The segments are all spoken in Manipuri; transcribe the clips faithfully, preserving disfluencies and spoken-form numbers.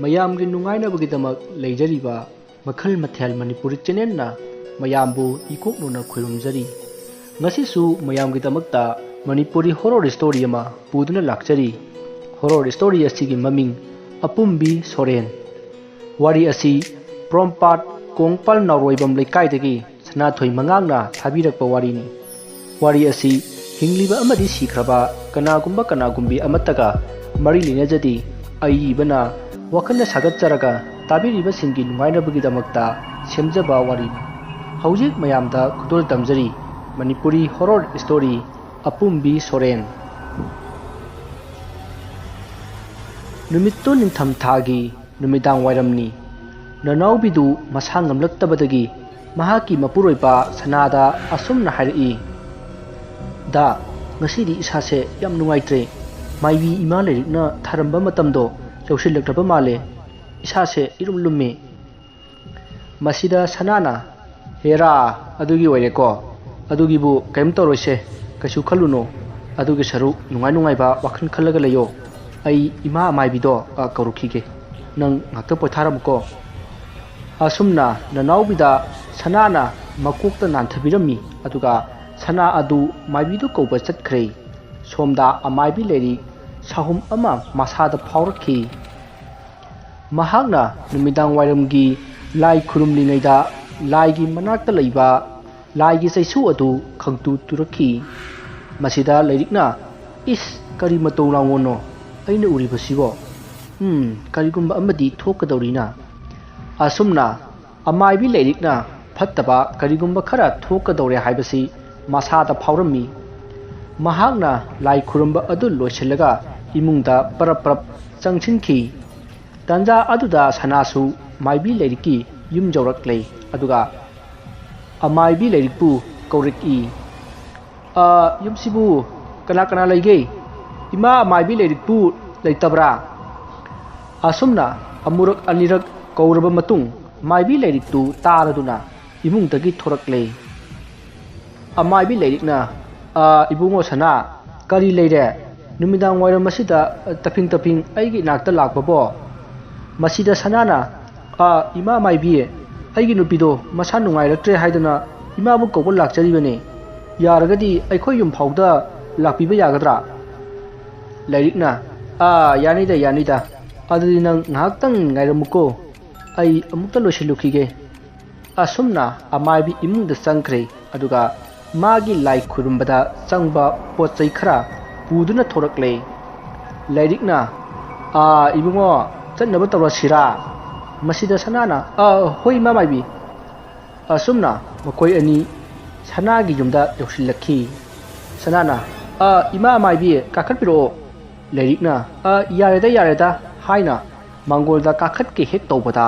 ꯃꯌꯥꯝꯒꯤ ꯅꯨꯡꯉꯥꯏꯅꯕꯒꯤꯗꯃꯛ ꯂꯩꯖꯔꯤꯕ ꯃꯈꯜ ꯃꯊꯦꯜ ꯃꯅꯤꯄꯨꯔꯤ ꯆꯦꯅꯦꯜꯅ ꯃꯌꯥꯝꯕꯨ ꯏꯀꯣꯛꯅꯅ ꯈꯨꯔꯨꯝꯖꯔꯤ꯫ ꯉꯁꯤꯁꯨ ꯃꯌꯥꯝꯒꯤꯗꯃꯛꯇ ꯃꯅꯤꯄꯨꯔꯤ ꯍꯣꯔꯣꯔ ꯁ꯭ꯇꯣꯔꯤ ꯑꯃ ꯄꯨꯗꯨꯅ ꯂꯥꯛꯆꯔꯤ꯫ ꯍꯣꯔꯣꯔ ꯁ꯭ꯇꯣꯔꯤ ꯑꯁꯤꯒꯤ ꯃꯃꯤꯡ ꯑꯄꯨꯝꯕꯤ ꯁꯣꯔꯦꯟ꯫ ꯋꯥꯔꯤ ꯑꯁꯤ ꯄ꯭ꯔꯣꯝꯄꯥꯠ ꯀꯣꯡꯄꯥꯜ ꯅꯥꯎꯔꯣꯏꯕꯝ ꯂꯩꯀꯥꯏꯗꯒꯤ ꯁꯅꯥꯊꯣꯏ ꯃꯉꯥꯡꯅ ꯊꯥꯕꯤꯔꯛꯄ ꯋꯥꯔꯤꯅꯤ꯫ ꯋꯥꯔꯤ ꯑꯁꯤ ꯍꯤꯡꯂꯤꯕ ꯑꯃꯗꯤ ꯁꯤꯈ꯭ꯔꯕ ꯀꯅꯥꯒꯨꯝꯕ ꯀꯅꯥꯒꯨꯝꯕꯤ ꯑꯃꯠꯇꯒ ꯃꯔꯤ ꯂꯩꯅꯖꯗꯦ꯫ ꯑꯏꯕꯅ ꯋꯥꯈꯜꯅ ꯁꯥꯒꯠꯆꯔꯒ ꯇꯥꯕꯤꯔꯤꯕꯁꯤꯡꯒꯤ ꯅꯨꯡꯉꯥꯏꯅꯕꯒꯤꯗꯃꯛꯇ ꯁꯦꯝꯖꯕ ꯋꯥꯔꯤꯅꯤ꯫ ꯍꯧꯖꯤꯛ ꯃꯌꯥꯝꯗ ꯈꯨꯗꯣꯜ ꯇꯝꯖꯔꯤ ꯃꯅꯤꯄꯨꯔꯤ ꯍꯣꯔꯣꯔ ꯁ꯭ꯇꯣꯔꯤ ꯑꯄꯨꯝꯕꯤ ꯁꯣꯔꯦꯟ꯫ ꯅꯨꯃꯤꯠꯇꯨ ꯅꯤꯡꯊꯝ ꯊꯥꯒꯤ ꯅꯨꯃꯤꯗꯥꯡ ꯋꯥꯏꯔꯝꯅꯤ꯫ ꯅꯅꯥꯎꯕꯤꯗꯨ ꯃꯁꯥ ꯉꯝꯂꯛꯇꯕꯗꯒꯤ ꯃꯍꯥꯛꯀꯤ ꯃꯄꯨꯔꯣꯏꯕ ꯁꯅꯥꯗ ꯑꯁꯨꯝꯅ ꯍꯥꯏꯔꯛꯏ, "ꯗꯥ, ꯉꯁꯤꯗꯤ ꯏꯁꯥꯁꯦ ꯌꯥꯝ ꯅꯨꯡꯉꯥꯏꯇ꯭ꯔꯦ꯫ ꯃꯥꯏꯕꯤ ꯏꯃꯥ ꯂꯥꯏꯔꯤꯛꯅ ꯊꯥꯔꯝꯕ ꯃꯇꯝꯗꯣ ꯌꯧꯁꯤꯜꯂꯛꯂꯕ ꯃꯥꯜꯂꯦ꯫ ꯏꯁꯥꯁꯦ ꯏꯔꯨꯝ ꯂꯨꯝꯃꯦ"꯫ ꯃꯁꯤꯗ ꯁꯅꯥꯅ, "ꯍꯦꯔꯥ, ꯑꯗꯨꯒꯤ ꯑꯣꯏꯔꯦꯀꯣ꯫ ꯑꯗꯨꯒꯤꯕꯨ ꯀꯔꯤꯝ ꯇꯧꯔꯣꯏꯁꯦ, ꯀꯩꯁꯨ ꯈꯜꯂꯨꯅꯨ꯫ ꯑꯗꯨꯒꯤ ꯁꯔꯨꯛ ꯅꯨꯡꯉꯥꯏ ꯅꯨꯡꯉꯥꯏꯕ ꯋꯥꯈꯜ ꯈꯜꯂꯒ ꯂꯩꯌꯣ꯫ ꯑꯩ ꯏꯃꯥ ꯑꯃꯥꯏꯕꯤꯗꯣ, ꯑ, ꯀꯧꯔꯨꯈꯤꯒꯦ꯫ ꯅꯪ ꯉꯥꯛꯇ ꯄꯣꯊꯥꯔꯝꯃꯨꯀꯣ"꯫ ꯑꯁꯨꯝꯅ ꯅꯅꯥꯎꯕꯤꯗ ꯁꯅꯥꯅ ꯃꯀꯣꯛꯇ ꯅꯥꯟꯊꯕꯤꯔꯝꯃꯤ꯫ ꯑꯗꯨꯒ ꯁꯅꯥ ꯑꯗꯨ ꯃꯥꯏꯕꯤꯗꯨ ꯀꯧꯕ ꯆꯠꯈ꯭ꯔꯦ꯫ ꯁꯣꯝꯗ ꯑꯃꯥꯏꯕꯤ ꯂꯥꯏꯔꯤꯛ ꯁꯥꯍꯨꯝ ꯑꯃ ꯃꯁꯥꯗ ꯐꯥꯎꯔꯛꯈꯤ꯫ ꯃꯍꯥꯛꯅ ꯅꯨꯃꯤꯗꯥꯡ ꯋꯥꯏꯔꯝꯒꯤ ꯂꯥꯏ ꯈꯨꯔꯨꯝꯂꯤꯉꯩꯗ ꯂꯥꯏꯒꯤ ꯃꯅꯥꯛꯇ ꯂꯩꯕ ꯂꯥꯏꯒꯤ ꯆꯩꯁꯨ ꯑꯗꯨ ꯈꯪꯇꯨ ꯇꯨꯔꯛꯈꯤ꯫ ꯃꯁꯤꯗ ꯂꯥꯏꯔꯤꯛꯅ, "ꯏꯁ, ꯀꯔꯤ ꯃꯇꯧ ꯂꯥꯡꯑꯣꯟꯅꯣ ꯑꯩꯅ ꯎꯔꯤꯕꯁꯤꯕꯣ? ꯎꯝ, ꯀꯔꯤꯒꯨꯝꯕ ꯑꯃꯗꯤ ꯊꯣꯛꯀꯗꯧꯔꯤꯅ"꯫ ꯑꯁꯨꯝꯅ ꯑꯃꯥꯏꯕꯤ ꯂꯥꯏꯔꯤꯛꯅ ꯐꯠꯇꯕ ꯀꯔꯤꯒꯨꯝꯕ ꯈꯔ ꯊꯣꯛꯀꯗꯧꯔꯦ ꯍꯥꯏꯕꯁꯤ ꯃꯁꯥꯗ ꯐꯥꯎꯔꯝꯃꯤ꯫ ꯃꯍꯥꯛꯅ ꯂꯥꯏ ꯈꯨꯔꯨꯝꯕ ꯑꯗꯨ ꯂꯣꯏꯁꯤꯜꯂꯒ ꯏꯃꯨꯡꯗ ꯄꯔꯞ ꯄꯔꯞ ꯆꯪꯁꯤꯟꯈꯤ꯫ ꯇꯥꯟꯖꯥ ꯑꯗꯨꯗ ꯁꯅꯥꯁꯨ ꯃꯥꯏꯕꯤ ꯂꯥꯏꯔꯤꯛꯀꯤ ꯌꯨꯝ ꯌꯧꯔꯛꯂꯦ꯫ ꯑꯗꯨꯒ ꯑꯃꯥꯏꯕꯤ ꯂꯥꯏꯔꯤꯛꯄꯨ ꯀꯧꯔꯛꯏ꯫ "ꯑ, ꯌꯨꯝꯁꯤꯕꯨ ꯀꯅꯥ ꯀꯅꯥ ꯂꯩꯒꯦ? ꯏꯃꯥ ꯑꯃꯥꯏꯕꯤ ꯂꯥꯏꯔꯤꯛꯄꯨ ꯂꯩꯇꯕ꯭ꯔꯥ?" ꯑꯁꯨꯝꯅ ꯑꯃꯨꯔꯛ ꯑꯅꯤꯔꯛ ꯀꯧꯔꯕ ꯃꯇꯨꯡ, ꯃꯥꯏꯕꯤ ꯂꯥꯏꯔꯤꯛꯇꯨ ꯇꯥꯔꯗꯨꯅ ꯏꯃꯨꯡꯗꯒꯤ ꯊꯣꯔꯛꯂꯦ꯫ ꯑꯃꯥꯏꯕꯤ ꯂꯥꯏꯔꯤꯛꯅ, "ꯑ, ꯏꯕꯨꯡꯉꯣ ꯁꯅꯥ, ꯀꯔꯤ ꯂꯩꯔꯦ? ꯅꯨꯃꯤꯗꯥꯡ ꯋꯥꯏꯔꯝ ꯑꯁꯤꯗ ꯇꯞꯐꯤꯡ ꯇꯞꯐꯤꯡ ꯑꯩꯒꯤ ꯏꯅꯥꯛꯇ ꯂꯥꯛꯄꯕꯣ?" ꯃꯁꯤꯗ ꯁꯅꯥꯅ, "ꯑꯥ, ꯏꯃꯥ ꯃꯥꯏꯕꯤ, ꯑꯩꯒꯤ ꯅꯨꯄꯤꯗꯣ ꯃꯁꯥ ꯅꯨꯡꯉꯥꯏꯔꯛꯇ꯭ꯔꯦ ꯍꯥꯏꯗꯨꯅ ꯏꯃꯥꯕꯨ ꯀꯧꯕ ꯂꯥꯛꯆꯔꯤꯕꯅꯤ꯫ ꯌꯥꯔꯒꯗꯤ ꯑꯩꯈꯣꯏ ꯌꯨꯝ ꯐꯥꯎꯗ ꯂꯥꯛꯄꯤꯕ ꯌꯥꯒꯗ꯭ꯔꯥ?" ꯂꯥꯏꯔꯤꯛꯅ, "ꯑꯥ, ꯌꯥꯅꯤꯗ, ꯌꯥꯅꯤꯗ꯫ ꯑꯗꯨꯗꯤ ꯅꯪ ꯉꯥꯏꯍꯥꯛꯇꯪ ꯉꯥꯏꯔꯝꯃꯨꯀꯣ꯫ ꯑꯩ ꯑꯃꯨꯛꯇ ꯂꯣꯏꯁꯤꯜꯂꯨꯈꯤꯒꯦ꯫" ꯑꯁꯨꯝꯅ ꯑꯃꯥꯏꯕꯤ ꯏꯃꯨꯡꯗ ꯆꯪꯈ꯭ꯔꯦ, ꯑꯗꯨꯒ ꯃꯥꯒꯤ ꯂꯥꯏ ꯈꯨꯔꯨꯝꯕꯗ ꯆꯪꯕ ꯄꯣꯠ ꯆꯩ ꯈꯔ ꯄꯨꯗꯨꯅ ꯊꯣꯔꯛꯂꯦ꯫ ꯂꯥꯏꯔꯤꯛꯅ, "ꯑꯥ, ꯏꯕꯨꯡꯉꯣ, ꯆꯠꯅꯕ ꯇꯧꯔꯁꯤꯔꯥ?" ꯃꯁꯤꯗ ꯁꯅꯥꯅ, "ꯑꯥ, ꯍꯣꯏ, ꯏꯃꯥ ꯃꯥꯏꯕꯤ꯫" ꯑꯁꯨꯝꯅ ꯃꯈꯣꯏ ꯑꯅꯤ ꯁꯅꯥꯒꯤ ꯌꯨꯝꯗ ꯌꯧꯁꯤꯜꯂꯛꯈꯤ꯫ ꯁꯅꯥꯅ, "ꯑꯥ, ꯏꯃꯥ ꯃꯥꯏꯕꯤ, ꯀꯥꯈꯠꯄꯤꯔꯛꯑꯣ꯫" ꯂꯥꯏꯔꯤꯛꯅ, "ꯑꯥ, ꯌꯥꯔꯦꯗ, ꯌꯥꯔꯦꯗ" ꯍꯥꯏꯅ ꯃꯥꯡꯒꯣꯜꯗ ꯀꯥꯈꯠꯀꯦ ꯍꯦꯛ ꯇꯧꯕꯗ,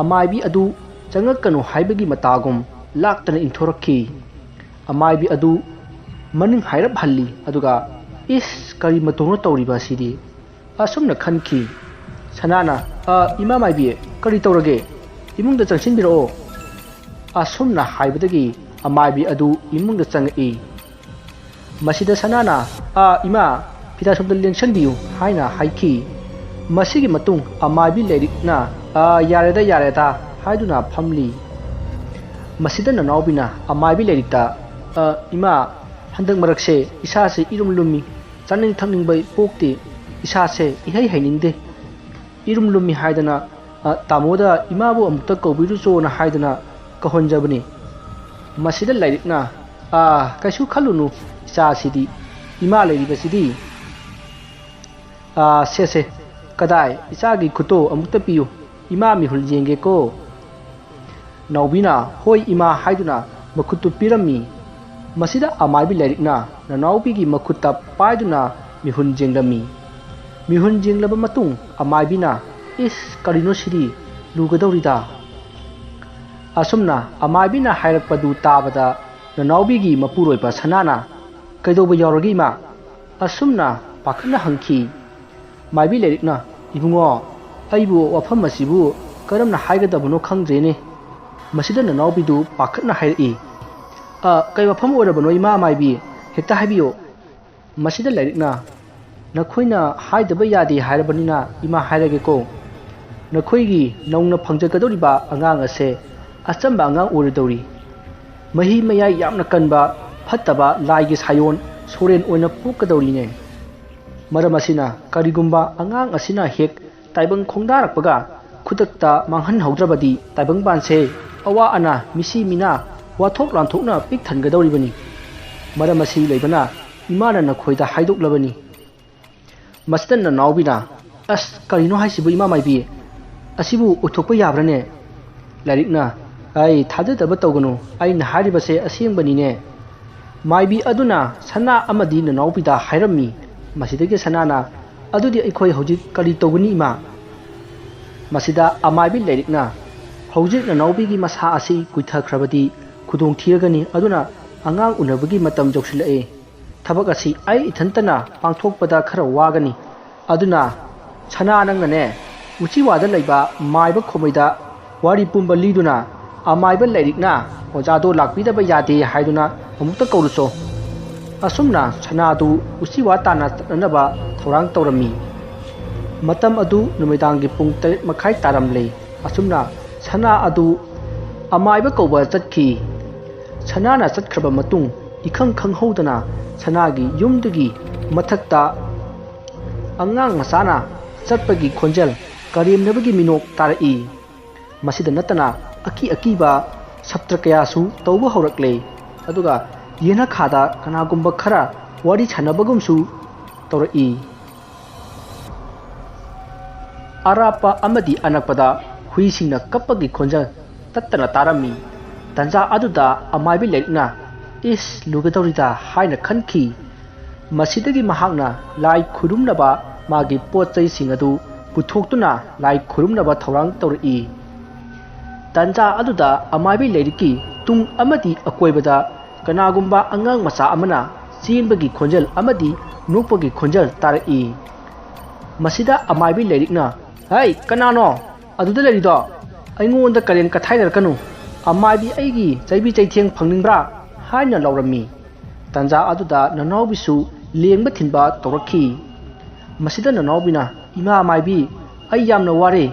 ꯑꯃꯥꯏꯕꯤ ꯑꯗꯨ ꯆꯪꯉꯛꯀꯅꯨ ꯍꯥꯏꯕꯒꯤ ꯃꯇꯥꯒꯨꯝ ꯂꯥꯛꯇꯅ ꯏꯟꯊꯣꯔꯛꯈꯤ꯫ ꯑꯃꯥꯏꯕꯤ ꯑꯗꯨ ꯃꯅꯤꯡ ꯍꯥꯏꯔꯞ ꯍꯜꯂꯤ, ꯑꯗꯨꯒ, "ꯏꯁ, ꯀꯔꯤ ꯃꯇꯧꯅꯣ ꯇꯧꯔꯤꯕ ꯑꯁꯤꯗꯤ?" ꯑꯁꯨꯝꯅ ꯈꯟꯈꯤ꯫ ꯁꯅꯥꯅ, "ꯑ, ꯏꯃꯥ ꯃꯥꯏꯕꯤ, ꯀꯔꯤ ꯇꯧꯔꯒꯦ? ꯏꯃꯨꯡꯗ ꯆꯪꯁꯤꯟꯕꯤꯔꯛꯑꯣ꯫" ꯑꯁꯨꯝꯅ ꯍꯥꯏꯕꯗꯒꯤ ꯑꯃꯥꯏꯕꯤ ꯑꯗꯨ ꯏꯃꯨꯡꯗ ꯆꯪꯉꯛꯏ꯫ ꯃꯁꯤꯗ ꯁꯅꯥꯅ, "ꯑ, ꯏꯃꯥ, ꯐꯤꯗꯥ ꯁꯣꯝꯗ ꯂꯦꯡꯁꯟꯕꯤꯌꯨ" ꯍꯥꯏꯅ ꯍꯥꯏꯈꯤ꯫ ꯃꯁꯤꯒꯤ ꯃꯇꯨꯡ ꯑꯃꯥꯏꯕꯤ ꯂꯥꯏꯔꯤꯛꯅ, "ꯑ, ꯌꯥꯔꯦꯗ, ꯌꯥꯔꯦꯗ" ꯍꯥꯏꯗꯨꯅ ꯐꯝꯂꯤ꯫ ꯃꯁꯤꯗ ꯅꯅꯥꯎꯕꯤꯅ ꯑꯃꯥꯏꯕꯤ ꯂꯥꯏꯔꯤꯛꯇ, "ꯑ, ꯏꯃꯥ, ꯍꯟꯗꯛ ꯃꯔꯛꯁꯦ ꯏꯁꯥꯁꯦ ꯏꯔꯨꯝ ꯂꯨꯝꯃꯤ, ꯆꯥꯅꯤꯡ ꯊꯛꯅꯤꯡꯕ ꯄꯣꯛꯇꯦ, ꯏꯁꯥꯁꯦ ꯏꯍꯩ ꯍꯩꯅꯤꯡꯗꯦ꯫ ꯏꯔꯨꯝ ꯂꯨꯝꯃꯤ ꯍꯥꯏꯗꯅ, ꯑ, ꯇꯥꯃꯣꯗ ꯏꯃꯥꯕꯨ ꯑꯃꯨꯛꯇ ꯀꯧꯕꯤꯔꯨꯆꯣꯅ ꯍꯥꯏꯗꯅ ꯀꯧꯍꯟꯖꯕꯅꯤ꯫" ꯃꯁꯤꯗ ꯂꯥꯏꯔꯤꯛꯅ, "ꯑꯥ, ꯀꯩꯁꯨ ꯈꯜꯂꯨꯅꯨ, ꯏꯆꯥꯁꯤꯗꯤ, ꯏꯃꯥ ꯂꯩꯔꯤꯕꯁꯤꯗꯤ꯫" "ꯑꯥ, ꯁꯦ, ꯁꯦ, ꯀꯗꯥꯏ, ꯏꯆꯥꯒꯤ ꯈꯨꯠꯇꯣ ꯑꯃꯨꯛꯇ ꯄꯤꯌꯨ, ꯏꯃꯥ ꯃꯤꯍꯨꯜ ꯌꯦꯡꯒꯦꯀꯣ꯫" ꯅꯥꯎꯕꯤꯅ, "ꯍꯣꯏ, ꯏꯃꯥ" ꯍꯥꯏꯗꯨꯅ ꯃꯈꯨꯠꯇꯨ ꯄꯤꯔꯝꯃꯤ꯫ ꯃꯁꯤꯗ ꯑꯃꯥꯏꯕꯤ ꯂꯥꯏꯔꯤꯛꯅ ꯅꯅꯥꯎꯕꯤꯒꯤ ꯃꯈꯨꯠꯇ ꯄꯥꯏꯗꯨꯅ ꯃꯤꯍꯨꯟ ꯌꯦꯡꯂꯝꯃꯤ꯫ ꯃꯤꯍꯨꯟ ꯌꯦꯡꯂꯕ ꯃꯇꯨꯡ ꯑꯃꯥꯏꯕꯤꯅ, "ꯏꯁ, ꯀꯔꯤꯅꯣ ꯁꯤꯗꯤ? ꯂꯨꯒꯗꯧꯔꯤꯗ!" ꯑꯁꯨꯝꯅ ꯑꯃꯥꯏꯕꯤꯅ ꯍꯥꯏꯔꯛꯄꯗꯨ ꯇꯥꯕꯗ ꯅꯅꯥꯎꯕꯤꯒꯤ ꯃꯄꯨꯔꯣꯏꯕ ꯁꯅꯥꯅ, "ꯀꯩꯗꯧꯕ ꯌꯥꯎꯔꯒꯦ, ꯏꯃꯥ?" ꯑꯁꯨꯝꯅ ꯄꯥꯈꯠꯅ ꯍꯪꯈꯤ꯫ ꯃꯥꯏꯕꯤ ꯂꯥꯏꯔꯤꯛꯅ, "ꯏꯕꯨꯡꯉꯣ, ꯑꯩꯕꯨ ꯋꯥꯐꯝ ꯑꯁꯤꯕꯨ ꯀꯔꯝꯅ ꯍꯥꯏꯒꯗꯕꯅꯣ ꯈꯪꯗ꯭ꯔꯦꯅꯦ꯫" ꯃꯁꯤꯗ ꯅꯅꯥꯎꯕꯤꯗꯨ ꯄꯥꯈꯠꯅ ꯍꯥꯏꯔꯛꯏ, "ꯑ, ꯀꯩ ꯋꯥꯐꯝ ꯑꯣꯏꯔꯕꯅꯣ, ꯏꯃꯥ ꯃꯥꯏꯕꯤ? ꯍꯦꯛꯇ ꯍꯥꯏꯕꯤꯌꯨ꯫" ꯃꯁꯤꯗ ꯂꯥꯏꯔꯤꯛꯅ, "ꯅꯈꯣꯏꯅ ꯍꯥꯏꯗꯕ ꯌꯥꯗꯦ ꯍꯥꯏꯔꯕꯅꯤꯅ ꯏꯃꯥ ꯍꯥꯏꯔꯒꯦꯀꯣ꯫ ꯅꯈꯣꯏꯒꯤ ꯅꯧꯅ ꯐꯪꯖꯒꯗꯧꯔꯤꯕ ꯑꯉꯥꯡ ꯑꯁꯦ ꯑꯆꯝꯕ ꯑꯉꯥꯡ ꯑꯣꯏꯔꯣꯏꯗꯧꯔꯤ꯫ ꯃꯍꯤ ꯃꯌꯥꯏ ꯌꯥꯝꯅ ꯀꯟꯕ ꯐꯠꯇꯕ ꯂꯥꯏꯒꯤ ꯁꯥꯏꯑꯣꯟ ꯁꯣꯔꯦꯟ ꯑꯣꯏꯅ ꯄꯣꯛꯀꯗꯧꯔꯤꯅꯦ꯫ ꯃꯔꯝ ꯑꯁꯤꯅ ꯀꯔꯤꯒꯨꯝꯕ ꯑꯉꯥꯡ ꯑꯁꯤꯅ ꯍꯦꯛ ꯇꯥꯏꯕꯪ ꯈꯣꯡꯗꯥꯔꯛꯄꯒ ꯈꯨꯗꯛꯇ ꯃꯥꯡꯍꯟꯍꯧꯗ꯭ꯔꯕꯗꯤ ꯇꯥꯏꯕꯪꯄꯥꯟꯁꯦ ꯑꯋꯥ ꯑꯅꯥ, ꯃꯤꯁꯤ ꯃꯤꯅꯥ, ꯋꯥꯊꯣꯛ ꯂꯥꯟꯊꯣꯛꯅ ꯄꯤꯛ ꯊꯟꯒꯗꯧꯔꯤꯕꯅꯤ꯫ ꯃꯔꯝ ꯑꯁꯤ ꯂꯩꯕꯅ ꯏꯃꯥꯅ ꯅꯈꯣꯏꯗ ꯍꯥꯏꯗꯣꯛꯂꯕꯅꯤ꯫ ꯃꯁꯤꯗ ꯅꯅꯥꯎꯕꯤꯅ, "ꯑꯁ, ꯀꯔꯤꯅꯣ ꯍꯥꯏꯁꯤꯕꯨ ꯏꯃꯥ ꯃꯥꯏꯕꯤ? ꯑꯁꯤꯕꯨ ꯑꯣꯏꯊꯣꯛꯄ ꯌꯥꯕ꯭ꯔꯅꯦ?" ꯂꯥꯏꯔꯤꯛꯅ, "ꯑꯩ ꯊꯥꯖꯗꯕ ꯇꯧꯒꯅꯨ, ꯑꯩꯅ ꯍꯥꯏꯔꯤꯕꯁꯦ ꯑꯁꯦꯡꯕꯅꯤꯅꯦ꯫ ꯃꯥꯏꯕꯤ ꯑꯗꯨꯅ ꯁꯅꯥ ꯑꯃꯗꯤ ꯅꯅꯥꯎꯕꯤꯗ ꯍꯥꯏꯔꯝꯃꯤ꯫ ꯃꯁꯤꯗꯒꯤ ꯁꯅꯥꯅ, 'ꯑꯗꯨꯗꯤ ꯑꯩꯈꯣꯏ ꯍꯧꯖꯤꯛ ꯀꯔꯤ ꯇꯧꯒꯅꯤ ꯏꯃꯥ?'" ꯃꯁꯤꯗ ꯑꯃꯥꯏꯕꯤ ꯂꯥꯏꯔꯤꯛꯅ, "ꯍꯧꯖꯤꯛ ꯅꯅꯥꯎꯕꯤꯒꯤ ꯃꯁꯥ ꯑꯁꯤ ꯀꯨꯏꯊꯈ꯭ꯔꯕꯗꯤ ꯈꯨꯗꯣꯡ ꯊꯤꯔꯒꯅꯤ, ꯑꯗꯨꯅ ꯑꯉꯥꯡ ꯎꯅꯕꯒꯤ ꯃꯇꯝ ꯌꯧꯁꯤꯜꯂꯛꯑꯦ꯫ ꯊꯕꯛ ꯑꯁꯤ ꯑꯩ ꯏꯊꯟꯇꯅ ꯄꯥꯡꯊꯣꯛꯄꯗ ꯈꯔ ꯋꯥꯒꯅꯤ꯫ ꯑꯗꯨꯅ ꯁꯅꯥ ꯅꯪꯅꯅꯦ, ꯎꯆꯤꯋꯥꯗ ꯂꯩꯕ ꯃꯥꯏꯕ ꯈꯣꯃꯩꯗ ꯋꯥꯔꯤ ꯄꯨꯝꯕ ꯂꯤꯗꯨꯅ ꯑꯃꯥꯏꯕ ꯂꯥꯏꯔꯤꯛꯅ ꯑꯣꯖꯥꯗꯣ ꯂꯥꯛꯄꯤꯗꯕ ꯌꯥꯗꯦ ꯍꯥꯏꯗꯨꯅ ꯑꯃꯨꯛꯇ ꯀꯧꯔꯨꯆꯣ꯫" ꯑꯁꯨꯝꯅ ꯁꯅꯥꯗꯨ ꯎꯆꯤꯋꯥ ꯇꯥꯟꯅ ꯆꯠꯅꯅꯕ ꯊꯧꯔꯥꯡ ꯇꯧꯔꯝꯃꯤ꯫ ꯃꯇꯝ ꯑꯗꯨ ꯅꯨꯃꯤꯗꯥꯡꯒꯤ ꯄꯨꯡ ꯇꯔꯦꯠ ꯃꯈꯥꯏ ꯇꯥꯔꯝꯂꯦ꯫ ꯑꯁꯨꯝꯅ ꯁꯅꯥ ꯑꯗꯨ ꯑꯃꯥꯏꯕ ꯀꯧꯕ ꯆꯠꯈꯤ꯫ ꯁꯅꯥꯅ ꯆꯠꯈ꯭ꯔꯕ ꯃꯇꯨꯡ ꯏꯈꯪ ꯈꯪꯍꯧꯗꯅ ꯁꯅꯥꯒꯤ ꯌꯨꯝꯗꯨꯒꯤ ꯃꯊꯛꯇ ꯑꯉꯥꯡ ꯃꯆꯥꯅ ꯆꯠꯄꯒꯤ ꯈꯣꯟꯖꯦꯜ, ꯀꯔꯦꯝꯅꯕꯒꯤ ꯃꯤꯅꯣꯛ ꯇꯥꯔꯛꯏ꯫ ꯃꯁꯤꯗ ꯅꯠꯇꯅ ꯑꯀꯤ ꯑꯀꯤꯕ ꯁꯞꯇ꯭ꯔ ꯀꯌꯥꯁꯨ ꯇꯧꯕ ꯍꯧꯔꯛꯂꯦ꯫ ꯑꯗꯨꯒ ꯌꯦꯅꯈꯥꯗ ꯀꯅꯥꯒꯨꯝꯕ ꯈꯔ ꯋꯥꯔꯤ ꯁꯥꯟꯅꯕꯒꯨꯝꯁꯨ ꯇꯧꯔꯛꯏ꯫ ꯑꯔꯥꯞꯄ ꯑꯃꯗꯤ ꯑꯅꯛꯄꯗ ꯍꯨꯏꯁꯤꯡꯅ ꯀꯞꯄꯒꯤ ꯈꯣꯟꯖꯦꯜ ꯇꯠꯇꯅ ꯇꯥꯔꯝꯃꯤ꯫ ꯇꯟꯖꯥ ꯑꯗꯨꯗ ꯑꯃꯥꯏꯕꯤ ꯂꯥꯏꯔꯤꯛꯅ, "ꯏꯁ, ꯂꯨꯒꯗꯧꯔꯤꯗ" ꯍꯥꯏꯅ ꯈꯟꯈꯤ꯫ ꯃꯁꯤꯗꯒꯤ ꯃꯍꯥꯛꯅ ꯂꯥꯏ ꯈꯨꯔꯨꯝꯅꯕ ꯃꯥꯒꯤ ꯄꯣꯠ ꯆꯩꯁꯤꯡ ꯑꯗꯨ ꯄꯨꯊꯣꯛꯇꯨꯅ ꯂꯥꯏ ꯈꯨꯔꯨꯝꯅꯕ ꯊꯧꯔꯥꯡ ꯇꯧꯔꯛꯏ꯫ ꯇꯟꯖꯥ ꯑꯗꯨꯗ ꯑꯃꯥꯏꯕꯤ ꯂꯥꯏꯔꯤꯛꯀꯤ ꯇꯨꯡ ꯑꯃꯗꯤ ꯑꯀꯣꯏꯕꯗ ꯀꯅꯥꯒꯨꯝꯕ ꯑꯉꯥꯡ ꯃꯆꯥ ꯑꯃꯅ ꯆꯦꯟꯕꯒꯤ ꯈꯣꯟꯖꯦꯜ ꯑꯃꯗꯤ ꯅꯣꯛꯄꯒꯤ ꯈꯣꯟꯖꯦꯜ ꯇꯥꯔꯛꯏ꯫ ꯃꯁꯤꯗ ꯑꯃꯥꯏꯕꯤ ꯂꯥꯏꯔꯤꯛꯅ, "ꯍꯩ, ꯀꯅꯥꯅꯣ ꯑꯗꯨꯗ ꯂꯩꯔꯤꯗꯣ? ꯑꯩꯉꯣꯟꯗ ꯀꯔꯦꯝ ꯀꯊꯥꯏꯅꯔꯛꯀꯅꯨ꯫ ꯑꯃꯥꯏꯕꯤ ꯑꯩꯒꯤ ꯆꯩꯕꯤ ꯆꯩꯊꯦꯡ ꯐꯪꯅꯤꯡꯕ꯭ꯔꯥ?" ꯍꯥꯏꯅ ꯂꯥꯎꯔꯝꯃꯤ꯫ ꯇꯟꯖꯥ ꯑꯗꯨꯗ ꯅꯅꯥꯎꯕꯤꯁꯨ ꯂꯦꯡꯕ ꯊꯤꯟꯕ ꯇꯧꯔꯛꯈꯤ꯫ ꯃꯁꯤꯗ ꯅꯅꯥꯎꯕꯤꯅ, "ꯏꯃꯥ ꯃꯥꯏꯕꯤ, ꯑꯩ ꯌꯥꯝꯅ ꯋꯥꯔꯦ꯫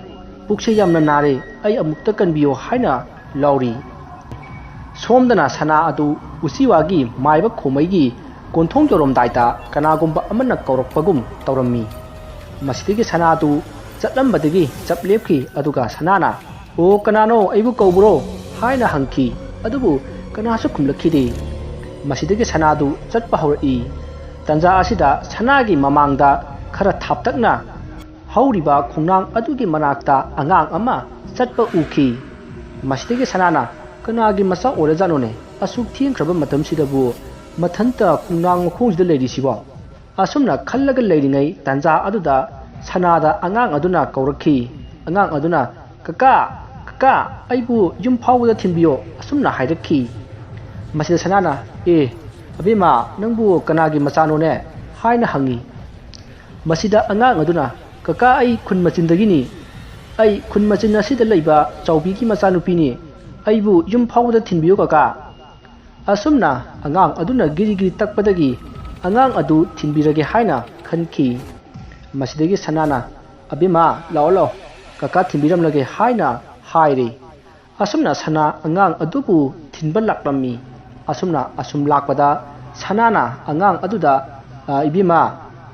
"ꯄꯨꯛꯁꯦ ꯌꯥꯝꯅ ꯅꯥꯔꯦ, ꯑꯩ ꯑꯃꯨꯛꯇ ꯀꯟꯕꯤꯌꯣ" ꯍꯥꯏꯅ ꯂꯥꯎꯔꯤ꯫ ꯁꯣꯝꯗꯅ ꯁꯅꯥ ꯑꯗꯨ ꯎꯆꯤꯋꯥꯒꯤ ꯃꯥꯏꯕ ꯈꯣꯃꯩꯒꯤ ꯀꯣꯟꯊꯣꯡ ꯌꯧꯔꯝꯗꯥꯏꯗ ꯀꯅꯥꯒꯨꯝꯕ ꯑꯃꯅ ꯀꯧꯔꯛꯄꯒꯨꯝ ꯇꯧꯔꯝꯃꯤ꯫ ꯃꯁꯤꯗꯒꯤ ꯁꯅꯥ ꯑꯗꯨ ꯆꯠꯂꯝꯕꯗꯒꯤ ꯆꯞ ꯂꯦꯞꯈꯤ, ꯑꯗꯨꯒ ꯁꯅꯥꯅ, "ꯑꯣ, ꯀꯅꯥꯅꯣ, ꯑꯩꯕꯨ ꯀꯧꯕ꯭ꯔꯣ?" ꯍꯥꯏꯅ ꯍꯪꯈꯤ꯫ ꯑꯗꯨꯕꯨ ꯀꯅꯥꯁꯨ ꯈꯨꯝꯂꯛꯈꯤꯗꯦ꯫ ꯃꯁꯤꯗꯒꯤ ꯁꯅꯥꯗꯨ ꯆꯠꯄ ꯍꯧꯔꯛꯏ꯫ ꯇꯟꯖꯥ ꯑꯁꯤꯗ ꯁꯅꯥꯒꯤ ꯃꯃꯥꯡꯗ ꯈꯔ ꯊꯥꯞꯇꯛꯅ ꯍꯧꯔꯤꯕ ꯈꯣꯡꯅꯥꯡ ꯑꯗꯨꯒꯤ ꯃꯅꯥꯛꯇ ꯑꯉꯥꯡ ꯑꯃ ꯆꯠꯄ ꯎꯈꯤ꯫ ꯃꯁꯤꯗꯒꯤ ꯁꯅꯥꯅ, "ꯀꯅꯥꯒꯤ ꯃꯆꯥ ꯑꯣꯏꯔꯖꯥꯠꯅꯣꯅꯦ? ꯑꯁꯨꯛ ꯊꯦꯡꯈ꯭ꯔꯕ ꯃꯇꯝꯁꯤꯗꯕꯨ ꯃꯊꯟꯇ ꯈꯣꯡꯅꯥꯡ ꯃꯈꯣꯡꯁꯤꯗ ꯂꯩꯔꯤꯁꯤꯕꯣ?" ꯑꯁꯨꯝꯅ ꯈꯜꯂꯒ ꯂꯩꯔꯤꯉꯩ ꯇꯥꯟꯖꯥ ꯑꯗꯨꯗ ꯁꯅꯥꯗ ꯑꯉꯥꯡ ꯑꯗꯨꯅ ꯀꯧꯔꯛꯈꯤ꯫ ꯑꯉꯥꯡ ꯑꯗꯨꯅ, "ꯀꯀꯥ, ꯀꯀꯥ, ꯑꯩꯕꯨ ꯌꯨꯝ ꯐꯥꯎꯕꯗ ꯊꯤꯟꯕꯤꯌꯣ," ꯑꯁꯨꯝꯅ ꯍꯥꯏꯔꯛꯈꯤ꯫ ꯃꯁꯤꯗ ꯁꯅꯥꯅ, "ꯑꯦ, ꯑꯕꯦꯝꯃ, ꯅꯪꯕꯨ ꯀꯅꯥꯒꯤ ꯃꯆꯥꯅꯣꯅꯦ?" ꯍꯥꯏꯅ ꯍꯪꯉꯤ꯫ ꯃꯁꯤꯗ ꯑꯉꯥꯡ ꯑꯗꯨꯅ, "ꯀꯀꯥ, ꯑꯩ ꯈꯨꯟ ꯃꯆꯤꯟꯗꯒꯤꯅꯤ꯫ ꯑꯩ ꯈꯨꯟ ꯃꯆꯤꯟ ꯑꯁꯤꯗ ꯂꯩꯕ ꯆꯥꯎꯕꯤꯒꯤ ꯃꯆꯥꯅꯨꯄꯤꯅꯤ꯫ ꯑꯩꯕꯨ ꯌꯨꯝ ꯐꯥꯎꯕꯗ ꯊꯤꯟꯕꯤꯌꯨ, ꯀꯀꯥ꯫" ꯑꯁꯨꯝꯅ ꯑꯉꯥꯡ ꯑꯗꯨꯅ ꯒꯤꯔꯤ ꯒꯤꯔꯤ ꯇꯛꯄꯗꯒꯤ ꯑꯉꯥꯡ ꯑꯗꯨ ꯊꯤꯟꯕꯤꯔꯒꯦ ꯍꯥꯏꯅ ꯈꯟꯈꯤ꯫ ꯃꯁꯤꯗꯒꯤ ꯁꯅꯥꯅ, "ꯑꯕꯦꯝꯃ, ꯂꯥꯛꯑꯣ, ꯂꯥꯛꯑꯣ, ꯀꯀꯥ ꯊꯤꯟꯕꯤꯔꯝꯂꯒꯦ" ꯍꯥꯏꯅ ꯍꯥꯏꯔꯦ꯫ ꯑꯁꯨꯝꯅ ꯁꯅꯥ ꯑꯉꯥꯡ ꯑꯗꯨꯕꯨ ꯊꯤꯟꯕ ꯂꯥꯛꯂꯝꯃꯤ꯫ ꯑꯁꯨꯝꯅ ꯑꯁꯨꯝ ꯂꯥꯛꯄꯗ ꯁꯅꯥꯅ ꯑꯉꯥꯡ ꯑꯗꯨꯗ, "ꯑ, ꯏꯕꯦꯝꯃ,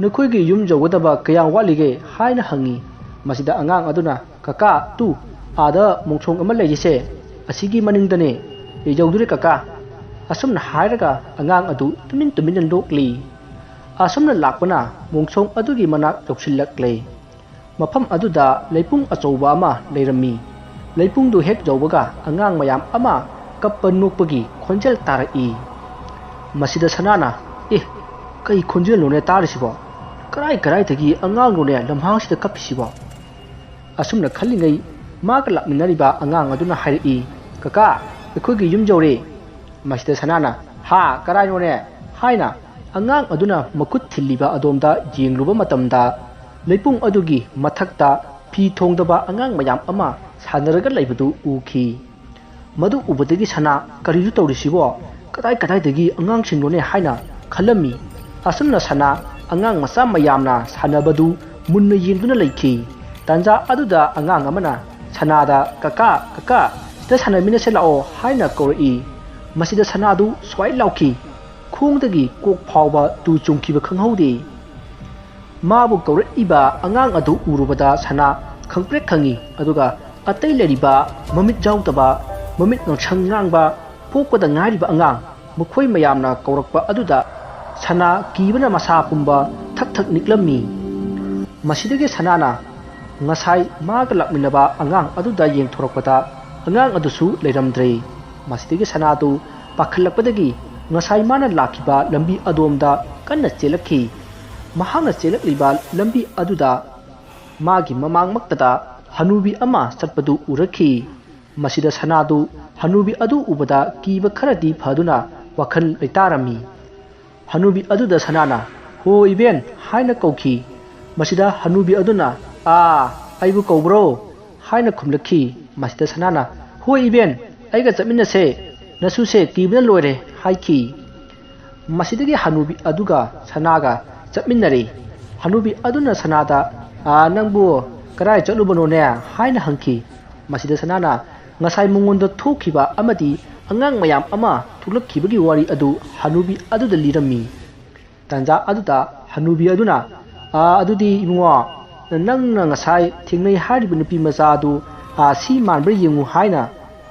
ꯅꯈꯣꯏꯒꯤ ꯌꯨꯝ ꯌꯧꯒꯗꯕ ꯀꯌꯥꯝ ꯋꯥꯠꯂꯤꯒꯦ?" ꯍꯥꯏꯅ ꯍꯪꯉꯤ꯫ ꯃꯁꯤꯗ ꯑꯉꯥꯡ ꯑꯗꯨꯅ, "ꯀꯀꯥ, ꯇꯨ, ꯑꯥꯗ ꯃꯣꯡꯁꯣꯡ ꯑꯃ ꯂꯩꯔꯤꯁꯦ, ꯑꯁꯤꯒꯤ ꯃꯅꯤꯡꯗꯅꯦ, ꯌꯧꯗꯣꯔꯦ ꯀꯀꯥ꯫" ꯑꯁꯨꯝꯅ ꯍꯥꯏꯔꯒ ꯑꯉꯥꯡ ꯑꯗꯨ ꯇꯨꯃꯤꯟ ꯇꯨꯃꯤꯟꯅ ꯅꯣꯛꯂꯤ꯫ ꯑꯁꯨꯝꯅ ꯂꯥꯛꯄꯅ ꯃꯣꯡꯁꯣꯡ ꯑꯗꯨꯒꯤ ꯃꯅꯥꯛ ꯌꯧꯁꯤꯜꯂꯛꯂꯦ꯫ ꯃꯐꯝ ꯑꯗꯨꯗ ꯂꯩꯄꯨꯡ ꯑꯆꯧꯕ ꯑꯃ ꯂꯩꯔꯝꯃꯤ꯫ ꯂꯩꯄꯨꯡꯗꯨ ꯍꯦꯛ ꯌꯧꯕꯒ ꯑꯉꯥꯡ ꯃꯌꯥꯝ ꯑꯃ ꯀꯞꯄ ꯅꯣꯛꯄꯒꯤ ꯈꯣꯟꯖꯦꯜ ꯇꯥꯔꯛꯏ꯫ ꯃꯁꯤꯗ ꯁꯅꯥꯅ, "ꯑꯦ, ꯀꯩ ꯈꯣꯟꯖꯦꯜꯅꯣꯅꯦ ꯇꯥꯔꯤꯁꯤꯕꯣ? ꯀꯔꯥꯏ ꯀꯔꯥꯏꯗꯒꯤ ꯑꯉꯥꯡꯅꯣꯅꯦ ꯂꯝꯍꯥꯡꯁꯤꯗ ꯀꯞꯄꯤꯁꯤꯕꯣ?" ꯑꯁꯨꯝꯅ ꯈꯜꯂꯤꯉꯩ ꯃꯥꯒ ꯂꯥꯛꯃꯤꯟꯅꯔꯤꯕ ꯑꯉꯥꯡ ꯑꯗꯨꯅ ꯍꯥꯏꯔꯛꯏ, "ꯀꯀꯥ, ꯑꯩꯈꯣꯏꯒꯤ ꯌꯨꯝ ꯌꯧꯔꯦ꯫" ꯃꯁꯤꯗ ꯁꯅꯥꯅ, "ꯍꯥ, ꯀꯔꯥꯏꯅꯣꯅꯦ?" ꯍꯥꯏꯅ ꯑꯉꯥꯡ ꯑꯗꯨꯅ ꯃꯈꯨꯠ ꯊꯤꯜꯂꯤꯕ ꯑꯗꯣꯝꯗ ꯌꯦꯡꯂꯨꯕ ꯃꯇꯝꯗ, ꯂꯩꯄꯨꯡ ꯑꯗꯨꯒꯤ ꯃꯊꯛꯇ ꯐꯤ ꯊꯣꯡꯗꯕ ꯑꯉꯥꯡ ꯃꯌꯥꯝ ꯑꯃ ꯁꯥꯟꯅꯔꯒ ꯂꯩꯕꯗꯨ ꯎꯈꯤ꯫ ꯃꯗꯨ ꯎꯕꯗꯒꯤ ꯁꯅꯥ, "ꯀꯔꯤꯅꯣ ꯇꯧꯔꯤꯁꯤꯕꯣ? ꯀꯗꯥꯏ ꯀꯗꯥꯏꯗꯒꯤ ꯑꯉꯥꯡꯁꯤꯡꯅꯣꯅꯦ?" ꯍꯥꯏꯅ ꯈꯜꯂꯝꯃꯤ꯫ ꯑꯁꯨꯝꯅ ꯁꯅꯥ ꯑꯉꯥꯡ ꯃꯆꯥ ꯃꯌꯥꯝꯅ ꯁꯥꯟꯅꯕꯗꯨ ꯃꯨꯟꯅ ꯌꯦꯡꯗꯨꯅ ꯂꯩꯈꯤ꯫ ꯇꯥꯟꯖꯥ ꯑꯗꯨꯗ ꯑꯉꯥꯡ ꯑꯃꯅ ꯁꯅꯥꯗ, "ꯀꯀꯥ, ꯀꯀꯥ, ꯁꯤꯗ ꯁꯥꯟꯅꯃꯤꯟꯅꯁꯦ ꯂꯥꯛꯑꯣ" ꯍꯥꯏꯅ ꯀꯧꯔꯛꯏ꯫ ꯃꯁꯤꯗ ꯁꯅꯥꯗꯨ ꯁ꯭ꯋꯥꯏ ꯂꯥꯎꯈꯤ꯫ ꯈꯣꯡꯗꯒꯤ ꯀꯣꯛ ꯐꯥꯎꯕ ꯇꯨ ꯆꯨꯡꯈꯤꯕ ꯈꯪꯍꯧꯗꯦ꯫ ꯃꯥꯕꯨ ꯀꯧꯔꯛꯏꯕ ꯑꯉꯥꯡ ꯑꯗꯨ ꯎꯔꯨꯕꯗ ꯁꯅꯥ ꯈꯪꯄ꯭ꯔꯦꯛ ꯈꯪꯉꯤ, ꯑꯗꯨꯒ ꯑꯇꯩ ꯂꯩꯔꯤꯕ ꯃꯃꯤꯠ ꯌꯥꯎꯗꯕ, ꯃꯃꯤꯠ ꯉꯥꯡꯁꯪ ꯉꯥꯡꯕ, ꯄꯣꯛꯄꯗ ꯉꯥꯏꯔꯤꯕ ꯑꯉꯥꯡ, ꯃꯈꯣꯏ ꯃꯌꯥꯝꯅ ꯀꯧꯔꯛꯄ ꯑꯗꯨꯗ ꯁꯅꯥ ꯀꯤꯕꯅ ꯃꯁꯥ ꯄꯨꯝꯕ ꯊꯛ ꯊꯛ ꯅꯤꯛꯂꯝꯃꯤ꯫ ꯃꯁꯤꯗꯒꯤ ꯁꯅꯥꯅ ꯉꯁꯥꯏ ꯃꯥꯒ ꯂꯥꯛꯃꯤꯟꯅꯕ ꯑꯉꯥꯡ ꯑꯗꯨꯗ ꯌꯦꯡꯊꯣꯔꯛꯄꯗ ꯑꯉꯥꯡ ꯑꯗꯨꯁꯨ ꯂꯩꯔꯝꯗ꯭ꯔꯦ꯫ ꯃꯁꯤꯗꯒꯤ ꯁꯅꯥꯗꯨ ꯄꯥꯈꯠꯂꯛꯄꯗꯒꯤ ꯉꯁꯥꯏ ꯃꯥꯅ ꯂꯥꯛꯈꯤꯕ ꯂꯝꯕꯤ ꯑꯗꯣꯝꯗ ꯀꯟꯅ ꯆꯦꯜꯂꯛꯈꯤ꯫ ꯃꯍꯥꯛꯅ ꯆꯦꯜꯂꯛꯂꯤꯕ ꯂꯝꯕꯤ ꯑꯗꯨꯗ ꯃꯥꯒꯤ ꯃꯃꯥꯡꯃꯛꯇꯗ ꯍꯅꯨꯕꯤ ꯑꯃ ꯆꯠꯄꯗꯨ ꯎꯔꯛꯈꯤ꯫ ꯃꯁꯤꯗ ꯁꯅꯥꯗꯨ ꯍꯅꯨꯕꯤ ꯑꯗꯨ ꯎꯕꯗ ꯀꯤꯕ ꯈꯔꯗꯤ ꯐꯗꯨꯅ ꯋꯥꯈꯜ ꯂꯩꯇꯥꯔꯝꯃꯤ꯫ ꯍꯅꯨꯕꯤ ꯑꯗꯨꯗ ꯁꯅꯥꯅ, "ꯍꯣ ꯏꯕꯦꯟ" ꯍꯥꯏꯅ ꯀꯧꯈꯤ꯫ ꯃꯁꯤꯗ ꯍꯅꯨꯕꯤ ꯑꯗꯨꯅ, "ꯑꯥ, ꯑꯩꯕꯨ ꯀꯧꯕ꯭ꯔꯣ?" ꯍꯥꯏꯅ ꯈꯨꯝꯂꯛꯈꯤ꯫ ꯃꯁꯤꯗ ꯁꯅꯥꯅ, "ꯍꯣꯏ ꯏꯕꯦꯟ, ꯑꯩꯒ ꯆꯠꯃꯤꯟꯅꯁꯦ, ꯅꯁꯨꯁꯦ ꯀꯤꯕꯅ ꯂꯣꯏꯔꯦ" ꯍꯥꯏꯈꯤ꯫ ꯃꯁꯤꯗꯒꯤ ꯍꯅꯨꯕꯤ ꯑꯗꯨꯒ ꯁꯅꯥꯒ ꯆꯠꯃꯤꯟꯅꯔꯦ꯫ ꯍꯅꯨꯕꯤ ꯑꯗꯨꯅ ꯁꯅꯥꯗ, "ꯑꯥ, ꯅꯪꯕꯨ ꯀꯗꯥꯏ ꯆꯠꯂꯨꯕꯅꯣꯅꯦ?" ꯍꯥꯏꯅ ꯍꯪꯈꯤ꯫ ꯃꯁꯤꯗ ꯁꯅꯥꯅ ꯉꯁꯥꯏ ꯃꯉꯣꯟꯗ ꯊꯣꯛꯈꯤꯕ ꯑꯃꯗꯤ ꯑꯉꯥꯡ ꯃꯌꯥꯝ ꯑꯃ ꯊꯣꯛꯂꯛꯈꯤꯕꯒꯤ ꯋꯥꯔꯤ ꯑꯗꯨ ꯍꯅꯨꯕꯤ ꯑꯗꯨꯗ ꯂꯤꯔꯝꯃꯤ꯫ ꯇꯥꯟꯖꯥ ꯑꯗꯨꯗ ꯍꯅꯨꯕꯤ ꯑꯗꯨꯅ, "ꯑꯥ, ꯑꯗꯨꯗꯤ ꯏꯕꯨꯡꯉꯣ, ꯅꯪꯅ ꯉꯁꯥꯏ ꯊꯦꯡꯅꯩ ꯍꯥꯏꯔꯤꯕ ꯅꯨꯄꯤ ꯃꯆꯥ ꯑꯗꯨ, ꯑꯥ, ꯁꯤ ꯃꯥꯟꯕ꯭ꯔꯥ ꯌꯦꯡꯉꯨ" ꯍꯥꯏꯅ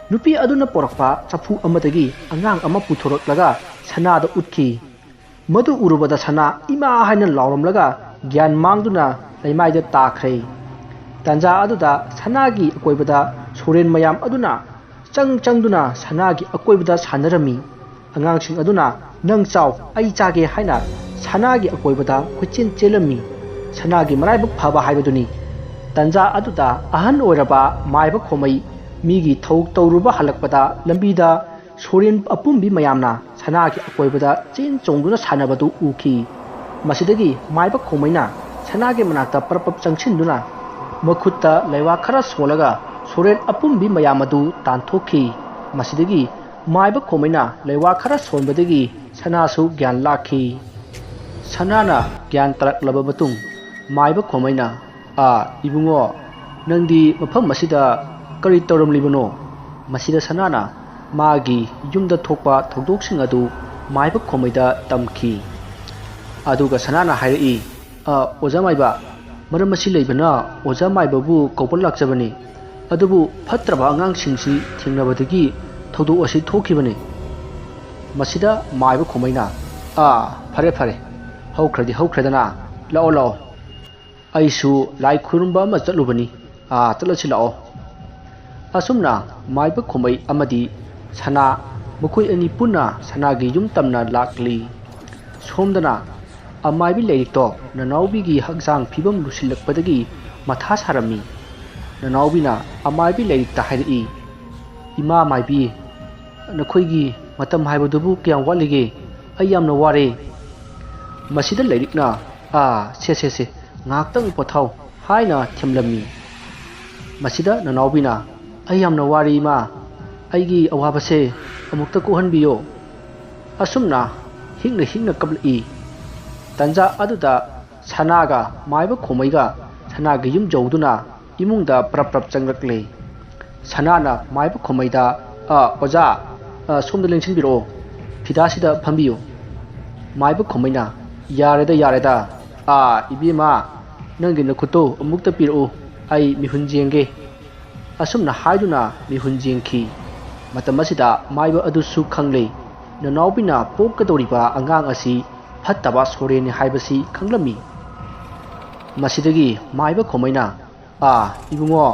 ꯅꯨꯄꯤ ꯑꯗꯨꯅ ꯄꯣꯔꯛꯄ ꯆꯐꯨ ꯑꯃꯗꯒꯤ ꯑꯉꯥꯡ ꯑꯃ ꯄꯨꯊꯣꯔꯛꯂꯒ ꯁꯅꯥꯗ ꯎꯠꯈꯤ꯫ ꯃꯗꯨ ꯎꯔꯨꯕꯗ ꯁꯅꯥ ꯏꯃꯥ ꯍꯥꯏꯅ ꯂꯥꯎꯔꯝꯂꯒ ꯒ꯭ꯌꯥꯟ ꯃꯥꯡꯗꯨꯅ ꯂꯩꯃꯥꯏꯗ ꯇꯥꯈ꯭ꯔꯦ꯫ ꯇꯥꯟꯖꯥ ꯑꯗꯨꯗ ꯁꯅꯥꯒꯤ ꯑꯀꯣꯏꯕꯗ ꯁꯣꯔꯦꯟ ꯃꯌꯥꯝ ꯑꯗꯨꯅ ꯆꯪ ꯆꯪꯗꯨꯅ ꯁꯅꯥꯒꯤ ꯑꯀꯣꯏꯕꯗ ꯁꯥꯟꯅꯔꯝꯃꯤ꯫ ꯑꯉꯥꯡꯁꯤꯡ ꯑꯗꯨꯅ "ꯅꯪ ꯆꯥꯎ, ꯑꯩ ꯆꯥꯒꯦ" ꯍꯥꯏꯅ ꯁꯅꯥꯒꯤ ꯑꯀꯣꯏꯕꯗ ꯀꯣꯏꯆꯦꯟ ꯆꯦꯜꯂꯝꯃꯤ꯫ ꯁꯅꯥꯒꯤ ꯃꯔꯥꯏꯕꯛ ꯐꯕ ꯍꯥꯏꯕꯗꯨꯅꯤ꯫ ꯇꯟꯖꯥ ꯑꯗꯨꯗ ꯑꯍꯟ ꯑꯣꯏꯔꯕ ꯃꯥꯏꯕ ꯈꯣꯃꯩ ꯃꯤꯒꯤ ꯊꯧ ꯇꯧꯔꯨꯕ ꯍꯜꯂꯛꯄꯗ ꯂꯝꯕꯤꯗ ꯁꯣꯔꯦꯟ ꯑꯄꯨꯝꯕꯤ ꯃꯌꯥꯝꯅ ꯁꯅꯥꯒꯤ ꯑꯀꯣꯏꯕꯗ ꯆꯦꯟ ꯆꯣꯡꯗꯨꯅ ꯁꯥꯟꯅꯕꯗꯨ ꯎꯈꯤ꯫ ꯃꯁꯤꯗꯒꯤ ꯃꯥꯏꯕ ꯈꯣꯃꯩꯅ ꯁꯅꯥꯒꯤ ꯃꯅꯥꯛꯇ ꯄꯔꯞ ꯄꯔꯞ ꯆꯪꯁꯤꯟꯗꯨꯅ ꯃꯈꯨꯠꯇ ꯂꯩꯋꯥ ꯈꯔ ꯁꯣꯜꯂꯒ ꯁꯣꯔꯦꯟ ꯑꯄꯨꯝꯕꯤ ꯃꯌꯥꯝ ꯑꯗꯨ ꯇꯥꯟꯊꯣꯛꯈꯤ꯫ ꯃꯁꯤꯗꯒꯤ ꯃꯥꯏꯕ ꯈꯣꯃꯩꯅ ꯂꯩꯋꯥ ꯈꯔ ꯁꯣꯟꯕꯗꯒꯤ ꯁꯅꯥꯁꯨ ꯒ꯭ꯌꯥꯟ ꯂꯥꯛꯈꯤ꯫ ꯁꯅꯥꯅ ꯒ꯭ꯌꯥꯟ ꯇꯥꯔꯛꯂꯕ ꯃꯇꯨꯡ ꯃꯥꯏꯕ ꯈꯣꯃꯩꯅ "ꯑꯥ, ꯏꯕꯨꯡꯉꯣ, ꯅꯪꯗꯤ ꯃꯐꯝ ꯑꯁꯤꯗ ꯀꯔꯤ ꯇꯧꯔꯝꯂꯤꯕꯅꯣ?" ꯃꯁꯤꯗ ꯁꯅꯥꯅ ꯃꯥꯒꯤ ꯌꯨꯝꯗ ꯊꯣꯛꯄ ꯊꯧꯗꯣꯛꯁꯤꯡ ꯑꯗꯨ ꯃꯥꯏꯕ ꯈꯣꯃꯩꯗ ꯇꯝꯈꯤ꯫ ꯑꯗꯨꯒ ꯁꯅꯥꯅ ꯍꯥꯏꯔꯛꯏ, "ꯑ, ꯑꯣꯖꯥ ꯃꯥꯏꯕ, ꯃꯔꯝ ꯑꯁꯤ ꯂꯩꯕꯅ ꯑꯣꯖꯥ ꯃꯥꯏꯕꯕꯨ ꯀꯧꯕ ꯂꯥꯛꯆꯕꯅꯤ꯫ ꯑꯗꯨꯕꯨ ꯐꯠꯇ꯭ꯔꯕ ꯑꯉꯥꯡꯁꯤꯡꯁꯤ ꯊꯦꯡꯅꯕꯗꯒꯤ ꯊꯧꯗꯣꯛ ꯑꯁꯤ ꯊꯣꯛꯈꯤꯕꯅꯤ꯫" ꯃꯁꯤꯗ ꯃꯥꯏꯕ ꯈꯣꯃꯩꯅ, "ꯑꯥ, ꯐꯔꯦ, ꯐꯔꯦ, ꯍꯧꯈ꯭ꯔꯗꯤ ꯍꯧꯈ꯭ꯔꯦꯗꯅ, ꯂꯥꯛꯑꯣ, ꯂꯥꯛꯑꯣ, ꯑꯩꯁꯨ ꯂꯥꯏ ꯈꯨꯔꯨꯝꯕ ꯑꯃ ꯆꯠꯂꯨꯕꯅꯤ, ꯑꯥ, ꯆꯠꯂꯁꯤ ꯂꯥꯛꯑꯣ꯫" ꯑꯁꯨꯝꯅ ꯃꯥꯏꯕ ꯈꯣꯃꯩ ꯑꯃꯗꯤ ꯁꯅꯥ, ꯃꯈꯣꯏ ꯑꯅꯤ ꯄꯨꯟꯅ ꯁꯅꯥꯒꯤ ꯌꯨꯝ ꯇꯝꯅ ꯂꯥꯛꯂꯤ꯫ ꯁꯣꯝꯗꯅ ꯑꯃꯥꯏꯕꯤ ꯂꯥꯏꯔꯤꯛꯇꯣ ꯅꯅꯥꯎꯕꯤꯒꯤ ꯍꯛꯆꯥꯡ ꯐꯤꯕꯝ ꯂꯨꯁꯤꯜꯂꯛꯄꯗꯒꯤ ꯃꯊꯥ ꯁꯥꯔꯝꯃꯤ꯫ ꯅꯅꯥꯎꯕꯤꯅ ꯑꯃꯥꯏꯕꯤ ꯂꯥꯏꯔꯤꯛꯇ ꯍꯥꯏꯔꯛꯏ, "ꯏꯃꯥ ꯃꯥꯏꯕꯤ, ꯅꯈꯣꯏꯒꯤ ꯃꯇꯝ ꯍꯥꯏꯕꯗꯨꯕꯨ ꯀꯌꯥꯝ ꯋꯥꯠꯂꯤꯒꯦ? ꯑꯩ ꯌꯥꯝꯅ ꯋꯥꯔꯦ꯫" ꯃꯁꯤꯗ ꯂꯥꯏꯔꯤꯛꯅ, "ꯑꯥ, ꯁꯦ, ꯁꯦ, ꯁꯦ, ꯉꯥꯏꯍꯥꯛꯇꯪ ꯄꯣꯊꯥꯎ" ꯍꯥꯏꯅ ꯊꯦꯝꯂꯝꯃꯤ꯫ ꯃꯁꯤꯗ ꯅꯅꯥꯎꯕꯤꯅ, "ꯑꯩ ꯌꯥꯝꯅ ꯋꯥꯔꯦ ꯏꯃꯥ, ꯑꯩꯒꯤ ꯑꯋꯥꯕꯁꯦ ꯑꯃꯨꯛꯇ ꯀꯣꯛꯍꯟꯕꯤꯌꯣ꯫" ꯑꯁꯨꯝꯅ ꯍꯤꯛꯅ ꯍꯤꯛꯅ ꯀꯞꯂꯛꯏ꯫ ꯇꯟꯖꯥ ꯑꯗꯨꯗ ꯁꯅꯥꯒ ꯃꯥꯏꯕ ꯈꯣꯃꯩꯒ ꯁꯅꯥꯒꯤ ꯌꯨꯝ ꯌꯧꯗꯨꯅ ꯏꯃꯨꯡꯗ ꯄ꯭ꯔꯞ ꯄ꯭ꯔꯞ ꯆꯪꯂꯛꯂꯦ꯫ ꯁꯅꯥꯅ ꯃꯥꯏꯕ ꯈꯣꯃꯩꯗ, "ꯑ, ꯑꯣꯖꯥ, ꯑ, ꯁꯣꯝꯗ ꯂꯦꯡꯁꯤꯟꯕꯤꯔꯛꯑꯣ, ꯐꯤꯗꯥꯁꯤꯗ ꯐꯝꯕꯤꯌꯨ꯫" ꯃꯥꯏꯕ ꯈꯣꯃꯩꯅ, "ꯌꯥꯔꯦꯗ, ꯌꯥꯔꯦꯗ, ꯑꯥ, ꯏꯕꯦꯝꯃ, ꯅꯪꯒꯤ ꯅꯈꯨꯠꯇꯨ ꯑꯃꯨꯛꯇ ꯄꯤꯔꯛꯎ, ꯑꯩ ꯃꯤꯍꯨꯟ ꯌꯦꯡꯒꯦ꯫" ꯑꯁꯨꯝꯅ ꯍꯥꯏꯗꯨꯅ ꯃꯤꯍꯨꯟ ꯌꯦꯡꯈꯤ꯫ ꯃꯇꯝ ꯑꯁꯤꯗ ꯃꯥꯏꯕ ꯑꯗꯨꯁꯨ ꯈꯪꯂꯦ, ꯅꯅꯥꯎꯕꯤꯅ ꯄꯣꯛꯀꯗꯧꯔꯤꯕ ꯑꯉꯥꯡ ꯑꯁꯤ ꯐꯠꯇꯕ ꯁꯣꯔꯦꯟꯅꯤ ꯍꯥꯏꯕꯁꯤ ꯈꯪꯂꯝꯃꯤ꯫ ꯃꯁꯤꯗꯒꯤ ꯃꯥꯏꯕ ꯈꯣꯃꯩꯅ, "ꯑꯥ, ꯏꯕꯨꯡꯉꯣ,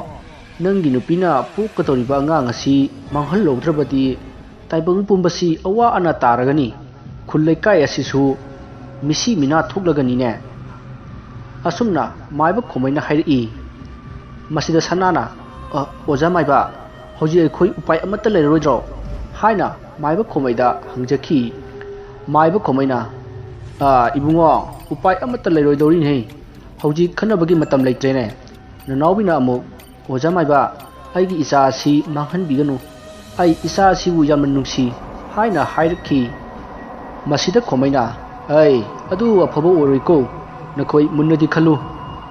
ꯅꯪꯒꯤ ꯅꯨꯄꯤꯅ ꯄꯣꯛꯀꯗꯧꯔꯤꯕ ꯑꯉꯥꯡ ꯑꯁꯤ ꯃꯥꯡꯍꯜꯍꯧꯗ꯭ꯔꯕꯗꯤ ꯇꯥꯏꯕꯪ ꯄꯨꯝꯕꯁꯤ ꯑꯋꯥ ꯑꯅꯥ ꯇꯥꯔꯒꯅꯤ, ꯈꯨꯜ ꯂꯩꯀꯥꯏ ꯑꯁꯤꯁꯨ ꯃꯤꯁꯤ ꯃꯤꯅꯥ ꯊꯣꯛꯂꯒꯅꯤꯅꯦ꯫" ꯑꯁꯨꯝꯅ ꯃꯥꯏꯕ ꯈꯣꯃꯩꯅ ꯍꯥꯏꯔꯛꯏ꯫ ꯃꯁꯤꯗ ꯁꯅꯥꯅ, "ꯑ, ꯑꯣꯖꯥ ꯃꯥꯏꯕ, ꯍꯧꯖꯤꯛ ꯑꯩꯈꯣꯏ ꯎꯄꯥꯏ ꯑꯃꯠꯇ ꯂꯩꯔꯔꯣꯏꯗ꯭ꯔꯣ?" ꯍꯥꯏꯅ ꯃꯥꯏꯕ ꯈꯣꯃꯩꯗ ꯍꯪꯖꯈꯤ꯫ ꯃꯥꯏꯕ ꯈꯣꯃꯩꯅ, "ꯑ, ꯏꯕꯨꯡꯉꯣ, ꯎꯄꯥꯏ ꯑꯃꯠꯇ ꯂꯩꯔꯣꯏꯗꯧꯔꯤꯅꯦ꯫ ꯍꯧꯖꯤꯛ ꯈꯟꯅꯕꯒꯤ ꯃꯇꯝ ꯂꯩꯇ꯭ꯔꯦꯅꯦ꯫" ꯅꯅꯥꯎꯕꯤꯅ ꯑꯃꯨꯛ, "ꯑꯣꯖꯥ ꯃꯥꯏꯕ, ꯑꯩꯒꯤ ꯏꯆꯥ ꯑꯁꯤ ꯃꯥꯡꯍꯟꯕꯤꯒꯅꯨ꯫ ꯑꯩ ꯏꯆꯥ ꯑꯁꯤꯕꯨ ꯌꯥꯝꯅ ꯅꯨꯡꯁꯤ" ꯍꯥꯏꯅ ꯍꯥꯏꯔꯛꯈꯤ꯫ ꯃꯁꯤꯗ ꯈꯣꯃꯩꯅ, "ꯑꯩ, ꯑꯗꯨ ꯑꯐꯕ ꯑꯣꯏꯔꯣꯏꯀꯣ, ꯅꯈꯣꯏ ꯃꯨꯟꯅꯗꯤ ꯈꯜꯂꯨ꯫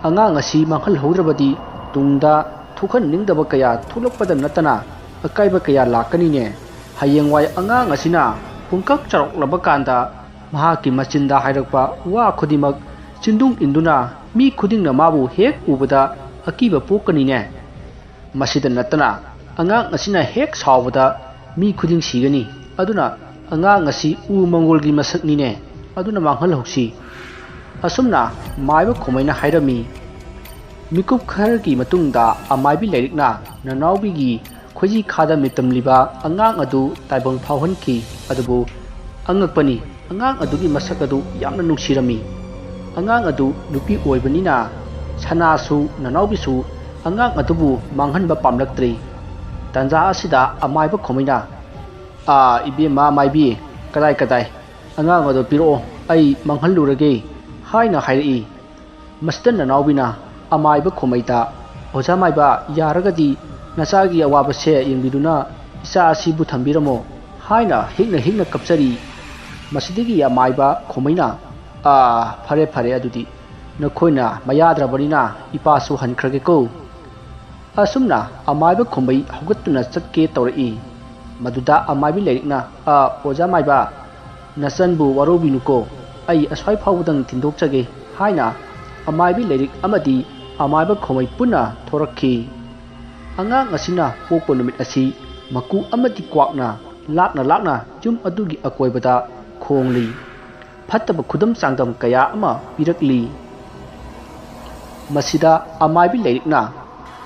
ꯑꯉꯥꯡ ꯑꯁꯤ ꯃꯥꯡꯍꯜꯍꯧꯗ꯭ꯔꯕꯗꯤ ꯇꯨꯡꯗ ꯊꯣꯛꯍꯟꯅꯤꯡꯗꯕ ꯀꯌꯥ ꯊꯣꯛꯂꯛꯄꯗ ꯅꯠꯇꯅ ꯑꯀꯥꯏꯕ ꯀꯌꯥ ꯂꯥꯛꯀꯅꯤꯅꯦ꯫ ꯍꯌꯦꯡꯋꯥꯏ ꯑꯉꯥꯡ ꯑꯁꯤꯅ ꯄꯨꯡꯀꯛ ꯆꯥꯎꯔꯛꯂꯕ ꯀꯥꯟꯗ ꯃꯍꯥꯛꯀꯤ ꯃꯆꯤꯟꯗ ꯍꯥꯏꯔꯛꯄ ꯋꯥ ꯈꯨꯗꯤꯡꯃꯛ ꯆꯤꯟꯗꯨꯡ ꯏꯟꯗꯨꯅ ꯃꯤ ꯈꯨꯗꯤꯡꯅ ꯃꯥꯕꯨ ꯍꯦꯛ ꯎꯕꯗ ꯑꯀꯤꯕ ꯄꯣꯛꯀꯅꯤꯅꯦ꯫ ꯃꯁꯤꯗ ꯅꯠꯇꯅ ꯑꯉꯥꯡ ꯑꯁꯤꯅ ꯍꯦꯛ ꯁꯥꯎꯕꯗ ꯃꯤ ꯈꯨꯗꯤꯡ ꯁꯤꯒꯅꯤ꯫ ꯑꯗꯨꯅ ꯑꯉꯥꯡ ꯑꯁꯤ ꯎ ꯃꯪꯒꯣꯜꯒꯤ ꯃꯁꯛꯅꯤꯅꯦ꯫ ꯑꯗꯨꯅ ꯃꯥꯡꯍꯜꯍꯧꯁꯤ꯫ ꯑꯁꯨꯝꯅ ꯃꯥꯏꯕ ꯈꯣꯃꯩꯅ ꯍꯥꯏꯔꯝꯃꯤ꯫ ꯃꯤꯀꯨꯞ ꯈꯔꯒꯤ ꯃꯇꯨꯡꯗ ꯑꯃꯥꯏꯕꯤ ꯂꯥꯏꯔꯤꯛꯅ ꯅꯅꯥꯎꯕꯤꯒꯤ ꯈꯣꯏꯖꯤ ꯈꯥꯗ ꯃꯤꯇꯝꯂꯤꯕ ꯑꯉꯥꯡ ꯑꯗꯨ ꯇꯥꯏꯕꯪ ꯐꯥꯎꯍꯟꯈꯤ꯫ ꯑꯗꯨꯕꯨ ꯑꯉꯛꯄꯅꯤ, ꯑꯉꯥꯡ ꯑꯗꯨꯒꯤ ꯃꯁꯛ ꯑꯗꯨ ꯌꯥꯝꯅ ꯅꯨꯡꯁꯤꯔꯝꯃꯤ꯫ ꯑꯉꯥꯡ ꯑꯗꯨ ꯅꯨꯄꯤ ꯑꯣꯏꯕꯅꯤꯅ ꯁꯅꯥꯁꯨ ꯅꯅꯥꯎꯕꯤꯁꯨ ꯑꯉꯥꯡ ꯑꯗꯨꯕꯨ ꯃꯥꯡꯍꯟꯕ ꯄꯥꯝꯂꯛꯇ꯭ꯔꯦ꯫ ꯇꯥꯟꯖꯥ ꯑꯁꯤꯗ ꯑꯃꯥꯏꯕ ꯈꯣꯃꯩꯅ, "ꯑꯥ, ꯏꯕꯦꯝꯃ ꯃꯥꯏꯕꯤ, ꯀꯗꯥꯏ ꯀꯗꯥꯏ, ꯑꯉꯥꯡ ꯑꯗꯨ ꯄꯤꯔꯛꯑꯣ, ꯑꯩ ꯃꯥꯡꯍꯜꯂꯨꯔꯒꯦ" ꯍꯥꯏꯅ ꯍꯥꯏꯔꯛꯏ꯫ ꯃꯁꯤꯗ ꯅꯅꯥꯎꯕꯤꯅ ꯑꯃꯥꯏꯕ ꯈꯣꯃꯩꯗ, "ꯑꯣꯖꯥ ꯃꯥꯏꯕ, ꯌꯥꯔꯒꯗꯤ ꯅꯆꯥꯒꯤ ꯑꯋꯥꯕꯁꯦ ꯌꯦꯡꯕꯤꯗꯨꯅ ꯏꯆꯥ ꯑꯁꯤꯕꯨ ꯊꯝꯕꯤꯔꯝꯃꯣ" ꯍꯥꯏꯅ ꯍꯤꯛꯅ ꯍꯤꯛꯅ ꯀꯞꯆꯔꯤ꯫ ꯃꯁꯤꯗꯒꯤ ꯑꯃꯥꯏꯕ ꯈꯣꯃꯩꯅ, "ꯑꯥ, ꯐꯔꯦ ꯐꯔꯦ, ꯑꯗꯨꯗꯤ ꯅꯈꯣꯏꯅ ꯃꯌꯥꯗ꯭ꯔꯕꯅꯤꯅ ꯏꯄꯥꯁꯨ ꯍꯟꯈ꯭ꯔꯒꯦꯀꯣ"꯫ ꯑꯁꯨꯝꯅ ꯑꯃꯥꯏꯕ ꯈꯣꯃꯩ ꯍꯧꯒꯠꯇꯨꯅ ꯆꯠꯀꯦ ꯇꯧꯔꯛꯏ꯫ ꯃꯗꯨꯗ ꯑꯃꯥꯏꯕꯤ ꯂꯥꯏꯔꯤꯛꯅ, "ꯑ, ꯑꯣꯖꯥ ꯃꯥꯏꯕ, ꯅꯆꯟꯕꯨ ꯋꯥꯔꯧꯕꯤꯅꯨꯀꯣ, ꯑꯩ ꯑꯁ꯭ꯋꯥꯏ ꯐꯥꯎꯕꯗꯪ ꯊꯤꯟꯗꯣꯛꯆꯒꯦ" ꯍꯥꯏꯅ ꯑꯃꯥꯏꯕꯤ ꯂꯥꯏꯔꯤꯛ ꯑꯃꯗꯤ ꯑꯃꯥꯏꯕ ꯈꯣꯃꯩ ꯄꯨꯟꯅ ꯊꯣꯔꯛꯈꯤ꯫ ꯑꯉꯥꯡ ꯑꯁꯤꯅ ꯄꯣꯛꯄ ꯅꯨꯃꯤꯠ ꯑꯁꯤ ꯃꯀꯨ ꯑꯃꯗꯤ ꯀ꯭ꯋꯥꯛꯅ ꯂꯥꯛꯅ ꯂꯥꯛꯅ ꯌꯨꯝ ꯑꯗꯨꯒꯤ ꯑꯀꯣꯏꯕꯗ ꯈꯣꯡꯂꯤ꯫ ꯐꯠꯇꯕ ꯈꯨꯗꯝ ꯆꯥꯡꯗꯝ ꯀꯌꯥ ꯑꯃ ꯄꯤꯔꯛꯂꯤ꯫ ꯃꯁꯤꯗ ꯑꯃꯥꯏꯕꯤ ꯂꯥꯏꯔꯤꯛꯅ,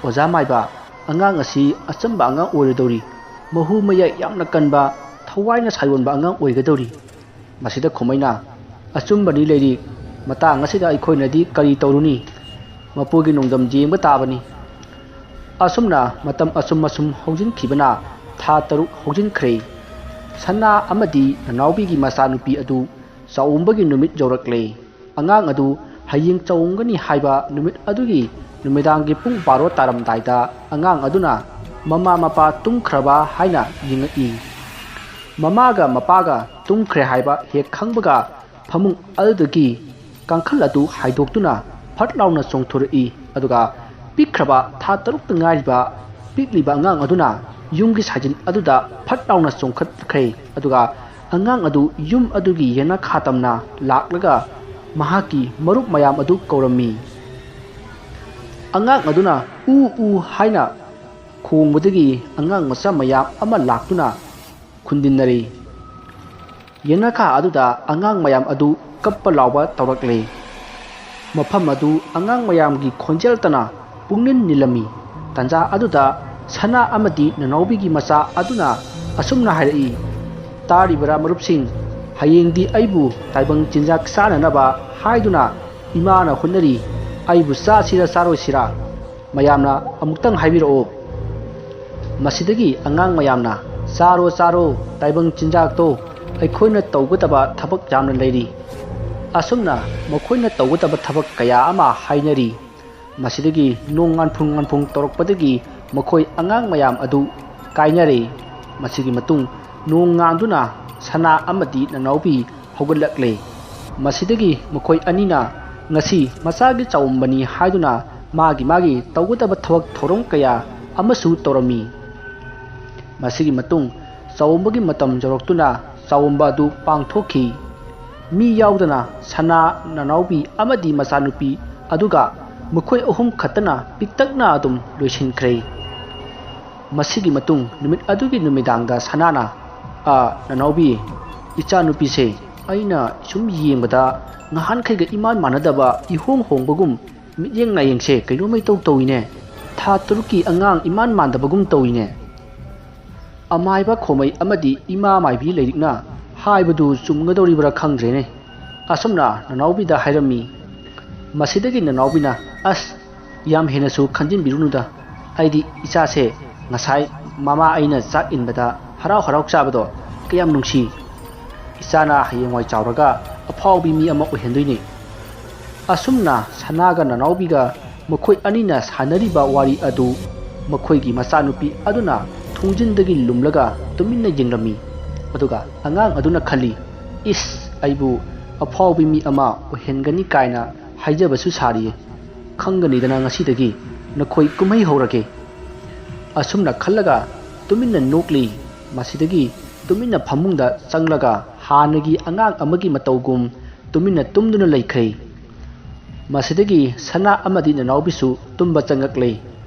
"ꯑꯣꯖꯥ ꯃꯥꯏꯕ, ꯑꯉꯥꯡ ꯑꯁꯤ ꯑꯆꯝꯕ ꯑꯉꯥꯡ ꯑꯣꯏꯔꯣꯏꯗꯧꯔꯤ, ꯃꯍꯨ ꯃꯌꯥꯏ ꯌꯥꯝꯅ ꯀꯟꯕ, ꯊꯋꯥꯏꯅ ꯁꯥꯌꯣꯟꯕ ꯑꯉꯥꯡ ꯑꯣꯏꯒꯗꯧꯔꯤ"꯫ ꯃꯁꯤꯗ ꯈꯣꯃꯩꯅ, "ꯑꯆꯨꯝꯕꯅꯤ ꯂꯥꯏꯔꯤꯛ, ꯃꯇꯥꯡ ꯑꯁꯤꯗ ꯑꯩꯈꯣꯏꯅꯗꯤ ꯀꯔꯤ ꯇꯧꯔꯨꯅꯤ? ꯃꯄꯨꯒꯤ ꯅꯣꯡꯗꯝ ꯌꯦꯡꯕ ꯇꯥꯕꯅꯤ"꯫ ꯑꯁꯨꯝꯅ ꯃꯇꯝ ꯑꯁꯨꯝ ꯑꯁꯨꯝ ꯍꯧꯖꯤꯟꯈꯤꯕꯅ ꯊꯥ ꯇꯔꯨꯛ ꯍꯧꯖꯤꯟꯈ꯭ꯔꯦ꯫ ꯁꯅꯥ ꯑꯃꯗꯤ ꯅꯅꯥꯎꯕꯤꯒꯤ ꯃꯆꯥꯅꯨꯄꯤ ꯑꯗꯨ ꯆꯥꯎꯝꯕꯒꯤ ꯅꯨꯃꯤꯠ ꯌꯧꯔꯛꯂꯦ꯫ ꯑꯉꯥꯡ ꯑꯗꯨ ꯍꯌꯦꯡ ꯆꯥꯎꯝꯒꯅꯤ ꯍꯥꯏꯕ ꯅꯨꯃꯤꯠ ꯑꯗꯨꯒꯤ ꯅꯨꯃꯤꯗꯥꯡꯒꯤ ꯄꯨꯡ ꯕꯥꯔꯣ ꯇꯥꯔꯝꯗꯥꯏꯗ ꯑꯉꯥꯡ ꯑꯗꯨꯅ ꯃꯃꯥ ꯃꯄꯥ ꯇꯨꯝꯈ꯭ꯔꯕ ꯍꯥꯏꯅ ꯌꯦꯡꯉꯛꯏ꯫ ꯃꯃꯥꯒ ꯃꯄꯥꯒ ꯇꯨꯝꯈ꯭ꯔꯦ ꯍꯥꯏꯕ ꯍꯦꯛ ꯈꯪꯕꯒ ꯐꯃꯨꯡ ꯑꯗꯨꯗꯒꯤ ꯀꯥꯡꯈꯜ ꯑꯗꯨ ꯍꯥꯏꯗꯣꯛꯇꯨꯅ ꯐꯠ ꯂꯥꯎꯅ ꯆꯣꯡꯊꯣꯔꯛꯏ꯫ ꯑꯗꯨꯒ ꯄꯤꯛꯈ꯭ꯔꯕ ꯊꯥ ꯇꯔꯨꯛꯇ ꯉꯥꯏꯔꯤꯕ ꯄꯤꯛꯂꯤꯕ ꯑꯉꯥꯡ ꯑꯗꯨꯅ ꯌꯨꯝꯒꯤ ꯁꯥꯖꯤꯟ ꯑꯗꯨꯗ ꯐꯠ ꯂꯥꯎꯅ ꯆꯣꯡꯈꯠꯈ꯭ꯔꯦ꯫ ꯑꯗꯨꯒ ꯑꯉꯥꯡ ꯑꯗꯨ ꯌꯨꯝ ꯑꯗꯨꯒꯤ ꯌꯦꯅꯈꯥ ꯇꯝꯅ ꯂꯥꯛꯂꯒ ꯃꯍꯥꯛꯀꯤ ꯃꯔꯨꯞ ꯃꯌꯥꯝ ꯑꯗꯨ ꯀꯧꯔꯝꯃꯤ꯫ ꯑꯉꯥꯡ ꯑꯗꯨꯅ "ꯎ, ꯎ" ꯍꯥꯏꯅ ꯈꯣꯡꯕꯗꯒꯤ ꯑꯉꯥꯡ ꯃꯆꯥ ꯃꯌꯥꯝ ꯑꯃ ꯂꯥꯛꯇꯨꯅ ꯈꯨꯟꯗꯤꯟꯅꯔꯦ꯫ ꯌꯦꯅꯈꯥ ꯑꯗꯨꯗ ꯑꯉꯥꯡ ꯃꯌꯥꯝ ꯑꯗꯨ ꯀꯞꯄ ꯂꯥꯎꯕ ꯇꯧꯔꯛꯂꯦ꯫ ꯃꯐꯝ ꯑꯗꯨ ꯑꯉꯥꯡ ꯃꯌꯥꯝꯒꯤ ꯈꯣꯟꯖꯦꯜꯇꯅ ꯄꯨꯡꯅꯤꯜ ꯅꯤꯜꯂꯝꯃꯤ꯫ ꯇꯟꯖꯥ ꯑꯗꯨꯗ ꯁꯅꯥ ꯑꯃꯗꯤ ꯅꯅꯥꯎꯕꯤꯒꯤ ꯃꯆꯥ ꯑꯗꯨꯅ ꯑꯁꯨꯝꯅ ꯍꯥꯏꯔꯛꯏ, "ꯇꯥꯔꯤꯕꯔꯥ ꯃꯔꯨꯞꯁꯤꯡ? ꯍꯌꯦꯡꯗꯤ ꯑꯩꯕꯨ ꯇꯥꯏꯕꯪ ꯆꯤꯟꯖꯥꯛ ꯆꯥꯅꯅꯕ ꯍꯥꯏꯗꯨꯅ ꯏꯃꯥꯅ ꯍꯣꯠꯅꯔꯤ꯫ ꯑꯩꯕꯨ ꯆꯥꯁꯤꯔ ꯆꯥꯔꯣꯏꯁꯤꯔ? ꯃꯌꯥꯝꯅ ꯑꯃꯨꯛꯇꯪ ꯍꯥꯏꯕꯤꯔꯛꯑꯣ꯫" ꯃꯁꯤꯗꯒꯤ ꯑꯉꯥꯡ ꯃꯌꯥꯝꯅ, "ꯆꯥꯔꯣ, ꯆꯥꯔꯣ, ꯇꯥꯏꯕꯪ ꯆꯤꯟꯖꯥꯛꯇꯣ, ꯑꯩꯈꯣꯏꯅ ꯇꯧꯒꯗꯕ ꯊꯕꯛ ꯌꯥꯝꯅ ꯂꯩꯔꯤ꯫" ꯑꯁꯨꯝꯅ ꯃꯈꯣꯏꯅ ꯇꯧꯒꯗꯕ ꯊꯕꯛ ꯀꯌꯥ ꯑꯃ ꯍꯥꯏꯅꯔꯤ꯫ ꯃꯁꯤꯗꯒꯤ ꯅꯣꯡ ꯉꯥꯟꯐꯨꯡ ꯉꯥꯟꯐꯨꯡ ꯇꯧꯔꯛꯄꯗꯒꯤ ꯃꯈꯣꯏ ꯑꯉꯥꯡ ꯃꯌꯥꯝ ꯑꯗꯨ ꯀꯥꯏꯅꯔꯦ꯫ ꯃꯁꯤꯒꯤ ꯃꯇꯨꯡ ꯅꯣꯡ ꯉꯥꯟꯗꯨꯅ ꯁꯅꯥ ꯑꯃꯗꯤ ꯅꯅꯥꯎꯕꯤ ꯍꯧꯒꯠꯂꯛꯂꯦ꯫ ꯃꯁꯤꯗꯒꯤ ꯃꯈꯣꯏ ꯑꯅꯤꯅ ꯉꯁꯤ ꯃꯆꯥꯒꯤ ꯆꯥꯎꯝꯕꯅꯤ ꯍꯥꯏꯗꯨꯅ ꯃꯥꯒꯤ ꯃꯥꯒꯤ ꯇꯧꯒꯗꯕ ꯊꯕꯛ ꯊꯧꯔꯝ ꯀꯌꯥ ꯑꯃꯁꯨ ꯇꯧꯔꯝꯃꯤ꯫ ꯃꯁꯤꯒꯤ ꯃꯇꯨꯡ ꯆꯥꯎꯝꯕꯒꯤ ꯃꯇꯝ ꯌꯧꯔꯛꯇꯨꯅ ꯆꯥꯎꯝꯕ ꯑꯗꯨ ꯄꯥꯡꯊꯣꯛꯈꯤ꯫ ꯃꯤ ꯌꯥꯎꯗꯅ ꯁꯅꯥ, ꯅꯅꯥꯎꯕꯤ ꯑꯃꯗꯤ ꯃꯆꯥꯅꯨꯄꯤ ꯑꯗꯨꯒ ꯃꯈꯣꯏ ꯑꯍꯨꯝ ꯈꯛꯇꯅ ꯄꯤꯛꯇꯛꯅ ꯑꯗꯨꯝ ꯂꯣꯏꯁꯤꯟꯈ꯭ꯔꯦ꯫ ꯃꯁꯤꯒꯤ ꯃꯇꯨꯡ ꯅꯨꯃꯤꯠ ꯑꯗꯨꯒꯤ ꯅꯨꯃꯤꯗꯥꯡꯗ ꯁꯅꯥꯅ, "ꯑ, ꯅꯅꯥꯎꯕꯤ, ꯏꯆꯥꯅꯨꯄꯤꯁꯦ ꯑꯩꯅ ꯁꯨꯝ ꯌꯦꯡꯕꯗ ꯉꯍꯥꯟꯈꯩꯒ ꯏꯃꯥꯟ ꯃꯥꯟꯅꯗꯕ, ꯏꯍꯣꯡ ꯍꯣꯡꯕꯒꯨꯝ, ꯃꯤꯠꯌꯦꯡ ꯅꯥꯌꯦꯡꯁꯦ ꯀꯩꯅꯣꯝꯃ ꯏꯇꯧ ꯇꯧꯏꯅꯦ꯫ ꯊꯥ ꯇꯔꯨꯛꯀꯤ ꯑꯉꯥꯡ ꯏꯃꯥꯟ ꯃꯥꯟꯗꯕꯒꯨꯝ ꯇꯧꯏꯅꯦ꯫" ꯑꯃꯥꯏꯕ ꯈꯣꯃꯩ ꯑꯃꯗꯤ ꯏꯃꯥ ꯃꯥꯏꯕꯤ ꯂꯩꯔꯤꯛꯅ ꯍꯥꯏꯕꯗꯨ ꯆꯨꯝꯒꯗꯧꯔꯤꯕ꯭ꯔꯥ ꯈꯪꯗ꯭ꯔꯦꯅꯦ꯫ ꯑꯁꯨꯝꯅ ꯅꯅꯥꯎꯕꯤꯗ ꯍꯥꯏꯔꯝꯃꯤ꯫ ꯃꯁꯤꯗꯒꯤ ꯅꯅꯥꯎꯕꯤꯅ, "ꯑꯁ, ꯌꯥꯝ ꯍꯦꯟꯅꯁꯨ ꯈꯟꯖꯤꯟꯕꯤꯔꯨꯅꯨꯗ꯫ ꯑꯩꯗꯤ ꯏꯆꯥꯁꯦ ꯉꯁꯥꯏ ꯃꯃꯥ ꯑꯩꯅ ꯆꯥꯛ ꯏꯟꯕꯗ ꯍꯔꯥꯎ ꯍꯔꯥꯎ ꯆꯥꯕꯗꯣ ꯀꯌꯥꯝ ꯅꯨꯡꯁꯤ꯫ ꯏꯆꯥꯅ ꯍꯌꯦꯡꯋꯥꯏ ꯆꯥꯎꯔꯒ ꯑꯐꯥꯎꯕꯤ ꯃꯤ ꯑꯃ ꯑꯣꯏꯍꯟꯗꯣꯏꯅꯤ꯫" ꯑꯁꯨꯝꯅ ꯁꯅꯥꯒ ꯅꯅꯥꯎꯕꯤꯒ ꯃꯈꯣꯏ ꯑꯅꯤꯅ ꯁꯥꯟꯅꯔꯤꯕ ꯋꯥꯔꯤ ꯑꯗꯨ ꯃꯈꯣꯏꯒꯤ ꯃꯆꯥꯅꯨꯄꯤ ꯑꯗꯨꯅ ꯊꯣꯡꯖꯤꯟꯗꯒꯤ ꯂꯨꯝꯂꯒ ꯇꯨꯃꯤꯟꯅ ꯌꯦꯡꯂꯝꯃꯤ꯫ ꯑꯗꯨꯒ ꯑꯉꯥꯡ ꯑꯗꯨꯅ ꯈꯜꯂꯤ, "ꯏꯁ, ꯑꯩꯕꯨ ꯑꯐꯥꯎꯕꯤ ꯃꯤ ꯑꯃ ꯑꯣꯏꯍꯟꯒꯅꯤ ꯀꯥꯏꯅ ꯍꯥꯏꯖꯕꯁꯨ ꯁꯥꯔꯤꯌꯦ꯫ ꯈꯪꯒꯅꯤꯗꯅ ꯉꯁꯤꯗꯒꯤ ꯅꯈꯣꯏ ꯀꯨꯝꯍꯩ ꯍꯧꯔꯒꯦ꯫ ꯑꯁꯨꯝꯅ ꯈꯜꯂꯒ ꯇꯨꯃꯤꯟꯅ ꯅꯣꯛꯂꯤ꯫ ꯃꯁꯤꯗꯒꯤ ꯇꯨꯃꯤꯟꯅ ꯐꯃꯨꯡꯗ ꯆꯪꯂꯒ ꯍꯥꯟꯅꯒꯤ ꯑꯉꯥꯡ ꯑꯃꯒꯤ ꯃꯇꯧꯒꯨꯝ ꯇꯨꯃꯤꯟꯅ ꯇꯨꯝꯗꯨꯅ ꯂꯩꯈ꯭ꯔꯦ꯫ ꯃꯁꯤꯗꯒꯤ ꯁꯅꯥ ꯑꯃꯗꯤ ꯅꯅꯥꯎꯕꯤꯁꯨ ꯇꯨꯝꯕ ꯆꯪꯉꯛꯂꯦ꯫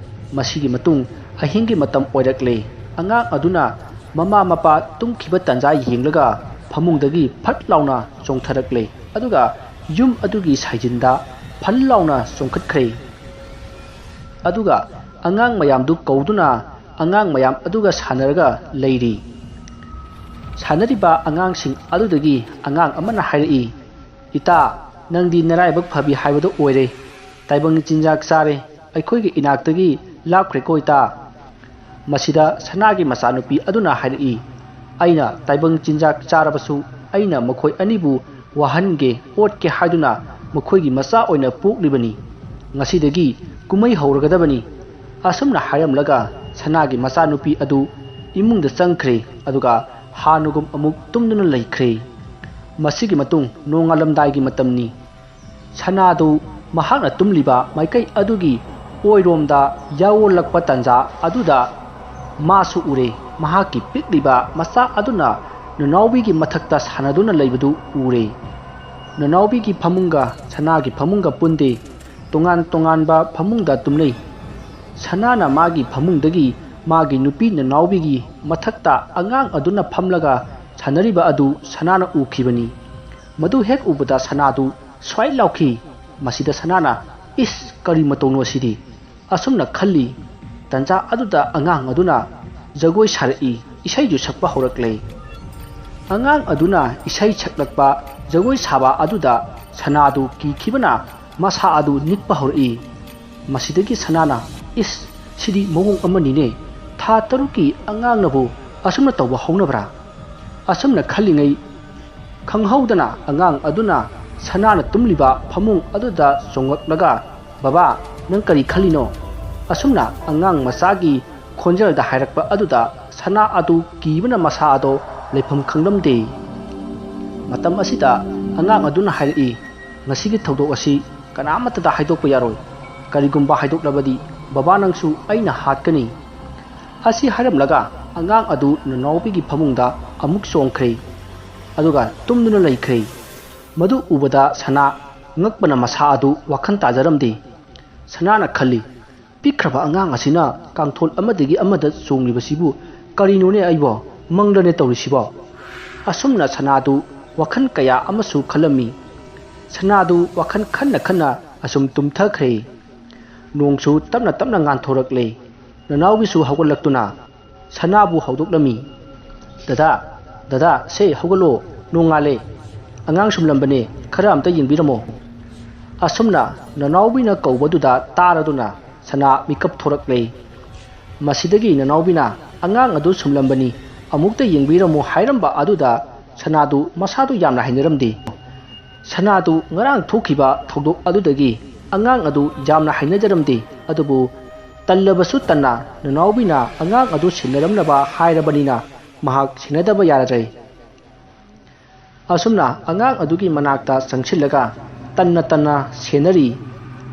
ꯃꯁꯤꯒꯤ ꯃꯇꯨꯡ ꯑꯍꯤꯡꯒꯤ ꯃꯇꯝ ꯑꯣꯏꯔꯛꯂꯦ꯫ ꯑꯉꯥꯡ ꯑꯗꯨꯅ ꯃꯃꯥ ꯃꯄꯥ ꯇꯨꯝꯈꯤꯕ ꯇꯥꯟꯖꯥ ꯌꯦꯡꯂꯒ ꯐꯃꯨꯡꯗꯒꯤ ꯐꯠ ꯂꯥꯎꯅ ꯆꯣꯡꯊꯔꯛꯂꯦ꯫ ꯑꯗꯨꯒ ꯌꯨꯝ ꯑꯗꯨꯒꯤ ꯁꯥꯏꯖꯤꯟꯗ ꯐꯟ ꯂꯥꯎꯅ ꯆꯣꯡꯈꯠꯈ꯭ꯔꯦ꯫ ꯑꯗꯨꯒ ꯑꯉꯥꯡ ꯃꯌꯥꯝꯗꯨ ꯀꯧꯗꯨꯅ ꯑꯉꯥꯡ ꯃꯌꯥꯝ ꯑꯗꯨꯒ ꯁꯥꯟꯅꯔꯒ ꯂꯩꯔꯤ꯫ ꯁꯥꯟꯅꯔꯤꯕ ꯑꯉꯥꯡꯁꯤꯡ ꯑꯗꯨꯗꯒꯤ ꯑꯉꯥꯡ ꯑꯃꯅ ꯍꯥꯏꯔꯛꯏ, "ꯏꯇꯥ, ꯅꯪꯗꯤ ꯅꯔꯥꯏꯕꯛ ꯐꯕꯤ ꯍꯥꯏꯕꯗꯨ ꯑꯣꯏꯔꯦ꯫ ꯇꯥꯏꯕꯪ ꯆꯤꯟꯖꯥꯛ ꯆꯥꯔꯦ, ꯑꯩꯈꯣꯏꯒꯤ ꯏꯅꯥꯛꯇꯒꯤ ꯂꯥꯞꯈ꯭ꯔꯦꯀꯣ ꯏꯇꯥ"꯫ ꯃꯁꯤꯗ ꯁꯅꯥꯒꯤ ꯃꯆꯥꯅꯨꯄꯤ ꯑꯗꯨꯅ ꯍꯥꯏꯔꯛꯏ, "ꯑꯩꯅ ꯇꯥꯏꯕꯪ ꯆꯤꯟꯖꯥꯛ ꯆꯥꯔꯕꯁꯨ ꯑꯩꯅ ꯃꯈꯣꯏ ꯑꯅꯤꯕꯨ ꯋꯥꯍꯟꯒꯦ, ꯑꯣꯠꯀꯦ ꯍꯥꯏꯗꯨꯅ ꯃꯈꯣꯏꯒꯤ ꯃꯆꯥ ꯑꯣꯏꯅ ꯄꯣꯛꯂꯤꯕꯅꯤ꯫ ꯉꯁꯤꯗꯒꯤ ꯀꯨꯝꯍꯩ ꯍꯧꯔꯒꯗꯕꯅꯤ"꯫ ꯑꯁꯨꯝꯅ ꯍꯥꯏꯔꯝꯂꯒ ꯁꯅꯥꯒꯤ ꯃꯆꯥꯅꯨꯄꯤ ꯑꯗꯨ ꯏꯃꯨꯡꯗ ꯆꯪꯈ꯭ꯔꯦ꯫ ꯑꯗꯨꯒ ꯍꯥꯟꯅꯒꯨꯝ ꯑꯃꯨꯛ ꯇꯨꯝꯗꯨꯅ ꯂꯩꯈ꯭ꯔꯦ꯫ ꯃꯁꯤꯒꯤ ꯃꯇꯨꯡ ꯅꯣꯡꯉꯥꯜꯂꯝꯗꯥꯏꯒꯤ ꯃꯇꯝꯅꯤ꯫ ꯁꯅꯥꯗꯨ ꯃꯍꯥꯛꯅ ꯇꯨꯝꯂꯤꯕ ꯃꯥꯏꯀꯩ ꯑꯗꯨꯒꯤ ꯑꯣꯏꯔꯣꯝꯗ ꯌꯥꯑꯣꯜꯂꯛꯄ ꯇꯥꯟꯖꯥ ꯑꯗꯨꯗ ꯃꯥꯁꯨ ꯎꯔꯦ꯫ ꯃꯍꯥꯛꯀꯤ ꯄꯤꯛꯂꯤꯕ ꯃꯆꯥ ꯑꯗꯨꯅ ꯅꯅꯥꯎꯕꯤꯒꯤ ꯃꯊꯛꯇ ꯁꯥꯟꯅꯗꯨꯅ ꯂꯩꯕꯗꯨ ꯎꯔꯦ꯫ ꯅꯅꯥꯎꯕꯤꯒꯤ ꯐꯃꯨꯡꯒ ꯁꯅꯥꯒꯤ ꯐꯃꯨꯡꯒ ꯄꯨꯟꯗꯦ, ꯇꯣꯉꯥꯟ ꯇꯣꯉꯥꯟꯕ ꯐꯃꯨꯡꯗ ꯇꯨꯝꯅꯩ꯫ ꯁꯅꯥꯅ ꯃꯥꯒꯤ ꯐꯃꯨꯡꯗꯒꯤ ꯃꯥꯒꯤ ꯅꯨꯄꯤ ꯅꯅꯥꯎꯕꯤꯒꯤ ꯃꯊꯛꯇ ꯑꯉꯥꯡ ꯑꯗꯨꯅ ꯐꯝꯂꯒ ꯁꯥꯟꯅꯔꯤꯕ ꯑꯗꯨ ꯁꯅꯥꯅ ꯎꯈꯤꯕꯅꯤ꯫ ꯃꯗꯨ ꯍꯦꯛ ꯎꯕꯗ ꯁꯅꯥꯗꯨ ꯁ꯭ꯋꯥꯏ ꯂꯥꯎꯈꯤ꯫ ꯃꯁꯤꯗ ꯁꯅꯥꯅ, "ꯏꯁ, ꯀꯔꯤ ꯃꯇꯧꯅꯣ ꯑꯁꯤꯗꯤ?" ꯑꯁꯨꯝꯅ ꯈꯜꯂꯤ꯫ ꯇꯟꯖꯥ ꯑꯗꯨꯗ ꯑꯉꯥꯡ ꯑꯗꯨꯅ ꯖꯒꯣꯏ ꯁꯥꯔꯛꯏ, ꯏꯁꯩꯁꯨ ꯁꯛꯄ ꯍꯧꯔꯛꯂꯦ꯫ ꯑꯉꯥꯡ ꯑꯗꯨꯅ ꯏꯁꯩ ꯁꯛꯂꯛꯄ, ꯖꯒꯣꯏ ꯁꯥꯕ ꯑꯗꯨꯗ ꯁꯅꯥꯗꯨ ꯀꯤꯈꯤꯕꯅ ꯃꯁꯥ ꯑꯗꯨ ꯅꯤꯛꯄ ꯍꯧꯔꯛꯏ꯫ ꯃꯁꯤꯗꯒꯤ ꯁꯅꯥꯅ, "ꯏꯁ, ꯁꯤꯗꯤ ꯃꯑꯣꯡ ꯑꯃꯅꯤꯅꯦ꯫ ꯊꯥ ꯇꯔꯨꯛꯀꯤ ꯑꯉꯥꯡꯅꯕꯨ ꯑꯁꯨꯝꯅ ꯇꯧꯕ ꯍꯧꯅꯕ꯭ꯔꯥ?" ꯑꯁꯨꯝꯅ ꯈꯜꯂꯤꯉꯩ, ꯈꯪꯍꯧꯗꯅ ꯑꯉꯥꯡ ꯑꯗꯨꯅ ꯁꯅꯥꯅ ꯇꯨꯝꯂꯤꯕ ꯐꯃꯨꯡ ꯑꯗꯨꯗ ꯆꯣꯡꯂꯛꯂꯒ, "ꯕꯕꯥ, ꯅꯪ ꯀꯔꯤ ꯈꯜꯂꯤꯅꯣ?" ꯑꯁꯨꯝꯅ ꯑꯉꯥꯡ ꯃꯆꯥꯒꯤ ꯈꯣꯟꯖꯦꯜꯗ ꯍꯥꯏꯔꯛꯄ ꯑꯗꯨꯗ ꯁꯅꯥ ꯑꯗꯨ ꯀꯤꯕꯅ ꯃꯁꯥ ꯑꯗꯣ ꯂꯩꯐꯝ ꯈꯪꯂꯝꯗꯦ꯫ ꯃꯇꯝ ꯑꯁꯤꯗ ꯑꯉꯥꯡ ꯑꯗꯨꯅ ꯍꯥꯏꯔꯛꯏ, "ꯉꯁꯤꯒꯤ ꯊꯧꯗꯣꯛ ꯑꯁꯤ ꯀꯅꯥꯃꯠꯇꯗ ꯍꯥꯏꯗꯣꯛꯄ ꯌꯥꯔꯣꯏ꯫ ꯀꯔꯤꯒꯨꯝꯕ ꯍꯥꯏꯗꯣꯛꯂꯕꯗꯤ ꯕꯕꯥ ꯅꯪꯁꯨ ꯑꯩꯅ ꯍꯥꯠꯀꯅꯤ꯫ ꯑꯁꯤ ꯍꯥꯏꯔꯝꯂꯒ ꯑꯉꯥꯡ ꯑꯗꯨ ꯅꯅꯥꯎꯕꯤꯒꯤ ꯐꯃꯨꯡꯗ ꯑꯃꯨꯛ ꯆꯣꯡꯈ꯭ꯔꯦ꯫ ꯑꯗꯨꯒ ꯇꯨꯝꯗꯨꯅ ꯂꯩꯈ꯭ꯔꯦ꯫ ꯃꯗꯨ ꯎꯕꯗ ꯁꯅꯥ ꯉꯛꯄꯅ ꯃꯁꯥ ꯑꯗꯨ ꯋꯥꯈꯜ ꯇꯥꯖꯔꯝꯗꯦ꯫ ꯁꯅꯥꯅ ꯈꯜꯂꯤ, "ꯄꯤꯛꯈ꯭ꯔꯕ ꯑꯉꯥꯡ ꯑꯁꯤꯅ ꯀꯥꯡꯊꯣꯜ ꯑꯃꯗꯒꯤ ꯑꯃꯗ ꯆꯣꯡꯂꯤꯕꯁꯤꯕꯨ ꯀꯔꯤꯅꯣꯅꯦ ꯑꯩꯕꯣ? ꯃꯪꯂꯅꯦ ꯇꯧꯔꯤꯁꯤꯕꯣ?" ꯑꯁꯨꯝꯅ ꯁꯅꯥꯗꯨ ꯋꯥꯈꯜ ꯀꯌꯥ ꯑꯃꯁꯨ ꯈꯜꯂꯝꯃꯤ꯫ ꯁꯅꯥꯗꯨ ꯋꯥꯈꯜ ꯈꯟꯅ ꯈꯟꯅ ꯑꯁꯨꯝ ꯇꯨꯝꯊꯈ꯭ꯔꯦ꯫ ꯅꯣꯡꯁꯨ ꯇꯞꯅ ꯇꯞꯅ ꯉꯥꯟꯊꯣꯔꯛꯂꯦ꯫ ꯅꯅꯥꯎꯕꯤꯁꯨ ꯍꯧꯒꯠꯂꯛꯇꯨꯅ ꯁꯅꯥꯕꯨ ꯍꯧꯗꯣꯛꯂꯝꯃꯤ꯫ "ꯗꯗꯥ, ꯗꯗꯥ, ꯁꯦ ꯍꯧꯒꯠꯂꯣ, ꯅꯣꯡꯉꯥꯜꯂꯦ꯫ ꯑꯉꯥꯡ ꯁꯨꯝꯂꯝꯕꯅꯦ, ꯈꯔ ꯑꯝꯇ ꯌꯦꯡꯕꯤꯔꯝꯃꯣ꯫" ꯑꯁꯨꯝꯅ ꯅꯅꯥꯎꯕꯤꯅ ꯀꯧꯕꯗꯨꯗ ꯇꯥꯔꯗꯨꯅ ꯁꯅꯥ ꯃꯤꯀꯞ ꯊꯣꯔꯛꯂꯦ꯫ ꯃꯁꯤꯗꯒꯤ ꯅꯅꯥꯎꯕꯤꯅ ꯑꯉꯥꯡ ꯑꯗꯨ ꯁꯨꯝꯂꯝꯕꯅꯤ, ꯑꯃꯨꯛꯇ ꯌꯦꯡꯕꯤꯔꯝꯃꯨ ꯍꯥꯏꯔꯝꯕ ꯑꯗꯨꯗ ꯁꯅꯥꯗꯨ ꯃꯁꯥꯗꯨ ꯌꯥꯝꯅ ꯍꯩꯅꯔꯝꯗꯦ꯫ ꯁꯅꯥꯗꯨ ꯉꯔꯥꯡ ꯊꯣꯛꯈꯤꯕ ꯊꯧꯗꯣꯛ ꯑꯗꯨꯗꯒꯤ ꯑꯉꯥꯡ ꯑꯗꯨ ꯌꯥꯝꯅ ꯍꯩꯅꯖꯔꯝꯗꯦ꯫ ꯑꯗꯨꯕꯨ ꯇꯜꯂꯕꯁꯨ ꯇꯟꯅ ꯅꯅꯥꯎꯕꯤꯅ ꯑꯉꯥꯡ ꯑꯗꯨ ꯁꯦꯟꯅꯔꯝꯅꯕ ꯍꯥꯏꯔꯕꯅꯤꯅ ꯃꯍꯥꯛ ꯁꯦꯟꯅꯗꯕ ꯌꯥꯔꯗ꯭ꯔꯦ꯫ ꯑꯁꯨꯝꯅ ꯑꯉꯥꯡ ꯑꯗꯨꯒꯤ ꯃꯅꯥꯛꯇ ꯆꯪꯁꯤꯜꯂꯒ ꯇꯟꯅ ꯇꯟꯅ ꯁꯦꯟꯅꯔꯤ꯫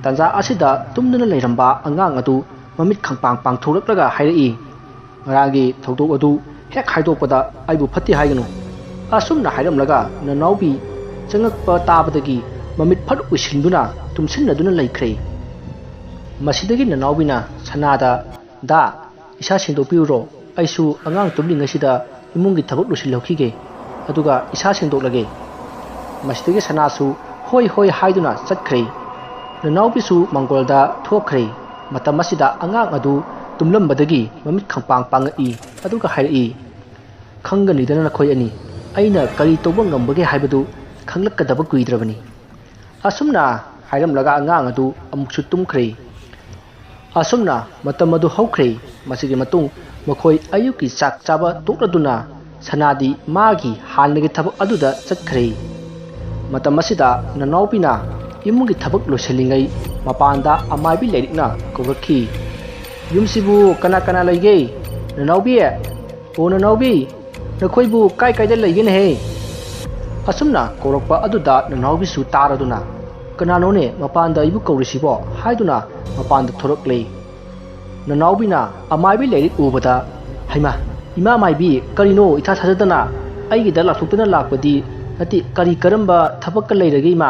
ꯇꯟꯖꯥ ꯑꯁꯤꯗ ꯇꯨꯝꯗꯨꯅ ꯂꯩꯔꯝꯕ ꯑꯉꯥꯡ ꯑꯗꯨ ꯃꯃꯤꯠ ꯈꯪꯄꯥꯡ ꯄꯥꯡꯊꯣꯛꯂꯛꯂꯒ ꯍꯥꯏꯔꯛꯏ, "ꯉꯔꯥꯡꯒꯤ ꯊꯧꯗꯣꯛ ꯑꯗꯨ ꯍꯦꯛ ꯍꯥꯏꯗꯣꯛꯄꯗ ꯑꯩꯕꯨ ꯐꯠꯇꯦ ꯍꯥꯏꯒꯅꯨ꯫" ꯑꯁꯨꯝꯅ ꯍꯥꯏꯔꯝꯂꯒ ꯅꯅꯥꯎꯕꯤ ꯆꯪꯉꯛꯄ ꯇꯥꯕꯗꯒꯤ ꯃꯃꯤꯠ ꯐꯠ ꯎꯏꯁꯤꯟꯗꯨꯅ ꯇꯨꯝꯁꯤꯟꯅꯗꯨꯅ ꯂꯩꯈ꯭ꯔꯦ꯫ ꯃꯁꯤꯗꯒꯤ ꯅꯅꯥꯎꯕꯤꯅ ꯁꯅꯥꯗ, "ꯗꯥ, ꯏꯁꯥ ꯁꯦꯡꯗꯣꯛꯄꯤꯔꯨꯔꯣ, ꯑꯩꯁꯨ ꯑꯉꯥꯡ ꯇꯨꯝꯂꯤꯉꯩꯁꯤꯗ ꯏꯃꯨꯡꯒꯤ ꯊꯕꯛ ꯂꯣꯏꯁꯤꯜꯍꯧꯈꯤꯒꯦ, ꯑꯗꯨꯒ ꯏꯁꯥ ꯁꯦꯡꯗꯣꯛꯂꯒꯦ꯫" ꯃꯁꯤꯗꯒꯤ ꯁꯅꯥꯁꯨ "ꯍꯣꯏ, ꯍꯣꯏ" ꯍꯥꯏꯗꯨꯅ ꯆꯠꯈ꯭ꯔꯦ꯫ ꯅꯅꯥꯎꯕꯤꯁꯨ ꯃꯪꯒꯣꯜꯗ ꯊꯣꯛꯈ꯭ꯔꯦ꯫ ꯃꯇꯝ ꯑꯁꯤꯗ ꯑꯉꯥꯡ ꯑꯗꯨ ꯇꯨꯝꯂꯝꯕꯗꯒꯤ ꯃꯃꯤꯠ ꯈꯪꯄꯥꯡ ꯄꯥꯡꯉꯛꯏ, ꯑꯗꯨꯒ ꯍꯥꯏꯔꯛꯏ, "ꯈꯪꯒꯅꯤꯗꯅ ꯅꯈꯣꯏ ꯑꯅꯤ, ꯑꯩꯅ ꯀꯔꯤ ꯇꯧꯕ ꯉꯝꯕꯒꯦ ꯍꯥꯏꯕꯗꯨ ꯈꯪꯂꯛꯀꯗꯕ ꯀꯨꯏꯗ꯭ꯔꯕꯅꯤ꯫" ꯑꯁꯨꯝꯅ ꯍꯥꯏꯔꯝꯂꯒ ꯑꯉꯥꯡ ꯑꯗꯨ ꯑꯃꯨꯛꯁꯨ ꯇꯨꯝꯈ꯭ꯔꯦ꯫ ꯑꯁꯨꯝꯅ ꯃꯇꯝ ꯑꯗꯨ ꯍꯧꯈ꯭ꯔꯦ꯫ ꯃꯁꯤꯒꯤ ꯃꯇꯨꯡ ꯃꯈꯣꯏ ꯑꯌꯨꯛꯀꯤ ꯆꯥꯛ ꯆꯥꯕ ꯇꯣꯛꯂꯗꯨꯅ ꯁꯅꯥꯗꯤ ꯃꯥꯒꯤ ꯍꯥꯟꯅꯒꯤ ꯊꯕꯛ ꯑꯗꯨꯗ ꯆꯠꯈ꯭ꯔꯦ꯫ ꯃꯇꯝ ꯑꯁꯤꯗ ꯅꯅꯥꯎꯕꯤꯅ ꯏꯃꯨꯡꯒꯤ ꯊꯕꯛ ꯂꯣꯏꯁꯤꯜꯂꯤꯉꯩ ꯃꯄꯥꯟꯗ ꯑꯃꯥꯏꯕꯤ ꯂꯩꯔꯤꯛꯅ ꯀꯧꯔꯛꯈꯤ, "ꯌꯨꯝꯁꯤꯕꯨ ꯀꯅꯥ ꯀꯅꯥ ꯂꯩꯒꯦ? ꯅꯅꯥꯎꯕꯤ, ꯑꯣ ꯅꯅꯥꯎꯕꯤ, ꯅꯈꯣꯏꯕꯨ ꯀꯥꯏ ꯀꯥꯏꯗ ꯂꯩꯒꯦꯅꯦꯍꯦ?" ꯑꯁꯨꯝꯅ ꯀꯧꯔꯛꯄ ꯑꯗꯨꯗ ꯅꯅꯥꯎꯕꯤꯁꯨ ꯇꯥꯔꯗꯨꯅ, "ꯀꯅꯥꯅꯣꯅꯦ ꯃꯄꯥꯟꯗ ꯑꯩꯕꯨ ꯀꯧꯔꯤꯁꯤꯕꯣ?" ꯍꯥꯏꯗꯨꯅ ꯃꯄꯥꯟꯗ ꯊꯣꯔꯛꯂꯦ꯫ ꯅꯅꯥꯎꯕꯤꯅ ꯑꯃꯥꯏꯕꯤ ꯂꯥꯏꯔꯤꯛ ꯎꯕꯗ, "ꯍꯩꯃꯥ, ꯏꯃꯥ ꯃꯥꯏꯕꯤ, ꯀꯔꯤꯅꯣ ꯏꯊꯥ ꯊꯥꯖꯗꯅ ꯑꯩꯒꯤꯗ ꯂꯥꯎꯊꯣꯛꯇꯨꯅ ꯂꯥꯛꯄꯗꯤ? ꯅꯠꯇꯦ, ꯀꯔꯤ ꯀꯔꯝꯕ ꯊꯕꯛꯀ ꯂꯩꯔꯒꯦ ꯏꯃꯥ?"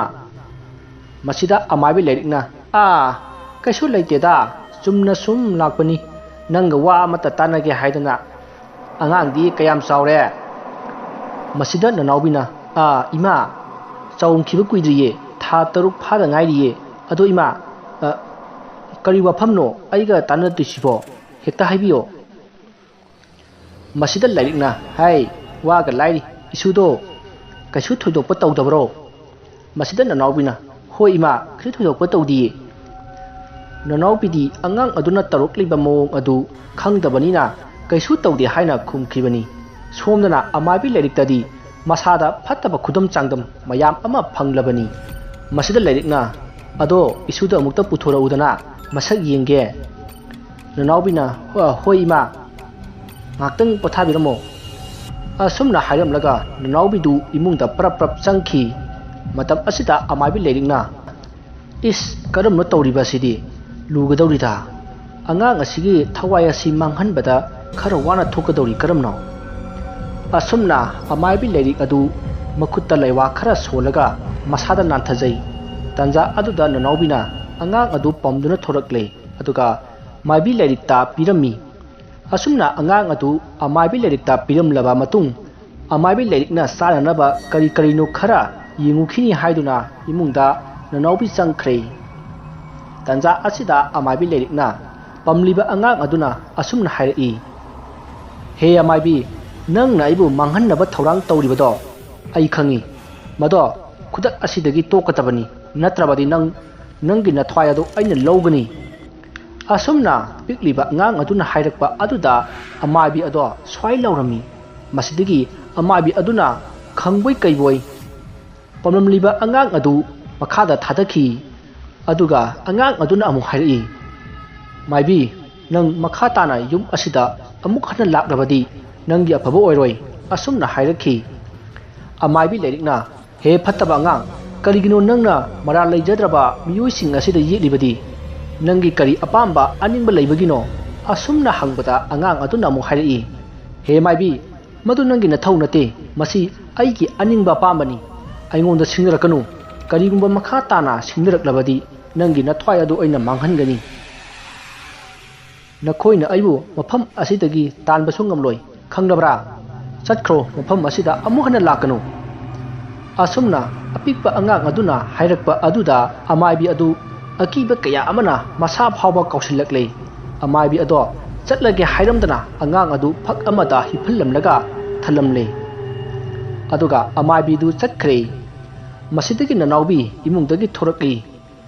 ꯃꯁꯤꯗ ꯑꯃꯥꯏꯕꯤ ꯂꯥꯏꯔꯤꯛꯅ, "ꯑꯥ, ꯀꯩꯁꯨ ꯂꯩꯇꯦꯗ, ꯆꯨꯝꯅ ꯁꯨꯝ ꯂꯥꯛꯄꯅꯤ, ꯅꯪꯒ ꯋꯥ ꯑꯃꯇ ꯇꯥꯟꯅꯒꯦ ꯍꯥꯏꯗꯅ꯫ ꯑꯉꯥꯡꯗꯤ ꯀꯌꯥꯝ ꯆꯥꯎꯔꯦ?" ꯃꯁꯤꯗ ꯅꯅꯥꯎꯕꯤꯅ, "ꯑꯥ, ꯏꯃꯥ, ꯆꯥꯎꯈꯤꯕ ꯀꯨꯏꯗ꯭ꯔꯤꯌꯦ, ꯊꯥ ꯇꯔꯨꯛ ꯐꯥꯗ ꯉꯥꯏꯔꯤꯌꯦ꯫ ꯑꯗꯣ ꯏꯃꯥ, ꯑ, ꯀꯔꯤ ꯋꯥꯐꯝꯅꯣ ꯑꯩꯒ ꯇꯥꯟꯅꯗꯣꯏꯁꯤꯕꯣ? ꯍꯦꯛꯇ ꯍꯥꯏꯕꯤꯌꯣ꯫" ꯃꯁꯤꯗ ꯂꯥꯏꯔꯤꯛꯅ, "ꯍꯥꯏ, ꯋꯥꯒ ꯂꯥꯏꯔꯤ, ꯏꯁꯨꯗꯣ ꯀꯩꯁꯨ ꯊꯣꯏꯗꯣꯛꯄ ꯇꯧꯗꯕ꯭ꯔꯣ?" ꯃꯁꯤꯗ ꯅꯅꯥꯎꯕꯤꯅ, "ꯍꯣꯏ ꯏꯃꯥ, ꯀꯩꯁꯨ ꯊꯣꯏꯗꯣꯛꯄ ꯇꯧꯗꯤꯌꯦ꯫" ꯅꯅꯥꯎꯕꯤꯗꯤ ꯑꯉꯥꯡ ꯑꯗꯨꯅ ꯇꯧꯔꯛꯂꯤꯕ ꯃꯑꯣꯡ ꯑꯗꯨ ꯈꯪꯗꯕꯅꯤꯅ ꯀꯩꯁꯨ ꯇꯧꯗꯦ ꯍꯥꯏꯅ ꯈꯨꯝꯈꯤꯕꯅꯤ꯫ ꯁꯣꯝꯗꯅ ꯑꯃꯥꯏꯕꯤ ꯂꯥꯏꯔꯤꯛꯇꯗꯤ ꯃꯁꯥꯗ ꯐꯠꯇꯕ ꯈꯨꯗꯝ ꯆꯥꯡꯗꯝ ꯃꯌꯥꯝ ꯑꯃ ꯐꯪꯂꯕꯅꯤ꯫ ꯃꯁꯤꯗ ꯂꯥꯏꯔꯤꯛꯅ, "ꯑꯗꯣ ꯏꯁꯨꯗ ꯑꯃꯨꯛꯇ ꯄꯨꯊꯣꯔꯛꯎꯗꯅ, ꯃꯁꯛ ꯌꯦꯡꯒꯦ꯫" ꯅꯅꯥꯎꯕꯤꯅ, "ꯍꯣ-, ꯍꯣꯏ ꯏꯃꯥ, ꯉꯥꯛꯇꯪ ꯄꯣꯊꯥꯕꯤꯔꯝꯃꯣ꯫" ꯑꯁꯨꯝꯅ ꯍꯥꯏꯔꯝꯂꯒ ꯅꯅꯥꯎꯕꯤꯗꯨ ꯏꯃꯨꯡꯗ ꯄ꯭ꯔꯞ ꯄ꯭ꯔꯞ ꯆꯪꯈꯤ꯫ ꯃꯇꯝ ꯑꯁꯤꯗ ꯑꯃꯥꯏꯕꯤ ꯂꯥꯏꯔꯤꯛꯅ, "ꯏꯁ, ꯀꯔꯝꯅ ꯇꯧꯔꯤꯕ ꯑꯁꯤꯗꯤ? ꯂꯨꯒꯗꯧꯔꯤꯗ꯫ ꯑꯉꯥꯡ ꯑꯁꯤꯒꯤ ꯊꯋꯥꯏ ꯑꯁꯤ ꯃꯥꯡꯍꯟꯕꯗ ꯈꯔ ꯋꯥꯅ ꯊꯣꯛꯀꯗꯧꯔꯤ ꯀꯔꯝꯅꯣ?" ꯑꯁꯨꯝꯅ ꯑꯃꯥꯏꯕꯤ ꯂꯥꯏꯔꯤꯛ ꯑꯗꯨ ꯃꯈꯨꯠꯇ ꯂꯩꯋꯥ ꯈꯔ ꯁꯣꯜꯂꯒ ꯃꯁꯥꯗ ꯅꯥꯟꯊꯖꯩ꯫ ꯇꯟꯖꯥ ꯑꯗꯨꯗ ꯅꯅꯥꯎꯕꯤꯅ ꯑꯉꯥꯡ ꯑꯗꯨ ꯄꯝꯗꯨꯅ ꯊꯣꯔꯛꯂꯦ, ꯑꯗꯨꯒ ꯃꯥꯏꯕꯤ ꯂꯥꯏꯔꯤꯛꯇ ꯄꯤꯔꯝꯃꯤ꯫ ꯑꯁꯨꯝꯅ ꯑꯉꯥꯡ ꯑꯗꯨ ꯑꯃꯥꯏꯕꯤ ꯂꯥꯏꯔꯤꯛꯇ ꯄꯤꯔꯝꯂꯕ ꯃꯇꯨꯡ, ꯑꯃꯥꯏꯕꯤ ꯂꯥꯏꯔꯤꯛꯅ ꯆꯥꯅꯅꯕ ꯀꯔꯤ ꯀꯔꯤꯅꯣ ꯈꯔ ꯌꯦꯡꯉꯨꯈꯤꯅꯤ ꯍꯥꯏꯗꯨꯅ ꯏꯃꯨꯡꯗ ꯅꯅꯥꯎꯕꯤ ꯆꯪꯈ꯭ꯔꯦ꯫ ꯇꯟꯖꯥ ꯑꯁꯤꯗ ꯑꯃꯥꯏꯕꯤ ꯂꯥꯏꯔꯤꯛꯅ ꯄꯝꯂꯤꯕ ꯑꯉꯥꯡ ꯑꯗꯨꯅ ꯑꯁꯨꯝꯅ ꯍꯥꯏꯔꯛꯏ, "ꯍꯦ ꯑꯃꯥꯏꯕꯤ, ꯅꯪꯅ ꯑꯩꯕꯨ ꯃꯥꯡꯍꯟꯅꯕ ꯊꯧꯔꯥꯡ ꯇꯧꯔꯤꯕꯗꯣ ꯑꯩ ꯈꯪꯏ꯫ ꯃꯗꯣ ꯈꯨꯗꯛ ꯑꯁꯤꯗꯒꯤ ꯇꯣꯛꯀꯗꯕꯅꯤ, ꯅꯠꯇ꯭ꯔꯕꯗꯤ ꯅꯪ, ꯅꯪꯒꯤ ꯅꯊ꯭ꯋꯥꯏ ꯑꯗꯨ ꯑꯩꯅ ꯂꯧꯒꯅꯤ꯫" ꯑꯁꯨꯝꯅ ꯄꯤꯛꯂꯤꯕ ꯑꯉꯥꯡ ꯑꯗꯨꯅ ꯍꯥꯏꯔꯛꯄ ꯑꯗꯨꯗ ꯑꯃꯥꯏꯕꯤ ꯑꯗꯣ ꯁ꯭ꯋꯥꯏ ꯂꯥꯎꯔꯝꯃꯤ꯫ ꯃꯁꯤꯗꯒꯤ ꯑꯃꯥꯏꯕꯤ ꯑꯗꯨꯅ ꯈꯪꯕꯣꯏ ꯀꯩꯕꯣꯏ ꯄꯝꯂꯝꯂꯤꯕ ꯑꯉꯥꯡ ꯑꯗꯨ ꯃꯈꯥꯗ ꯊꯥꯗꯈꯤ꯫ ꯑꯗꯨꯒ ꯑꯉꯥꯡ ꯑꯗꯨꯅ ꯑꯃꯨꯛ ꯍꯥꯏꯔꯛꯏ, "ꯃꯥꯏꯕꯤ, ꯅꯪ ꯃꯈꯥ ꯇꯥꯅ ꯌꯨꯝ ꯑꯁꯤꯗ ꯑꯃꯨꯛ ꯍꯟꯅ ꯂꯥꯛꯂꯕꯗꯤ ꯅꯪꯒꯤ ꯑꯐꯕ ꯑꯣꯏꯔꯣꯏ," ꯑꯁꯨꯝꯅ ꯍꯥꯏꯔꯛꯈꯤ꯫ ꯑꯃꯥꯏꯕꯤ ꯂꯥꯏꯔꯤꯛꯅ, "ꯍꯦ ꯐꯠꯇꯕ ꯑꯉꯥꯡ, "ꯀꯔꯤꯒꯤꯅꯣ ꯅꯪꯅ ꯃꯔꯥꯜ ꯂꯩꯖꯗ꯭ꯔꯕ ꯃꯤꯑꯣꯏꯁꯤꯡ ꯑꯁꯤꯗ ꯌꯦꯠꯂꯤꯕꯗꯤ? ꯅꯪꯒꯤ ꯀꯔꯤ ꯑꯄꯥꯝꯕ ꯑꯅꯤꯡꯕ ꯂꯩꯕꯒꯤꯅꯣ?" ꯑꯁꯨꯝꯅ ꯍꯪꯕꯗ ꯑꯉꯥꯡ ꯑꯗꯨꯅ ꯑꯃꯨꯛ ꯍꯥꯏꯔꯛꯏ, "ꯍꯦ ꯃꯥꯏꯕꯤ, ꯃꯗꯨ ꯅꯪꯒꯤ ꯅꯊꯧ ꯅꯠꯇꯦ, ꯃꯁꯤ ꯑꯩꯒꯤ ꯑꯅꯤꯡꯕ ꯑꯄꯥꯝꯕꯅꯤ꯫ ꯑꯩꯉꯣꯟꯗ ꯁꯤꯡꯅꯔꯛꯀꯅꯨ, ꯀꯔꯤꯒꯨꯝꯕ ꯃꯈꯥ ꯇꯥꯅ ꯁꯤꯡꯅꯔꯛꯂꯕꯗꯤ ꯅꯪꯒꯤ ꯅꯊ꯭ꯋꯥꯏ ꯑꯗꯨ ꯑꯩꯅ ꯃꯥꯡꯍꯟꯒꯅꯤ꯫ ꯅꯈꯣꯏꯅ ꯑꯩꯕꯨ ꯃꯐꯝ ꯑꯁꯤꯗꯒꯤ ꯇꯥꯟꯕꯁꯨ ꯉꯝꯂꯣꯏ, ꯈꯪꯂꯕ꯭ꯔꯥ? ꯆꯠꯈ꯭ꯔꯣ, ꯃꯐꯝ ꯑꯁꯤꯗ ꯑꯃꯨꯛ ꯍꯟꯅ ꯂꯥꯛꯀꯅꯨ"꯫ ꯑꯁꯨꯝꯅ ꯑꯄꯤꯛꯄ ꯑꯉꯥꯡ ꯑꯗꯨꯅ ꯍꯥꯏꯔꯛꯄ ꯑꯗꯨꯗ ꯑꯃꯥꯏꯕꯤ ꯑꯗꯨ ꯑꯀꯤꯕ ꯀꯌꯥ ꯑꯃꯅ ꯃꯁꯥ ꯐꯥꯎꯕ ꯀꯥꯎꯁꯤꯜꯂꯛꯂꯦ꯫ ꯑꯃꯥꯏꯕꯤ ꯑꯗꯣ ꯆꯠꯂꯒꯦ ꯍꯥꯏꯔꯝꯗꯅ ꯑꯉꯥꯡ ꯑꯗꯨ ꯐꯛ ꯑꯃꯗ ꯍꯤꯞꯍꯜꯂꯝꯂꯒ ꯊꯜꯂꯝꯂꯦ꯫ ꯑꯗꯨꯒ ꯑꯃꯥꯏꯕꯤꯗꯨ ꯆꯠꯈ꯭ꯔꯦ꯫ ꯃꯁꯤꯗꯒꯤ ꯅꯅꯥꯎꯕꯤ ꯏꯃꯨꯡꯗꯒꯤ ꯊꯣꯔꯛꯏ꯫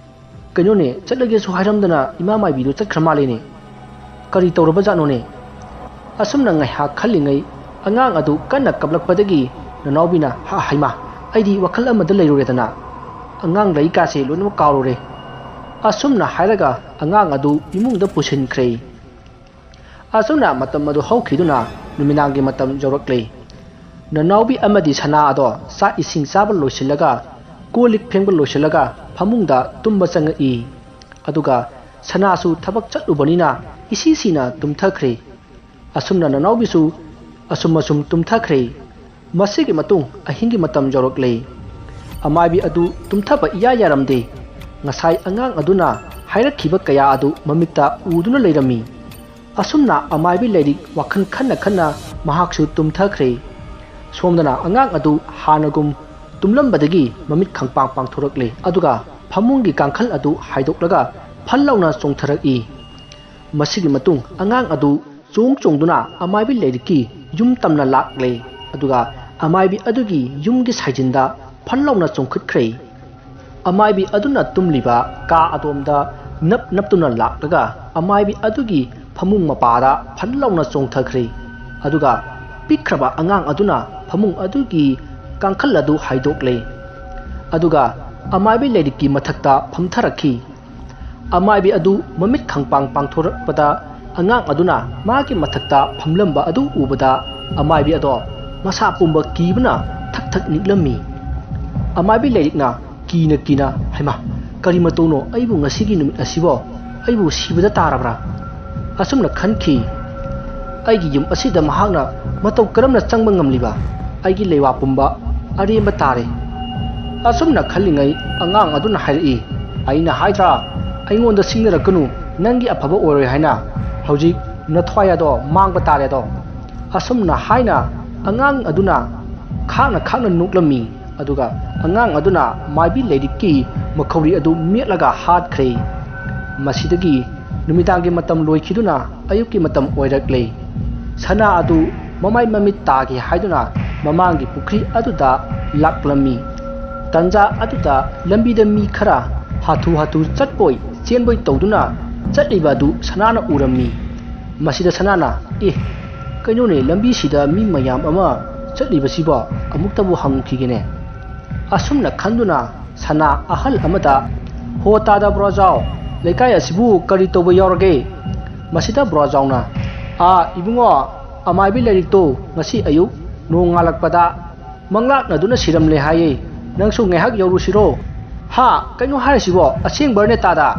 "ꯀꯩꯅꯣꯅꯦ, ꯆꯠꯂꯒꯦꯁꯨ ꯍꯥꯏꯔꯝꯗꯅ ꯏꯃꯥ ꯃꯥꯏꯕꯤꯗꯨ ꯆꯠꯈ꯭ꯔ ꯃꯥꯜꯂꯦꯅꯦ꯫ ꯀꯔꯤ ꯇꯧꯔꯕꯖꯥꯠꯅꯣꯅꯦ?" ꯑꯁꯨꯝꯅ ꯉꯥꯏꯍꯥꯛ ꯈꯜꯂꯤꯉꯩ ꯑꯉꯥꯡ ꯑꯗꯨ ꯀꯟꯅ ꯀꯞꯂꯛꯄꯗꯒꯤ ꯅꯅꯥꯎꯕꯤꯅ, "ꯍꯥ, ꯍꯩꯃꯥ, ꯑꯩꯗꯤ ꯋꯥꯈꯜ ꯑꯃꯗ ꯂꯩꯔꯨꯔꯦꯗꯅ꯫ ꯑꯉꯥꯡ ꯂꯥꯏꯔꯤꯛ ꯀꯥꯁꯦ ꯂꯣꯏꯅꯃꯛ ꯀꯥꯎꯔꯨꯔꯦ"꯫ ꯑꯁꯨꯝꯅ ꯍꯥꯏꯔꯒ ꯑꯉꯥꯡ ꯑꯗꯨ ꯏꯃꯨꯡꯗ ꯄꯨꯁꯤꯟꯈ꯭ꯔꯦ꯫ ꯑꯁꯨꯝꯅ ꯃꯇꯝ ꯑꯗꯨ ꯍꯧꯈꯤꯗꯨꯅ ꯅꯨꯃꯤꯗꯥꯡꯒꯤ ꯃꯇꯝ ꯌꯧꯔꯛꯂꯦ꯫ ꯅꯅꯥꯎꯕꯤ ꯑꯃꯗꯤ ꯁꯅꯥ ꯑꯗꯣ ꯆꯥꯛ ꯏꯁꯤꯡ ꯆꯥꯕ ꯂꯣꯏꯁꯤꯜꯂꯒ, ꯀꯣꯜ ꯂꯤꯛ ꯐꯦꯡꯕ ꯂꯣꯏꯁꯤꯜꯂꯒ ꯐꯃꯨꯡꯗ ꯇꯨꯝꯕ ꯆꯪꯉꯛꯏ꯫ ꯑꯗꯨꯒ ꯁꯅꯥꯁꯨ ꯊꯕꯛ ꯆꯠꯂꯨꯕꯅꯤꯅ ꯏꯁꯤ ꯁꯤꯅ ꯇꯨꯝꯊꯈ꯭ꯔꯦ꯫ ꯑꯁꯨꯝꯅ ꯅꯅꯥꯎꯕꯤꯁꯨ ꯑꯁꯨꯝ ꯑꯁꯨꯝ ꯇꯨꯝꯊꯈ꯭ꯔꯦ꯫ ꯃꯁꯤꯒꯤ ꯃꯇꯨꯡ ꯑꯍꯤꯡꯒꯤ ꯃꯇꯝ ꯌꯧꯔꯛꯂꯦ꯫ ꯑꯃꯥꯏꯕꯤ ꯑꯗꯨ ꯇꯨꯝꯊꯕ ꯏꯌꯥ ꯌꯥꯔꯝꯗꯦ꯫ ꯉꯁꯥꯏ ꯑꯉꯥꯡ ꯑꯗꯨꯅ ꯍꯥꯏꯔꯛꯈꯤꯕ ꯀꯌꯥ ꯑꯗꯨ ꯃꯃꯤꯠꯇ ꯎꯗꯨꯅ ꯂꯩꯔꯝꯃꯤ꯫ ꯑꯁꯨꯝꯅ ꯑꯃꯥꯏꯕꯤ ꯂꯥꯏꯔꯤꯛ ꯋꯥꯈꯜ ꯈꯟꯅ ꯈꯟꯅ ꯃꯍꯥꯛꯁꯨ ꯇꯨꯝꯊꯈ꯭ꯔꯦ꯫ ꯁꯣꯝꯗꯅ ꯑꯉꯥꯡ ꯑꯗꯨ ꯍꯥꯟꯅꯒꯨꯝ ꯇꯨꯝꯂꯝꯕꯗꯒꯤ ꯃꯃꯤꯠ ꯈꯪꯄꯥꯡ ꯄꯥꯡꯊꯣꯔꯛꯂꯦ, ꯑꯗꯨꯒ ꯐꯃꯨꯡꯒꯤ ꯀꯥꯡꯈꯜ ꯑꯗꯨ ꯍꯥꯏꯗꯣꯛꯂꯒ ꯐꯜ ꯂꯥꯎꯅ ꯆꯣꯡꯊꯔꯛꯏ꯫ ꯃꯁꯤꯒꯤ ꯃꯇꯨꯡ ꯑꯉꯥꯡ ꯑꯗꯨ ꯆꯣꯡ ꯆꯣꯡꯗꯨꯅ ꯑꯃꯥꯏꯕꯤ ꯂꯥꯏꯔꯤꯛꯀꯤ ꯌꯨꯝ ꯇꯝꯅ ꯂꯥꯛꯂꯦ, ꯑꯗꯨꯒ ꯑꯃꯥꯏꯕꯤ ꯑꯗꯨꯒꯤ ꯌꯨꯝꯒꯤ ꯁꯥꯏꯖꯤꯟꯗ ꯐꯜ ꯂꯥꯎꯅ ꯆꯣꯡꯈꯠꯈ꯭ꯔꯦ꯫ ꯑꯃꯥꯏꯕꯤ ꯑꯗꯨꯅ ꯇꯨꯝꯂꯤꯕ ꯀꯥ ꯑꯗꯣꯝꯗ ꯅꯞ ꯅꯞꯇꯨꯅ ꯂꯥꯛꯂꯒ ꯑꯃꯥꯏꯕꯤ ꯑꯗꯨꯒꯤ ꯐꯃꯨꯡ ꯃꯄꯥꯗ ꯐꯜ ꯂꯥꯎꯅ ꯆꯣꯡꯊꯈ꯭ꯔꯦ꯫ ꯑꯗꯨꯒ ꯄꯤꯛꯈ꯭ꯔꯕ ꯑꯉꯥꯡ ꯑꯗꯨꯅ ꯐꯃꯨꯡ ꯑꯗꯨꯒꯤ ꯀꯥꯡꯈꯜ ꯑꯗꯨ ꯍꯥꯏꯗꯣꯛꯂꯦ꯫ ꯑꯗꯨꯒ ꯑꯃꯥꯏꯕꯤ ꯂꯥꯏꯔꯤꯛꯀꯤ ꯃꯊꯛꯇ ꯐꯝꯊꯔꯛꯈꯤ꯫ ꯑꯃꯥꯏꯕꯤ ꯑꯗꯨ ꯃꯃꯤꯠ ꯈꯪꯄꯥꯡ ꯄꯥꯡꯊꯣꯔꯛꯄꯗ ꯑꯉꯥꯡ ꯑꯗꯨꯅ ꯃꯥꯒꯤ ꯃꯊꯛꯇ ꯐꯝꯂꯝꯕ ꯑꯗꯨ ꯎꯕꯗ ꯑꯃꯥꯏꯕꯤ ꯑꯗꯣ ꯃꯁꯥ ꯄꯨꯝꯕ ꯀꯤꯕꯅ ꯊꯛ ꯊꯛ ꯅꯤꯛꯂꯝꯃꯤ꯫ ꯑꯃꯥꯏꯕꯤ ꯂꯥꯏꯔꯤꯛꯅ ꯀꯤꯅ ꯀꯤꯅ, "ꯍꯩꯃꯥ, ꯀꯔꯤ ꯃꯇꯧꯅꯣ? ꯑꯩꯕꯨ ꯉꯁꯤꯒꯤ ꯅꯨꯃꯤꯠ ꯑꯁꯤꯕꯣ ꯑꯩꯕꯨ ꯁꯤꯕꯗ ꯇꯥꯔꯕ꯭ꯔꯥ?" ꯑꯁꯨꯝꯅ ꯈꯟꯈꯤ꯫ "ꯑꯩꯒꯤ ꯌꯨꯝ ꯑꯁꯤꯗ ꯃꯍꯥꯛꯅ ꯃꯇꯧ ꯀꯔꯝꯅ ꯆꯪꯕ ꯉꯝꯂꯤꯕ? ꯑꯩꯒꯤ ꯂꯩꯋꯥ ꯄꯨꯝꯕ ꯑꯔꯦꯝꯕ ꯇꯥꯔꯦ꯫" ꯑꯁꯨꯝꯅ ꯈꯜꯂꯤꯉꯩ ꯑꯉꯥꯡ ꯑꯗꯨꯅ ꯍꯥꯏꯔꯛꯏ, "ꯑꯩꯅ ꯍꯥꯏꯗ꯭ꯔꯥ, ꯑꯩꯉꯣꯟꯗ ꯁꯤꯡꯅꯔꯛꯀꯅꯨ, ꯅꯪꯒꯤ ꯑꯐꯕ ꯑꯣꯏꯔꯣꯏ ꯍꯥꯏꯅ꯫ ꯍꯧꯖꯤꯛ ꯅꯊ꯭ꯋꯥꯏ ꯑꯗꯣ ꯃꯥꯡꯕ ꯇꯥꯔꯦ ꯑꯗꯣ꯫" ꯑꯁꯨꯝꯅ ꯍꯥꯏꯅ ꯑꯉꯥꯡ ꯑꯗꯨꯅ ꯈꯥꯛꯅ ꯈꯥꯛꯅ ꯅꯣꯛꯂꯝꯃꯤ꯫ ꯑꯗꯨꯒ ꯑꯉꯥꯡ ꯑꯗꯨꯅ ꯃꯥꯏꯕꯤ ꯂꯥꯏꯔꯤꯛꯀꯤ ꯃꯈꯧꯔꯤ ꯑꯗꯨ ꯃꯦꯠꯂꯒ ꯍꯥꯠꯈ꯭ꯔꯦ꯫ ꯃꯁꯤꯗꯒꯤ ꯅꯨꯃꯤꯗꯥꯡꯒꯤ ꯃꯇꯝ ꯂꯣꯏꯈꯤꯗꯨꯅ ꯑꯌꯨꯛꯀꯤ ꯃꯇꯝ ꯑꯣꯏꯔꯛꯂꯦ꯫ ꯁꯅꯥ ꯑꯗꯨ ꯃꯃꯥꯏ ꯃꯃꯤꯠ ꯇꯥꯒꯦ ꯍꯥꯏꯗꯨꯅ ꯃꯃꯥꯡꯒꯤ ꯄꯨꯈ꯭ꯔꯤ ꯑꯗꯨꯗ ꯂꯥꯛꯂꯝꯃꯤ꯫ ꯇꯟꯖꯥ ꯑꯗꯨꯗ ꯂꯝꯕꯤꯗ ꯃꯤ ꯈꯔ ꯍꯥꯊꯨ ꯍꯥꯊꯨ ꯆꯠꯄꯣꯏ ꯆꯦꯟꯕꯣꯏ ꯇꯧꯗꯨꯅ ꯆꯠꯂꯤꯕ ꯑꯗꯨ ꯁꯅꯥꯅ ꯎꯔꯝꯃꯤ꯫ ꯃꯁꯤꯗ ꯁꯅꯥꯅ, "ꯑꯦ, ꯀꯩꯅꯣꯅꯦ, ꯂꯝꯕꯤꯁꯤꯗ ꯃꯤ ꯃꯌꯥꯝ ꯑꯃ ꯆꯠꯂꯤꯕꯁꯤꯕꯣ? ꯑꯃꯨꯛꯇꯕꯨ ꯍꯪꯉꯨꯈꯤꯒꯦꯅꯦ꯫" ꯑꯁꯨꯝꯅ ꯈꯟꯗꯨꯅ ꯁꯅꯥ ꯑꯍꯜ ꯑꯃꯗ, "ꯍꯣ ꯇꯥꯗ ꯕꯣꯔꯥꯖꯥꯎ, ꯂꯩꯀꯥꯏ ꯑꯁꯤꯕꯨ ꯀꯔꯤ ꯇꯧꯕ ꯌꯥꯎꯔꯒꯦ?" ꯃꯁꯤꯗ ꯕꯣꯔꯥꯖꯥꯎꯅ, "ꯑꯥ, ꯏꯕꯨꯡꯉꯣ, ꯑꯃꯥꯏꯕꯤ ꯂꯥꯏꯔꯤꯛꯇꯣ ꯉꯁꯤ ꯑꯌꯨꯛ ꯅꯣꯡ ꯉꯥꯜꯂꯛꯄꯗ ꯃꯪꯂꯥꯛꯅꯗꯨꯅ ꯁꯤꯔꯝꯂꯦ ꯍꯥꯏꯌꯦ꯫ ꯅꯪꯁꯨ ꯉꯥꯏꯍꯥꯛ ꯌꯧꯔꯨꯁꯤꯔꯣ?" "ꯍꯥ? ꯀꯩꯅꯣ ꯍꯥꯏꯔꯤꯁꯤꯕꯣ? ꯑꯁꯦꯡꯕꯔꯅꯦ ꯇꯥꯗ?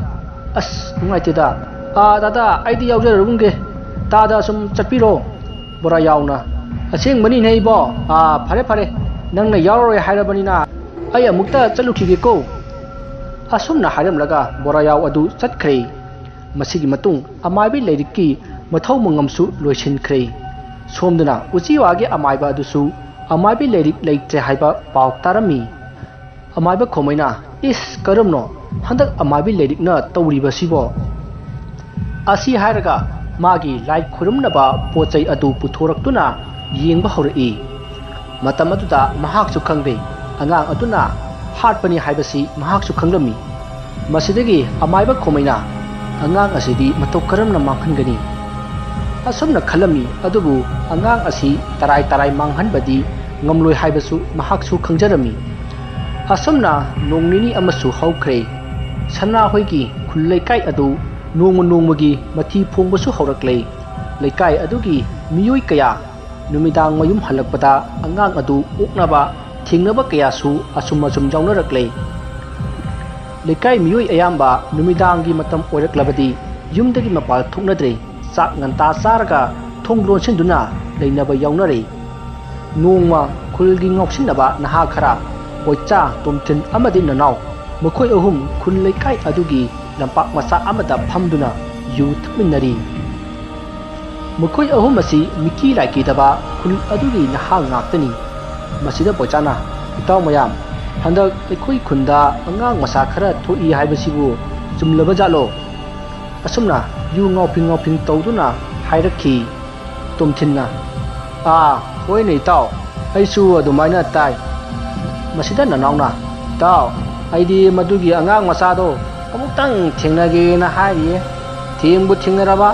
ꯑꯁ, ꯅꯨꯡꯉꯥꯏꯇꯦꯗ꯫ ꯑꯥ, ꯇꯥꯗ, ꯑꯩꯗꯤ ꯌꯥꯎꯖꯔꯨꯒꯨꯝꯒꯦ꯫ ꯇꯥꯗ ꯁꯨꯝ ꯆꯠꯄꯤꯔꯣ꯫" ꯕꯣꯔꯥ ꯌꯥꯎꯅ, "ꯑꯁꯦꯡꯕꯅꯤꯅꯦ ꯏꯕꯣ꯫ ꯑꯥ, ꯐꯔꯦ, ꯐꯔꯦ꯫ ꯅꯪꯅ ꯌꯥꯎꯔꯔꯣꯏ ꯍꯥꯏꯔꯕꯅꯤꯅ ꯑꯩ ꯑꯃꯨꯛꯇ ꯆꯠꯂꯨꯈꯤꯒꯦꯀꯣ꯫" ꯑꯁꯨꯝꯅ ꯍꯥꯏꯔꯝꯂꯒ ꯕꯣꯔꯥ ꯌꯥꯎ ꯑꯗꯨ ꯆꯠꯈ꯭ꯔꯦ꯫ ꯃꯁꯤꯒꯤ ꯃꯇꯨꯡ ꯑꯃꯥꯏꯕꯤ ꯂꯥꯏꯔꯤꯛꯀꯤ ꯃꯊꯧ ꯃꯉꯝꯁꯨ ꯂꯣꯏꯁꯤꯟꯈ꯭ꯔꯦ꯫ ꯁꯣꯝꯗꯅ ꯎꯆꯤꯋꯥꯒꯤ ꯑꯃꯥꯏꯕ ꯑꯗꯨꯁꯨ ꯑꯃꯥꯏꯕꯤ ꯂꯥꯏꯔꯤꯛ ꯂꯩꯇ꯭ꯔꯦ ꯍꯥꯏꯕ ꯄꯥꯎ ꯇꯥꯔꯝꯃꯤ꯫ ꯑꯃꯥꯏꯕ ꯈꯣꯃꯩꯅ, "ꯏꯁ, ꯀꯔꯝꯅꯣ ꯍꯟꯗꯛ ꯑꯃꯥꯏꯕꯤ ꯂꯥꯏꯔꯤꯛꯅ ꯇꯧꯔꯤꯕꯁꯤꯕꯣ?" ꯑꯁꯤ ꯍꯥꯏꯔꯒ ꯃꯥꯒꯤ ꯂꯥꯏ ꯈꯨꯔꯨꯝꯅꯕ ꯄꯣꯠ ꯆꯩ ꯑꯗꯨ ꯄꯨꯊꯣꯔꯛꯇꯨꯅ ꯌꯦꯡꯕ ꯍꯧꯔꯛꯏ꯫ ꯃꯇꯝ ꯑꯗꯨꯗ ꯃꯍꯥꯛꯁꯨ ꯈꯪꯗꯦ, ꯑꯉꯥꯡ ꯑꯗꯨꯅ ꯍꯥꯠꯄꯅꯤ ꯍꯥꯏꯕꯁꯤ ꯃꯍꯥꯛꯁꯨ ꯈꯪꯂꯝꯃꯤ꯫ ꯃꯁꯤꯗꯒꯤ ꯑꯃꯥꯏꯕ ꯈꯣꯃꯩꯅ, "ꯑꯉꯥꯡ ꯑꯁꯤꯗꯤ ꯃꯇꯧ ꯀꯔꯝꯅ ꯃꯥꯡꯍꯟꯒꯅꯤ?" ꯑꯁꯨꯝꯅ ꯈꯜꯂꯝꯃꯤ꯫ ꯑꯗꯨꯕꯨ ꯑꯉꯥꯡ ꯑꯁꯤ ꯇꯔꯥꯏ ꯇꯔꯥꯏ ꯃꯥꯡꯍꯟꯕꯗꯤ ꯉꯝꯂꯣꯏ ꯍꯥꯏꯕꯁꯨ ꯃꯍꯥꯛꯁꯨ ꯈꯪꯖꯔꯝꯃꯤ꯫ ꯑꯁꯨꯝꯅ ꯅꯣꯡ ꯅꯤꯅꯤ ꯑꯃꯁꯨ ꯍꯧꯈ꯭ꯔꯦ꯫ ꯁꯅꯥꯍꯣꯏꯒꯤ ꯈꯨꯜ ꯂꯩꯀꯥꯏ ꯑꯗꯨ ꯅꯣꯡꯃ ꯅꯣꯡꯃꯒꯤ ꯃꯊꯤ ꯐꯣꯡꯕꯁꯨ ꯍꯧꯔꯛꯂꯦ꯫ ꯂꯩꯀꯥꯏ ꯑꯗꯨꯒꯤ ꯃꯤꯑꯣꯏ ꯀꯌꯥ ꯅꯨꯃꯤꯗꯥꯡ ꯃꯌꯨꯝ ꯍꯜꯂꯛꯄꯗ ꯑꯉꯥꯡ ꯑꯗꯨ ꯑꯣꯛꯅꯕ ꯊꯦꯡꯅꯕ ꯀꯌꯥꯁꯨ ꯑꯁꯨꯝ ꯑꯁꯨꯝ ꯌꯥꯎꯅꯔꯛꯂꯦ꯫ ꯂꯩꯀꯥꯏ ꯃꯤꯑꯣꯏ ꯑꯌꯥꯝꯕ ꯅꯨꯃꯤꯗꯥꯡꯒꯤ ꯃꯇꯝ ꯑꯣꯏꯔꯛꯂꯕꯗꯤ ꯌꯨꯝꯗꯒꯤ ꯃꯄꯥꯜ ꯊꯣꯛꯅꯗ꯭ꯔꯦ꯫ ꯆꯥꯛ ꯉꯟꯇꯥ ꯆꯥꯔꯒ ꯊꯣꯡ ꯂꯣꯟꯁꯤꯟꯗꯨꯅ ꯂꯩꯅꯕ ꯌꯥꯎꯅꯔꯦ꯫ ꯅꯣꯡꯃ ꯈꯨꯜꯒꯤ ꯉꯥꯎꯁꯤꯟꯅꯕ ꯅꯍꯥ ꯈꯔ, ꯄꯣꯏꯆꯥ, ꯇꯣꯝꯊꯤꯟ ꯑꯃꯗꯤ ꯅꯅꯥꯎ, ꯃꯈꯣꯏ ꯑꯍꯨꯝ ꯈꯨꯜ ꯂꯩꯀꯥꯏ ꯑꯗꯨꯒꯤ ꯂꯝꯄꯥꯛ ꯃꯆꯥ ꯑꯃꯗ ꯐꯝꯗꯨꯅ ꯌꯨ ꯊꯛꯃꯤꯟꯅꯔꯤ꯫ ꯃꯈꯣꯏ ꯑꯍꯨꯝ ꯑꯁꯤ ꯃꯤꯀꯤ ꯂꯥꯏꯀꯤꯗꯕ ꯈꯨꯜ ꯑꯗꯨꯒꯤ ꯅꯍꯥ ꯉꯥꯛꯇꯅꯤ꯫ ꯃꯁꯤꯗ ꯄꯣꯏꯆꯥꯅ, "ꯏꯇꯥꯎ ꯃꯌꯥꯝ, ꯍꯟꯗꯛ ꯑꯩꯈꯣꯏ ꯈꯨꯟꯗ ꯑꯉꯥꯡ ꯃꯆꯥ ꯈꯔ ꯊꯣꯛꯏ ꯍꯥꯏꯕꯁꯤꯕꯨ ꯆꯨꯝꯂꯕ ꯖꯥꯠꯂꯣ?" ꯑꯁꯨꯝꯅ ꯌꯨ ꯉꯥꯎꯐꯤꯡ ꯉꯥꯎꯐꯤꯡ ꯇꯧꯗꯨꯅ ꯍꯥꯏꯔꯛꯈꯤ꯫ ꯇꯣꯝꯊꯤꯟꯅ, "ꯑꯥ, ꯍꯣꯏꯅꯦ ꯏꯇꯥꯎ, ꯑꯩꯁꯨ ꯑꯗꯨꯃꯥꯏꯅ ꯇꯥꯏ꯫" ꯃꯁꯤꯗ ꯅꯅꯥꯎꯅ, "ꯏꯇꯥꯎ, ꯑꯩꯗꯤ ꯃꯗꯨꯒꯤ ꯑꯉꯥꯡ ꯃꯆꯥꯗꯣ ꯑꯃꯨꯛꯇꯪ ꯊꯦꯡꯅꯒꯦꯅ ꯍꯥꯏꯔꯤꯌꯦ꯫ ꯊꯦꯡꯕꯨ ꯊꯦꯡꯅꯔꯕ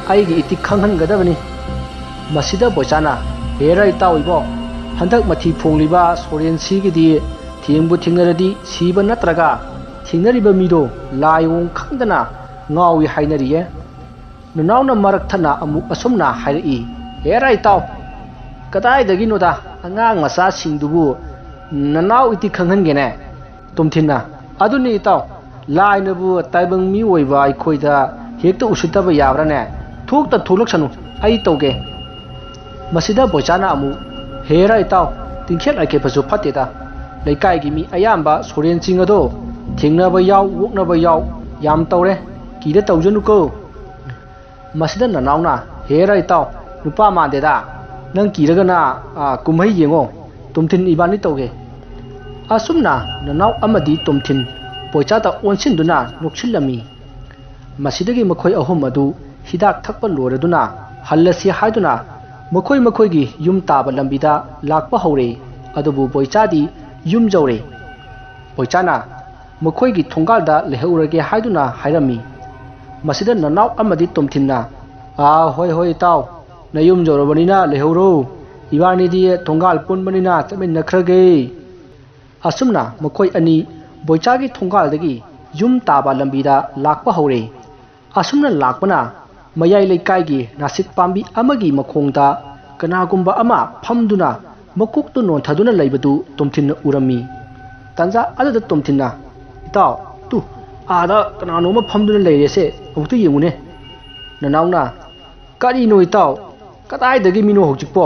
ꯑꯩꯒꯤ ꯏꯇꯤꯛ ꯈꯪꯍꯟꯒꯗꯕꯅꯤ꯫" ꯃꯁꯤꯗ ꯕꯣꯏꯆꯥꯅ, "ꯍꯦꯔꯥ ꯏꯇꯥꯎ ꯏꯕꯣ, ꯍꯟꯗꯛ ꯃꯊꯤ ꯐꯣꯡꯂꯤꯕ ꯁꯣꯔꯦꯟꯁꯤꯒꯤꯗꯤ ꯊꯦꯡꯕꯨ ꯊꯦꯡꯅꯔꯗꯤ ꯁꯤꯕ ꯅꯠꯇ꯭ꯔꯒ ꯊꯦꯡꯅꯔꯤꯕ ꯃꯤꯗꯣ ꯂꯥꯏꯑꯣꯡ ꯈꯪꯗꯅ ꯉꯥꯎꯏ ꯍꯥꯏꯅꯔꯤꯌꯦ꯫" ꯅꯅꯥꯎꯅ ꯃꯔꯛ ꯊꯠꯅ ꯑꯃꯨꯛ ꯑꯁꯨꯝꯅ ꯍꯥꯏꯔꯛꯏ, "ꯍꯦꯔꯥ ꯏꯇꯥꯎ, ꯀꯗꯥꯏꯗꯒꯤꯅꯣꯗ ꯑꯉꯥꯡ ꯃꯆꯥꯁꯤꯡꯗꯨꯕꯨ ꯅꯅꯥꯎ ꯏꯇꯤꯛ ꯈꯪꯍꯟꯒꯦꯅꯦ?" ꯇꯣꯝꯊꯤꯟꯅ, "ꯑꯗꯨꯅꯤ ꯏꯇꯥꯎ, ꯂꯥꯏꯅꯕꯨ ꯇꯥꯏꯕꯪ ꯃꯤ ꯑꯣꯏꯕ ꯑꯩꯈꯣꯏꯗ ꯍꯦꯛꯇ ꯎꯁꯤꯠꯇꯕ ꯌꯥꯕ꯭ꯔꯥꯅꯦ? ꯊꯣꯛꯇ ꯊꯣꯛꯂꯛꯁꯅꯨ, ꯑꯩ ꯇꯧꯒꯦ꯫" ꯃꯁꯤꯗ ꯕꯣꯏꯆꯥꯅ ꯑꯃꯨꯛ, "ꯍꯦꯔꯥ ꯏꯇꯥꯎ, ꯇꯤꯡꯈꯦꯠ ꯂꯥꯏꯈꯦꯠꯄꯁꯨ ꯐꯠꯇꯦꯗ꯫ ꯂꯩꯀꯥꯏꯒꯤ ꯃꯤ ꯑꯌꯥꯝꯕ ꯁꯣꯔꯦꯟ ꯆꯤꯡ ꯑꯗꯣ ꯊꯦꯡꯅꯕ ꯌꯥꯎ, ꯑꯣꯛꯅꯕ ꯌꯥꯎ, ꯌꯥꯝ ꯇꯧꯔꯦ꯫ ꯀꯤꯗ ꯇꯧꯖꯅꯨꯀꯣ꯫" ꯃꯁꯤꯗ ꯅꯅꯥꯎꯅ, "ꯍꯦꯔꯥ ꯏꯇꯥꯎ, ꯅꯨꯄꯥ ꯃꯥꯟꯗꯦꯗ꯫ ꯅꯪ ꯀꯤꯔꯒꯅ, ꯑꯥ, ꯀꯨꯝꯍꯩ ꯌꯦꯡꯉꯣ꯫ ꯇꯣꯝꯊꯤꯟ ꯏꯕꯥꯅꯤ ꯇꯧꯒꯦ꯫" ꯑꯁꯨꯝꯅ ꯅꯅꯥꯎ ꯑꯃꯗꯤ ꯇꯣꯝꯊꯤꯟ ꯕꯣꯏꯆꯥꯗ ꯑꯣꯟꯁꯤꯟꯗꯨꯅ ꯅꯣꯛꯁꯤꯜꯂꯝꯃꯤ꯫ ꯃꯁꯤꯗꯒꯤ ꯃꯈꯣꯏ ꯑꯍꯨꯝ ꯑꯗꯨ ꯍꯤꯗꯥꯛ ꯊꯛꯄ ꯂꯣꯏꯔꯗꯨꯅ ꯍꯜꯂꯁꯤ ꯍꯥꯏꯗꯨꯅ ꯃꯈꯣꯏ ꯃꯈꯣꯏꯒꯤ ꯌꯨꯝ ꯇꯥꯕ ꯂꯝꯕꯤꯗ ꯂꯥꯛꯄ ꯍꯧꯔꯦ꯫ ꯑꯗꯨꯕꯨ ꯕꯣꯏꯆꯥꯗꯤ ꯌꯨꯝ ꯌꯧꯔꯦ꯫ ꯕꯣꯏꯆꯥꯅ ꯃꯈꯣꯏꯒꯤ ꯊꯣꯡꯒꯥꯜꯗ ꯂꯩꯍꯧꯔꯒꯦ ꯍꯥꯏꯗꯨꯅ ꯍꯥꯏꯔꯝꯃꯤ꯫ ꯃꯁꯤꯗ ꯅꯅꯥꯎ ꯑꯃꯗꯤ ꯇꯣꯝꯊꯤꯟꯅ, "ꯑꯥ, ꯍꯣꯏ, ꯍꯣꯏ, ꯏꯇꯥꯎ, ꯅꯌꯨꯝ ꯌꯧꯔꯕꯅꯤꯅ ꯂꯩꯍꯧꯔꯣ꯫ ꯏꯕꯥꯅꯤꯗꯤ ꯊꯣꯡꯒꯥꯜ ꯄꯨꯟꯕꯅꯤꯅ ꯆꯠꯃꯤꯟꯅꯈ꯭ꯔꯒꯦ꯫" ꯑꯁꯨꯝꯅ ꯃꯈꯣꯏ ꯑꯅꯤ ꯕꯣꯏꯆꯥꯒꯤ ꯊꯣꯡꯒꯥꯜꯗꯒꯤ ꯌꯨꯝ ꯇꯥꯕ ꯂꯝꯕꯤꯗ ꯂꯥꯛꯄ ꯍꯧꯔꯦ꯫ ꯑꯁꯨꯝꯅ ꯂꯥꯛꯄꯅ ꯃꯌꯥꯏ ꯂꯩꯀꯥꯏꯒꯤ ꯅꯥꯁꯤꯛ ꯄꯥꯝꯕꯤ ꯑꯃꯒꯤ ꯃꯈꯣꯡꯗ ꯀꯅꯥꯒꯨꯝꯕ ꯑꯃ ꯐꯝꯗꯨꯅ ꯃꯀꯣꯛꯇꯨ ꯅꯣꯟꯊꯗꯨꯅ ꯂꯩꯕꯗꯨ ꯇꯣꯝꯊꯤꯟꯅ ꯎꯔꯝꯃꯤ꯫ ꯇꯥꯟꯖꯥ ꯑꯗꯨꯗ ꯇꯣꯝꯊꯤꯟꯅ, "ꯏꯇꯥꯎ, ꯇꯨ, ꯑꯥꯗ ꯀꯅꯥꯅꯣꯃ ꯐꯝꯗꯨꯅ ꯂꯩꯔꯦꯁꯦ, ꯑꯃꯨꯛꯇ ꯌꯦꯡꯉꯨꯅꯦ꯫" ꯅꯅꯥꯎꯅ, "ꯀꯔꯤꯅꯣ ꯏꯇꯥꯎ? ꯀꯗꯥꯏꯗꯒꯤ ꯃꯤꯅꯣ ꯍꯧꯖꯤꯛꯄꯣ?"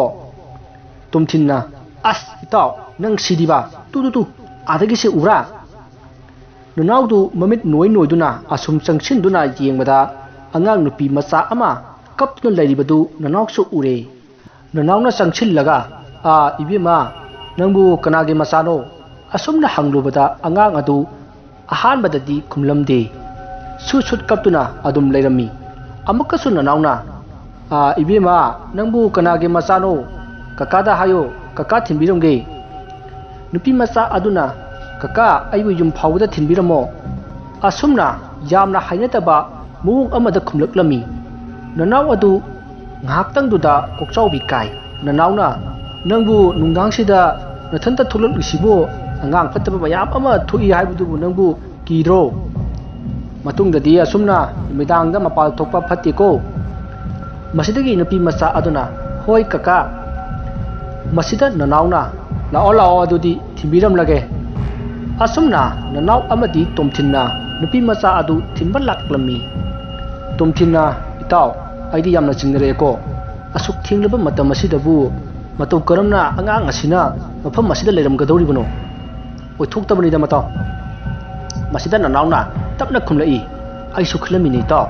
ꯇꯣꯝꯊꯤꯟꯅ, "ꯑꯁ ꯏꯇꯥꯎ, ꯅꯪ ꯁꯤꯗꯤꯕ, ꯇꯨ ꯇꯨ ꯇꯨ, ꯑꯥꯗꯒꯤꯁꯦ ꯎꯕ꯭ꯔꯥ?" ꯅꯅꯥꯎꯗꯨ ꯃꯃꯤꯠ ꯅꯣꯏ ꯅꯣꯏꯗꯨꯅ ꯑꯁꯨꯝ ꯆꯪꯁꯤꯟꯗꯨꯅ ꯌꯦꯡꯕꯗ, ꯑꯉꯥꯡ ꯅꯨꯄꯤ ꯃꯆꯥ ꯑꯃ ꯀꯞꯇꯨꯅ ꯂꯩꯔꯤꯕꯗꯨ ꯅꯅꯥꯎꯁꯨ ꯎꯔꯦ꯫ ꯅꯅꯥꯎꯅ ꯆꯪꯁꯤꯜꯂꯒ, "ꯑꯥ, ꯏꯕꯦꯝꯃ, ꯅꯪꯕꯨ ꯀꯅꯥꯒꯤ ꯃꯆꯥꯅꯣ?" ꯑꯁꯨꯝꯅ ꯍꯪꯂꯨꯕꯗ, ꯑꯉꯥꯡ ꯑꯗꯨ ꯑꯍꯥꯟꯕꯗꯗꯤ ꯈꯨꯝꯂꯝꯗꯦ꯫ ꯁꯨꯠ ꯁꯨꯠ ꯀꯞꯇꯨꯅ ꯑꯗꯨꯝ ꯂꯩꯔꯝꯃꯤ꯫ ꯑꯃꯨꯛꯀꯁꯨ ꯅꯅꯥꯎꯅ, "ꯑꯥ, ꯏꯕꯦꯝꯃ, ꯅꯪꯕꯨ ꯀꯅꯥꯒꯤ ꯃꯆꯥꯅꯣ? ꯀꯀꯥꯗ ꯍꯥꯏꯌꯣ, ꯀꯀꯥ ꯊꯤꯟꯕꯤꯔꯝꯒꯦ꯫" ꯅꯨꯄꯤ ꯃꯆꯥ ꯑꯗꯨꯅ, "ꯀꯀꯥ, ꯑꯩꯕꯨ ꯌꯨꯝ ꯐꯥꯎꯕꯗ ꯊꯤꯟꯕꯤꯔꯝꯃꯣ꯫" ꯑꯁꯨꯝꯅ ꯌꯥꯝꯅ ꯍꯩꯅꯗꯕ ꯃꯑꯣꯡ ꯑꯃꯗ ꯈꯨꯝꯂꯛꯂꯝꯃꯤ꯫ ꯅꯅꯥꯎ ꯑꯗꯨ ꯉꯥꯏꯍꯥꯛꯇꯪꯗꯨꯗ ꯀꯣꯛꯆꯥꯎꯕꯤ ꯀꯥꯏ꯫ ꯅꯅꯥꯎꯅ, "ꯅꯪꯕꯨ ꯅꯨꯡꯗꯥꯡꯁꯤꯗ ꯅꯊꯟꯇ ꯊꯣꯛꯂꯛꯂꯤꯁꯤꯕꯨ? ꯑꯉꯥꯡ ꯐꯠꯇꯕ ꯃꯌꯥꯝ ꯑꯃ ꯊꯣꯛꯏ ꯍꯥꯏꯕꯗꯨꯕꯨ ꯅꯪꯕꯨ ꯀꯤꯗ꯭ꯔꯣ? ꯃꯇꯨꯡꯗꯗꯤ ꯑꯁꯨꯝꯅ ꯅꯨꯃꯤꯗꯥꯡꯗ ꯃꯄꯥꯜ ꯊꯣꯛꯄ ꯐꯠꯇꯦꯀꯣ꯫" ꯃꯁꯤꯗꯒꯤ ꯅꯨꯄꯤ ꯃꯆꯥ ꯑꯗꯨꯅ, "ꯍꯣꯏ ꯀꯀꯥ꯫" ꯃꯁꯤꯗ ꯅꯅꯥꯎꯅ, "ꯂꯥꯛꯑꯣ, ꯂꯥꯛꯑꯣ, ꯑꯗꯨꯗꯤ ꯊꯤꯟꯕꯤꯔꯝꯂꯒꯦ꯫" ꯑꯁꯨꯝꯅ ꯅꯅꯥꯎ ꯑꯃꯗꯤ ꯇꯣꯝꯊꯤꯟꯅ ꯅꯨꯄꯤ ꯃꯆꯥ ꯑꯗꯨ ꯊꯤꯟꯕ ꯂꯥꯛꯂꯝꯃꯤ꯫ ꯇꯣꯝꯊꯤꯟꯅ, "ꯏꯇꯥꯎ, ꯑꯩꯗꯤ ꯌꯥꯝꯅ ꯆꯤꯡꯅꯔꯛꯑꯦꯀꯣ꯫ ꯑꯁꯨꯛ ꯊꯦꯡꯂꯕ ꯃꯇꯝ ꯑꯁꯤꯗꯕꯨ ꯃꯇꯧ ꯀꯔꯝꯅ ꯑꯉꯥꯡ ꯑꯁꯤꯅ ꯃꯐꯝ ꯑꯁꯤꯗ ꯂꯩꯔꯝꯒꯗꯧꯔꯤꯕꯅꯣ? ꯑꯣꯏꯊꯣꯛꯇꯕꯅꯤꯗ ꯃꯇꯥꯎ꯫" ꯃꯁꯤꯗ ꯅꯅꯥꯎꯅ ꯇꯞꯅ ꯈꯨꯝꯂꯛꯏ, "ꯑꯩꯁꯨ ꯈꯜꯂꯝꯃꯤꯅꯦ ꯏꯇꯥꯎ꯫"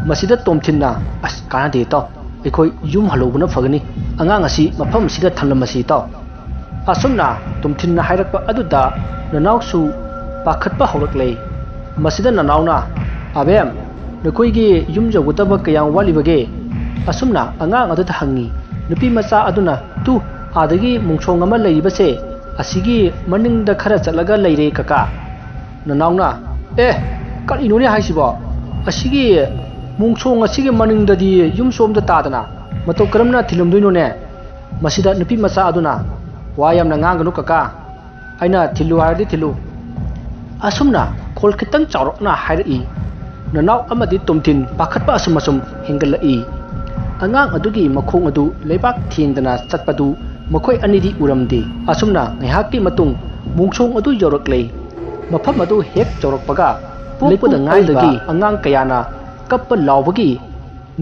ꯃꯁꯤꯗ ꯇꯣꯝꯊꯤꯟꯅ, "ꯑꯁ, ꯀꯥꯟꯅꯗꯦ ꯏꯇꯥꯎ, ꯑꯩꯈꯣꯏ ꯌꯨꯝ ꯍꯜꯂꯧꯕꯅ ꯐꯒꯅꯤ꯫ ꯑꯉꯥꯡ ꯑꯁꯤ ꯃꯐꯝ ꯑꯁꯤꯗ ꯊꯝꯂꯝꯃꯁꯤ ꯏꯇꯥꯎ꯫" ꯑꯁꯨꯝꯅ ꯇꯣꯝꯊꯤꯟꯅ ꯍꯥꯏꯔꯛꯄ ꯑꯗꯨꯗ ꯅꯅꯥꯎꯁꯨ ꯄꯥꯈꯠꯄ ꯍꯧꯔꯛꯂꯦ꯫ ꯃꯁꯤꯗ ꯅꯅꯥꯎꯅ, "ꯑꯕꯦꯝ, ꯅꯈꯣꯏꯒꯤ ꯌꯨꯝ ꯌꯧꯒꯗꯕ ꯀꯌꯥꯝ ꯋꯥꯠꯂꯤꯕꯒꯦ?" ꯑꯁꯨꯝꯅ ꯑꯉꯥꯡ ꯑꯗꯨꯗ ꯍꯪꯉꯤ꯫ ꯅꯨꯄꯤ ꯃꯆꯥ ꯑꯗꯨꯅ, "ꯇꯨ, ꯑꯥꯗꯒꯤ ꯃꯣꯡꯁꯣꯡ ꯑꯃ ꯂꯩꯔꯤꯕꯁꯦ, ꯑꯁꯤꯒꯤ ꯃꯅꯤꯡꯗ ꯈꯔ ꯆꯠꯂꯒ ꯂꯩꯔꯦ ꯀꯀꯥ꯫" ꯅꯅꯥꯎꯅ, "ꯑꯦ, ꯀꯔꯤꯅꯣꯅꯦ ꯍꯥꯏꯁꯤꯕꯣ? ꯑꯁꯤꯒꯤ ꯃꯣꯡꯁꯣꯡ ꯑꯁꯤꯒꯤ ꯃꯅꯤꯡꯗꯗꯤ ꯌꯨꯝ ꯁꯣꯝꯗ ꯇꯥꯗꯅ ꯃꯇꯧ ꯀꯔꯝꯅ ꯊꯤꯜꯂꯝꯗꯣꯏꯅꯣꯅꯦ?" ꯃꯁꯤꯗ ꯅꯨꯄꯤ ꯃꯆꯥ ꯑꯗꯨꯅ, "ꯋꯥ ꯌꯥꯝꯅ ꯉꯥꯡꯒꯅꯨ ꯀꯀꯥ, ꯑꯩꯅ ꯊꯤꯜꯂꯨ ꯍꯥꯏꯔꯗꯤ ꯊꯤꯜꯂꯨ꯫" ꯑꯁꯨꯝꯅ ꯈꯣꯜ ꯈꯤꯇꯪ ꯆꯥꯎꯔꯞꯅ ꯍꯥꯏꯔꯛꯏ꯫ ꯅꯅꯥꯎ ꯑꯃꯗꯤ ꯇꯣꯝꯊꯤꯟ ꯄꯥꯈꯠꯄ ꯑꯁꯨꯝ ꯑꯁꯨꯝ ꯍꯦꯟꯒꯠꯂꯛꯏ꯫ ꯑꯉꯥꯡ ꯑꯗꯨꯒꯤ ꯃꯈꯣꯡ ꯑꯗꯨ ꯂꯩꯕꯥꯛ ꯊꯦꯡꯗꯅ ꯆꯠꯄꯗꯨ ꯃꯈꯣꯏ ꯑꯅꯤꯗꯤ ꯎꯔꯝꯗꯦ꯫ ꯑꯁꯨꯝꯅ ꯉꯥꯏꯍꯥꯛꯀꯤ ꯃꯇꯨꯡ ꯃꯣꯡꯁꯣꯡ ꯑꯗꯨ ꯌꯧꯔꯛꯂꯦ꯫ ꯃꯐꯝ ꯑꯗꯨ ꯍꯦꯛ ꯌꯧꯔꯛꯄꯒ ꯄꯣꯛꯄꯗ ꯂꯩꯄꯨꯡ ꯉꯥꯏꯔꯤꯕ ꯑꯣꯜꯂꯒ ꯑꯉꯥꯡ ꯀꯌꯥꯅ ꯀꯞꯄ ꯂꯥꯎꯕꯒꯤ,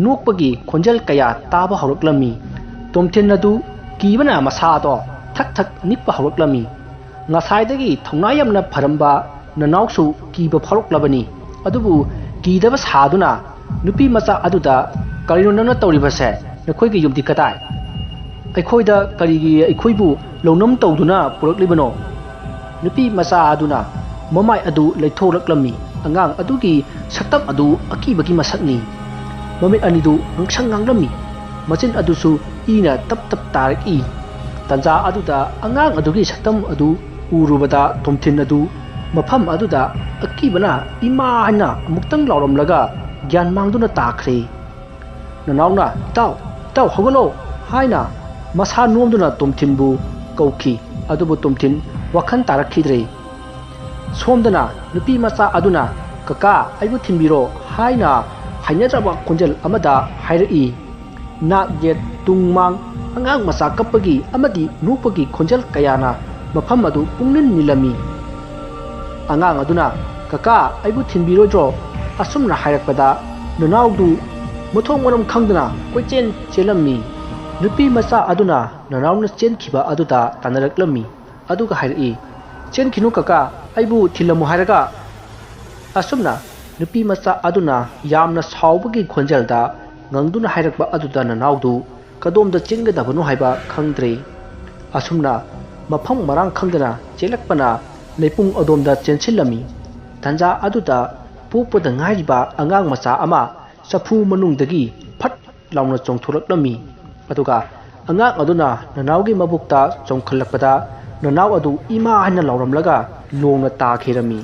ꯅꯣꯛꯄꯒꯤ ꯈꯣꯟꯖꯦꯜ ꯀꯌꯥ ꯇꯥꯕ ꯍꯧꯔꯛꯂꯝꯃꯤ꯫ ꯇꯣꯝꯊꯤꯟ ꯑꯗꯨ ꯀꯤꯕꯅ ꯃꯁꯥꯗꯣ ꯊꯛ ꯊꯛ ꯅꯤꯛꯄ ꯍꯧꯔꯛꯂꯝꯃꯤ꯫ ꯉꯁꯥꯏꯗꯒꯤ ꯊꯧꯅꯥ ꯌꯥꯝꯅ ꯐꯔꯝꯕ ꯅꯅꯥꯎꯁꯨ ꯀꯤꯕ ꯐꯥꯎꯔꯛꯂꯕꯅꯤ꯫ ꯑꯗꯨꯕꯨ ꯀꯤꯗꯕ ꯁꯥꯗꯨꯅ ꯅꯨꯄꯤ ꯃꯆꯥ ꯑꯗꯨꯗ, "ꯀꯔꯤꯅꯣ ꯅꯪꯅ ꯇꯧꯔꯤꯕꯁꯦ? ꯅꯈꯣꯏꯒꯤ ꯌꯨꯝꯗꯤ ꯀꯗꯥꯏ? ꯑꯩꯈꯣꯏꯗ ꯀꯔꯤꯒꯤ ꯑꯩꯈꯣꯏꯕꯨ ꯂꯧꯅꯝ ꯇꯧꯗꯨꯅ ꯄꯨꯔꯛꯂꯤꯕꯅꯣ?" ꯅꯨꯄꯤ ꯃꯆꯥ ꯑꯗꯨꯅ ꯃꯃꯥꯏ ꯑꯗꯨ ꯂꯩꯊꯣꯛꯂꯛꯂꯝꯃꯤ꯫ ꯑꯉꯥꯡ ꯑꯗꯨꯒꯤ ꯁꯛꯇꯝ ꯑꯗꯨ ꯑꯀꯤꯕꯒꯤ ꯃꯁꯛꯅꯤ꯫ ꯃꯃꯤꯠ ꯑꯅꯤꯗꯨ ꯉꯥꯡꯁꯪ ꯉꯥꯡꯂꯝꯃꯤ꯫ ꯃꯆꯤꯟ ꯑꯗꯨꯁꯨ ꯏꯅ ꯇꯞ ꯇꯞ ꯇꯥꯔꯛꯏ꯫ ꯇꯟꯖꯥ ꯑꯗꯨꯗ ꯑꯉꯥꯡ ꯑꯗꯨꯒꯤ ꯁꯛꯇꯝ ꯑꯗꯨ ꯎꯔꯨꯕꯗ ꯇꯣꯝꯊꯤꯟ ꯑꯗꯨ ꯃꯐꯝ ꯑꯗꯨꯗ ꯑꯀꯤꯕꯅ "ꯏꯃꯥ" ꯍꯥꯏꯅ ꯑꯃꯨꯛꯇꯪ ꯂꯥꯎꯔꯝꯂꯒ ꯒ꯭ꯌꯥꯟ ꯃꯥꯡꯗꯨꯅ ꯇꯥꯈ꯭ꯔꯦ꯫ ꯅꯅꯥꯎꯅ, "ꯏꯇꯥꯎ, ꯏꯇꯥꯎ, ꯍꯧꯒꯠꯂꯣ" ꯍꯥꯏꯅ ꯃꯁꯥ ꯅꯣꯝꯗꯨꯅ ꯇꯣꯝꯊꯤꯟꯕꯨ ꯀꯧꯈꯤ꯫ ꯑꯗꯨꯕꯨ ꯇꯣꯝꯊꯤꯟ ꯋꯥꯈꯜ ꯇꯥꯔꯛꯈꯤꯗ꯭ꯔꯦ꯫ ꯁꯣꯝꯗꯅ ꯅꯨꯄꯤ ꯃꯆꯥ ꯑꯗꯨꯅ, "ꯀꯀꯥ, ꯑꯩꯕꯨ ꯊꯤꯟꯕꯤꯔꯣ" ꯍꯥꯏꯅ ꯍꯩꯅꯗ꯭ꯔꯕ ꯈꯣꯟꯖꯦꯜ ꯑꯃꯗ ꯍꯥꯏꯔꯛꯏ꯫ ꯅꯥꯛ ꯌꯦꯠ, ꯇꯨꯡ ꯃꯥꯡ, ꯑꯉꯥꯡ ꯃꯆꯥ ꯀꯞꯄꯒꯤ ꯑꯃꯗꯤ ꯅꯣꯛꯄꯒꯤ ꯈꯣꯟꯖꯦꯜ ꯀꯌꯥꯅ ꯃꯐꯝ ꯑꯗꯨ ꯄꯨꯡꯅꯤꯜ ꯅꯤꯜꯂꯝꯃꯤ꯫ ꯑꯉꯥꯡ ꯑꯗꯨꯅ, "ꯀꯀꯥ, ꯑꯩꯕꯨ ꯊꯤꯟꯕꯤꯔꯣꯏꯗ꯭ꯔꯣ?" ꯑꯁꯨꯝꯅ ꯍꯥꯏꯔꯛꯄꯗ, ꯅꯅꯥꯎꯗꯨ ꯃꯊꯣꯡ ꯃꯔꯝ ꯈꯪꯗꯅ ꯀꯣꯏꯆꯦꯟ ꯆꯦꯜꯂꯝꯃꯤ꯫ ꯅꯨꯄꯤ ꯃꯆꯥ ꯑꯗꯨꯅ ꯅꯅꯥꯎꯅ ꯆꯦꯟꯈꯤꯕ ꯑꯗꯨꯗ ꯇꯥꯟꯅꯔꯛꯂꯝꯃꯤ꯫ ꯑꯗꯨꯒ ꯍꯥꯏꯔꯛꯏ, "ꯆꯦꯟꯈꯤꯅꯨ ꯀꯀꯥ, ꯑꯩꯕꯨ ꯊꯤꯜꯂꯝꯃꯨ ꯍꯥꯏꯔꯒ!" ꯑꯁꯨꯝꯅ ꯅꯨꯄꯤ ꯃꯆꯥ ꯑꯗꯨꯅ ꯌꯥꯝꯅ ꯁꯥꯎꯕꯒꯤ ꯈꯣꯟꯖꯦꯜꯗ ꯉꯪꯗꯨꯅ ꯍꯥꯏꯔꯛꯄ ꯑꯗꯨꯗ ꯅꯅꯥꯎꯗꯨ ꯀꯗꯣꯝꯗ ꯆꯦꯟꯒꯗꯕꯅꯣ ꯍꯥꯏꯕ ꯈꯪꯗ꯭ꯔꯦ꯫ ꯑꯁꯨꯝꯅ ꯃꯐꯝ ꯃꯔꯥꯡ ꯈꯪꯗꯅ ꯆꯦꯜꯂꯛꯄꯅ ꯂꯩꯄꯨꯡ ꯑꯗꯣꯝꯗ ꯆꯦꯟꯁꯤꯜꯂꯝꯃꯤ꯫ ꯇꯟꯖꯥ ꯑꯗꯨꯗ ꯄꯣꯛꯄꯗ ꯉꯥꯏꯔꯤꯕ ꯑꯉꯥꯡ ꯃꯆꯥ ꯑꯃ ꯆꯐꯨ ꯃꯅꯨꯡꯗꯒꯤ ꯐꯠ ꯂꯥꯎꯅ ꯆꯣꯡꯊꯣꯔꯛꯂꯝꯃꯤ꯫ ꯑꯗꯨꯒ ꯑꯉꯥꯡ ꯑꯗꯨꯅ ꯅꯅꯥꯎꯒꯤ ꯃꯕꯨꯛꯇ ꯆꯣꯡꯈꯠꯂꯛꯄꯗ ꯅꯅꯥꯎ ꯑꯗꯨ "ꯏꯃꯥ" ꯍꯥꯏꯅ ꯂꯥꯎꯔꯝꯂꯒ ꯂꯣꯡꯅ ꯇꯥꯈꯤꯔꯝꯃꯤ꯫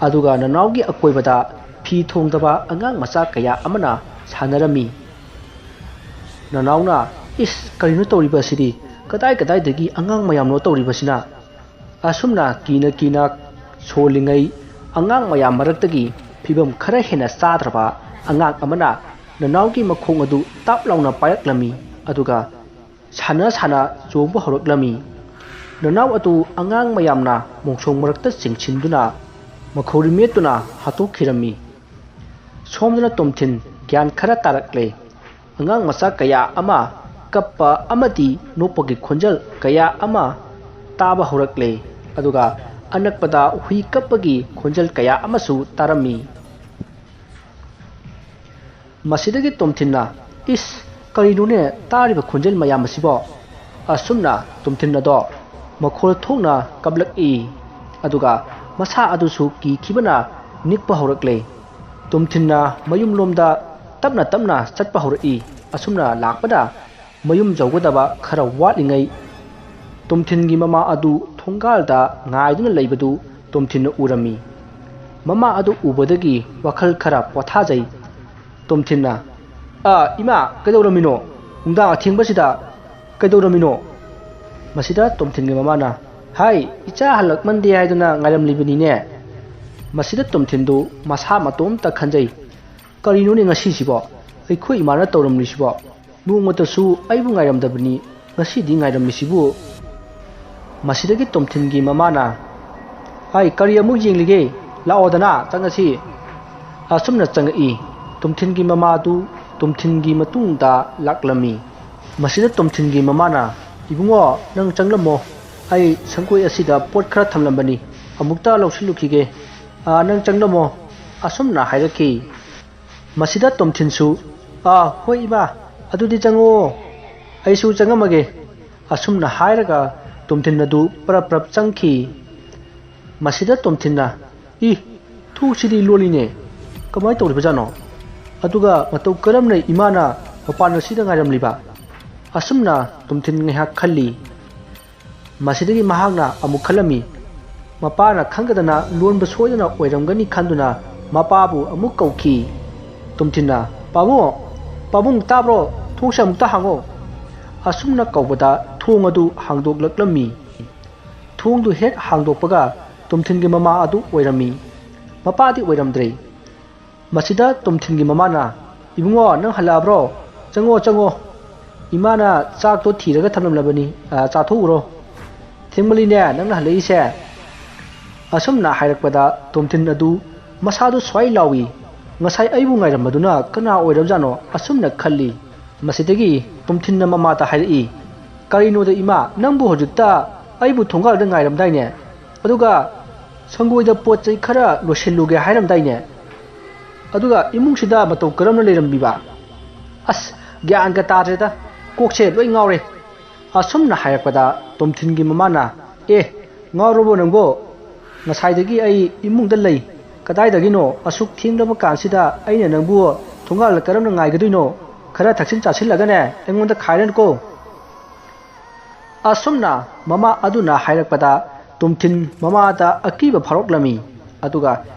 ꯑꯗꯨꯒ ꯅꯅꯥꯎꯒꯤ ꯑꯀꯣꯏꯕꯗ ꯐꯤ ꯊꯣꯡꯗꯕ ꯑꯉꯥꯡ ꯃꯆꯥ ꯀꯌꯥ ꯑꯃꯅ ꯁꯥꯟꯅꯔꯝꯃꯤ꯫ ꯅꯅꯥꯎꯅ, "ꯏꯁ, ꯀꯔꯤꯅꯣ ꯇꯧꯔꯤꯕꯁꯤꯗꯤ? ꯀꯗꯥꯏ ꯀꯗꯥꯏꯗꯒꯤ ꯑꯉꯥꯡ ꯃꯌꯥꯝꯅꯣ ꯇꯧꯔꯤꯕꯁꯤꯅ?" ꯑꯁꯨꯝꯅ ꯀꯤꯅ ꯀꯤꯅ ꯁꯣꯜꯂꯤꯉꯩ, ꯑꯉꯥꯡ ꯃꯌꯥꯝ ꯃꯔꯛꯇꯒꯤ ꯐꯤꯕꯝ ꯈꯔ ꯍꯦꯟꯅ ꯆꯥꯗ꯭ꯔꯕ ꯑꯉꯥꯡ ꯑꯃꯅ ꯅꯅꯥꯎꯒꯤ ꯃꯈꯣꯡ ꯑꯗꯨ ꯇꯥꯞ ꯂꯥꯎꯅ ꯄꯥꯏꯔꯛꯂꯝꯃꯤ꯫ ꯑꯗꯨꯒ ꯁꯥꯟꯅ ꯁꯥꯟꯅ ꯆꯣꯡꯕ ꯍꯧꯔꯛꯂꯝꯃꯤ꯫ ꯅꯅꯥꯎ ꯑꯗꯨ ꯑꯉꯥꯡ ꯃꯌꯥꯝꯅ ꯃꯣꯡꯁꯣꯡ ꯃꯔꯛꯇ ꯆꯤꯡꯁꯤꯟꯗꯨꯅ ꯃꯈꯧꯔꯤ ꯃꯦꯠꯇꯨꯅ ꯍꯥꯠꯇꯣꯛꯈꯤꯔꯝꯃꯤ꯫ ꯁꯣꯝꯗꯅ ꯇꯣꯝꯊꯤꯟ ꯒ꯭ꯌꯥꯟ ꯈꯔ ꯇꯥꯔꯛꯂꯦ꯫ ꯑꯉꯥꯡ ꯃꯆꯥ ꯀꯌꯥ ꯑꯃ ꯀꯞꯄ ꯑꯃꯗꯤ ꯅꯣꯛꯄꯒꯤ ꯈꯣꯟꯖꯦꯜ ꯀꯌꯥ ꯑꯃ ꯇꯥꯕ ꯍꯧꯔꯛꯂꯦ꯫ ꯑꯗꯨꯒ ꯑꯅꯛꯄꯗ ꯍꯨꯏ ꯀꯞꯄꯒꯤ ꯈꯣꯟꯖꯦꯜ ꯀꯌꯥ ꯑꯃꯁꯨ ꯇꯥꯔꯝꯃꯤ꯫ ꯃꯁꯤꯗꯒꯤ ꯇꯣꯝꯊꯤꯟꯅ, "ꯏꯁ, ꯀꯔꯤꯅꯣꯅꯦ ꯇꯥꯔꯤꯕ ꯈꯣꯟꯖꯦꯜ ꯃꯌꯥꯝ ꯑꯁꯤꯕꯣ?" ꯑꯁꯨꯝꯅ ꯇꯣꯝꯊꯤꯟ ꯑꯗꯣ ꯃꯈꯣꯜ ꯊꯣꯛꯅ ꯀꯞꯂꯛꯏ꯫ ꯑꯗꯨꯒ ꯃꯁꯥ ꯑꯗꯨꯁꯨ ꯀꯤꯈꯤꯕꯅ ꯅꯤꯛꯄ ꯍꯧꯔꯛꯂꯦ꯫ ꯇꯣꯝꯊꯤꯟꯅ ꯃꯌꯨꯝꯂꯣꯝꯗ ꯇꯞꯅ ꯇꯞꯅ ꯆꯠꯄ ꯍꯧꯔꯛꯏ꯫ ꯑꯁꯨꯝꯅ ꯂꯥꯛꯄꯗ ꯃꯌꯨꯝ ꯌꯧꯒꯗꯕ ꯈꯔ ꯋꯥꯠꯂꯤꯉꯩ ꯇꯣꯝꯊꯤꯟꯒꯤ ꯃꯃꯥ ꯑꯗꯨ ꯊꯣꯡꯒꯥꯜꯗ ꯉꯥꯏꯗꯨꯅ ꯂꯩꯕꯗꯨ ꯇꯣꯝꯊꯤꯟꯅ ꯎꯔꯝꯃꯤ꯫ ꯃꯃꯥ ꯑꯗꯨ ꯎꯕꯗꯒꯤ ꯋꯥꯈꯜ ꯈꯔ ꯄꯣꯊꯥꯖꯩ꯫ ꯇꯣꯝꯊꯤꯟꯅ, "ꯑ, ꯏꯃꯥ, ꯀꯩꯗꯧꯔꯝꯃꯤꯅꯣ? ꯅꯨꯡꯗꯥꯡ ꯑꯊꯦꯡꯕꯁꯤꯗ ꯀꯩꯗꯧꯔꯝꯃꯤꯅꯣ?" ꯃꯁꯤꯗ ꯇꯣꯝꯊꯤꯟꯒꯤ ꯃꯃꯥꯅ, "ꯍꯥꯏ, ꯏꯆꯥ ꯍꯜꯂꯛꯃꯟꯗꯦ ꯍꯥꯏꯗꯨꯅ ꯉꯥꯏꯔꯝꯂꯤꯕꯅꯤꯅꯦ꯫" ꯃꯁꯤꯗ ꯇꯣꯝꯊꯤꯟꯗꯨ ꯃꯁꯥ ꯃꯇꯣꯝꯇ ꯈꯟꯖꯩ, "ꯀꯔꯤꯅꯣꯅꯦ ꯉꯁꯤꯁꯤꯕꯣ? ꯑꯩꯈꯣꯏ ꯏꯃꯥꯅ ꯇꯧꯔꯝꯂꯤꯁꯤꯕꯣ? ꯅꯣꯡꯃꯇꯁꯨ ꯑꯩꯕꯨ ꯉꯥꯏꯔꯝꯗꯕꯅꯤ, ꯉꯁꯤꯗꯤ ꯉꯥꯏꯔꯝꯃꯤꯁꯤꯕꯨ?" ꯃꯁꯤꯗꯒꯤ ꯇꯣꯝꯊꯤꯟꯒꯤ ꯃꯃꯥꯅ, "ꯍꯥꯏ, ꯀꯔꯤ ꯑꯃꯨꯛ ꯌꯦꯡꯂꯤꯒꯦ? ꯂꯥꯛꯑꯣꯗꯅ, ꯆꯪꯉꯁꯤ꯫" ꯑꯁꯨꯝꯅ ꯆꯪꯉꯛꯏ꯫ ꯇꯣꯝꯊꯤꯟꯒꯤ ꯃꯃꯥꯗꯨ ꯇꯣꯝꯊꯤꯟꯒꯤ ꯃꯇꯨꯡꯗ ꯂꯥꯛꯂꯝꯃꯤ꯫ ꯃꯁꯤꯗ ꯇꯣꯝꯊꯤꯟꯒꯤ ꯃꯃꯥꯅ, "ꯏꯕꯨꯡꯉꯣ, ꯅꯪ ꯆꯪꯂꯝꯃꯣ꯫ ꯑꯩ ꯁꯪꯒꯣꯏ ꯑꯁꯤꯗ ꯄꯣꯠ ꯈꯔ ꯊꯝꯂꯝꯕꯅꯤ, ꯑꯃꯨꯛꯇ ꯂꯧꯁꯤꯜꯂꯨꯈꯤꯒꯦ꯫ ꯑꯥ, ꯅꯪ ꯆꯪꯂꯝꯃꯣ꯫" ꯑꯁꯨꯝꯅ ꯍꯥꯏꯔꯛꯈꯤ꯫ ꯃꯁꯤꯗ ꯇꯣꯝꯊꯤꯟꯁꯨ, "ꯑꯥ, ꯍꯣꯏ ꯏꯃꯥ, ꯑꯗꯨꯗꯤ ꯆꯪꯉꯛꯑꯣ, ꯑꯩꯁꯨ ꯆꯪꯉꯝꯃꯒꯦ꯫" ꯑꯁꯨꯝꯅ ꯍꯥꯏꯔꯒ ꯇꯣꯝꯊꯤꯟ ꯑꯗꯨ ꯄ꯭ꯔꯞ ꯄ꯭ꯔꯞ ꯆꯪꯈꯤ꯫ ꯃꯁꯤꯗ ꯇꯣꯝꯊꯤꯟꯅ, "ꯏ, ꯊꯣꯡꯁꯤꯗꯤ ꯂꯣꯜꯂꯤꯅꯦ, ꯀꯃꯥꯏꯅ ꯇꯧꯔꯤꯕꯖꯥꯠꯅꯣ? ꯑꯗꯨꯒ ꯃꯇꯧ ꯀꯔꯝꯅ ꯏꯃꯥꯅ ꯃꯄꯥꯟ ꯑꯁꯤꯗ ꯉꯥꯏꯔꯝꯂꯤꯕ?" ꯑꯁꯨꯝꯅ ꯇꯣꯝꯊꯤꯟ ꯉꯥꯏꯍꯥꯛ ꯈꯜꯂꯤ꯫ ꯃꯁꯤꯗꯒꯤ ꯃꯍꯥꯛꯅ ꯑꯃꯨꯛ ꯈꯜꯂꯝꯃꯤ꯫ ꯃꯄꯥꯅ ꯈꯪꯒꯗꯅ ꯂꯣꯟꯕ ꯁꯣꯏꯗꯅ ꯑꯣꯏꯔꯝꯒꯅꯤ ꯈꯟꯗꯨꯅ ꯃꯄꯥꯕꯨ ꯑꯃꯨꯛ ꯀꯧꯈꯤ꯫ ꯇꯣꯝꯊꯤꯟꯅ, "ꯄꯥꯕꯨꯡ, ꯄꯥꯕꯨꯡ, ꯇꯥꯕ꯭ꯔꯣ? ꯊꯣꯡꯁꯦ ꯑꯃꯨꯛꯇ ꯍꯥꯡꯉꯣ꯫" ꯑꯁꯨꯝꯅ ꯀꯧꯕꯗ ꯊꯣꯡ ꯑꯗꯨ ꯍꯥꯡꯗꯣꯛꯂꯛꯂꯝꯃꯤ꯫ ꯊꯣꯡꯗꯨ ꯍꯦꯛ ꯍꯥꯡꯗꯣꯛꯄꯒ ꯇꯣꯝꯊꯤꯟꯒꯤ ꯃꯃꯥ ꯑꯗꯨ ꯑꯣꯏꯔꯝꯃꯤ꯫ ꯃꯄꯥꯗꯤ ꯑꯣꯏꯔꯝꯗ꯭ꯔꯦ꯫ ꯃꯁꯤꯗ ꯇꯣꯝꯊꯤꯟꯒꯤ ꯃꯃꯥꯅ, "ꯏꯕꯨꯡꯉꯣ, ꯅꯪ ꯍꯜꯂꯛꯑꯕ꯭ꯔꯣ? ꯆꯪꯉꯣ, ꯆꯪꯉꯣ꯫" ꯏꯃꯥꯅ ꯆꯥꯛꯇꯣ ꯊꯤꯔꯒ ꯊꯝꯂꯝꯂꯕꯅꯤ꯫ ꯑ, ꯆꯥꯊꯣꯛꯎꯔꯣ꯫ ꯊꯦꯡꯃꯜꯂꯤꯅꯦ ꯅꯪꯅ ꯍꯜꯂꯛꯏꯁꯦ꯫ ꯑꯁꯨꯝꯅ ꯍꯥꯏꯔꯛꯄꯗ ꯇꯣꯝꯊꯤꯟ ꯑꯗꯨ ꯃꯁꯥꯗꯨ ꯁ꯭ꯋꯥꯏ ꯂꯥꯎꯏ꯫ "ꯉꯁꯥꯏ ꯑꯩꯕꯨ ꯉꯥꯏꯔꯝꯕꯗꯨꯅ ꯀꯅꯥ ꯑꯣꯏꯔꯕꯖꯥꯠꯅꯣ?" ꯑꯁꯨꯝꯅ ꯈꯜꯂꯤ꯫ ꯃꯁꯤꯗꯒꯤ ꯇꯣꯝꯊꯤꯟꯅ ꯃꯃꯥꯗ ꯍꯥꯏꯔꯛꯏ, "ꯀꯔꯤꯅꯣꯗ ꯏꯃꯥ, ꯅꯪꯕꯨ ꯍꯧꯖꯤꯛꯇ ꯑꯩꯕꯨ ꯊꯣꯡꯒꯥꯜꯗ ꯉꯥꯏꯔꯝꯗꯥꯏꯅꯦ? ꯑꯗꯨꯒ ꯁꯪꯒꯣꯏꯗ ꯄꯣꯠ ꯆꯩ ꯈꯔ ꯂꯣꯏꯁꯤꯜꯂꯨꯒꯦ ꯍꯥꯏꯔꯝꯗꯥꯏꯅꯦ? ꯑꯗꯨꯒ ꯏꯃꯨꯡꯁꯤꯗ ꯃꯇꯧ ꯀꯔꯝꯅ ꯂꯩꯔꯝꯕꯤꯕ? ꯑꯁ, ꯒ꯭ꯌꯥꯟꯒ ꯇꯥꯗ꯭ꯔꯦꯗ, ꯀꯣꯛꯁꯦ ꯂꯣꯏ ꯉꯥꯎꯔꯦ"꯫ ꯑꯁꯨꯝꯅ ꯍꯥꯏꯔꯛꯄꯗ ꯇꯣꯝꯊꯤꯟꯒꯤ ꯃꯃꯥꯅ, "ꯑꯦ, ꯉꯥꯎꯔꯕꯣ ꯅꯪꯕꯣ? ꯉꯁꯥꯏꯗꯒꯤ ꯑꯩ ꯏꯃꯨꯡꯗ ꯂꯩ꯫ ꯀꯗꯥꯏꯗꯒꯤꯅꯣ ꯑꯁꯨꯛ ꯊꯦꯡꯂꯕ ꯀꯥꯟꯁꯤꯗ ꯑꯩꯅ ꯅꯪꯕꯨ ꯊꯣꯡꯒꯥꯜꯗ ꯀꯔꯝꯅ ꯉꯥꯏꯒꯗꯣꯏꯅꯣ? ꯈꯔ ꯊꯛꯆꯤꯟ ꯆꯥꯁꯤꯜꯂꯒꯅꯦ ꯑꯩꯉꯣꯟꯗ ꯈꯥꯏꯔꯅꯨꯀꯣ"꯫ ꯑꯁꯨꯝꯅ ꯃꯃꯥ ꯑꯗꯨꯅ ꯍꯥꯏꯔꯛꯄꯗ ꯇꯣꯝꯊꯤꯟ ꯃꯃꯥꯗ ꯑꯀꯤꯕ ꯐꯥꯎꯔꯛꯂꯝꯃꯤ꯫ ꯑꯗꯨꯒ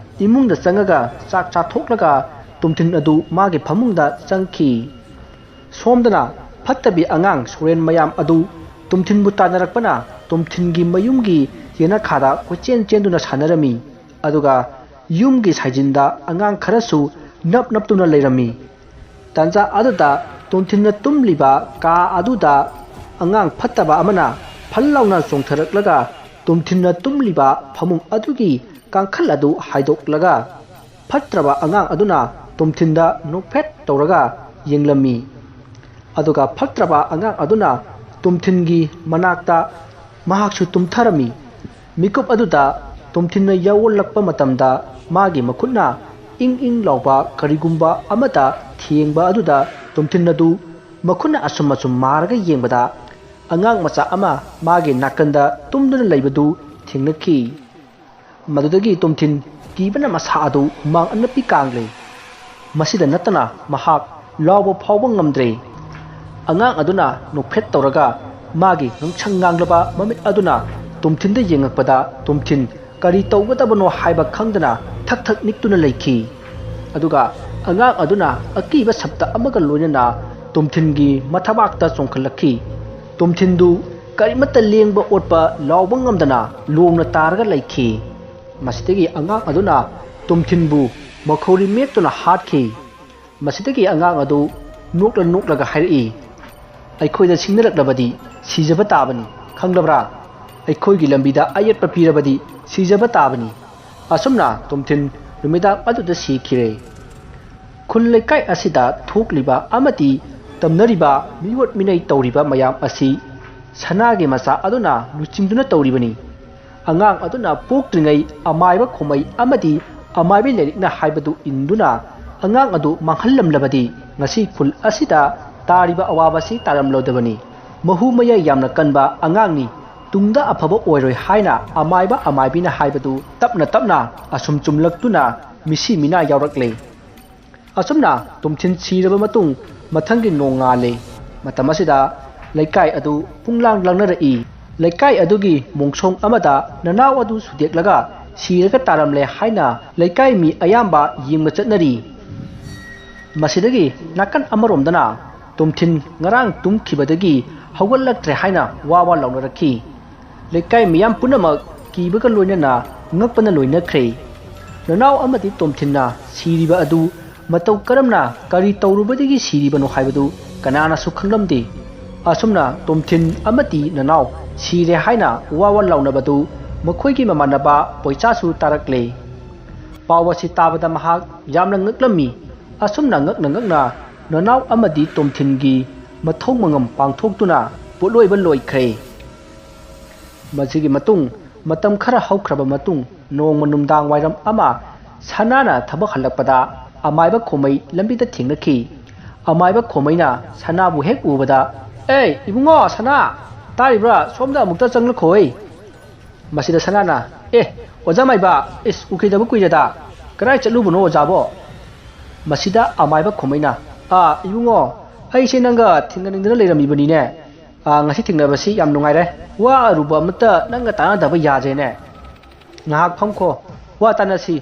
ꯏꯃꯨꯡꯗ ꯆꯪꯉꯒ ꯆꯥꯛ ꯆꯥꯊꯣꯛꯂꯒ ꯇꯣꯝꯊꯤꯟ ꯑꯗꯨ ꯃꯥꯒꯤ ꯐꯃꯨꯡꯗ ꯆꯪꯈꯤ꯫ ꯁꯣꯝꯗꯅ ꯐꯠꯇꯕꯤ ꯑꯉꯥꯡ ꯁꯣꯔꯦꯟ ꯃꯌꯥꯝ ꯑꯗꯨ ꯇꯣꯝꯊꯤꯟꯕꯨ ꯇꯥꯟꯅꯔꯛꯄꯅ ꯇꯣꯝꯊꯤꯟꯒꯤ ꯃꯌꯨꯝꯒꯤ ꯌꯦꯅꯈꯥꯗ ꯀꯣꯏꯆꯦꯟ ꯆꯦꯟꯗꯨꯅ ꯁꯥꯟꯅꯔꯝꯃꯤ꯫ ꯑꯗꯨꯒ ꯌꯨꯝꯒꯤ ꯁꯥꯏꯖꯤꯟꯗ ꯑꯉꯥꯡ ꯈꯔꯁꯨ ꯅꯞ ꯅꯞꯇꯨꯅ ꯂꯩꯔꯝꯃꯤ꯫ ꯇꯥꯟꯖꯥ ꯑꯗꯨꯗ ꯇꯣꯝꯊꯤꯟꯅ ꯇꯨꯝꯂꯤꯕ ꯀꯥ ꯑꯗꯨꯗ ꯑꯉꯥꯡ ꯐꯠꯇꯕ ꯑꯃꯅ ꯐꯜ ꯂꯥꯎꯅ ꯆꯣꯡꯊꯔꯛꯂꯒ ꯇꯣꯝꯊꯤꯟꯅ ꯇꯨꯝꯂꯤꯕ ꯐꯃꯨꯡ ꯑꯗꯨꯒꯤ ꯀꯥꯡꯈꯜ ꯑꯗꯨ ꯍꯥꯏꯗꯣꯛꯂꯒ ꯐꯠꯇ꯭ꯔꯕ ꯑꯉꯥꯡ ꯑꯗꯨꯅ ꯇꯣꯝꯊꯤꯟꯗ ꯅꯣꯛꯐꯦꯠ ꯇꯧꯔꯒ ꯌꯦꯡꯂꯝꯃꯤ꯫ ꯑꯗꯨꯒ ꯐꯠꯇ꯭ꯔꯕ ꯑꯉꯥꯡ ꯑꯗꯨꯅ ꯇꯣꯝꯊꯤꯟꯒꯤ ꯃꯅꯥꯛꯇ ꯃꯍꯥꯛꯁꯨ ꯇꯨꯝꯊꯔꯝꯃꯤ꯫ ꯃꯤꯀꯨꯞ ꯑꯗꯨꯗ ꯇꯣꯝꯊꯤꯟꯅ ꯌꯥꯑꯣꯜꯂꯛꯄ ꯃꯇꯝꯗ ꯃꯥꯒꯤ ꯃꯈꯨꯠꯅ ꯏꯪ ꯏꯪ ꯂꯥꯎꯕ ꯀꯔꯤꯒꯨꯝꯕ ꯑꯃꯗ ꯊꯦꯡꯕ ꯑꯗꯨꯗ ꯇꯣꯝꯊꯤꯟ ꯑꯗꯨ ꯃꯈꯨꯠꯅ ꯑꯁꯨꯝ ꯑꯁꯨꯝ ꯃꯥꯔꯒ ꯌꯦꯡꯕꯗ ꯑꯉꯥꯡ ꯃꯆꯥ ꯑꯃ ꯃꯥꯒꯤ ꯅꯥꯀꯟꯗ ꯇꯨꯝꯗꯨꯅ ꯂꯩꯕꯗꯨ ꯊꯦꯡꯅꯈꯤ꯫ ꯃꯗꯨꯗꯒꯤ ꯇꯣꯝꯊꯤꯟ ꯀꯤꯕꯅ ꯃꯁꯥ ꯑꯗꯨ ꯍꯨꯃꯥꯡ ꯑꯅꯞꯄꯤ ꯀꯥꯡꯂꯦ꯫ ꯃꯁꯤꯗ ꯅꯠꯇꯅ ꯃꯍꯥꯛ ꯂꯥꯎꯕ ꯐꯥꯎꯕ ꯉꯝꯗ꯭ꯔꯦ꯫ ꯑꯉꯥꯡ ꯑꯗꯨꯅ ꯅꯣꯛꯐꯦꯠ ꯇꯧꯔꯒ ꯃꯥꯒꯤ ꯉꯥꯡꯁꯪ ꯉꯥꯡꯂꯕ ꯃꯃꯤꯠ ꯑꯗꯨꯅ ꯇꯣꯝꯊꯤꯟꯗ ꯌꯦꯡꯉꯛꯄꯗ ꯇꯣꯝꯊꯤꯟ ꯀꯔꯤ ꯇꯧꯒꯗꯕꯅꯣ ꯍꯥꯏꯕ ꯈꯪꯗꯅ ꯊꯛ ꯊꯛ ꯅꯤꯛꯇꯨꯅ ꯂꯩꯈꯤ꯫ ꯑꯗꯨꯒ ꯑꯉꯥꯡ ꯑꯗꯨꯅ ꯑꯀꯤꯕ ꯁꯞꯇ ꯑꯃꯒ ꯂꯣꯏꯅꯅ ꯇꯣꯝꯊꯤꯟꯒꯤ ꯃꯊꯕꯥꯛꯇ ꯆꯣꯡꯈꯠꯂꯛꯈꯤ꯫ ꯇꯣꯝꯊꯤꯟꯗꯨ ꯀꯔꯤꯃꯠꯇ ꯂꯦꯡꯕ ꯑꯣꯠꯄ ꯂꯥꯎꯕ ꯉꯝꯗꯅ ꯂꯣꯡꯅ ꯇꯥꯔꯒ ꯂꯩꯈꯤ꯫ ꯃꯁꯤꯗꯒꯤ ꯑꯉꯥꯡ ꯑꯗꯨꯅ ꯇꯣꯝꯊꯤꯟꯕꯨ ꯃꯈꯧꯔꯤ ꯃꯦꯠꯇꯨꯅ ꯍꯥꯠꯈꯤ꯫ ꯃꯁꯤꯗꯒꯤ ꯑꯉꯥꯡ ꯑꯗꯨ ꯅꯣꯛꯂ ꯅꯣꯛꯂꯒ ꯍꯥꯏꯔꯛꯏ, ꯑꯩꯈꯣꯏꯗ ꯁꯤꯡꯅꯔꯛꯂꯕꯗꯤ ꯁꯤꯖꯕ ꯇꯥꯕꯅꯤ, ꯈꯪꯂꯕ꯭ꯔꯥ? ꯑꯩꯈꯣꯏꯒꯤ ꯂꯝꯕꯤꯗ ꯑꯌꯦꯠꯄ ꯄꯤꯔꯕꯗꯤ ꯁꯤꯖꯕ ꯇꯥꯕꯅꯤ꯫ ꯑꯁꯨꯝꯅ ꯇꯣꯝꯊꯤꯟ ꯅꯨꯃꯤꯗꯥꯡ ꯑꯗꯨꯗ ꯁꯤꯈꯤꯔꯦ꯫ ꯈꯨꯜ ꯂꯩꯀꯥꯏ ꯑꯁꯤꯗ ꯊꯣꯛꯂꯤꯕ ꯑꯃꯗꯤ ꯇꯝꯅꯔꯤꯕ ꯃꯤꯑꯣꯠ ꯃꯤꯅꯩ ꯇꯧꯔꯤꯕ ꯃꯌꯥꯝ ꯑꯁꯤ ꯁꯅꯥꯒꯤ ꯃꯆꯥ ꯑꯗꯨꯅ ꯂꯨꯆꯤꯡꯗꯨꯅ ꯇꯧꯔꯤꯕꯅꯤ꯫ ꯑꯉꯥꯡ ꯑꯗꯨꯅ ꯄꯣꯛꯇ꯭ꯔꯤꯉꯩ ꯑꯃꯥꯏꯕ ꯈꯣꯃꯩ ꯑꯃꯗꯤ ꯑꯃꯥꯏꯕꯤ ꯂꯥꯏꯔꯤꯛꯅ ꯍꯥꯏꯕꯗꯨ ꯏꯟꯗꯨꯅ ꯑꯉꯥꯡ ꯑꯗꯨ ꯃꯥꯡꯍꯜꯂꯝꯂꯕꯗꯤ ꯉꯁꯤ ꯈꯨꯜ ꯑꯁꯤꯗ ꯇꯥꯔꯤꯕ ꯑꯋꯥꯕꯁꯤ ꯇꯥꯔꯝꯂꯣꯏꯗꯕꯅꯤ꯫ ꯃꯍꯨ ꯃꯌꯥꯏ ꯌꯥꯝꯅ ꯀꯟꯕ ꯑꯉꯥꯡꯅꯤ, ꯇꯨꯡꯗ ꯑꯐꯕ ꯑꯣꯏꯔꯣꯏ ꯍꯥꯏꯅ ꯑꯃꯥꯏꯕ ꯑꯃꯥꯏꯕꯤꯅ ꯍꯥꯏꯕꯗꯨ ꯇꯞꯅ ꯇꯞꯅ ꯑꯁꯨꯝ ꯆꯨꯝꯂꯛꯇꯨꯅ ꯃꯤꯁꯤ ꯃꯤꯅꯥ ꯌꯥꯎꯔꯛꯂꯦ꯫ ꯑꯁꯨꯝꯅ ꯇꯣꯝꯊꯤꯟ ꯁꯤꯔꯕ ꯃꯇꯨꯡ ꯃꯊꯪꯒꯤ ꯅꯣꯡꯉꯥꯜꯂꯦ꯫ ꯃꯇꯝ ꯑꯁꯤꯗ ꯂꯩꯀꯥꯏ ꯑꯗꯨ ꯄꯨꯡꯂꯥꯡ ꯂꯥꯡꯅꯔꯛꯏ꯫ ꯂꯩꯀꯥꯏ ꯑꯗꯨꯒꯤ ꯃꯣꯡꯁꯣꯡ ꯑꯃꯗ ꯅꯅꯥꯎ ꯑꯗꯨ ꯁꯨꯗꯦꯛꯂꯒ ꯁꯤꯔꯒ ꯇꯥꯔꯝꯂꯦ ꯍꯥꯏꯅ ꯂꯩꯀꯥꯏ ꯃꯤ ꯑꯌꯥꯝꯕ ꯌꯦꯡꯕ ꯆꯠꯅꯔꯤ꯫ ꯃꯁꯤꯗꯒꯤ ꯅꯥꯀꯟ ꯑꯃꯔꯣꯝꯗꯅ ꯇꯣꯝꯊꯤꯟ ꯉꯔꯥꯡ ꯇꯨꯝꯈꯤꯕꯗꯒꯤ ꯍꯧꯒꯠꯂꯛꯇ꯭ꯔꯦ ꯍꯥꯏꯅ ꯋꯥ ꯋꯥ ꯂꯥꯎꯅꯔꯛꯈꯤ꯫ ꯂꯩꯀꯥꯏ ꯃꯤꯌꯥꯝ ꯄꯨꯝꯅꯃꯛ ꯀꯤꯕꯒ ꯂꯣꯏꯅꯅ ꯉꯛꯄꯅ ꯂꯣꯏꯅꯈ꯭ꯔꯦ꯫ ꯅꯅꯥꯎ ꯑꯃꯗꯤ ꯇꯣꯝꯊꯤꯟꯅ ꯁꯤꯔꯤꯕ ꯑꯗꯨ ꯃꯇꯧ ꯀꯔꯝꯅ ꯀꯔꯤ ꯇꯧꯔꯨꯕꯗꯒꯤ ꯁꯤꯔꯤꯕꯅꯣ ꯍꯥꯏꯕꯗꯨ ꯀꯅꯥꯅꯁꯨ ꯈꯪꯂꯝꯗꯦ꯫ ꯑꯁꯨꯝꯅ ꯇꯣꯝꯊꯤꯟ ꯑꯃꯗꯤ ꯅꯅꯥꯎ ꯁꯤꯔꯦ ꯍꯥꯏꯅ ꯋꯥ ꯋꯥ ꯂꯥꯎꯅꯕꯗꯨ ꯃꯈꯣꯏꯒꯤ ꯃꯃꯥꯟꯅꯕ ꯄꯣꯏꯆꯥꯁꯨ ꯇꯥꯔꯛꯂꯦ꯫ ꯄꯥꯎ ꯑꯁꯤ ꯇꯥꯕꯗ ꯃꯍꯥꯛ ꯌꯥꯝꯅ ꯉꯛꯂꯝꯃꯤ꯫ ꯑꯁꯨꯝꯅ ꯉꯛꯅ ꯉꯛꯅ ꯅꯅꯥꯎ ꯑꯃꯗꯤ ꯇꯣꯝꯊꯤꯟꯒꯤ ꯃꯊꯧ ꯃꯉꯝ ꯄꯥꯡꯊꯣꯛꯇꯨꯅ ꯄꯣꯠꯂꯣꯏꯕ ꯂꯣꯏꯈ꯭ꯔꯦ꯫ ꯃꯁꯤꯒꯤ ꯃꯇꯨꯡ ꯃꯇꯝ ꯈꯔ ꯍꯧꯈ꯭ꯔꯕ ꯃꯇꯨꯡ ꯅꯣꯡꯃ ꯅꯨꯡꯗꯥꯡ ꯋꯥꯏꯔꯝ ꯑꯃ ꯁꯅꯥꯅ ꯊꯕꯛ ꯍꯜꯂꯛꯄꯗ ꯑꯃꯥꯏꯕ ꯈꯣꯃꯩ ꯂꯝꯕꯤꯗ ꯊꯦꯡꯅꯈꯤ꯫ ꯑꯃꯥꯏꯕ ꯈꯣꯃꯩꯅ ꯁꯅꯥꯕꯨ ꯍꯦꯛ ꯎꯕꯗ, "ꯑꯦ ꯏꯕꯨꯡꯉꯣ ꯁꯅꯥ, ꯇꯥꯔꯤꯕ꯭ꯔꯥ? ꯁꯣꯝꯗ ꯑꯃꯨꯛꯇ ꯆꯪꯂꯛꯈꯣꯏ꯫" ꯃꯁꯤꯗ ꯁꯅꯥꯅ, "ꯑꯦ ꯑꯣꯖꯥ ꯃꯥꯏꯕ, ꯏꯁ ꯎꯈꯤꯗꯕ ꯀꯨꯏꯔꯦꯗ, ꯀꯗꯥꯏ ꯆꯠꯂꯨꯕꯅꯣ ꯑꯣꯖꯥꯕꯣ?" ꯃꯁꯤꯗ ꯑꯃꯥꯏꯕ ꯈꯣꯃꯩꯅ, "ꯑꯥ ꯏꯕꯨꯡꯉꯣ, ꯑꯩꯁꯦ ꯅꯪꯒ ꯊꯦꯡꯅꯅꯤꯡꯗꯅ ꯂꯩꯔꯝꯃꯤꯕꯅꯤꯅꯦ꯫ ꯑꯥ, ꯉꯁꯤ ꯊꯦꯡꯅꯕꯁꯤ ꯌꯥꯝ ꯅꯨꯡꯉꯥꯏꯔꯦ꯫ ꯋꯥ ꯑꯔꯨꯕ ꯑꯃꯠꯇ ꯅꯪꯒ ꯇꯥꯟꯅꯗꯕ ꯌꯥꯗ꯭ꯔꯦꯅꯦ꯫ ꯉꯥꯏꯍꯥꯛ ꯐꯝꯈꯣ, ꯋꯥ ꯇꯥꯟꯅꯁꯤ꯫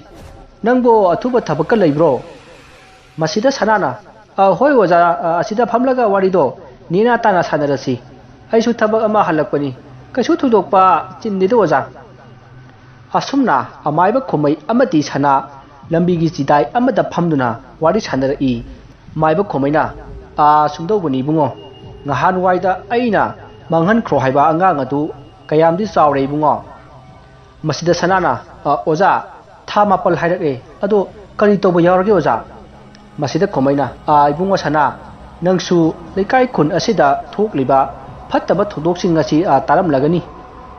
ꯅꯪꯕꯨ ꯑꯊꯨꯕ ꯊꯕꯛꯀ ꯂꯩꯕ꯭ꯔꯣ?" ꯃꯁꯤꯗ ꯁꯅꯥꯅ, "ꯑ, ꯍꯣꯏ ꯑꯣꯖꯥ, ꯑ, ꯑꯁꯤꯗ ꯐꯝꯂꯒ ꯋꯥꯔꯤꯗꯣ ꯅꯦꯅꯥ ꯇꯥꯅ ꯁꯥꯟꯅꯔꯁꯤ꯫ ꯑꯩꯁꯨ ꯊꯕꯛ ꯑꯃ ꯍꯜꯂꯛꯄꯅꯤ꯫ ꯀꯩꯁꯨ ꯊꯣꯏꯗꯣꯛꯄ ꯆꯤꯟꯗꯦꯗ ꯑꯣꯖꯥ꯫" ꯑꯁꯨꯝꯅ ꯑꯃꯥꯏꯕ ꯈꯣꯃꯩ ꯑꯃꯗꯤ ꯁꯅꯥ ꯂꯝꯕꯤꯒꯤ ꯆꯤꯗꯥꯏ ꯑꯃꯗ ꯐꯝꯗꯨꯅ ꯋꯥꯔꯤ ꯁꯥꯟꯅꯔꯛꯏ꯫ ꯃꯥꯏꯕ ꯈꯣꯃꯩꯅ, "ꯑꯥ, ꯁꯨꯝꯗꯧꯕꯅꯤ ꯏꯕꯨꯡꯉꯣ, ꯅꯍꯥꯟꯋꯥꯏꯗ ꯑꯩꯅ ꯃꯥꯡꯍꯟꯈ꯭ꯔꯣ ꯍꯥꯏꯕ ꯑꯉꯥꯡ ꯑꯗꯨ ꯀꯌꯥꯝꯗꯤ ꯆꯥꯎꯔꯦ ꯏꯕꯨꯡꯉꯣ?" ꯃꯁꯤꯗ ꯁꯅꯥꯅ, "ꯑ, ꯑꯣꯖꯥ, ꯊꯥ ꯃꯥꯄꯜ ꯍꯥꯏꯔꯛꯑꯦ꯫ ꯑꯗꯣ ꯀꯔꯤ ꯇꯧꯕ ꯌꯥꯎꯔꯒꯦ ꯑꯣꯖꯥ?" ꯃꯁꯤꯗ ꯈꯣꯃꯩꯅ, "ꯑ, ꯏꯕꯨꯡꯉꯣ ꯁꯅꯥ, ꯅꯪꯁꯨ ꯂꯩꯀꯥꯏ ꯈꯨꯟ ꯑꯁꯤꯗ ꯊꯣꯛꯂꯤꯕ ꯐꯠꯇꯕ ꯊꯧꯗꯣꯛꯁꯤꯡ ꯑꯁꯤ, ꯑ, ꯇꯥꯔꯝꯂꯒꯅꯤ꯫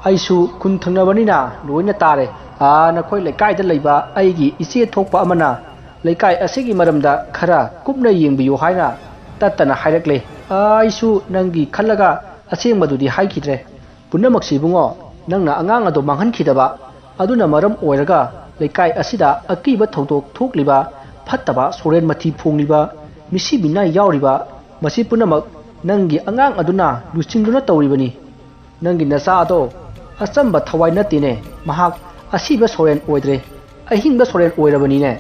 ꯑꯩꯁꯨ ꯈꯨꯟ ꯊꯪꯅꯕꯅꯤꯅ ꯂꯣꯏꯅ ꯇꯥꯔꯦ꯫ ꯑ, ꯅꯈꯣꯏ ꯂꯩꯀꯥꯏꯗ ꯂꯩꯕ ꯑꯩꯒꯤ ꯏꯆꯦ ꯊꯣꯛꯄ ꯑꯃꯅ ꯂꯩꯀꯥꯏ ꯑꯁꯤꯒꯤ ꯃꯔꯝꯗ ꯈꯔ ꯀꯨꯞꯅ ꯌꯦꯡꯕꯤꯌꯨ ꯍꯥꯏꯅ ꯇꯠꯇꯅ ꯍꯥꯏꯔꯛꯂꯦ꯫ ꯑꯩꯁꯨ ꯅꯪꯒꯤ ꯈꯜꯂꯒ ꯑꯁꯦꯡꯕꯗꯨꯗꯤ ꯍꯥꯏꯈꯤꯗ꯭ꯔꯦ꯫ ꯄꯨꯝꯅꯃꯛꯁꯤ ꯏꯕꯨꯡꯉꯣ, ꯅꯪꯅ ꯑꯉꯥꯡ ꯑꯗꯣ ꯃꯥꯡꯍꯟꯈꯤꯗꯕ ꯑꯗꯨꯅ ꯃꯔꯝ ꯑꯣꯏꯔꯒ ꯂꯩꯀꯥꯏ ꯑꯁꯤꯗ ꯑꯀꯤꯕ ꯊꯧꯗꯣꯛ ꯊꯣꯛꯂꯤꯕ, ꯐꯠꯇꯕ ꯁꯣꯔꯦꯟ ꯃꯊꯤ ꯐꯣꯡꯂꯤꯕ, ꯃꯤꯁꯤ ꯃꯤꯅꯥꯏ ꯌꯥꯎꯔꯤꯕ, ꯃꯁꯤ ꯄꯨꯝꯅꯃꯛ ꯅꯪꯒꯤ ꯑꯉꯥꯡ ꯑꯗꯨꯅ ꯂꯨꯆꯤꯡꯗꯨꯅ ꯇꯧꯔꯤꯕꯅꯤ꯫ ꯅꯪꯒꯤ ꯅꯆꯥ ꯑꯗꯣ ꯑꯆꯝꯕ ꯊꯋꯥꯏ ꯅꯠꯇꯦꯅꯦ꯫ ꯃꯍꯥꯛ ꯑꯁꯤꯕ ꯁꯣꯔꯦꯟ ꯑꯣꯏꯗ꯭ꯔꯦ, ꯑꯍꯤꯡꯕ ꯁꯣꯔꯦꯟ ꯑꯣꯏꯔꯕꯅꯤꯅꯦ꯫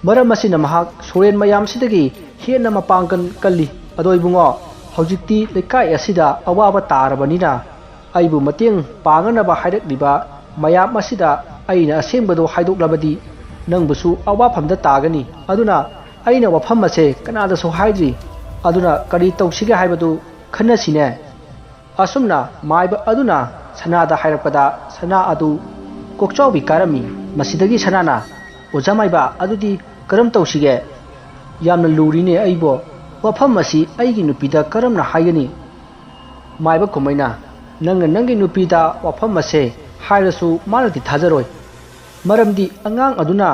ꯃꯔꯝ ꯑꯁꯤꯅ ꯃꯍꯥꯛ ꯁꯣꯔꯦꯟ ꯃꯌꯥꯝꯁꯤꯗꯒꯤ ꯍꯦꯟꯅ ꯃꯄꯥꯡꯒꯜ ꯀꯜꯂꯤ꯫ ꯑꯗꯣ ꯏꯕꯨꯡꯉꯣ, ꯍꯧꯖꯤꯛꯇꯤ ꯂꯩꯀꯥꯏ ꯑꯁꯤꯗ ꯑꯋꯥꯕ ꯇꯥꯔꯕꯅꯤꯅ ꯑꯩꯕꯨ ꯃꯇꯦꯡ ꯄꯥꯡꯅꯅꯕ ꯍꯥꯏꯔꯛꯂꯤꯕ ꯃꯌꯥꯝ ꯑꯁꯤꯗ ꯑꯩꯅ ꯑꯁꯦꯡꯕꯗꯣ ꯍꯥꯏꯗꯣꯛꯂꯕꯗꯤ ꯅꯪꯕꯨꯁꯨ ꯑꯋꯥꯐꯝꯗ ꯇꯥꯒꯅꯤ꯫ ꯑꯗꯨꯅ ꯑꯩꯅ ꯋꯥꯐꯝ ꯑꯁꯦ ꯀꯅꯥꯗꯁꯨ ꯍꯥꯏꯗ꯭ꯔꯤ꯫ ꯑꯗꯨꯅ ꯀꯔꯤ ꯇꯧꯁꯤꯒꯦ ꯍꯥꯏꯕꯗꯨ ꯈꯟꯅꯁꯤꯅꯦ꯫" ꯑꯁꯨꯝꯅ ꯃꯥꯏꯕ ꯑꯗꯨꯅ ꯁꯅꯥꯗ ꯍꯥꯏꯔꯛꯄꯗ ꯁꯅꯥ ꯑꯗꯨ ꯀꯣꯛꯆꯥꯎꯕꯤ ꯀꯥꯔꯝꯃꯤ꯫ ꯃꯁꯤꯗꯒꯤ ꯁꯅꯥꯅ, "ꯑꯣꯖꯥ ꯃꯥꯏꯕ, ꯑꯗꯨꯗꯤ ꯀꯔꯝ ꯇꯧꯁꯤꯒꯦ? ꯌꯥꯝꯅ ꯂꯨꯔꯤꯅꯦ ꯑꯩꯕꯣ꯫ ꯋꯥꯐꯝ ꯑꯁꯤ ꯑꯩꯒꯤ ꯅꯨꯄꯤꯗ ꯀꯔꯝꯅ ꯍꯥꯏꯒꯅꯤ?" ꯃꯥꯏꯕ ꯈꯣꯃꯩꯅ, "ꯅꯪꯅ ꯅꯪꯒꯤ ꯅꯨꯄꯤꯗ ꯋꯥꯐꯝ ꯑꯁꯦ ꯍꯥꯏꯔꯁꯨ ꯃꯥꯅꯗꯤ ꯊꯥꯖꯔꯣꯏ꯫ ꯃꯔꯝꯗꯤ ꯑꯉꯥꯡ ꯑꯗꯨꯅ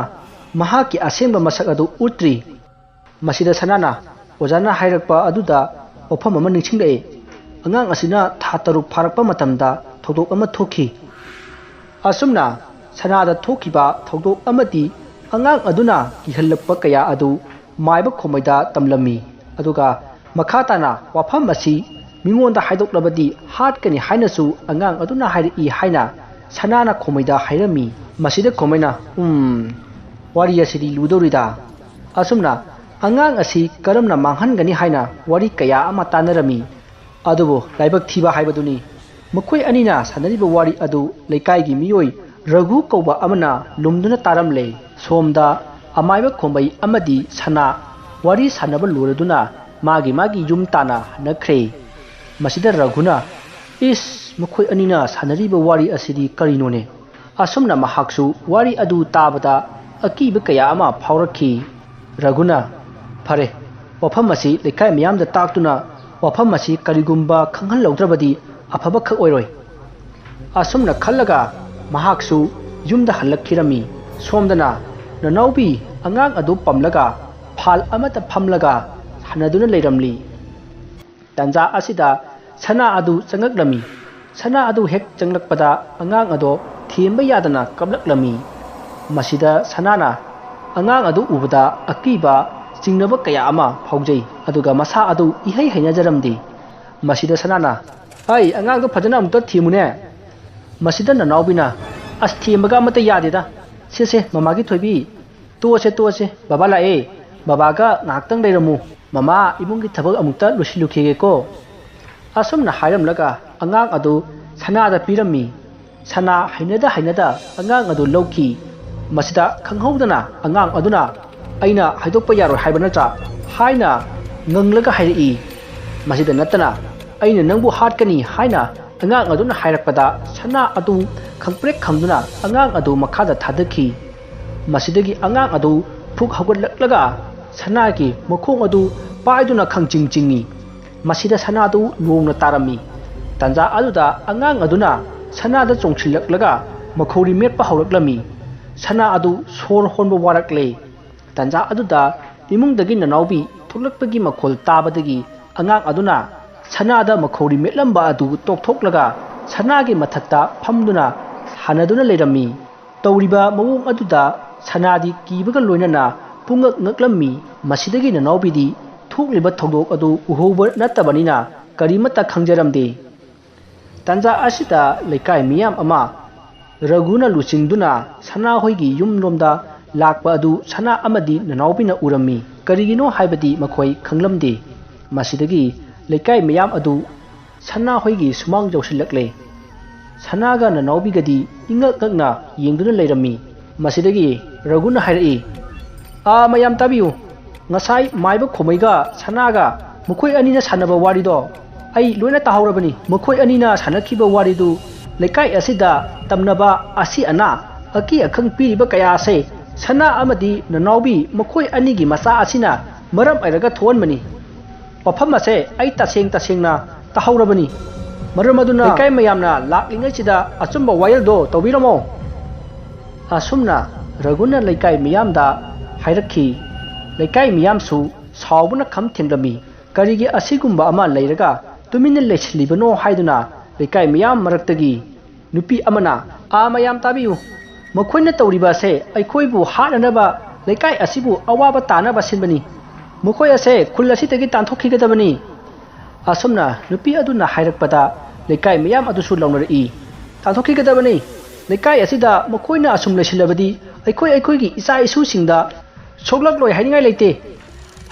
ꯃꯍꯥꯛꯀꯤ ꯑꯁꯦꯡꯕ ꯃꯁꯛ ꯑꯗꯨ ꯎꯠꯇ꯭ꯔꯤ꯫" ꯃꯁꯤꯗ ꯁꯅꯥꯅ ꯑꯣꯖꯥꯅ ꯍꯥꯏꯔꯛꯄ ꯑꯗꯨꯗ ꯋꯥꯐꯝ ꯑꯃ ꯅꯤꯡꯁꯤꯡꯂꯛꯏ꯫ ꯑꯉꯥꯡ ꯑꯁꯤꯅ ꯊꯥ ꯇꯔꯨꯛ ꯐꯥꯔꯛꯄ ꯃꯇꯝꯗ ꯊꯧꯗꯣꯛ ꯑꯃ ꯊꯣꯛꯈꯤ꯫ ꯑꯁꯨꯝꯅ ꯁꯅꯥꯗ ꯊꯣꯛꯈꯤꯕ ꯊꯧꯗꯣꯛ ꯑꯃꯗꯤ ꯑꯉꯥꯡ ꯑꯗꯨꯅ ꯀꯤꯍꯜꯂꯛꯄ ꯀꯌꯥ ꯑꯗꯨ ꯃꯥꯏꯕ ꯈꯣꯃꯩꯗ ꯇꯝꯂꯝꯃꯤ꯫ ꯑꯗꯨꯒ ꯃꯈꯥ ꯇꯥꯅ ꯋꯥꯐꯝ ꯑꯁꯤ ꯃꯤꯉꯣꯟꯗ ꯍꯥꯏꯗꯣꯛꯂꯕꯗꯤ ꯍꯥꯠꯀꯅꯤ ꯍꯥꯏꯅꯁꯨ ꯑꯉꯥꯡ ꯑꯗꯨꯅ ꯍꯥꯏꯔꯛꯏ ꯍꯥꯏꯅ ꯁꯅꯥꯅ ꯈꯣꯃꯩꯗ ꯍꯥꯏꯔꯝꯃꯤ꯫ ꯃꯁꯤꯗ ꯈꯣꯃꯩꯅ, "ꯎꯝ, ꯋꯥꯔꯤ ꯑꯁꯤꯗꯤ ꯂꯨꯗꯧꯔꯤꯗ꯫" ꯑꯁꯨꯝꯅ ꯑꯉꯥꯡ ꯑꯁꯤ ꯀꯔꯝꯅ ꯃꯥꯡꯍꯟꯒꯅꯤ ꯍꯥꯏꯅ ꯋꯥꯔꯤ ꯀꯌꯥ ꯑꯃ ꯇꯥꯟꯅꯔꯝꯃꯤ꯫ ꯑꯗꯨꯕꯨ ꯂꯥꯏꯕꯛ ꯊꯤꯕ ꯍꯥꯏꯕꯗꯨꯅꯤ꯫ ꯃꯈꯣꯏ ꯑꯅꯤꯅ ꯁꯥꯟꯅꯔꯤꯕ ꯋꯥꯔꯤ ꯑꯗꯨ ꯂꯩꯀꯥꯏꯒꯤ ꯃꯤꯑꯣꯏ ꯔꯘꯨ ꯀꯧꯕ ꯑꯃꯅ ꯂꯨꯝꯗꯨꯅ ꯇꯥꯔꯝꯂꯦ꯫ ꯁꯣꯝꯗ ꯑꯃꯥꯏꯕ ꯈꯣꯝꯕꯩ ꯑꯃꯗꯤ ꯁꯅꯥ ꯋꯥꯔꯤ ꯁꯥꯟꯅꯕ ꯂꯣꯏꯔꯗꯨꯅ ꯃꯥꯒꯤ ꯃꯥꯒꯤ ꯌꯨꯝ ꯇꯥꯟꯅ ꯍꯟꯅꯈ꯭ꯔꯦ꯫ ꯃꯁꯤꯗ ꯔꯘꯨꯅ, "ꯏꯁ, ꯃꯈꯣꯏ ꯑꯅꯤꯅ ꯁꯥꯟꯅꯔꯤꯕ ꯋꯥꯔꯤ ꯑꯁꯤꯗꯤ ꯀꯔꯤꯅꯣꯅꯦ?" ꯑꯁꯨꯝꯅ ꯃꯍꯥꯛꯁꯨ ꯋꯥꯔꯤ ꯑꯗꯨ ꯇꯥꯕꯗ ꯑꯀꯤꯕ ꯀꯌꯥ ꯑꯃ ꯐꯥꯎꯔꯛꯈꯤ꯫ ꯔꯘꯨꯅ, "ꯐꯔꯦ, ꯋꯥꯐꯝ ꯑꯁꯤ ꯂꯩꯀꯥꯏ ꯃꯤꯌꯥꯝꯗ ꯇꯥꯛꯇꯨꯅ ꯋꯥꯐꯝ ꯑꯁꯤ ꯀꯔꯤꯒꯨꯝꯕ ꯈꯪꯍꯜꯍꯧꯗ꯭ꯔꯕꯗꯤ ꯑꯐꯕꯈꯛ ꯑꯣꯏꯔꯣꯏ"꯫ ꯑꯁꯨꯝꯅ ꯈꯜꯂꯒ ꯃꯍꯥꯛꯁꯨ ꯌꯨꯝꯗ ꯍꯜꯂꯛꯈꯤꯔꯝꯃꯤ꯫ ꯁꯣꯝꯗꯅ ꯅꯅꯥꯎꯕꯤ ꯑꯉꯥꯡ ꯑꯗꯨ ꯄꯝꯂꯒ ꯐꯥꯜ ꯑꯃꯗ ꯐꯝꯂꯒ ꯁꯥꯟꯅꯗꯨꯅ ꯂꯩꯔꯝꯂꯤ꯫ ꯇꯥꯟꯖꯥ ꯑꯁꯤꯗ ꯁꯅꯥ ꯑꯗꯨ ꯆꯪꯂꯛꯂꯝꯃꯤ꯫ ꯁꯅꯥ ꯑꯗꯨ ꯍꯦꯛ ꯆꯪꯂꯛꯄꯗ ꯑꯉꯥꯡ ꯑꯗꯣ ꯊꯦꯝꯕ ꯌꯥꯗꯅ ꯀꯞꯂꯛꯂꯝꯃꯤ꯫ ꯃꯁꯤꯗ ꯁꯅꯥꯅ ꯑꯉꯥꯡ ꯑꯗꯨ ꯎꯕꯗ ꯑꯀꯤꯕ, ꯆꯤꯡꯅꯕ ꯀꯌꯥ ꯑꯃ ꯐꯥꯎꯖꯩ꯫ ꯑꯗꯨꯒ ꯃꯁꯥ ꯑꯗꯨ ꯏꯍꯩ ꯍꯩꯅꯖꯔꯝꯗꯦ꯫ ꯃꯁꯤꯗ ꯁꯅꯥꯅ, "ꯑꯩ ꯑꯉꯥꯡꯗꯣ ꯐꯖꯅ ꯑꯃꯨꯛꯇ ꯊꯦꯝꯃꯨꯅꯦ"꯫ ꯃꯁꯤꯗ ꯅꯅꯥꯎꯕꯤꯅ, "ꯑꯁ, ꯊꯦꯝꯕꯒ ꯑꯃꯠꯇ ꯌꯥꯗꯦꯗ꯫ ꯁꯦ ꯁꯦ, ꯃꯃꯥꯒꯤ ꯊꯣꯏꯕꯤ, ꯇꯣꯛꯑꯁꯦ ꯇꯣꯛꯑꯁꯦ, ꯕꯕꯥ ꯂꯥꯛꯑꯦ, ꯕꯕꯥꯒ ꯉꯥꯏꯍꯥꯛꯇꯪ ꯂꯩꯔꯝꯃꯨ, ꯃꯃꯥ ꯏꯃꯨꯡꯒꯤ ꯊꯕꯛ ꯑꯃꯨꯛꯇ ꯂꯣꯏꯁꯤꯜꯂꯨꯈꯤꯒꯦꯀꯣ"꯫ ꯑꯁꯨꯝꯅ ꯍꯥꯏꯔꯝꯂꯒ ꯑꯉꯥꯡ ꯑꯗꯨ ꯁꯅꯥꯗ ꯄꯤꯔꯝꯃꯤ꯫ ꯁꯅꯥ ꯍꯩꯅꯗ ꯍꯩꯅꯗ ꯑꯉꯥꯡ ꯑꯗꯨ ꯂꯧꯈꯤ꯫ ꯃꯁꯤꯗ ꯈꯪꯍꯧꯗꯅ ꯑꯉꯥꯡ ꯑꯗꯨꯅ, "ꯑꯩꯅ ꯍꯥꯏꯗꯣꯛꯄ ꯌꯥꯔꯣꯏ ꯍꯥꯏꯕ ꯅꯠꯇ꯭ꯔꯥ?" ꯍꯥꯏꯅ ꯉꯪꯂꯒ ꯍꯥꯏꯔꯛꯏ꯫ ꯃꯁꯤꯗ ꯅꯠꯇꯅ, "ꯑꯩꯅ ꯅꯪꯕꯨ ꯍꯥꯠꯀꯅꯤ" ꯍꯥꯏꯅ ꯑꯉꯥꯡ ꯑꯗꯨꯅ ꯍꯥꯏꯔꯛꯄꯗ ꯁꯅꯥ ꯑꯗꯨ ꯈꯪꯄ꯭ꯔꯦꯛ ꯈꯪꯗꯨꯅ ꯑꯉꯥꯡ ꯑꯗꯨ ꯃꯈꯥꯗ ꯊꯥꯗꯈꯤ꯫ ꯃꯁꯤꯗꯒꯤ ꯑꯉꯥꯡ ꯑꯗꯨ ꯐꯨꯛ ꯍꯧꯒꯠꯂꯛꯂꯒ ꯁꯅꯥꯒꯤ ꯃꯈꯣꯡ ꯑꯗꯨ ꯄꯥꯏꯗꯨꯅ ꯈꯪꯆꯤꯡ ꯆꯤꯡꯏ꯫ ꯃꯁꯤꯗ ꯁꯅꯥꯗꯨ ꯅꯣꯡꯅ ꯇꯥꯔꯝꯃꯤ꯫ ꯇꯥꯟꯖꯥ ꯑꯗꯨꯗ ꯑꯉꯥꯡ ꯑꯗꯨꯅ ꯁꯅꯥꯗ ꯆꯣꯡꯁꯤꯜꯂꯛꯂꯒ ꯃꯈꯧꯔꯤ ꯃꯦꯠꯄ ꯍꯧꯔꯛꯂꯝꯃꯤ꯫ ꯁꯅꯥ ꯑꯗꯨ ꯁꯣꯔ ꯍꯣꯟꯕ ꯋꯥꯔꯛꯂꯦ꯫ ꯇꯥꯟꯖꯥ ꯑꯗꯨꯗ ꯏꯃꯨꯡꯗꯒꯤ ꯅꯅꯥꯎꯕꯤ ꯊꯣꯛꯂꯛꯄꯒꯤ ꯃꯈꯣꯜ ꯇꯥꯕꯗꯒꯤ ꯑꯉꯥꯡ ꯑꯗꯨꯅ ꯁꯅꯥꯗ ꯃꯈꯧꯔꯤ ꯃꯦꯠꯂꯝꯕ ꯑꯗꯨ ꯇꯣꯛꯊꯣꯛꯂꯒ ꯁꯅꯥꯒꯤ ꯃꯊꯛꯇ ꯐꯝꯗꯨꯅ ꯁꯥꯟꯅꯗꯨꯅ ꯂꯩꯔꯝꯃꯤ꯫ ꯇꯧꯔꯤꯕ ꯃꯑꯣꯡ ꯑꯗꯨꯗ ꯁꯅꯥꯗꯤ ꯀꯤꯕꯒ ꯂꯣꯏꯅꯅ ꯄꯨꯡꯉꯛ ꯉꯛꯂꯝꯃꯤ꯫ ꯃꯁꯤꯗꯒꯤ ꯅꯅꯥꯎꯕꯤꯗꯤ ꯊꯣꯛꯂꯤꯕ ꯊꯧꯗꯣꯛ ꯑꯗꯨ ꯎꯍꯧꯕ ꯅꯠꯇꯕꯅꯤꯅ ꯀꯔꯤꯃꯠꯇ ꯈꯪꯖꯔꯝꯗꯦ꯫ ꯇꯥꯟꯖꯥ ꯑꯁꯤꯗ ꯂꯩꯀꯥꯏ ꯃꯤꯌꯥꯝ ꯑꯃ ꯔꯘꯨꯅ ꯂꯨꯆꯤꯡꯗꯨꯅ ꯁꯅꯥꯍꯣꯏꯒꯤ ꯌꯨꯝꯂꯣꯝꯗ ꯂꯥꯛꯄ ꯑꯗꯨ ꯁꯅꯥ ꯑꯃꯗꯤ ꯅꯅꯥꯎꯕꯤꯅ ꯎꯔꯝꯃꯤ꯫ ꯀꯔꯤꯒꯤꯅꯣ ꯍꯥꯏꯕꯗꯤ ꯃꯈꯣꯏ ꯈꯪꯂꯝꯗꯦ꯫ ꯃꯁꯤꯗꯒꯤ ꯂꯩꯀꯥꯏ ꯃꯤꯌꯥꯝ ꯑꯗꯨ ꯁꯅꯥꯍꯣꯏꯒꯤ ꯁꯨꯃꯥꯡ ꯌꯧꯁꯤꯜꯂꯛꯂꯦ꯫ ꯁꯅꯥꯒ ꯅꯅꯥꯎꯕꯤꯒꯗꯤ ꯏꯉꯛ ꯉꯛꯅ ꯌꯦꯡꯗꯨꯅ ꯂꯩꯔꯝꯃꯤ꯫ ꯃꯁꯤꯗꯒꯤ ꯔꯘꯨꯅ ꯍꯥꯏꯔꯛꯏ, "ꯑꯥ, ꯃꯌꯥꯝ ꯇꯥꯕꯤꯌꯨ, ꯉꯁꯥꯏ ꯃꯥꯏꯕ ꯈꯣꯃꯩꯒ ꯁꯅꯥꯒ ꯃꯈꯣꯏ ꯑꯅꯤꯅ ꯁꯥꯟꯅꯕ ꯋꯥꯔꯤꯗꯣ ꯑꯩ ꯂꯣꯏꯅ ꯇꯥꯍꯧꯔꯕꯅꯤ꯫ ꯃꯈꯣꯏ ꯑꯅꯤꯅ ꯁꯥꯟꯅꯈꯤꯕ ꯋꯥꯔꯤꯗꯨ ꯂꯩꯀꯥꯏ ꯑꯁꯤꯗ ꯇꯝꯅꯕ ꯑꯁꯤ ꯑꯅꯥ, ꯑꯀꯤ ꯑꯈꯪ ꯄꯤꯔꯤꯕ ꯀꯌꯥ ꯑꯁꯦ ꯁꯅꯥ ꯑꯃꯗꯤ ꯅꯅꯥꯎꯕꯤ ꯃꯈꯣꯏ ꯑꯅꯤꯒꯤ ꯃꯆꯥ ꯑꯁꯤꯅ ꯃꯔꯝ ꯑꯣꯏꯔꯒ ꯊꯣꯛꯍꯟꯕꯅꯤ꯫ ꯋꯥꯐꯝ ꯑꯁꯦ ꯑꯩ ꯇꯁꯦꯡ ꯇꯁꯦꯡꯅ ꯇꯥꯍꯧꯔꯕꯅꯤ꯫ ꯃꯔꯝ ꯑꯗꯨꯅ ꯂꯩꯀꯥꯏ ꯃꯌꯥꯝꯅ ꯂꯥꯛꯂꯤꯉꯩꯁꯤꯗ ꯑꯆꯨꯝꯕ ꯋꯥꯌꯦꯜꯗꯣ ꯇꯧꯕꯤꯔꯝꯃꯣ꯫ ꯑꯁꯨꯝꯅ ꯔꯘꯨꯅ ꯂꯩꯀꯥꯏ ꯃꯤꯌꯥꯝꯗ ꯍꯥꯏꯔꯛꯈꯤ꯫ ꯂꯩꯀꯥꯏ ꯃꯤꯌꯥꯝꯁꯨ ꯁꯥꯎꯕꯅ ꯈꯝ ꯊꯦꯡꯂꯝꯃꯤ꯫ ꯀꯔꯤꯒꯤ ꯑꯁꯤꯒꯨꯝꯕ ꯑꯃ ꯂꯩꯔꯒ ꯇꯨꯃꯤꯟꯅ ꯂꯩꯁꯤꯜꯂꯤꯕꯅꯣ ꯍꯥꯏꯗꯨꯅ ꯂꯩꯀꯥꯏ ꯃꯤꯌꯥꯝ ꯃꯔꯛꯇꯒꯤ ꯅꯨꯄꯤ ꯑꯃꯅ, "ꯑꯥ, ꯃꯌꯥꯝ ꯇꯥꯕꯤꯌꯨ꯫ ꯃꯈꯣꯏꯅ ꯇꯧꯔꯤꯕ ꯑꯁꯦ ꯑꯩꯈꯣꯏꯕꯨ ꯍꯥꯠꯅꯅꯕ, ꯂꯩꯀꯥꯏ ꯑꯁꯤꯕꯨ ꯑꯋꯥꯕ ꯇꯥꯅꯕ ꯁꯤꯟꯕꯅꯤ꯫ ꯃꯈꯣꯏ ꯑꯁꯦ ꯈꯨꯜ ꯑꯁꯤꯗꯒꯤ ꯇꯥꯟꯊꯣꯛꯈꯤꯒꯗꯕꯅꯤ꯫" ꯑꯁꯨꯝꯅ ꯅꯨꯄꯤ ꯑꯗꯨꯅ ꯍꯥꯏꯔꯛꯄꯗ ꯂꯩꯀꯥꯏ ꯃꯤꯌꯥꯝ ꯑꯗꯨꯁꯨ ꯂꯥꯎꯅꯔꯛꯏ, "ꯇꯥꯟꯊꯣꯛꯈꯤꯒꯗꯕꯅꯤ꯫ ꯂꯩꯀꯥꯏ ꯑꯁꯤꯗ ꯃꯈꯣꯏꯅ ꯑꯁꯨꯝ ꯂꯩꯁꯤꯜꯂꯕꯗꯤ ꯑꯩꯈꯣꯏ ꯑꯩꯈꯣꯏꯒꯤ ꯏꯆꯥ ꯏꯁꯨꯁꯤꯡꯗ ꯁꯣꯛꯂꯛꯂꯣꯏ ꯍꯥꯏꯅꯤꯡꯉꯥꯏ ꯂꯩꯇꯦ꯫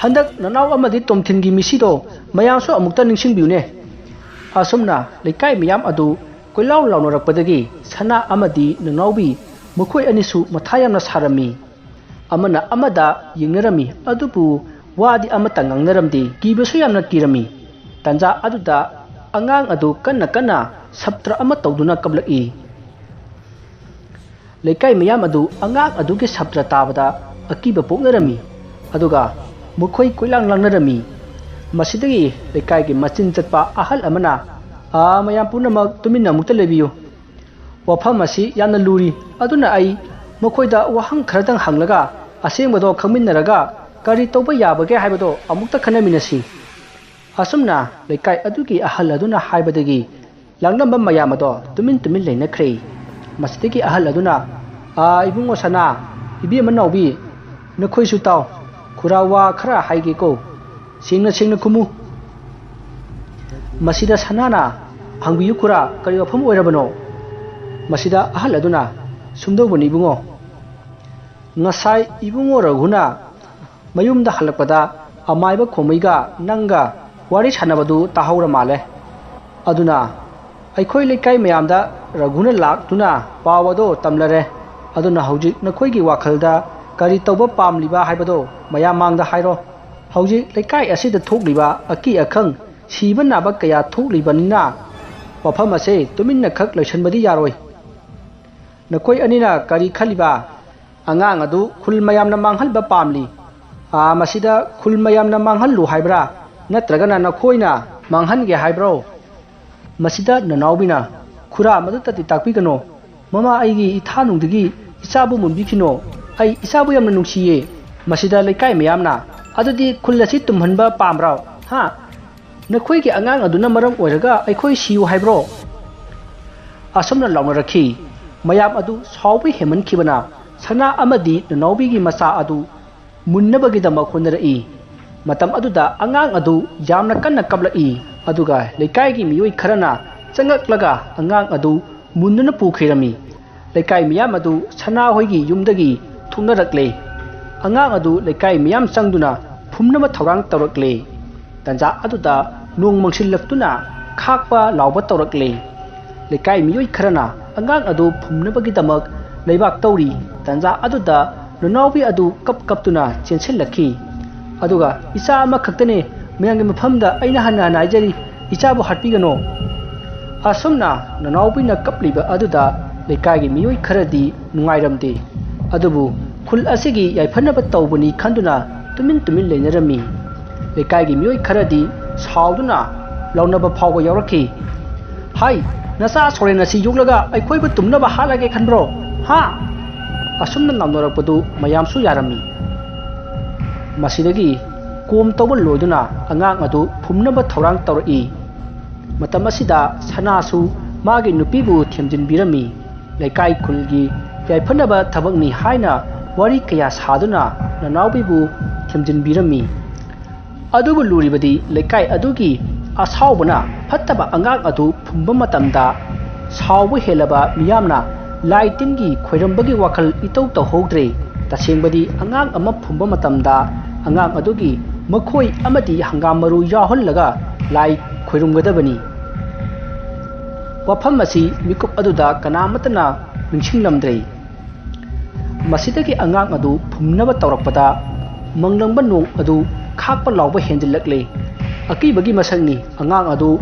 ꯍꯟꯗꯛ ꯅꯅꯥꯎ ꯑꯃꯗꯤ ꯇꯣꯝꯊꯤꯟꯒꯤ ꯃꯤꯁꯤꯗꯣ ꯃꯌꯥꯝꯁꯨ ꯑꯃꯨꯛꯇ ꯅꯤꯡꯁꯤꯡꯕꯤꯌꯨꯅꯦ꯫" ꯑꯁꯨꯝꯅ ꯂꯩꯀꯥꯏ ꯃꯤꯌꯥꯝ ꯑꯗꯨ ꯀꯣꯏꯂꯥꯎ ꯂꯥꯎꯅꯔꯛꯄꯗꯒꯤ ꯁꯅꯥ ꯑꯃꯗꯤ ꯅꯅꯥꯎꯕꯤ ꯃꯈꯣꯏ ꯑꯅꯤꯁꯨ ꯃꯊꯥ ꯌꯥꯝꯅ ꯁꯥꯔꯝꯃꯤ꯫ ꯑꯃꯅ ꯑꯃꯗ ꯌꯦꯡꯅꯔꯝꯃꯤ, ꯑꯗꯨꯕꯨ ꯋꯥꯗꯤ ꯑꯃꯠꯇ ꯉꯥꯡꯅꯔꯝꯗꯦ꯫ ꯀꯤꯕꯁꯨ ꯌꯥꯝꯅ ꯀꯤꯔꯝꯃꯤ꯫ ꯇꯟꯖꯥ ꯑꯗꯨꯗ ꯑꯉꯥꯡ ꯑꯗꯨ ꯀꯟꯅ ꯀꯟꯅ ꯁꯞꯇ꯭ꯔ ꯑꯃ ꯇꯧꯗꯨꯅ ꯀꯞꯂꯛꯏ꯫ ꯂꯩꯀꯥꯏ ꯃꯤꯌꯥꯝ ꯑꯗꯨ ꯑꯉꯥꯡ ꯑꯗꯨꯒꯤ ꯁꯞꯇ꯭ꯔ ꯇꯥꯕꯗ ꯑꯀꯤꯕ ꯄꯣꯛꯅꯔꯝꯃꯤ꯫ ꯑꯗꯨꯒ ꯃꯈꯣꯏ ꯀꯣꯏꯂꯥꯡ ꯂꯥꯡꯅꯔꯝꯃꯤ꯫ ꯃꯁꯤꯗꯒꯤ ꯂꯩꯀꯥꯏꯒꯤ ꯃꯆꯤꯟ ꯆꯠꯄ ꯑꯍꯜ ꯑꯃꯅ, "ꯑꯥ, ꯃꯌꯥꯝ ꯄꯨꯝꯅꯃꯛ ꯇꯨꯃꯤꯟꯅ ꯑꯃꯨꯛꯇ ꯂꯩꯕꯤꯌꯨ꯫ ꯋꯥꯐꯝ ꯑꯁꯤ ꯌꯥꯝꯅ ꯂꯨꯔꯤ꯫ ꯑꯗꯨꯅ ꯑꯩ ꯃꯈꯣꯏꯗ ꯋꯥꯍꯪ ꯈꯔꯗꯪ ꯍꯪꯂꯒ ꯑꯁꯦꯡꯕꯗꯣ ꯈꯪꯃꯤꯟꯅꯔꯒ ꯀꯔꯤ ꯇꯧꯕ ꯌꯥꯕꯒꯦ ꯍꯥꯏꯕꯗꯣ ꯑꯃꯨꯛꯇ ꯈꯟꯅꯃꯤꯟꯅꯁꯤ꯫" ꯑꯁꯨꯝꯅ ꯂꯩꯀꯥꯏ ꯑꯗꯨꯒꯤ ꯑꯍꯜ ꯑꯗꯨꯅ ꯍꯥꯏꯕꯗꯒꯤ ꯂꯥꯡꯂꯝꯕ ꯃꯌꯥꯝ ꯑꯗꯣ ꯇꯨꯃꯤꯟ ꯇꯨꯃꯤꯟ ꯂꯩꯅꯈ꯭ꯔꯦ꯫ ꯃꯁꯤꯗꯒꯤ ꯑꯍꯜ ꯑꯗꯨꯅ, "ꯑꯥ, ꯏꯕꯨꯡꯉꯣ ꯁꯅꯥ, ꯏꯕꯦꯝꯃ ꯅꯥꯎꯕꯤ, ꯅꯈꯣꯏꯁꯨ ꯇꯥꯎ꯫ ꯈꯨꯔꯥ ꯋꯥ ꯈꯔ ꯍꯥꯏꯒꯦꯀꯣ꯫ ꯁꯦꯡꯅ ꯁꯦꯡꯅ ꯈꯨꯝꯃꯨ꯫" ꯃꯁꯤꯗ ꯁꯅꯥꯅ, "ꯍꯪꯕꯤꯌꯨ ꯈꯨꯔꯥ, ꯀꯔꯤ ꯋꯥꯐꯝ ꯑꯣꯏꯔꯕꯅꯣ?" ꯃꯁꯤꯗ ꯑꯍꯜ ꯑꯗꯨꯅ, "ꯁꯨꯝꯗꯧꯕꯅꯤ ꯏꯕꯨꯡꯉꯣ, ꯉꯁꯥꯏ ꯏꯕꯨꯡꯉꯣ ꯔꯘꯨꯅ ꯃꯌꯨꯝꯗ ꯍꯜꯂꯛꯄꯗ ꯑꯃꯥꯏꯕ ꯈꯣꯃꯩꯒ ꯅꯪꯒ ꯋꯥꯔꯤ ꯁꯥꯟꯅꯕꯗꯨ ꯇꯥꯍꯧꯔ ꯃꯥꯜꯂꯦ꯫ ꯑꯗꯨꯅ ꯑꯩꯈꯣꯏ ꯂꯩꯀꯥꯏ ꯃꯌꯥꯝꯗ ꯔꯘꯨꯅ ꯂꯥꯛꯇꯨꯅ ꯄꯥꯎ ꯑꯗꯣ ꯇꯝꯂꯔꯦ꯫ ꯑꯗꯨꯅ ꯍꯧꯖꯤꯛ ꯅꯈꯣꯏꯒꯤ ꯋꯥꯈꯜꯗ ꯀꯔꯤ ꯇꯧꯕ ꯄꯥꯝꯂꯤꯕ ꯍꯥꯏꯕꯗꯣ ꯃꯌꯥꯝ ꯃꯥꯡꯗ ꯍꯥꯏꯔꯣ꯫ ꯍꯧꯖꯤꯛ ꯂꯩꯀꯥꯏ ꯑꯁꯤꯗ ꯊꯣꯛꯂꯤꯕ ꯑꯀꯤ ꯑꯈꯪ, ꯁꯤꯕ ꯅꯥꯕ ꯀꯌꯥ ꯊꯣꯛꯂꯤꯕꯅꯤꯅ ꯋꯥꯐꯝ ꯑꯁꯦ ꯇꯨꯃꯤꯟꯅ ꯈꯛ ꯂꯩꯁꯟꯕꯗꯤ ꯌꯥꯔꯣꯏ꯫ ꯅꯈꯣꯏ ꯑꯅꯤꯅ ꯀꯔꯤ ꯈꯜꯂꯤꯕ? ꯑꯉꯥꯡ ꯑꯗꯨ ꯈꯨꯜ ꯃꯌꯥꯝꯅ ꯃꯥꯡꯍꯟꯕ ꯄꯥꯝꯂꯤ꯫ ꯑꯥ, ꯃꯁꯤꯗ ꯈꯨꯜ ꯃꯌꯥꯝꯅ ꯃꯥꯡꯍꯜꯂꯨ ꯍꯥꯏꯕ꯭ꯔꯥ, ꯅꯠꯇ꯭ꯔꯒꯅ ꯅꯈꯣꯏꯅ ꯃꯥꯡꯍꯟꯒꯦ ꯍꯥꯏꯕ꯭ꯔꯣ? ꯃꯁꯤꯗ ꯅꯅꯥꯎꯕꯤꯅ, "ꯈꯨꯔꯥ, ꯃꯗꯨꯇꯗꯤ ꯇꯥꯛꯄꯤꯒꯅꯣ꯫ ꯃꯃꯥ ꯑꯩꯒꯤ ꯏꯊꯥꯅꯨꯡꯗꯒꯤ ꯏꯆꯥꯕꯨ ꯃꯨꯟꯕꯤꯈꯤꯅꯣ꯫ ꯑꯩ ꯏꯆꯥꯕꯨ ꯌꯥꯝꯅ ꯅꯨꯡꯁꯤꯌꯦ꯫" ꯃꯁꯤꯗ ꯂꯩꯀꯥꯏ ꯃꯌꯥꯝꯅ, "ꯑꯗꯨꯗꯤ ꯈꯨꯜ ꯑꯁꯤ ꯇꯨꯝꯍꯟꯕ ꯄꯥꯝꯕ꯭ꯔꯣ? ꯍꯥ? ꯅꯈꯣꯏꯒꯤ ꯑꯉꯥꯡ ꯑꯗꯨꯅ ꯃꯔꯝ ꯑꯣꯏꯔꯒ ꯑꯩꯈꯣꯏ ꯁꯤꯌꯨ ꯍꯥꯏꯕ꯭ꯔꯣ?" ꯑꯁꯨꯝꯅ ꯂꯥꯎꯅꯔꯛꯈꯤ꯫ ꯃꯌꯥꯝ ꯑꯗꯨ ꯁꯥꯎꯕ ꯍꯦꯟꯃꯟꯈꯤꯕꯅ ꯁꯅꯥ ꯑꯃꯗꯤ ꯅꯅꯥꯎꯕꯤꯒꯤ ꯃꯆꯥ ꯑꯗꯨ ꯃꯨꯟꯅꯕꯒꯤꯗꯃꯛ ꯍꯣꯠꯅꯔꯛꯏ꯫ ꯃꯇꯝ ꯑꯗꯨꯗ ꯑꯉꯥꯡ ꯑꯗꯨ ꯌꯥꯝꯅ ꯀꯟꯅ ꯀꯞꯂꯛꯏ꯫ ꯑꯗꯨꯒ ꯂꯩꯀꯥꯏꯒꯤ ꯃꯤꯑꯣꯏ ꯈꯔꯅ ꯆꯪꯂꯛꯂꯒ ꯑꯉꯥꯡ ꯑꯗꯨ ꯃꯨꯟꯗꯨꯅ ꯄꯨꯈꯤꯔꯝꯃꯤ꯫ ꯂꯩꯀꯥꯏ ꯃꯤꯌꯥꯝ ꯑꯗꯨ ꯁꯅꯥ ꯍꯣꯏꯒꯤ ꯌꯨꯝꯗꯒꯤ ꯊꯣꯛꯅꯔꯛꯂꯦ꯫ ꯑꯉꯥꯡ ꯑꯗꯨ ꯂꯩꯀꯥꯏ ꯃꯤꯌꯥꯝ ꯆꯪꯗꯨꯅ ꯐꯨꯝꯅꯕ ꯊꯧꯔꯥꯡ ꯇꯧꯔꯛꯂꯦ꯫ ꯇꯟꯖꯥ ꯑꯗꯨꯗ ꯅꯣꯡ ꯃꯪꯁꯤꯜꯂꯛꯇꯨꯅ ꯈꯥꯛꯄ ꯂꯥꯎꯕ ꯇꯧꯔꯛꯂꯦ꯫ ꯂꯩꯀꯥꯏ ꯃꯤꯑꯣꯏ ꯈꯔꯅ ꯑꯉꯥꯡ ꯑꯗꯨ ꯐꯨꯝꯅꯕꯒꯤꯗꯃꯛ ꯂꯩꯕꯥꯛ ꯇꯧꯔꯤ꯫ ꯇꯟꯖꯥ ꯑꯗꯨꯗ ꯅꯅꯥꯎꯕꯤ ꯑꯗꯨ ꯀꯞ ꯀꯞꯇꯨꯅ ꯆꯦꯟꯁꯤꯜꯂꯛꯈꯤ꯫ ꯑꯗꯨꯒ, "ꯏꯆꯥ ꯑꯃꯈꯛꯇꯅꯦ, ꯃꯌꯥꯝꯒꯤ ꯃꯐꯝꯗ ꯑꯩꯅ ꯍꯟꯅ ꯍꯟꯅ ꯍꯥꯏꯖꯔꯤ, ꯏꯆꯥꯕꯨ ꯍꯥꯠꯄꯤꯒꯅꯨ꯫" ꯑꯁꯨꯝꯅ ꯅꯅꯥꯎꯕꯤꯅ ꯀꯞꯂꯤꯕ ꯑꯗꯨꯗ ꯂꯩꯀꯥꯏꯒꯤ ꯃꯤꯑꯣꯏ ꯈꯔꯗꯤ ꯅꯨꯡꯉꯥꯏꯔꯝꯗꯦ꯫ ꯑꯗꯨꯕꯨ ꯈꯨꯜ ꯑꯁꯤꯒꯤ ꯌꯥꯏꯐꯅꯕ ꯇꯧꯕꯅꯤ ꯈꯟꯗꯨꯅ ꯇꯨꯃꯤꯟ ꯇꯨꯃꯤꯟ ꯂꯩꯅꯔꯝꯃꯤ꯫ ꯂꯩꯀꯥꯏꯒꯤ ꯃꯤꯑꯣꯏ ꯈꯔꯗꯤ ꯁꯥꯎꯗꯨꯅ ꯂꯥꯎꯅꯕ ꯐꯥꯎꯕ ꯌꯥꯎꯔꯛꯈꯤ꯫ "ꯍꯥꯏ, ꯅꯆꯥ ꯁꯣꯔꯦꯟ ꯑꯁꯤ ꯌꯣꯛꯂꯒ ꯑꯩꯈꯣꯏꯕꯨ ꯇꯨꯝꯅꯕ ꯍꯥꯠꯂꯒꯦ ꯈꯟꯕ꯭ꯔꯣ? ꯍꯥ?" ꯑꯁꯨꯝꯅ ꯂꯥꯎꯅꯔꯛꯄꯗꯨ ꯃꯌꯥꯝꯁꯨ ꯌꯥꯔꯝꯃꯤ꯫ ꯃꯁꯤꯗꯒꯤ ꯀꯣꯝ ꯇꯧꯕ ꯂꯣꯏꯗꯨꯅ ꯑꯉꯥꯡ ꯑꯗꯨ ꯐꯨꯝꯅꯕ ꯊꯧꯔꯥꯡ ꯇꯧꯔꯛꯏ꯫ ꯃꯇꯝ ꯑꯁꯤꯗ ꯁꯅꯥꯁꯨ ꯃꯥꯒꯤ ꯅꯨꯄꯤꯕꯨ ꯊꯦꯝꯖꯤꯟꯕꯤꯔꯝꯃꯤ꯫ ꯂꯩꯀꯥꯏ ꯈꯨꯜꯒꯤ ꯌꯥꯏꯐꯅꯕ ꯊꯕꯛꯅꯤ ꯍꯥꯏꯅ ꯋꯥꯔꯤ ꯀꯌꯥ ꯁꯥꯗꯨꯅ ꯅꯅꯥꯎꯕꯤꯕꯨ ꯊꯦꯝꯖꯤꯟꯕꯤꯔꯝꯃꯤ꯫ ꯑꯗꯨꯕꯨ ꯂꯨꯔꯤꯕꯗꯤ ꯂꯩꯀꯥꯏ ꯑꯗꯨꯒꯤ ꯑꯁꯥꯎꯕꯅ ꯐꯠꯇꯕ ꯑꯉꯥꯡ ꯑꯗꯨ ꯐꯨꯝꯕ ꯃꯇꯝꯗ ꯁꯥꯎꯕ ꯍꯦꯜꯂꯕ ꯃꯤꯌꯥꯝꯅ ꯂꯥꯏ ꯇꯤꯟꯒꯤ ꯈꯣꯏꯔꯝꯕꯒꯤ ꯋꯥꯈꯜ ꯏꯇꯧ ꯇꯧꯍꯧꯗ꯭ꯔꯦ꯫ ꯇꯁꯦꯡꯕꯗꯤ ꯑꯉꯥꯡ ꯑꯃ ꯐꯨꯝꯕ ꯃꯇꯝꯗ ꯑꯉꯥꯡ ꯑꯗꯨꯒꯤ ꯃꯈꯣꯏ ꯑꯃꯗꯤ ꯍꯪꯒꯥꯝ ꯃꯔꯨ ꯌꯥꯎꯍꯜꯂꯒ ꯂꯥꯏ ꯈꯣꯏꯔꯝꯒꯗꯕꯅꯤ꯫ ꯋꯥꯐꯝ ꯑꯁꯤ ꯃꯤꯀꯨꯞ ꯑꯗꯨꯗ ꯀꯅꯥꯃꯠꯇꯅ ꯅꯤꯡꯁꯤꯡꯂꯝꯗ꯭ꯔꯦ꯫ ꯃꯁꯤꯗꯒꯤ ꯑꯉꯥꯡ ꯑꯗꯨ ꯐꯨꯝꯅꯕ ꯇꯧꯔꯛꯄꯗ, ꯃꯪꯂꯪꯕ ꯅꯣꯡ ꯑꯗꯨ ꯈꯥꯛꯄ ꯂꯥꯎꯕ ꯍꯦꯟꯖꯤꯜꯂꯛꯂꯦ꯫ ꯑꯀꯤꯕꯒꯤ ꯃꯁꯛꯅꯤ꯫ ꯑꯉꯥꯡ ꯑꯗꯨ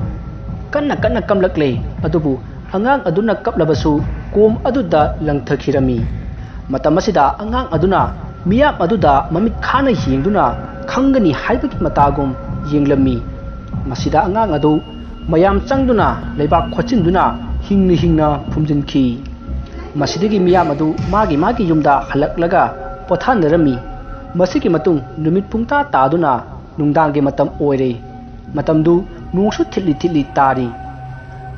ꯀꯟꯅ ꯀꯟꯅ ꯀꯝꯂꯛꯂꯦ꯫ ꯑꯗꯨꯕꯨ ꯑꯉꯥꯡ ꯑꯗꯨꯅ ꯀꯞꯂꯕꯁꯨ ꯀꯣꯝ ꯑꯗꯨꯗ ꯂꯪꯊꯈꯤꯔꯝꯃꯤ꯫ ꯃꯇꯝ ꯑꯁꯤꯗ ꯑꯉꯥꯡ ꯑꯗꯨꯅ ꯃꯤꯌꯥꯝ ꯑꯗꯨꯗ ꯃꯃꯤꯠ ꯈꯥꯅ ꯌꯦꯡꯗꯨꯅ ꯈꯪꯒꯅꯤ ꯍꯥꯏꯕꯒꯤ ꯃꯇꯥꯒꯨꯝ ꯌꯦꯡꯂꯝꯃꯤ꯫ ꯃꯁꯤꯗ ꯑꯉꯥꯡ ꯑꯗꯨ ꯃꯌꯥꯝ ꯆꯪꯗꯨꯅ ꯂꯩꯕꯥꯛ ꯈꯣꯠꯆꯤꯟꯗꯨꯅ ꯍꯤꯡꯅ ꯍꯤꯡꯅ ꯐꯨꯝꯖꯤꯟꯈꯤ꯫ ꯃꯁꯤꯗꯒꯤ ꯃꯤꯌꯥꯝ ꯑꯗꯨ ꯃꯥꯒꯤ ꯃꯥꯒꯤ ꯌꯨꯝꯗ ꯍꯜꯂꯛꯂꯒ ꯄꯣꯊꯥꯅꯔꯝꯃꯤ꯫ ꯃꯁꯤꯒꯤ ꯃꯇꯨꯡ ꯅꯨꯃꯤꯠ ꯄꯨꯡꯇꯥ ꯇꯥꯗꯨꯅ ꯅꯨꯡꯗꯥꯡꯒꯤ ꯃꯇꯝ ꯑꯣꯏꯔꯦ꯫ ꯃꯇꯝꯗꯨ ꯅꯣꯡꯁꯨ ꯊꯤꯠꯂꯤ ꯊꯤꯠꯂꯤ ꯇꯥꯔꯤ꯫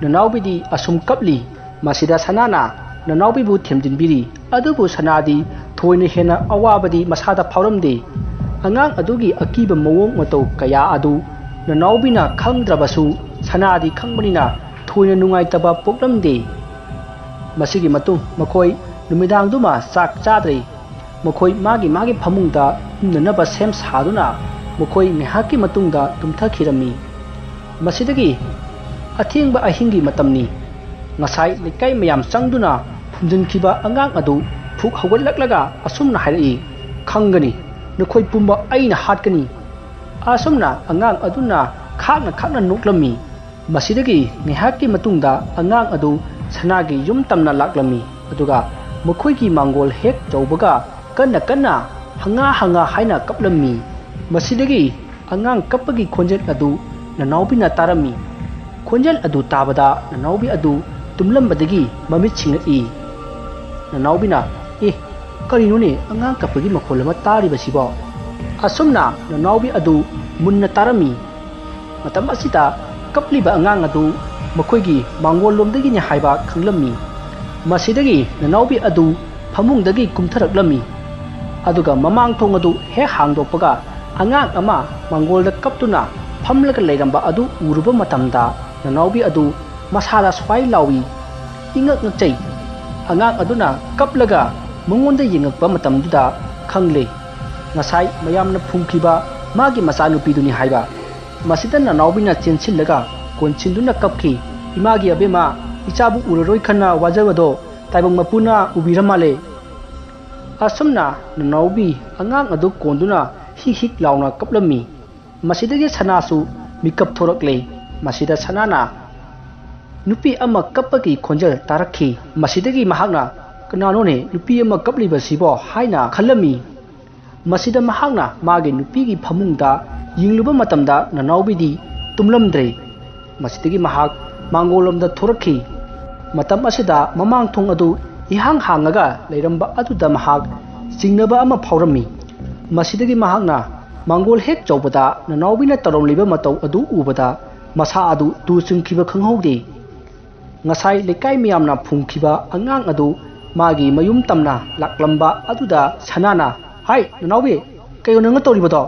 ꯅꯅꯥꯎꯕꯤꯗꯤ ꯑꯁꯨꯝ ꯀꯞꯂꯤ꯫ ꯃꯁꯤꯗ ꯁꯅꯥꯅ ꯅꯅꯥꯎꯕꯤꯕꯨ ꯊꯦꯝꯖꯤꯟꯕꯤꯔꯤ꯫ ꯑꯗꯨꯕꯨ ꯁꯅꯥꯗꯤ ꯊꯣꯏꯅ ꯍꯦꯟꯅ ꯑꯋꯥꯕꯗꯤ ꯃꯁꯥꯗ ꯐꯥꯎꯔꯝꯗꯦ꯫ ꯑꯉꯥꯡ ꯑꯗꯨꯒꯤ ꯑꯀꯤꯕ ꯃꯑꯣꯡ ꯃꯇꯧ ꯀꯌꯥ ꯑꯗꯨ ꯅꯅꯥꯎꯕꯤꯅ ꯈꯪꯗ꯭ꯔꯕꯁꯨ ꯁꯅꯥꯗꯤ ꯈꯪꯕꯅꯤꯅ ꯊꯣꯏꯅ ꯅꯨꯡꯉꯥꯏꯇꯕ ꯄꯣꯛꯂꯝꯗꯦ꯫ ꯃꯁꯤꯒꯤ ꯃꯇꯨꯡ ꯃꯈꯣꯏ ꯅꯨꯃꯤꯗꯥꯡꯗꯨꯃ ꯆꯥꯛ ꯆꯥꯗ꯭ꯔꯦ꯫ ꯃꯈꯣꯏ ꯃꯥꯒꯤ ꯃꯥꯒꯤ ꯐꯃꯨꯡꯗ ꯇꯨꯝꯅꯅꯕ ꯁꯦꯝ ꯁꯥꯗꯨꯅ ꯃꯈꯣꯏ ꯉꯥꯏꯍꯥꯛꯀꯤ ꯃꯇꯨꯡꯗ ꯇꯨꯝꯊꯈꯤꯔꯝꯃꯤ꯫ ꯃꯁꯤꯗꯒꯤ ꯑꯊꯦꯡꯕ ꯑꯍꯤꯡꯒꯤ ꯃꯇꯝꯅꯤ꯫ ꯉꯁꯥꯏ ꯂꯩꯀꯥꯏ ꯃꯌꯥꯝ ꯆꯪꯗꯨꯅ ꯐꯨꯝꯖꯤꯟꯈꯤꯕ ꯑꯉꯥꯡ ꯑꯗꯨ ꯐꯨꯛ ꯍꯧꯒꯠꯂꯛꯂꯒ ꯑꯁꯨꯝꯅ ꯍꯥꯏꯔꯛꯏ, "ꯈꯪꯒꯅꯤ, ꯅꯈꯣꯏ ꯄꯨꯝꯕ ꯑꯩꯅ ꯍꯥꯠꯀꯅꯤ"꯫ ꯑꯁꯨꯝꯅ ꯑꯉꯥꯡ ꯑꯗꯨꯅ ꯈꯥꯛꯅ ꯈꯥꯛꯅ ꯅꯣꯛꯂꯝꯃꯤ꯫ ꯃꯁꯤꯗꯒꯤ ꯉꯥꯏꯍꯥꯛꯀꯤ ꯃꯇꯨꯡꯗ ꯑꯉꯥꯡ ꯑꯗꯨ ꯁꯅꯥꯒꯤ ꯌꯨꯝ ꯇꯝꯅ ꯂꯥꯛꯂꯝꯃꯤ꯫ ꯑꯗꯨꯒ ꯃꯈꯣꯏꯒꯤ ꯃꯥꯡꯒꯣꯜ ꯍꯦꯛ ꯌꯧꯕꯒ ꯀꯟꯅ ꯀꯟꯅ "ꯍꯪꯉꯥ ꯍꯪꯉꯥ" ꯍꯥꯏꯅ ꯀꯞꯂꯝꯃꯤ꯫ ꯃꯁꯤꯗꯒꯤ ꯑꯉꯥꯡ ꯀꯞꯄꯒꯤ ꯈꯣꯟꯖꯦꯜ ꯑꯗꯨ ꯅꯅꯥꯎꯕꯤꯅ ꯇꯥꯔꯝꯃꯤ꯫ ꯈꯣꯟꯖꯦꯜ ꯑꯗꯨ ꯇꯥꯕꯗ ꯅꯅꯥꯎꯕꯤ ꯑꯗꯨ ꯇꯨꯝꯂꯝꯕꯗꯒꯤ ꯃꯃꯤꯠ ꯁꯤꯡꯂꯛꯏ꯫ ꯅꯅꯥꯎꯕꯤꯅ, "ꯑꯦ, ꯀꯔꯤꯅꯣꯅꯦ ꯑꯉꯥꯡ ꯀꯞꯄꯒꯤ ꯃꯈꯣꯜ ꯑꯃ ꯇꯥꯔꯤꯕꯁꯤꯕꯣ?" ꯑꯁꯨꯝꯅ ꯅꯅꯥꯎꯕꯤ ꯑꯗꯨ ꯃꯨꯟꯅ ꯇꯥꯔꯝꯃꯤ꯫ ꯃꯇꯝ ꯑꯁꯤꯗ ꯀꯞꯂꯤꯕ ꯑꯉꯥꯡ ꯑꯗꯨ ꯃꯈꯣꯏꯒꯤ ꯃꯥꯡꯒꯣꯜꯂꯣꯝꯗꯒꯤꯅꯤ ꯍꯥꯏꯕ ꯈꯪꯂꯝꯃꯤ꯫ ꯃꯁꯤꯗꯒꯤ ꯅꯅꯥꯎꯕꯤ ꯑꯗꯨ ꯐꯃꯨꯡꯗꯒꯤ ꯀꯨꯝꯊꯔꯛꯂꯝꯃꯤ꯫ ꯑꯗꯨꯒ ꯃꯃꯥꯡ ꯊꯣꯡ ꯑꯗꯨ ꯍꯦꯛ ꯍꯥꯡꯗꯣꯛꯄꯒ ꯑꯉꯥꯡ ꯑꯃ ꯃꯥꯡꯒꯣꯜꯗ ꯀꯞꯇꯨꯅ ꯐꯝꯂꯒ ꯂꯩꯔꯝꯕ ꯑꯗꯨ ꯎꯔꯨꯕ ꯃꯇꯝꯗ ꯅꯅꯥꯎꯕꯤ ꯑꯗꯨ ꯃꯁꯥꯗ ꯁ꯭ꯋꯥꯏ ꯂꯥꯎꯏ꯫ ꯏꯉꯛ ꯉꯛꯆꯩ꯫ ꯑꯉꯥꯡ ꯑꯗꯨꯅ ꯀꯞꯂꯒ ꯃꯉꯣꯟꯗ ꯌꯦꯡꯉꯛꯄ ꯃꯇꯝꯗꯨꯗ ꯈꯪꯂꯦ, ꯉꯁꯥꯏ ꯃꯌꯥꯝꯅ ꯐꯨꯝꯈꯤꯕ ꯃꯥꯒꯤ ꯃꯆꯥꯅꯨꯄꯤꯗꯨꯅꯤ ꯍꯥꯏꯕ꯫ ꯃꯁꯤꯗ ꯅꯅꯥꯎꯕꯤꯅ ꯆꯦꯟꯁꯤꯜꯂꯒ ꯀꯣꯟꯁꯤꯟꯗꯨꯅ ꯀꯞꯈꯤ꯫ "ꯏꯃꯥꯒꯤ ꯑꯕꯦꯝꯃ, ꯏꯆꯥꯕꯨ ꯎꯔꯔꯣꯏ ꯈꯟꯅ ꯋꯥꯖꯕꯗꯣ ꯇꯥꯏꯕꯪ ꯃꯄꯨꯅ ꯎꯕꯤꯔ ꯃꯥꯜꯂꯦ"꯫ ꯑꯁꯨꯝꯅ ꯅꯅꯥꯎꯕꯤ ꯑꯉꯥꯡ ꯑꯗꯨ ꯀꯣꯟꯗꯨꯅ ꯍꯤꯛ ꯍꯤꯛ ꯂꯥꯎꯅ ꯀꯞꯂꯝꯃꯤ꯫ ꯃꯁꯤꯗꯒꯤ ꯁꯅꯥꯁꯨ ꯃꯤꯀꯞ ꯊꯣꯔꯛꯂꯦ꯫ ꯃꯁꯤꯗ ꯁꯅꯥꯅ ꯅꯨꯄꯤ ꯑꯃ ꯀꯞꯄꯒꯤ ꯈꯣꯟꯖꯦꯜ ꯇꯥꯔꯛꯈꯤ꯫ ꯃꯁꯤꯗꯒꯤ ꯃꯍꯥꯛꯅ "ꯀꯅꯥꯅꯣꯅꯦ ꯅꯨꯄꯤ ꯑꯃ ꯀꯞꯂꯤꯕꯁꯤꯕꯣ?" ꯍꯥꯏꯅ ꯈꯜꯂꯝꯃꯤ꯫ ꯃꯁꯤꯗ ꯃꯍꯥꯛꯅ ꯃꯥꯒꯤ ꯅꯨꯄꯤꯒꯤ ꯐꯃꯨꯡꯗ ꯌꯦꯡꯂꯨꯕ ꯃꯇꯝꯗ ꯅꯅꯥꯎꯕꯤꯗꯤ ꯇꯨꯝꯂꯝꯗ꯭ꯔꯦ꯫ ꯃꯁꯤꯗꯒꯤ ꯃꯍꯥꯛ ꯃꯥꯡꯒꯣꯜꯂꯣꯝꯗ ꯊꯣꯔꯛꯈꯤ꯫ ꯃꯇꯝ ꯑꯁꯤꯗ ꯃꯃꯥꯡ ꯊꯣꯡ ꯑꯗꯨ ꯏꯍꯥꯡ ꯍꯥꯡꯉꯒ ꯂꯩꯔꯝꯕ ꯑꯗꯨꯗ ꯃꯍꯥꯛ ꯆꯤꯡꯅꯕ ꯑꯃ ꯐꯥꯎꯔꯝꯃꯤ꯫ ꯃꯁꯤꯗꯒꯤ ꯃꯍꯥꯛꯅ ꯃꯥꯡꯒꯣꯜ ꯍꯦꯛ ꯆꯧꯕꯗ ꯅꯅꯥꯎꯕꯤꯅ ꯇꯧꯔꯝꯂꯤꯕ ꯃꯇꯧ ꯑꯗꯨ ꯎꯕꯗ ꯃꯁꯥ ꯑꯗꯨ ꯇꯨ ꯆꯨꯡꯈꯤꯕ ꯈꯪꯍꯧꯗꯦ꯫ ꯉꯁꯥꯏ ꯂꯩꯀꯥꯏ ꯃꯌꯥꯝꯅ ꯐꯨꯝꯈꯤꯕ ꯑꯉꯥꯡ ꯑꯗꯨ ꯃꯥꯒꯤ ꯃꯌꯨꯝ ꯇꯝꯅ ꯂꯥꯛꯂꯝꯕ ꯑꯗꯨꯗ ꯁꯅꯥꯅ, "ꯍꯥꯏ, ꯅꯅꯥꯎꯕꯤ, ꯀꯩꯅꯣ ꯅꯪꯅ ꯇꯧꯔꯤꯕꯗꯣ?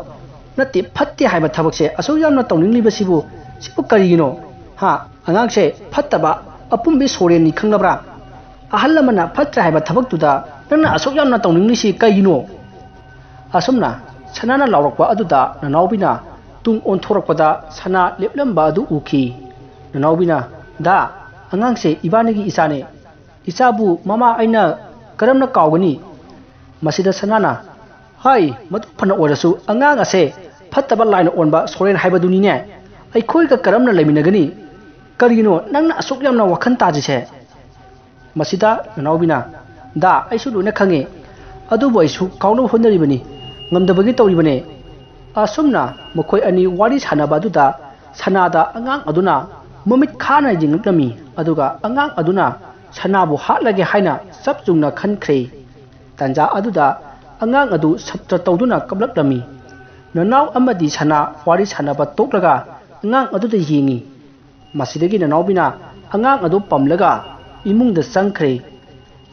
ꯅꯠꯇꯦ, ꯐꯠꯇꯦ ꯍꯥꯏꯕ ꯊꯕꯛꯁꯦ ꯑꯁꯨꯛ ꯌꯥꯝꯅ ꯇꯧꯅꯤꯡꯂꯤꯕꯁꯤꯕꯨ, ꯁꯤꯕꯨ ꯀꯔꯤꯒꯤꯅꯣ? ꯍꯥ? ꯑꯉꯥꯡꯁꯦ ꯐꯠꯇꯕ, ꯑꯄꯨꯝꯕꯤ ꯁꯣꯔꯦꯟꯅꯤ ꯈꯪꯂꯕ꯭ꯔꯥ? ꯑꯍꯜ ꯂꯃꯟꯅ ꯐꯠꯇ꯭ꯔꯦ ꯍꯥꯏꯕ ꯊꯕꯛꯇꯨꯗ ꯅꯪꯅ ꯑꯁꯨꯛ ꯌꯥꯝꯅ ꯇꯧꯅꯤꯡꯂꯤꯁꯤ ꯀꯩꯒꯤꯅꯣ?" ꯑꯁꯨꯝꯅ ꯁꯅꯥꯅ ꯂꯥꯎꯔꯛꯄ ꯑꯗꯨꯗ ꯅꯅꯥꯎꯕꯤꯅ ꯇꯨꯡ ꯑꯣꯟꯊꯣꯔꯛꯄꯗ ꯁꯅꯥ ꯂꯦꯞꯂꯝꯕ ꯑꯗꯨ ꯎꯈꯤ꯫ ꯅꯅꯥꯎꯕꯤꯅ, "ꯗꯥ, ꯑꯉꯥꯡꯁꯦ ꯏꯕꯥꯅꯤꯒꯤ ꯏꯆꯥꯅꯦ꯫ ꯏꯆꯥꯕꯨ ꯃꯃꯥ ꯑꯩꯅ ꯀꯔꯝꯅ ꯀꯥꯎꯒꯅꯤ?" ꯃꯁꯤꯗ ꯁꯅꯥꯅ, "ꯍꯥꯏ, ꯃꯗꯨ ꯐꯅ ꯑꯣꯏꯔꯁꯨ ꯑꯉꯥꯡ ꯑꯁꯦ ꯐꯠꯇꯕ ꯂꯥꯏꯅ ꯑꯣꯟꯕ ꯁꯣꯔꯦꯟ ꯍꯥꯏꯕꯗꯨꯅꯤꯅꯦ꯫ ꯑꯩꯈꯣꯏꯒ ꯀꯔꯝꯅ ꯂꯩꯃꯤꯟꯅꯒꯅꯤ? ꯀꯔꯤꯒꯤꯅꯣ ꯅꯪꯅ ꯑꯁꯨꯛ ꯌꯥꯝꯅ ꯋꯥꯈꯜ ꯇꯥꯗ꯭ꯔꯤꯁꯦ?" ꯃꯁꯤꯗ ꯅꯅꯥꯎꯕꯤꯅ, "ꯗꯥ, ꯑꯩꯁꯨ ꯂꯣꯏꯅ ꯈꯪꯉꯦ, ꯑꯗꯨꯕꯨ ꯑꯩꯁꯨ ꯀꯥꯎꯅꯕ ꯍꯣꯠꯅꯔꯤꯕꯅꯤ, ꯉꯝꯗꯕꯒꯤ ꯇꯧꯔꯤꯕꯅꯦ꯫" ꯑꯁꯨꯝꯅ ꯃꯈꯣꯏ ꯑꯅꯤ ꯋꯥꯔꯤ ꯁꯥꯟꯅꯕ ꯑꯗꯨꯗ ꯁꯅꯥꯗ ꯑꯉꯥꯡ ꯑꯗꯨꯅ ꯃꯃꯤꯠ ꯈꯥꯅ ꯌꯦꯡꯂꯛꯂꯝꯃꯤ, ꯑꯗꯨꯒ ꯑꯉꯥꯡ ꯑꯗꯨꯅ ꯁꯅꯥꯕꯨ ꯍꯥꯠꯂꯒꯦ ꯍꯥꯏꯅ ꯆꯞ ꯆꯨꯝꯅ ꯈꯟꯈ꯭ꯔꯦ꯫ ꯇꯥꯟꯖꯥ ꯑꯗꯨꯗ ꯑꯉꯥꯡ ꯑꯗꯨ ꯁꯞꯇ꯭ꯔ ꯇꯧꯗꯨꯅ ꯀꯞꯂꯛꯂꯝꯃꯤ꯫ ꯅꯅꯥꯎ ꯑꯃꯗꯤ ꯁꯅꯥ ꯋꯥꯔꯤ ꯁꯥꯟꯅꯕ ꯇꯣꯛꯂꯒ ꯑꯉꯥꯡ ꯑꯗꯨꯗ ꯌꯦꯡꯉꯤ꯫ ꯃꯁꯤꯗꯒꯤ ꯅꯅꯥꯎꯕꯤꯅ ꯑꯉꯥꯡ ꯑꯗꯨ ꯄꯝꯂꯒ ꯏꯃꯨꯡꯗ ꯆꯪꯈ꯭ꯔꯦ꯫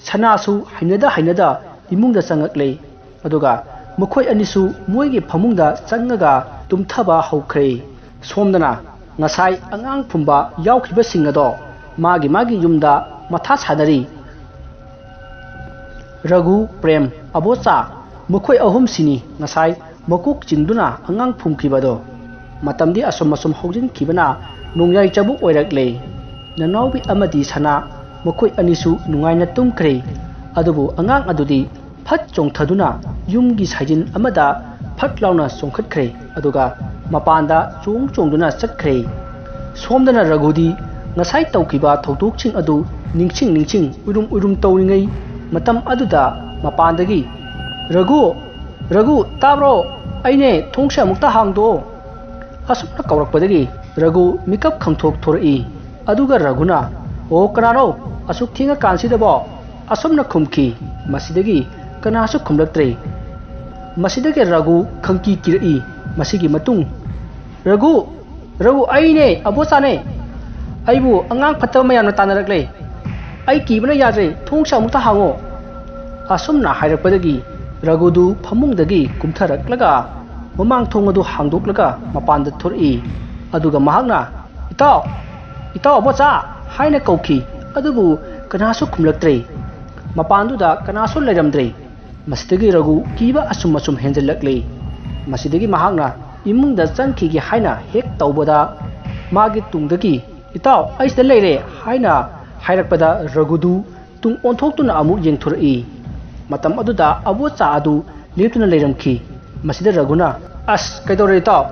ꯁꯅꯥꯁꯨ ꯍꯩꯅꯗ ꯍꯩꯅꯗ ꯏꯃꯨꯡꯗ ꯆꯪꯉꯛꯂꯦ꯫ ꯑꯗꯨꯒ ꯃꯈꯣꯏ ꯑꯅꯤꯁꯨ ꯃꯣꯏꯒꯤ ꯐꯃꯨꯡꯗ ꯆꯪꯉꯒ ꯇꯨꯝꯊꯕ ꯍꯧꯈ꯭ꯔꯦ꯫ ꯁꯣꯝꯗꯅ ꯉꯁꯥꯏ ꯑꯉꯥꯡ ꯐꯨꯝꯕ ꯌꯥꯎꯈꯤꯕꯁꯤꯡ ꯑꯗꯣ ꯃꯥꯒꯤ ꯃꯥꯒꯤ ꯌꯨꯝꯗ ꯃꯊꯥ ꯁꯥꯅꯔꯤ꯫ ꯔꯘꯨ, ꯄ꯭ꯔꯦꯝ, ꯑꯕꯣꯆꯥ, ꯃꯈꯣꯏ ꯑꯍꯨꯝꯁꯤꯅꯤ ꯉꯁꯥꯏ ꯃꯀꯣꯛ ꯆꯤꯡꯗꯨꯅ ꯑꯉꯥꯡ ꯐꯨꯝꯈꯤꯕꯗꯣ꯫ ꯃꯇꯝꯗꯤ ꯑꯁꯨꯝ ꯑꯁꯨꯝ ꯍꯧꯖꯤꯟꯈꯤꯕꯅ ꯅꯣꯡꯌꯥꯏ ꯆꯕꯨꯛ ꯑꯣꯏꯔꯛꯂꯦ꯫ ꯅꯅꯥꯎꯕꯤ ꯑꯃꯗꯤ ꯁꯅꯥ ꯃꯈꯣꯏ ꯑꯅꯤꯁꯨ ꯅꯨꯡꯉꯥꯏꯅ ꯇꯨꯝꯈ꯭ꯔꯦ꯫ ꯑꯗꯨꯕꯨ ꯑꯉꯥꯡ ꯑꯗꯨꯗꯤ ꯐꯠ ꯆꯣꯡꯊꯗꯨꯅ ꯌꯨꯝꯒꯤ ꯁꯥꯏꯖꯤꯟ ꯑꯃꯗ ꯐꯠ ꯂꯥꯎꯅ ꯆꯣꯡꯈꯠꯈ꯭ꯔꯦ, ꯑꯗꯨꯒ ꯃꯄꯥꯟꯗ ꯆꯣꯡ ꯆꯣꯡꯗꯨꯅ ꯆꯠꯈ꯭ꯔꯦ꯫ ꯁꯣꯝꯗꯅ ꯔꯘꯨꯗꯤ ꯉꯁꯥꯏ ꯇꯧꯈꯤꯕ ꯊꯧꯗꯣꯛꯁꯤꯡ ꯑꯗꯨ ꯅꯤꯡꯁꯤꯡ ꯅꯤꯡꯁꯤꯡ ꯎꯏꯔꯨꯝ ꯎꯏꯔꯨꯝ ꯇꯧꯔꯤꯉꯩ ꯃꯇꯝ ꯑꯗꯨꯗ ꯃꯄꯥꯟꯗꯒꯤ, "ꯔꯘꯨ, ꯔꯘꯨ, ꯇꯥꯕ꯭ꯔꯣ? ꯑꯩꯅꯦ, ꯊꯣꯡꯁꯦ ꯑꯃꯨꯛꯇ ꯍꯥꯡꯗꯣꯛꯑꯣ!" ꯑꯁꯨꯝꯅ ꯀꯧꯔꯛꯄꯗꯒꯤ ꯔꯘꯨ ꯃꯤꯀꯞ ꯈꯪꯊꯣꯛ ꯊꯣꯔꯛꯏ꯫ ꯑꯗꯨꯒ ꯔꯘꯨꯅ, "ꯑꯣ, ꯀꯅꯥꯅꯣ ꯑꯁꯨꯛ ꯊꯦꯡꯉꯀꯥꯟꯁꯤꯗꯕꯣ?" ꯑꯁꯨꯝꯅ ꯈꯨꯝꯈꯤ꯫ ꯃꯁꯤꯗꯒꯤ ꯀꯅꯥꯁꯨ ꯈꯨꯝꯂꯛꯇ꯭ꯔꯦ꯫ ꯃꯁꯤꯗꯒꯤ ꯔꯘꯨ ꯈꯪꯀꯤ ꯀꯤꯔꯛꯏ꯫ ꯃꯁꯤꯒꯤ ꯃꯇꯨꯡ, "ꯔꯘꯨ, ꯔꯘꯨ, ꯑꯩꯅꯦ, ꯑꯕꯣꯆꯥꯅꯦ꯫ ꯑꯩꯕꯨ ꯑꯉꯥꯡ ꯐꯠꯇꯕ ꯃꯌꯥꯝꯅ ꯇꯥꯟꯅꯔꯛꯂꯦ꯫ ꯑꯩ ꯀꯤꯕꯅ ꯌꯥꯗ꯭ꯔꯦ, ꯊꯣꯡꯁꯦ ꯑꯃꯨꯛꯇ ꯍꯥꯡꯉꯣ!" ꯑꯁꯨꯝꯅ ꯍꯥꯏꯔꯛꯄꯗꯒꯤ ꯔꯘꯨꯗꯨ ꯐꯃꯨꯡꯗꯒꯤ ꯀꯨꯝꯊꯔꯛꯂꯒ ꯃꯃꯥꯡ ꯊꯣꯡ ꯑꯗꯨ ꯍꯥꯡꯗꯣꯛꯂꯒ ꯃꯄꯥꯟꯗ ꯊꯣꯔꯛꯏ꯫ ꯑꯗꯨꯒ ꯃꯍꯥꯛꯅ, "ꯏꯇꯥꯎ, ꯏꯇꯥꯎ ꯑꯕꯣꯆꯥ" ꯍꯥꯏꯅ ꯀꯧꯈꯤ꯫ ꯑꯗꯨꯕꯨ ꯀꯅꯥꯁꯨ ꯈꯨꯝꯂꯛꯇ꯭ꯔꯦ꯫ ꯃꯄꯥꯟꯗꯨꯗ ꯀꯅꯥꯁꯨ ꯂꯩꯔꯝꯗ꯭ꯔꯦ꯫ ꯃꯁꯤꯗꯒꯤ ꯔꯘꯨ ꯀꯤꯕ ꯑꯁꯨꯝ ꯑꯁꯨꯝ ꯍꯦꯟꯖꯜꯂꯛꯂꯦ꯫ ꯃꯁꯤꯗꯒꯤ ꯃꯍꯥꯛꯅ ꯏꯃꯨꯡꯗ ꯆꯪꯈꯤꯒꯦ ꯍꯥꯏꯅ ꯍꯦꯛ ꯇꯧꯕꯗ, ꯃꯥꯒꯤ ꯇꯨꯡꯗꯒꯤ, "ꯏꯇꯥꯎ, ꯑꯩ ꯁꯤꯗ ꯂꯩꯔꯦ" ꯍꯥꯏꯅ ꯍꯥꯏꯔꯛꯄꯗ, ꯔꯘꯨꯗꯨ ꯇꯨꯡ ꯑꯣꯟꯊꯣꯛꯇꯨꯅ ꯑꯃꯨꯛ ꯌꯦꯡꯊꯣꯔꯛꯏ꯫ ꯃꯇꯝ ꯑꯗꯨꯗ ꯑꯕꯣꯆꯥ ꯑꯗꯨ ꯂꯦꯞꯇꯨꯅ ꯂꯩꯔꯝꯈꯤ꯫ ꯃꯁꯤꯗ ꯔꯘꯨꯅ, "ꯑꯁ, ꯀꯩꯗꯧꯔꯦ ꯏꯇꯥꯎ?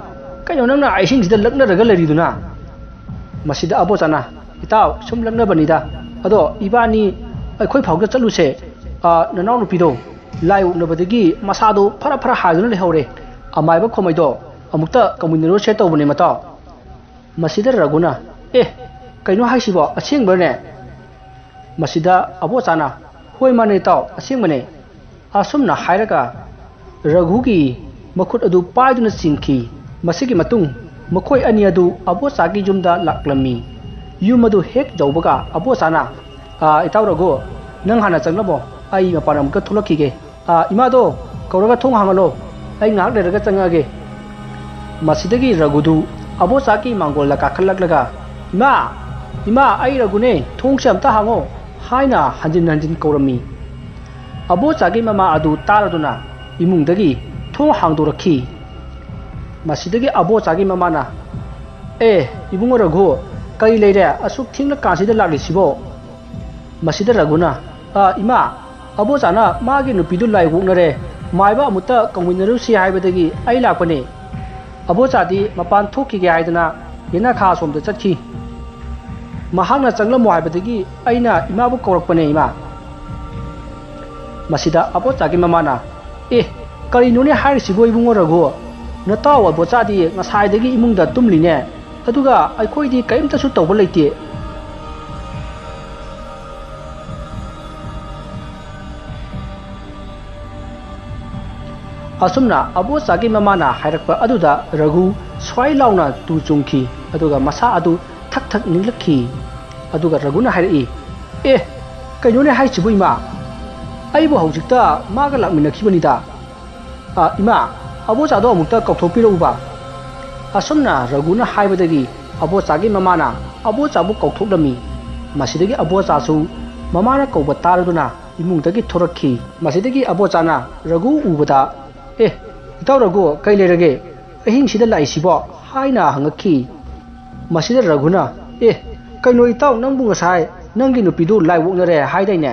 ꯀꯩꯅꯣ ꯅꯪꯅ ꯑꯍꯤꯡꯁꯤꯗ ꯂꯛꯅꯔꯒ ꯂꯩꯔꯤꯗꯨꯅ?" ꯃꯁꯤꯗ ꯑꯕꯣꯆꯥꯅ, "ꯏꯇꯥꯎ, ꯁꯨꯝ ꯂꯛꯅꯕꯅꯤꯗ꯫ ꯑꯗꯣ ꯏꯕꯥꯅꯤ ꯑꯩꯈꯣꯏ ꯐꯥꯎꯗ ꯆꯠꯂꯨꯁꯦ꯫ ꯑ, ꯅꯅꯥꯎꯅꯨꯄꯤꯗꯣ ꯂꯥꯏ ꯑꯣꯛꯅꯕꯗꯒꯤ ꯃꯁꯥꯗꯣ ꯐꯔ ꯐꯔ ꯍꯥꯏꯗꯨꯅ ꯂꯩꯍꯧꯔꯦ꯫ ꯑꯃꯥꯏꯕ ꯈꯣꯝꯃꯩꯗꯣ ꯑꯃꯨꯛꯇ ꯀꯧꯃꯤꯟꯅꯔꯨꯁꯦ ꯇꯧꯕꯅꯦ ꯃꯇꯥꯎ꯫" ꯃꯁꯤꯗ ꯔꯘꯨꯅ, "ꯑꯦ, ꯀꯩꯅꯣ ꯍꯥꯏꯁꯤꯕꯣ? ꯑꯁꯦꯡꯕ꯭ꯔꯅꯦ?" ꯃꯁꯤꯗ ꯑꯕꯣꯆꯥꯅ, "ꯍꯣꯏ, ꯃꯥꯅꯦ ꯏꯇꯥꯎ, ꯑꯁꯦꯡꯕꯅꯦ꯫" ꯑꯁꯨꯝꯅ ꯍꯥꯏꯔꯒ ꯔꯘꯨꯒꯤ ꯃꯈꯨꯠ ꯑꯗꯨ ꯄꯥꯏꯗꯨꯅ ꯆꯤꯡꯈꯤ꯫ ꯃꯁꯤꯒꯤ ꯃꯇꯨꯡ ꯃꯈꯣꯏ ꯑꯅꯤ ꯑꯗꯨ ꯑꯕꯣꯆꯥꯒꯤ ꯌꯨꯝꯗ ꯂꯥꯛꯂꯝꯃꯤ꯫ ꯌꯨꯝ ꯑꯗꯨ ꯍꯦꯛ ꯌꯧꯕꯒ ꯑꯕꯣꯆꯥꯅ, "ꯑ, ꯏꯇꯥꯎ ꯔꯘꯨ, ꯅꯪ ꯍꯥꯟꯅ ꯆꯪꯂꯝꯃꯣ, ꯑꯩ ꯃꯄꯥꯟ ꯑꯃꯨꯛꯇ ꯊꯣꯛꯂꯛꯈꯤꯒꯦ꯫ ꯑ, ꯏꯃꯥꯗꯣ ꯀꯧꯔꯒ ꯊꯣꯡ ꯍꯥꯡꯍꯜꯂꯣ, ꯑꯩ ꯉꯥꯏꯍꯥꯛ ꯂꯩꯔꯒ ꯆꯪꯉꯛꯑꯒꯦ꯫" ꯃꯁꯤꯗꯒꯤ ꯔꯘꯨꯗꯨ ꯑꯕꯣꯆꯥꯒꯤ ꯃꯥꯡꯒꯣꯜꯗ ꯀꯥꯈꯠꯂꯛꯂꯒ, "ꯏꯃꯥ, ꯏꯃꯥ, ꯑꯩ ꯔꯘꯨꯅꯦ, ꯊꯣꯡꯁꯦ ꯑꯝꯇ ꯍꯥꯡꯉꯣ" ꯍꯥꯏꯅ ꯍꯟꯖꯤꯟ ꯍꯟꯖꯤꯟ ꯀꯧꯔꯝꯃꯤ꯫ ꯑꯕꯣꯆꯥꯒꯤ ꯃꯃꯥ ꯑꯗꯨ ꯇꯥꯔꯗꯨꯅ ꯏꯃꯨꯡꯗꯒꯤ ꯊꯣꯡ ꯍꯥꯡꯗꯣꯔꯛꯈꯤ꯫ ꯃꯁꯤꯗꯒꯤ ꯑꯕꯣꯆꯥꯒꯤ ꯃꯃꯥꯅ, "ꯑꯦ, ꯏꯕꯨꯡꯉꯣ ꯔꯘꯨ, ꯀꯔꯤ ꯂꯩꯔꯦ? ꯑꯁꯨꯛ ꯊꯦꯡꯅ ꯀꯥꯟꯁꯤꯗ ꯂꯥꯛꯂꯤꯁꯤꯕꯣ?" ꯃꯁꯤꯗ ꯔꯘꯨꯅ, "ꯑ, ꯏꯃꯥ, ꯑꯕꯣꯆꯥꯅ ꯃꯥꯒꯤ ꯅꯨꯄꯤꯗꯨ ꯂꯥꯏ ꯑꯣꯛꯅꯔꯦ, ꯃꯥꯏꯕ ꯑꯃꯨꯛꯇ ꯀꯧꯃꯤꯟꯅꯔꯨꯁꯤ ꯍꯥꯏꯕꯗꯒꯤ ꯑꯩ ꯂꯥꯛꯄꯅꯤ꯫ ꯑꯕꯣꯆꯥꯗꯤ ꯃꯄꯥꯟ ꯊꯣꯛꯈꯤꯒꯦ ꯍꯥꯏꯗꯅ ꯌꯦꯅꯈꯥ ꯑꯁꯣꯝꯗ ꯆꯠꯈꯤ꯫ ꯃꯍꯥꯛꯅ ꯆꯪꯂꯝꯃꯣ ꯍꯥꯏꯕꯗꯒꯤ ꯑꯩꯅ ꯏꯃꯥꯕꯨ ꯀꯧꯔꯛꯄꯅꯦ, ꯏꯃꯥ꯫ ꯃꯁꯤꯗ ꯑꯕꯣꯆꯥꯒꯤ ꯃꯃꯥꯅ, "ꯑꯦ, ꯀꯔꯤꯅꯣꯅꯦ ꯍꯥꯏꯔꯤꯁꯤꯕꯣ ꯏꯕꯨꯡꯉꯣ ꯔꯘꯨ? ꯅꯇꯥꯎ ꯑꯕꯣꯆꯥꯗꯤ ꯉꯁꯥꯏꯗꯒꯤ ꯏꯃꯨꯡꯗ ꯇꯨꯝꯂꯤꯅꯦ, ꯑꯗꯨꯒ ꯑꯩꯈꯣꯏꯗꯤ ꯀꯔꯤꯝꯇꯁꯨ ꯇꯧꯕ ꯂꯩꯇꯦ"꯫ ꯑꯁꯨꯝꯅ ꯑꯕꯣꯆꯥꯒꯤ ꯃꯃꯥꯅ ꯍꯥꯏꯔꯛꯄ ꯑꯗꯨꯗ ꯔꯘꯨ ꯁ꯭ꯋꯥꯏ ꯂꯥꯎꯅ ꯇꯨ ꯆꯨꯡꯈꯤ, ꯑꯗꯨꯒ ꯃꯁꯥ ꯑꯗꯨ ꯊꯛ ꯊꯛ ꯅꯤꯛꯂꯛꯈꯤ꯫ ꯑꯗꯨꯒ ꯔꯘꯨꯅ ꯍꯥꯏꯔꯛꯏ, "ꯑꯦ, ꯀꯩꯅꯣꯅꯦ ꯍꯥꯏꯁꯤꯕꯨ ꯏꯃꯥ? ꯑꯩꯕꯨ ꯍꯧꯖꯤꯛꯇ ꯃꯥꯒ ꯂꯥꯛꯃꯤꯟꯅꯈꯤꯕꯅꯤꯗ꯫ ꯑ, ꯏꯃꯥ, ꯑꯕꯣꯆꯥꯗꯣ ꯑꯃꯨꯛꯇ ꯀꯧꯊꯣꯛꯄꯤꯔꯛꯎꯕ"꯫ ꯑꯁꯨꯝꯅ ꯔꯘꯨꯅ ꯍꯥꯏꯕꯗꯒꯤ ꯑꯕꯣꯆꯥꯒꯤ ꯃꯃꯥꯅ ꯑꯕꯣꯆꯥꯕꯨ ꯀꯧꯊꯣꯛꯂꯝꯃꯤ꯫ ꯃꯁꯤꯗꯒꯤ ꯑꯕꯣꯆꯥꯁꯨ ꯃꯃꯥꯅ ꯀꯧꯕ ꯇꯥꯔꯗꯨꯅ ꯏꯃꯨꯡꯗꯒꯤ ꯊꯣꯔꯛꯈꯤ꯫ ꯃꯁꯤꯗꯒꯤ ꯑꯕꯣꯆꯥꯅ ꯔꯘꯨ ꯎꯕꯗ, "ꯑꯦ, ꯏꯇꯥꯎ ꯔꯘꯨ, ꯀꯩ ꯂꯩꯔꯒꯦ? ꯑꯍꯤꯡꯁꯤꯗ ꯂꯥꯛꯏꯁꯤꯕꯣ?" ꯍꯥꯏꯅ ꯍꯪꯉꯛꯈꯤ꯫ ꯃꯁꯤꯗ ꯔꯘꯨꯅ, "ꯑꯦ, ꯀꯩꯅꯣ ꯏꯇꯥꯎ, ꯅꯪꯕꯨ ꯉꯁꯥꯏ ꯅꯪꯒꯤ ꯅꯨꯄꯤꯗꯨ ꯂꯥꯏ ꯑꯣꯛꯅꯔꯦ ꯍꯥꯏꯗꯥꯏꯅꯦ?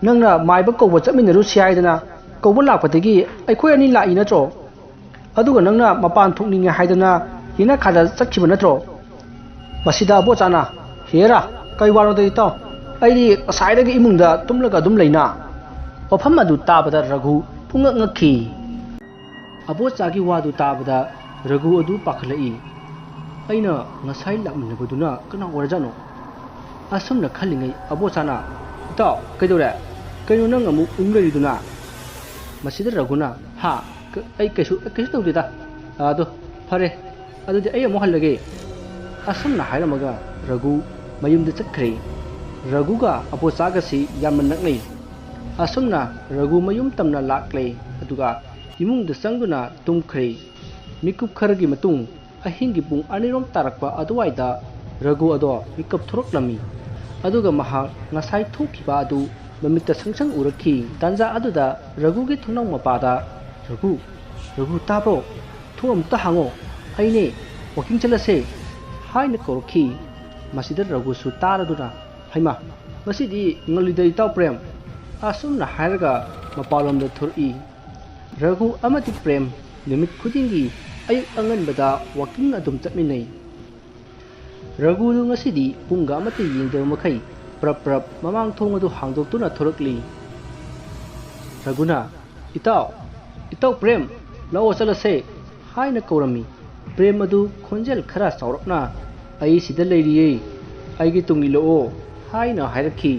ꯅꯪꯅ ꯃꯥꯏꯕ ꯀꯧꯕ ꯆꯠꯃꯤꯟꯅꯔꯨꯁꯤ ꯍꯥꯏꯗꯅ ꯀꯧꯕ ꯂꯥꯛꯄꯗꯒꯤ ꯑꯩꯈꯣꯏ ꯑꯅꯤ ꯂꯥꯛꯏ ꯅꯠꯇ꯭ꯔꯣ? ꯑꯗꯨꯒ ꯅꯪꯅ ꯃꯄꯥꯟ ꯊꯣꯛꯅꯤꯡꯉꯦ ꯍꯥꯏꯗꯅ ꯌꯦꯅꯈꯥꯗ ꯆꯠꯈꯤꯕ ꯅꯠꯇ꯭ꯔꯣ?" ꯃꯁꯤꯗ ꯑꯕꯣꯆꯥꯅ, "ꯍꯦꯔꯥ, ꯀꯩ ꯋꯥꯅꯣꯗ ꯏꯇꯥꯎ? ꯑꯩꯗꯤ ꯉꯁꯥꯏꯗꯒꯤ ꯏꯃꯨꯡꯗ ꯇꯨꯝꯂꯒ ꯑꯗꯨꯝ ꯂꯩꯅ"꯫ ꯋꯥꯐꯝ ꯑꯗꯨ ꯇꯥꯕꯗ ꯔꯘꯨ ꯄꯨꯡꯉꯛ ꯉꯛꯈꯤ꯫ ꯑꯕꯣꯆꯥꯒꯤ ꯋꯥꯗꯨ ꯇꯥꯕꯗ ꯔꯘꯨ ꯑꯗꯨ ꯄꯥꯈꯠꯂꯛꯏ꯫ "ꯑꯩꯅ ꯉꯁꯥꯏ ꯂꯥꯛꯃꯤꯟꯅꯕꯗꯨꯅ ꯀꯅꯥ ꯑꯣꯏꯔꯖꯥꯠꯅꯣ?" ꯑꯁꯨꯝꯅ ꯈꯜꯂꯤꯉꯩ ꯑꯕꯣꯆꯥꯅ, "ꯏꯇꯥꯎ, ꯀꯩꯗꯧꯔꯦ? ꯀꯩꯅꯣ ꯅꯪ ꯑꯃꯨꯛ ꯎꯪ ꯂꯩꯔꯤꯗꯨꯅ?" ꯃꯁꯤꯗ ꯔꯘꯨꯅ, "ꯍꯥ? ꯀ-, ꯑꯩ ꯀꯩꯁꯨ, ꯀꯩꯁꯨ ꯇꯧꯗꯦꯗ꯫ ꯑꯗꯣ ꯐꯔꯦ, ꯑꯗꯨꯗꯤ ꯑꯩ ꯑꯃꯨꯛ ꯍꯜꯂꯒꯦ"꯫ ꯑꯁꯨꯝꯅ ꯍꯥꯏꯔꯝꯃꯒ ꯔꯘꯨ ꯃꯌꯨꯝꯗ ꯆꯠꯈ꯭ꯔꯦ꯫ ꯔꯘꯨꯒ ꯑꯕꯣꯆꯥꯒꯁꯤ ꯌꯥꯝꯅ ꯅꯛꯅꯩ꯫ ꯑꯁꯨꯝꯅ ꯔꯘꯨ ꯃꯌꯨꯝ ꯇꯝꯅ ꯂꯥꯛꯂꯦ, ꯑꯗꯨꯒ ꯏꯃꯨꯡꯗ ꯆꯪꯗꯨꯅ ꯇꯨꯝꯈ꯭ꯔꯦ꯫ ꯃꯤꯀꯨꯞ ꯈꯔꯒꯤ ꯃꯇꯨꯡ ꯑꯍꯤꯡꯒꯤ ꯄꯨꯡ ꯑꯅꯤꯔꯣꯝ ꯇꯥꯔꯛꯄ ꯑꯗꯨꯋꯥꯏꯗ ꯔꯘꯨ ꯑꯗꯣ ꯃꯤꯀꯞ ꯊꯣꯔꯛꯂꯝꯃꯤ꯫ ꯑꯗꯨꯒ ꯃꯍꯥꯛ ꯉꯁꯥꯏ ꯊꯣꯛꯈꯤꯕ ꯑꯗꯨ ꯃꯃꯤꯠꯇ ꯁꯪ ꯁꯪ ꯎꯔꯛꯈꯤ꯫ ꯇꯥꯟꯖꯥ ꯑꯗꯨꯗ ꯔꯘꯨꯒꯤ ꯊꯣꯡꯅꯥꯎ ꯃꯄꯥꯗ, "ꯔꯘꯨ, ꯔꯘꯨ, ꯇꯥꯕ꯭ꯔꯣ? ꯊꯣꯡ ꯑꯃꯨꯛꯇ ꯍꯥꯡꯉꯣ꯫ ꯑꯩꯅꯦ, ꯋꯥꯀꯤꯡ ꯆꯠꯂꯁꯦ" ꯍꯥꯏꯅ ꯀꯧꯔꯛꯈꯤ꯫ ꯃꯁꯤꯗ ꯔꯘꯨꯁꯨ ꯇꯥꯔꯗꯨꯅ, "ꯍꯩꯃꯥ, ꯉꯁꯤꯗꯤ ꯉꯜꯂꯤꯗ ꯏꯇꯥꯎ ꯄ꯭ꯔꯦꯝ, ꯑꯁꯨꯝꯅ ꯍꯥꯏꯔꯒ ꯃꯄꯥꯟꯂꯣꯝꯗ ꯊꯣꯔꯛꯏ꯫ ꯔꯘꯨ ꯑꯃꯗꯤ ꯄ꯭ꯔꯦꯝ ꯅꯨꯃꯤꯠ ꯈꯨꯗꯤꯡꯒꯤ ꯑꯌꯨꯛ ꯑꯉꯟꯕꯗ ꯋꯥꯀꯤꯡ ꯑꯗꯨꯝ ꯆꯠꯃꯤꯟꯅꯩ꯫ ꯔꯘꯨꯗꯨ ꯉꯁꯤꯗꯤ ꯄꯨꯡꯒ ꯑꯃꯠꯇ ꯌꯦꯡꯗꯕ ꯃꯈꯩ ꯄ꯭ꯔꯞ ꯄ꯭ꯔꯞ ꯃꯃꯥꯡ ꯊꯣꯡ ꯑꯗꯨ ꯍꯥꯡꯗꯣꯛꯇꯨꯅ ꯊꯣꯔꯛꯂꯤ꯫ ꯔꯘꯨꯅ, "ꯏꯇꯥꯎ, ꯏꯇꯥꯎ ꯄ꯭ꯔꯦꯝ, ꯂꯥꯛꯑꯣ ꯆꯠꯂꯁꯦ" ꯍꯥꯏꯅ ꯀꯧꯔꯝꯃꯤ꯫ ꯄ꯭ꯔꯦꯝ ꯑꯗꯨ ꯈꯣꯟꯖꯦꯜ ꯈꯔ ꯆꯥꯎꯔꯞꯅ, "ꯑꯩ ꯁꯤꯗ ꯂꯩꯔꯤꯌꯦ, ꯑꯩꯒꯤ ꯇꯨꯡ ꯏꯜꯂꯛꯑꯣ" ꯍꯥꯏꯅ ꯍꯥꯏꯔꯛꯈꯤ꯫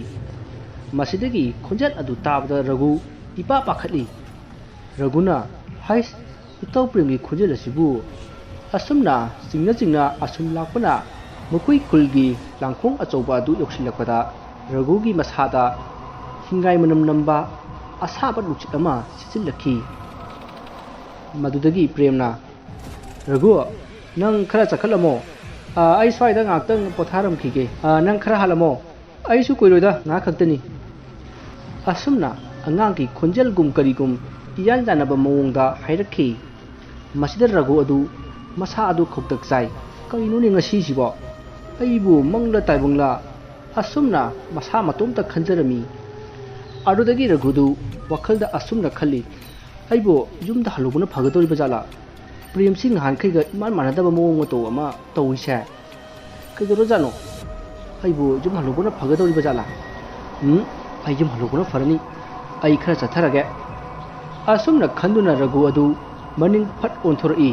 ꯃꯁꯤꯗꯒꯤ ꯈꯣꯟꯖꯦꯜ ꯑꯗꯨ ꯇꯥꯕꯗ ꯔꯘꯨ ꯏꯄꯥ ꯄꯥꯈꯠꯂꯤ꯫ ꯔꯘꯨꯅ, "ꯍꯩꯁ, ꯏꯇꯥꯎ ꯄ꯭ꯔꯦꯝꯒꯤ ꯈꯣꯟꯖꯦꯜ ꯑꯁꯤꯕꯨ!" ꯑꯁꯨꯝꯅ ꯆꯤꯡꯅ ꯆꯤꯡꯅ ꯑꯁꯨꯝ ꯂꯥꯛꯄꯅ ꯃꯈꯣꯏ ꯈꯨꯜꯒꯤ ꯂꯥꯡꯈꯣꯡ ꯑꯆꯧꯕ ꯑꯗꯨ ꯌꯧꯁꯤꯜꯂꯛꯄꯗ ꯔꯘꯨꯒꯤ ꯃꯁꯥꯗ ꯍꯤꯡꯒꯥꯏ ꯃꯅꯝ ꯅꯝꯕ ꯑꯁꯥꯕ ꯅꯨꯡꯁꯤꯠ ꯑꯃ ꯁꯤꯠꯆꯤꯜꯂꯛꯈꯤ꯫ ꯃꯗꯨꯗꯒꯤ ꯄ꯭ꯔꯦꯝꯅ, "ꯔꯘꯨ, ꯅꯪ ꯈꯔ ꯆꯠꯈꯠꯂꯝꯃꯣ꯫ ꯑꯥ, ꯑꯩ ꯁ꯭ꯋꯥꯏꯗ ꯉꯥꯏꯍꯥꯛꯇꯪ ꯄꯣꯊꯥꯔꯝꯈꯤꯒꯦ꯫ ꯑꯥ, ꯅꯪ ꯈꯔ ꯍꯥꯜꯂꯝꯃꯣ꯫ ꯑꯩꯁꯨ ꯀꯨꯏꯔꯣꯏꯗ, ꯉꯥꯏꯍꯥꯛ ꯈꯛꯇꯅꯤ"꯫ ꯑꯁꯨꯝꯅ ꯑꯉꯥꯡꯒꯤ ꯈꯣꯟꯖꯦꯜꯒꯨꯝ ꯀꯔꯤꯒꯨꯝ ꯏꯌꯥꯟ ꯌꯥꯅꯕ ꯃꯑꯣꯡꯗ ꯍꯥꯏꯔꯛꯈꯤ꯫ ꯃꯁꯤꯗ ꯔꯘꯨ ꯑꯗꯨ ꯃꯁꯥ ꯑꯗꯨ ꯈꯧꯇꯛ ꯆꯥꯏ꯫ "ꯀꯔꯤꯅꯣꯅꯦ ꯉꯁꯤꯁꯤꯕꯣ? ꯑꯩꯕꯨ ꯃꯪꯂ ꯇꯥꯏꯕꯪꯂ?" ꯑꯁꯨꯝꯅ ꯃꯁꯥ ꯃꯇꯣꯝꯇ ꯈꯟꯖꯔꯝꯃꯤ꯫ ꯑꯗꯨꯗꯒꯤ ꯔꯘꯨꯗꯨ ꯋꯥꯈꯜꯗ ꯑꯁꯨꯝꯅ ꯈꯜꯂꯤ, "ꯑꯩꯕꯨ ꯌꯨꯝꯗ ꯍꯜꯂꯨꯕꯅ ꯐꯒꯗꯧꯔꯤꯕ ꯖꯥꯠꯂꯥ? ꯄ꯭ꯔꯦꯝꯁꯤ ꯅꯍꯥꯟꯈꯩꯒ ꯏꯃꯥꯟ ꯃꯥꯟꯅꯗꯕ ꯃꯑꯣꯡ ꯃꯇꯧ ꯑꯃ ꯇꯧꯏꯁꯦ꯫ ꯀꯩꯗꯧꯔꯖꯥꯠꯅꯣ? ꯑꯩꯕꯨ ꯌꯨꯝ ꯍꯜꯂꯨꯕꯅ ꯐꯒꯗꯧꯔꯤꯕ ꯖꯥꯠꯂꯥ? ꯎꯝ, ꯑꯩ ꯌꯨꯝ ꯍꯜꯂꯨꯕꯅ ꯐꯔꯅꯤ꯫ ꯑꯩ ꯈꯔ ꯆꯠꯊꯔꯒꯦ"꯫ ꯑꯁꯨꯝꯅ ꯈꯟꯗꯨꯅ ꯔꯘꯨ ꯑꯗꯨ ꯃꯅꯤꯡ ꯐꯠ ꯑꯣꯟꯊꯣꯔꯛꯏ꯫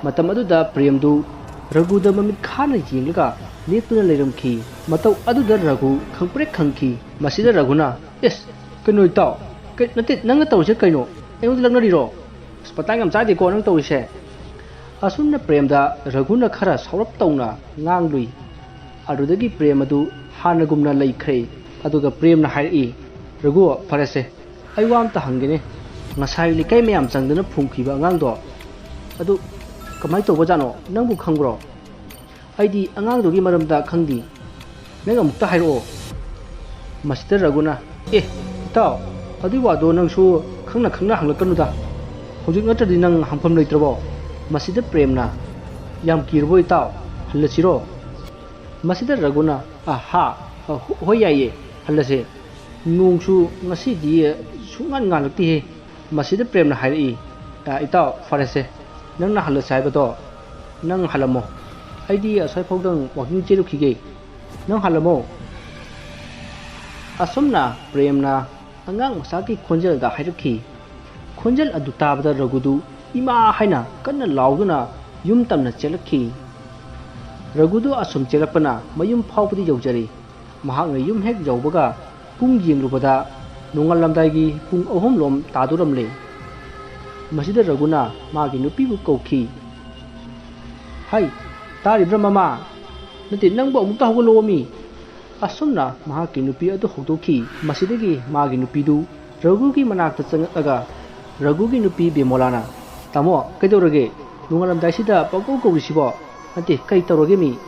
ꯃꯇꯝ ꯑꯗꯨꯗ ꯄ꯭ꯔꯦꯝꯗꯨ ꯔꯘꯨꯗ ꯃꯃꯤꯠ ꯈꯥꯅ ꯌꯦꯡꯂꯒ ꯂꯦꯞꯇꯨꯅ ꯂꯩꯔꯝꯈꯤ꯫ ꯃꯇꯧ ꯑꯗꯨꯗ ꯔꯘꯨ ꯈꯪꯄ꯭ꯔꯦꯛ ꯈꯪꯈꯤ꯫ ꯃꯁꯤꯗ ꯔꯘꯨꯅ, "ꯏꯁ, ꯀꯩꯅꯣ ꯏꯇꯥꯎ? ꯀꯩ-, ꯅꯠꯇꯦ, ꯅꯪꯅ ꯇꯧꯔꯤꯁꯦ ꯀꯩꯅꯣ? ꯑꯩꯉꯣꯟꯗ ꯂꯛꯅꯔꯤꯔꯣ? ꯑꯁ, ꯃꯇꯥꯡ ꯌꯥꯝ ꯆꯥꯗꯦꯀꯣ ꯅꯪ ꯇꯧꯔꯤꯁꯦ"꯫ ꯑꯁꯨꯝꯅ ꯄ꯭ꯔꯦꯝꯗ ꯔꯘꯨꯅ ꯈꯔ ꯁꯥꯎꯔꯞ ꯇꯧꯅ ꯉꯥꯡꯂꯨꯏ꯫ ꯑꯗꯨꯗꯒꯤ ꯄ꯭ꯔꯦꯝ ꯑꯗꯨ ꯍꯥꯟꯅꯒꯨꯝꯅ ꯂꯩꯈ꯭ꯔꯦ꯫ ꯑꯗꯨꯒ ꯄ꯭ꯔꯦꯝꯅ ꯍꯥꯏꯔꯛꯏ, "ꯔꯘꯨ, ꯐꯔꯦꯁꯦ, ꯑꯩ ꯋꯥ ꯑꯝꯇ ꯍꯪꯒꯦꯅꯦ꯫ ꯉꯁꯥꯏ ꯂꯩꯀꯥꯏ ꯃꯌꯥꯝ ꯆꯪꯗꯅ ꯐꯨꯝꯈꯤꯕ ꯑꯉꯥꯡꯗꯣ, ꯑꯗꯨ ꯀꯃꯥꯏꯅ ꯇꯧꯕꯖꯥꯠꯅꯣ? ꯅꯪꯕꯨ ꯈꯪꯕ꯭ꯔꯣ?" "ꯑꯩꯗꯤ ꯑꯉꯥꯡꯗꯨꯒꯤ ꯃꯔꯝꯗ ꯈꯪꯗꯦ꯫ ꯅꯪ ꯑꯃꯨꯛꯇ ꯍꯥꯏꯔꯛꯑꯣ"꯫ ꯃꯁꯤꯗ ꯔꯘꯨꯅ, "ꯑꯦ, ꯏꯇꯥꯎ, ꯑꯗꯨꯏ ꯋꯥꯗꯣ ꯅꯪꯁꯨ ꯈꯪꯅ ꯈꯪꯅ ꯍꯪꯂꯛꯀꯅꯨꯗ꯫ ꯍꯧꯖꯤꯛ ꯅꯠꯇ꯭ꯔꯗꯤ ꯅꯪ ꯍꯪꯐꯝ ꯂꯩꯇ꯭ꯔꯕꯣ"꯫ ꯃꯁꯤꯗ ꯄ꯭ꯔꯦꯝꯅ, "ꯌꯥꯝ ꯀꯤꯔꯕꯣ ꯏꯇꯥꯎ? ꯍꯜꯂꯁꯤꯔꯣ?" ꯃꯁꯤꯗ ꯔꯘꯨꯅ, "ꯑꯍꯥ, ꯑ, ꯍꯣ-, ꯍꯣꯏ ꯌꯥꯏꯌꯦ, ꯍꯜꯂꯁꯦ"꯫ ꯅꯣꯡꯁꯨ ꯉꯁꯤꯗꯤ ꯁꯨꯡꯉꯥꯟ ꯉꯥꯜꯂꯛꯇꯦꯍꯦ꯫ ꯃꯁꯤꯗ ꯄ꯭ꯔꯦꯝꯅ ꯍꯥꯏꯔꯛꯏ, "ꯑ, ꯏꯇꯥꯎ, ꯐꯔꯦꯁꯦ, ꯅꯪꯅ ꯍꯜꯂꯁꯦ ꯍꯥꯏꯕꯗꯣ ꯅꯪ ꯍꯜꯂꯝꯃꯣ꯫ ꯑꯩꯗꯤ ꯑꯁ꯭ꯋꯥꯏꯐꯥꯎꯗꯪ ꯋꯥꯀꯤꯡ ꯆꯦꯜꯂꯨꯈꯤꯒꯦ, ꯅꯪ ꯍꯜꯂꯝꯃꯣ"꯫ ꯑꯁꯨꯝꯅ ꯄ꯭ꯔꯦꯝꯅ ꯑꯉꯥꯡ ꯃꯆꯥꯒꯤ ꯈꯣꯟꯖꯦꯜꯗ ꯍꯥꯏꯔꯛꯈꯤ꯫ ꯈꯣꯟꯖꯦꯜ ꯑꯗꯨ ꯇꯥꯕꯗ ꯔꯘꯨꯗꯨ "ꯏꯃꯥ" ꯍꯥꯏꯅ ꯀꯟꯅ ꯂꯥꯎꯗꯨꯅ ꯌꯨꯝ ꯇꯝꯅ ꯆꯦꯜꯂꯛꯈꯤ꯫ ꯔꯘꯨꯗꯨ ꯑꯁꯨꯝ ꯆꯦꯜꯂꯛꯄꯅ ꯃꯌꯨꯝ ꯐꯥꯎꯕꯗꯤ ꯌꯧꯖꯔꯦ꯫ ꯃꯍꯥꯛꯅ ꯌꯨꯝ ꯍꯦꯛ ꯌꯧꯕꯒ ꯄꯨꯡ ꯌꯦꯡꯂꯨꯕꯗ ꯅꯣꯡꯉꯥꯜꯂꯝꯗꯥꯏꯒꯤ ꯄꯨꯡ ꯑꯍꯨꯝ ꯂꯣꯝ ꯇꯥꯗꯣꯔꯝꯂꯦ꯫ ꯃꯁꯤꯗ ꯔꯘꯨꯅ ꯃꯥꯒꯤ ꯅꯨꯄꯤꯕꯨ ꯀꯧꯈꯤ꯫ "ꯍꯩ, ꯇꯥꯔꯤꯕ꯭ꯔꯥ ꯃꯃꯥ? ꯅꯠꯇꯦ, ꯅꯪꯕꯨ ꯑꯃꯨꯛꯇ ꯍꯧꯒꯠꯂꯛꯑꯣꯃꯤ!" ꯑꯁꯨꯝꯅ ꯃꯍꯥꯛꯀꯤ ꯅꯨꯄꯤ ꯑꯗꯨ ꯍꯧꯗꯣꯛꯈꯤ꯫ ꯃꯁꯤꯗꯒꯤ ꯃꯥꯒꯤ ꯅꯨꯄꯤꯗꯨ ꯔꯘꯨꯒꯤ ꯃꯅꯥꯛꯇ ꯆꯪꯉꯛꯂꯒ ꯔꯘꯨꯒꯤ ꯅꯨꯄꯤ ꯕꯦꯃꯣꯂꯥꯅ, "ꯇꯥꯃꯣ, ꯀꯩꯗꯧꯔꯒꯦ? ꯅꯣꯡꯉꯥꯜꯂꯝꯗꯥꯏꯁꯤꯗ ꯄꯪꯀꯧ ꯀꯧꯔꯤꯁꯤꯕꯣ? ꯅꯠꯇꯦ, ꯀꯩ ꯇꯧꯔꯒꯦ ꯃꯤ?"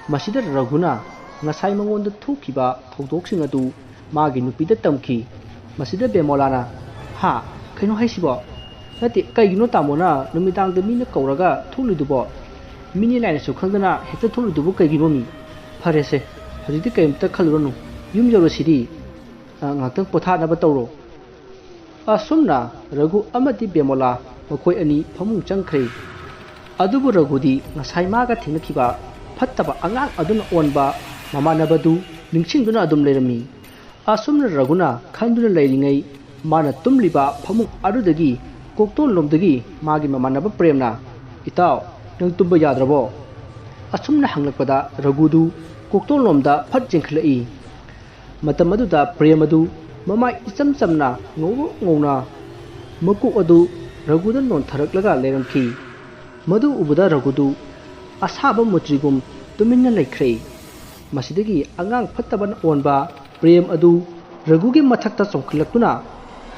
ꯃꯁꯤꯗ ꯔꯘꯨꯅ ꯉꯁꯥꯏ ꯃꯉꯣꯟꯗ ꯊꯣꯛꯈꯤꯕ ꯊꯧꯗꯣꯛꯁꯤꯡ ꯑꯗꯨ ꯃꯥꯒꯤ ꯅꯨꯄꯤꯗ ꯇꯝꯈꯤ꯫ ꯃꯁꯤꯗ ꯕꯦꯃꯣꯂꯥꯅ, "ꯍꯥ? ꯀꯩꯅꯣ ꯍꯥꯏꯁꯤꯕꯣ? ꯅꯠꯇꯦ, ꯀꯩꯒꯤꯅꯣ ꯇꯥꯃꯣꯅ ꯅꯨꯃꯤꯗꯥꯡꯗ ꯃꯤꯅ ꯀꯧꯔꯒ ꯊꯣꯛꯂꯤꯗꯨꯕꯣ? ꯃꯤꯅꯤ ꯂꯥꯏꯅꯁꯨ ꯈꯪꯗꯅ ꯍꯦꯛꯇ ꯊꯣꯛꯂꯤꯗꯨꯕꯨ ꯀꯩꯒꯤꯅꯣ ꯃꯤ? ꯐꯔꯦꯁꯦ, ꯍꯧꯖꯤꯛꯇꯤ ꯀꯔꯤꯝꯇ ꯈꯜꯂꯨꯔꯅꯨ꯫ ꯌꯨꯝ ꯌꯧꯔꯁꯤꯗꯤ꯫ ꯑ, ꯉꯥꯛꯇꯪ ꯄꯣꯊꯥꯅꯕ ꯇꯧꯔꯣ"꯫ ꯑꯁꯨꯝꯅ ꯔꯘꯨ ꯑꯃꯗꯤ ꯕꯦꯃꯣꯂꯥ ꯃꯈꯣꯏ ꯑꯅꯤ ꯐꯃꯨꯡ ꯆꯪꯈ꯭ꯔꯦ꯫ ꯑꯗꯨꯕꯨ ꯔꯘꯨꯗꯤ ꯉꯁꯥꯏ ꯃꯥꯒ ꯊꯦꯡꯅꯈꯤꯕ ꯐꯠꯇꯕ ꯑꯉꯥꯡ ꯑꯗꯨꯅ ꯑꯣꯟꯕ ꯃꯃꯥꯟꯅꯕꯗꯨ ꯅꯤꯡꯁꯤꯡꯗꯨꯅ ꯑꯗꯨꯝ ꯂꯩꯔꯝꯃꯤ꯫ ꯑꯁꯨꯝꯅ ꯔꯘꯨꯅ ꯈꯟꯗꯨꯅ ꯂꯩꯔꯤꯉꯩ, ꯃꯥꯅ ꯇꯨꯝꯂꯤꯕ ꯐꯃꯨꯡ ꯑꯗꯨꯗꯒꯤ ꯀꯣꯛꯇꯣꯟꯂꯣꯝꯗꯒꯤ ꯃꯥꯒꯤ ꯃꯃꯥꯟꯅꯕ ꯄ꯭ꯔꯦꯝꯅ, "ꯏꯇꯥꯎ, ꯅꯪ ꯇꯨꯝꯕ ꯌꯥꯗ꯭ꯔꯕꯣ?" ꯑꯁꯨꯝꯅ ꯍꯪꯂꯛꯄꯗ ꯔꯘꯨꯗꯨ ꯀꯣꯛꯇꯣꯟꯂꯣꯝꯗ ꯐꯠ ꯆꯦꯟꯈꯠꯂꯛꯏ꯫ ꯃꯇꯝ ꯑꯗꯨꯗ ꯄ꯭ꯔꯦꯝ ꯑꯗꯨ ꯃꯃꯥꯏ ꯏꯆꯝ ꯆꯝꯅ ꯉꯧꯔꯣꯛ ꯉꯧꯅ ꯃꯀꯣꯛ ꯑꯗꯨ ꯔꯘꯨꯗ ꯅꯣꯟꯊꯔꯛꯂꯒ ꯂꯩꯔꯝꯈꯤ꯫ ꯃꯗꯨ ꯎꯕꯗ ꯔꯘꯨꯗꯨ ꯑꯁꯥꯕ ꯃꯨꯇ꯭ꯔꯤꯒꯨꯝ ꯇꯨꯃꯤꯟꯅ ꯂꯩꯈ꯭ꯔꯦ꯫ ꯃꯁꯤꯗꯒꯤ ꯑꯉꯥꯡ ꯐꯠꯇꯕꯅ ꯑꯣꯟꯕ ꯄ꯭ꯔꯦꯝ ꯑꯗꯨ ꯔꯘꯨꯒꯤ ꯃꯊꯛꯇ ꯆꯣꯡꯈꯠꯂꯛꯇꯨꯅ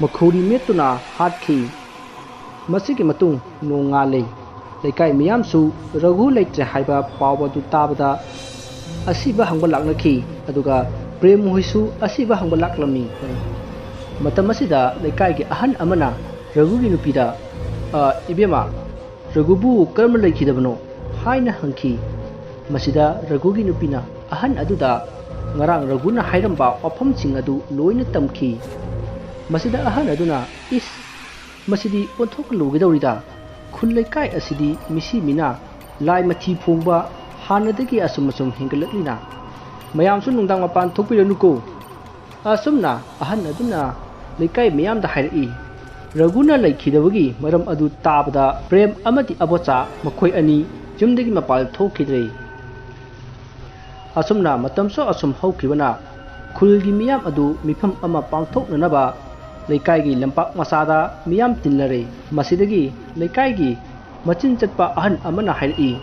ꯃꯈꯧꯔꯤ ꯃꯦꯠꯇꯨꯅ ꯍꯥꯠꯈꯤ꯫ ꯃꯁꯤꯒꯤ ꯃꯇꯨꯡ ꯅꯣꯡꯉꯥꯜꯂꯦ꯫ ꯂꯩꯀꯥꯏ ꯃꯤꯌꯥꯝꯁꯨ ꯔꯘꯨ ꯂꯩꯇ꯭ꯔꯦ ꯍꯥꯏꯕ ꯄꯥꯎ ꯑꯗꯨ ꯇꯥꯕꯗ ꯑꯁꯤꯕ ꯍꯪꯕ ꯂꯥꯛꯅꯈꯤ, ꯑꯗꯨꯒ ꯄ꯭ꯔꯦꯝ ꯃꯈꯣꯏꯁꯨ ꯑꯁꯤꯕ ꯍꯪꯕ ꯂꯥꯛꯂꯝꯃꯤ꯫ ꯃꯇꯝ ꯑꯁꯤꯗ ꯂꯩꯀꯥꯏꯒꯤ ꯑꯍꯟ ꯑꯃꯅ ꯔꯘꯨꯒꯤ ꯅꯨꯄꯤꯗ, "ꯑ, ꯏꯕꯦꯝꯃ, ꯔꯘꯨꯕꯨ ꯀꯔꯝꯅ ꯂꯩꯈꯤꯗꯕꯅꯣ?" ꯍꯥꯏꯅ ꯍꯪꯈꯤ꯫ ꯃꯁꯤꯗ ꯔꯘꯨꯒꯤ ꯅꯨꯄꯤꯅ ꯑꯍꯟ ꯑꯗꯨꯗ, ꯉꯔꯥꯡ ꯔꯘꯨꯅ ꯍꯥꯏꯔꯝꯕ ꯋꯥꯐꯝꯁꯤꯡ ꯑꯗꯨ ꯂꯣꯏꯅ ꯇꯝꯈꯤ꯫ ꯃꯁꯤꯗ ꯑꯍꯜ ꯑꯗꯨꯅ, "ꯏꯁ, ꯃꯁꯤꯗꯤ ꯑꯣꯟꯊꯣꯛꯍꯜꯂꯨꯒꯗꯧꯔꯤꯗ꯫ ꯈꯨꯜ ꯂꯩꯀꯥꯏ ꯑꯁꯤꯗꯤ ꯃꯤꯁꯤ ꯃꯤꯅꯥ, ꯂꯥꯏ ꯃꯊꯤ ꯐꯣꯡꯕ ꯍꯥꯟꯅꯗꯒꯤ ꯑꯁꯨꯝ ꯑꯁꯨꯝ ꯍꯦꯟꯒꯠꯂꯛꯂꯤꯅ꯫ ꯃꯌꯥꯝꯁꯨ ꯅꯨꯡꯗꯥꯡ ꯃꯄꯥꯟ ꯊꯣꯛꯄꯤꯔꯅꯨꯀꯣ"꯫ ꯑꯁꯨꯝꯅ ꯑꯍꯜ ꯑꯗꯨꯅ ꯂꯩꯀꯥꯏ ꯃꯤꯌꯥꯝꯗ ꯍꯥꯏꯔꯛꯏ꯫ ꯔꯘꯨꯅ ꯂꯩꯈꯤꯗꯕꯒꯤ ꯃꯔꯝ ꯑꯗꯨ ꯇꯥꯕꯗ ꯄ꯭ꯔꯦꯝ ꯑꯃꯗꯤ ꯑꯕꯣꯆꯥ ꯃꯈꯣꯏ ꯑꯅꯤ ꯌꯨꯝꯗꯒꯤ ꯃꯄꯥꯟ ꯊꯣꯛꯈꯤꯗ꯭ꯔꯦ꯫ ꯑꯁꯨꯝꯅ ꯃꯇꯝꯁꯨ ꯑꯁꯨꯝ ꯍꯧꯈꯤꯕꯅ ꯈꯨꯜꯒꯤ ꯃꯤꯌꯥꯝ ꯑꯗꯨ ꯃꯤꯐꯝ ꯑꯃ ꯄꯥꯡꯊꯣꯛꯅꯅꯕ ꯂꯩꯀꯥꯏꯒꯤ ꯂꯝꯄꯥꯛ ꯃꯆꯥꯗ ꯃꯤꯌꯥꯝ ꯇꯤꯟꯅꯔꯦ꯫ ꯃꯁꯤꯗꯒꯤ ꯂꯩꯀꯥꯏꯒꯤ ꯃꯆꯤꯟ ꯆꯠꯄ ꯑꯍꯟ ꯑꯃꯅ ꯍꯥꯏꯔꯛꯏ,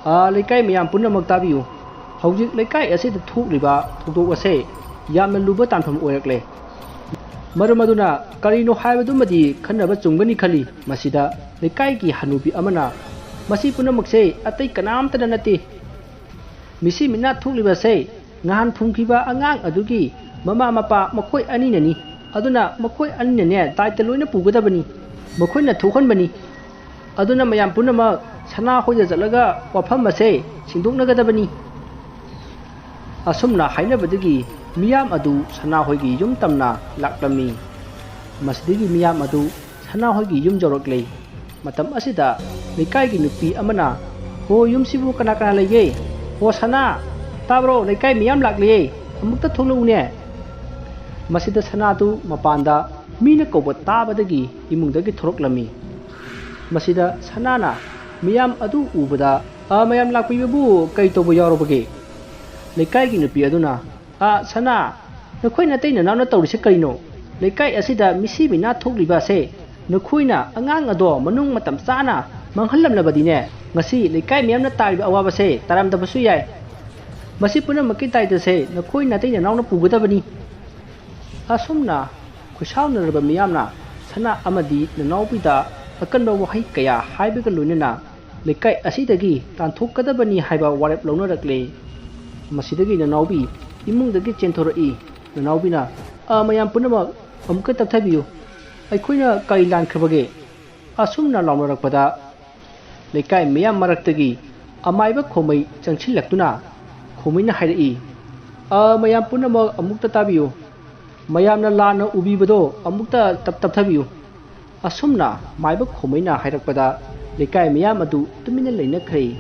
"ꯑꯥ, ꯂꯩꯀꯥꯏ ꯃꯌꯥꯝ ꯄꯨꯝꯅꯃꯛ ꯇꯥꯕꯤꯌꯨ꯫ ꯍꯧꯖꯤꯛ ꯂꯩꯀꯥꯏ ꯑꯁꯤꯗ ꯊꯣꯛꯂꯤꯕ ꯊꯧꯗꯣꯛ ꯑꯁꯦ ꯌꯥꯝꯅ ꯂꯨꯕ ꯇꯥꯟꯐꯝ ꯑꯣꯏꯔꯛꯂꯦ꯫ ꯃꯔꯝ ꯑꯗꯨꯅ ꯀꯔꯤꯅꯣ ꯍꯥꯏꯕꯗꯨꯃꯗꯤ ꯈꯟꯅꯕ ꯆꯨꯝꯒꯅꯤ ꯈꯜꯂꯤ꯫ ꯃꯁꯤꯗ ꯂꯩꯀꯥꯏꯒꯤ ꯍꯅꯨꯕꯤ ꯑꯃꯅ, ꯃꯁꯤ ꯄꯨꯝꯅꯃꯛꯁꯦ ꯑꯇꯩ ꯀꯅꯥꯝꯇꯅ ꯅꯠꯇꯦ꯫ ꯃꯤꯁꯤ ꯃꯤꯅꯥ ꯊꯣꯛꯂꯤꯕꯁꯦ ꯉꯍꯥꯟ ꯐꯨꯝꯈꯤꯕ ꯑꯉꯥꯡ ꯑꯗꯨꯒꯤ ꯃꯃꯥ ꯃꯄꯥ ꯃꯈꯣꯏ ꯑꯅꯤꯅꯅꯤ꯫ ꯑꯗꯨꯅ ꯃꯈꯣꯏ ꯑꯅꯤꯅꯅꯦ ꯗꯥꯏꯇ ꯂꯣꯏꯅ ꯄꯨꯒꯗꯕꯅꯤ꯫ ꯃꯈꯣꯏꯅ ꯊꯣꯛꯍꯟꯕꯅꯤ꯫ ꯑꯗꯨꯅ ꯃꯌꯥꯝ ꯄꯨꯝꯅꯃꯛ ꯁꯅꯥ ꯍꯣꯏꯗ ꯆꯠꯂꯒ ꯋꯥꯐꯝ ꯑꯁꯦ ꯁꯦꯡꯗꯣꯛꯅꯒꯗꯕꯅꯤ"꯫ ꯑꯁꯨꯝꯅ ꯍꯥꯏꯅꯕꯗꯒꯤ ꯃꯤꯌꯥꯝ ꯑꯗꯨ ꯁꯅꯥ ꯍꯣꯏꯒꯤ ꯌꯨꯝ ꯇꯝꯅ ꯂꯥꯛꯂꯝꯃꯤ꯫ ꯃꯁꯤꯗꯒꯤ ꯃꯤꯌꯥꯝ ꯑꯗꯨ ꯁꯅꯥ ꯍꯣꯏꯒꯤ ꯌꯨꯝ ꯌꯧꯔꯛꯂꯦ꯫ ꯃꯇꯝ ꯑꯁꯤꯗ ꯂꯩꯀꯥꯏꯒꯤ ꯅꯨꯄꯤ ꯑꯃꯅ, "ꯍꯣ, ꯌꯨꯝꯁꯤꯕꯨ ꯀꯅꯥ ꯀꯅꯥ ꯂꯩꯒꯦ? ꯍꯣ, ꯁꯅꯥ, ꯇꯥꯕ꯭ꯔꯣ? ꯂꯩꯀꯥꯏ ꯃꯤꯌꯥꯝ ꯂꯥꯛꯂꯦ, ꯑꯃꯨꯛꯇ ꯊꯣꯛꯂꯛꯎꯅꯦ"꯫ ꯃꯁꯤꯗ ꯁꯅꯥꯗꯨ ꯃꯄꯥꯟꯗ ꯃꯤꯅ ꯀꯧꯕ ꯇꯥꯕꯗꯒꯤ ꯏꯃꯨꯡꯗꯒꯤ ꯊꯣꯔꯛꯂꯝꯃꯤ꯫ ꯃꯁꯤꯗ ꯁꯅꯥꯅ ꯃꯤꯌꯥꯝ ꯑꯗꯨ ꯎꯕꯗ, "ꯑ, ꯃꯌꯥꯝ ꯂꯥꯛꯄꯤꯕꯕꯨ ꯀꯩ ꯇꯧꯕ ꯌꯥꯎꯔꯕꯒꯦ?" ꯂꯩꯀꯥꯏꯒꯤ ꯅꯨꯄꯤ ꯑꯗꯨꯅ, "ꯑ, ꯁꯅꯥ, ꯅꯈꯣꯏ ꯅꯇꯩ ꯅꯅꯥꯎꯅ ꯇꯧꯔꯤꯁꯦ ꯀꯔꯤꯅꯣ? ꯂꯩꯀꯥꯏ ꯑꯁꯤꯗ ꯃꯤꯁꯤ ꯃꯤꯅꯥ ꯊꯣꯛꯂꯤꯕ ꯑꯁꯦ ꯅꯈꯣꯏꯅ ꯑꯉꯥꯡ ꯑꯗꯣ ꯃꯅꯨꯡ ꯃꯇꯝ ꯆꯥꯅ ꯃꯥꯡꯍꯜꯂꯝꯂꯕꯗꯤꯅꯦ, ꯉꯁꯤ ꯂꯩꯀꯥꯏ ꯃꯤꯌꯥꯝꯅ ꯇꯥꯔꯤꯕ ꯑꯋꯥꯕꯁꯦ ꯇꯥꯔꯝꯗꯕꯁꯨ ꯌꯥꯏ꯫ ꯃꯁꯤ ꯄꯨꯝꯅꯃꯛꯀꯤ ꯗꯥꯏꯇꯁꯦ ꯅꯈꯣꯏ ꯅꯇꯩ ꯅꯅꯥꯎꯅ ꯄꯨꯒꯗꯕꯅꯤ"꯫ ꯑꯁꯨꯝꯅ ꯈꯨꯠꯁꯥꯎꯅꯔꯕ ꯃꯤꯌꯥꯝꯅ ꯁꯅꯥ ꯑꯃꯗꯤ ꯅꯅꯥꯎꯕꯤꯗ ꯑꯀꯟꯕ ꯋꯥꯍꯩ ꯀꯌꯥ ꯍꯥꯏꯕꯒ ꯂꯣꯏꯅꯅ ꯂꯩꯀꯥꯏ ꯑꯁꯤꯗꯒꯤ ꯇꯥꯟꯊꯣꯛꯀꯗꯕꯅꯤ ꯍꯥꯏꯕ ꯋꯥꯔꯦꯞ ꯂꯧꯅꯔꯛꯂꯦ꯫ ꯃꯁꯤꯗꯒꯤ ꯅꯅꯥꯎꯕꯤ ꯏꯃꯨꯡꯗꯒꯤ ꯆꯦꯟꯊꯣꯔꯛꯏ꯫ ꯅꯅꯥꯎꯕꯤꯅ, "ꯑ, ꯃꯌꯥꯝ ꯄꯨꯝꯅꯃꯛ ꯑꯃꯨꯛꯀ ꯇꯞꯊꯕꯤꯌꯨ꯫ ꯑꯩꯈꯣꯏꯅ ꯀꯔꯤ ꯂꯥꯟꯈ꯭ꯔꯕꯒꯦ?" ꯑꯁꯨꯝꯅ ꯂꯥꯎꯅꯔꯛꯄꯗ ꯂꯩꯀꯥꯏ ꯃꯤꯌꯥꯝ ꯃꯔꯛꯇꯒꯤ ꯑꯃꯥꯏꯕ ꯈꯣꯃꯩ ꯆꯪꯁꯤꯜꯂꯛꯇꯨꯅ ꯈꯣꯃꯩꯅ ꯍꯥꯏꯔꯛꯏ, "ꯑ, ꯃꯌꯥꯝ ꯄꯨꯝꯅꯃꯛ ꯑꯃꯨꯛꯇ ꯇꯥꯕꯤꯌꯨ꯫ ꯃꯌꯥꯝꯅ ꯂꯥꯟꯅ ꯎꯕꯤꯕꯗꯣ ꯑꯃꯨꯛꯇ ꯇꯞ-, ꯇꯞꯊꯕꯤꯌꯨ"꯫ ꯑꯁꯨꯝꯅ ꯃꯥꯏꯕ ꯈꯣꯃꯩꯅ ꯍꯥꯏꯔꯛꯄꯗ ꯂꯩꯀꯥꯏ ꯃꯤꯌꯥꯝ ꯑꯗꯨ ꯇꯨꯃꯤꯟꯅ ꯂꯩꯅꯈ꯭ꯔꯦ꯫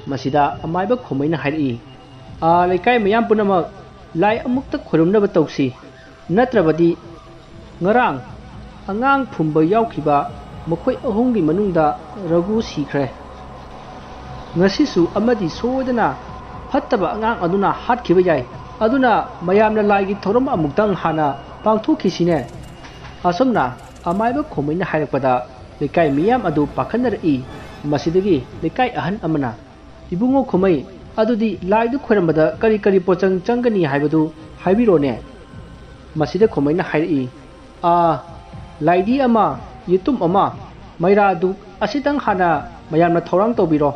ꯃꯁꯤꯗ ꯑꯃꯥꯏꯕ ꯈꯣꯃꯩꯅ ꯍꯥꯏꯔꯛꯏ, "ꯑ, ꯂꯩꯀꯥꯏ ꯃꯤꯌꯥꯝ ꯄꯨꯝꯅꯃꯛ ꯂꯥꯏ ꯑꯃꯨꯛꯇ ꯈꯣꯏꯔꯨꯝꯅꯕ ꯇꯧꯁꯤ꯫ ꯅꯠꯇ꯭ꯔꯕꯗꯤ ꯉꯔꯥꯡ ꯑꯉꯥꯡ ꯐꯨꯝꯕ ꯌꯥꯎꯈꯤꯕ ꯃꯈꯣꯏ ꯑꯍꯨꯝꯒꯤ ꯃꯅꯨꯡꯗ ꯔꯘꯨ ꯁꯤꯈ꯭ꯔꯦ꯫ ꯉꯁꯤꯁꯨ ꯑꯃꯗꯤ ꯁꯣꯏꯗꯅ ꯐꯠꯇꯕ ꯑꯉꯥꯡ ꯑꯗꯨꯅ ꯍꯥꯠꯈꯤꯕ ꯌꯥꯏ꯫ ꯑꯗꯨꯅ ꯃꯌꯥꯝꯅ ꯂꯥꯏꯒꯤ ꯊꯧꯔꯝ ꯑꯃꯨꯛꯇꯪ ꯍꯥꯟꯅ ꯄꯥꯡꯊꯣꯛꯈꯤꯁꯤꯅꯦ"꯫ ꯑꯁꯨꯝꯅ ꯑꯃꯥꯏꯕ ꯈꯣꯃꯩꯅ ꯍꯥꯏꯔꯛꯄꯗ ꯂꯩꯀꯥꯏ ꯃꯤꯌꯥꯝ ꯑꯗꯨ ꯄꯥꯈꯠꯅꯔꯛꯏ꯫ ꯃꯁꯤꯗꯒꯤ ꯂꯩꯀꯥꯏ ꯑꯍꯟ ꯑꯃꯅ, "ꯏꯕꯨꯡꯉꯣ ꯈꯣꯃꯩ, ꯑꯗꯨꯗꯤ ꯂꯥꯏꯗꯨ ꯈꯣꯏꯔꯝꯕꯗ ꯀꯔꯤ ꯀꯔꯤ ꯄꯣꯠꯆꯪ ꯆꯪꯒꯅꯤ ꯍꯥꯏꯕꯗꯨ ꯍꯥꯏꯕꯤꯔꯣꯅꯦ"꯫ ꯃꯁꯤꯗ ꯈꯣꯃꯩꯅ ꯍꯥꯏꯔꯛꯏ, "ꯑꯥ, ꯂꯥꯏꯙꯤ ꯑꯃ, ꯌꯦꯇꯨꯝ ꯑꯃ, ꯃꯩꯔꯥ ꯙꯨꯛ ꯑꯁꯤꯇꯪ ꯍꯥꯟꯅ ꯃꯌꯥꯝꯅ ꯊꯧꯔꯥꯡ ꯇꯧꯕꯤꯔꯣ,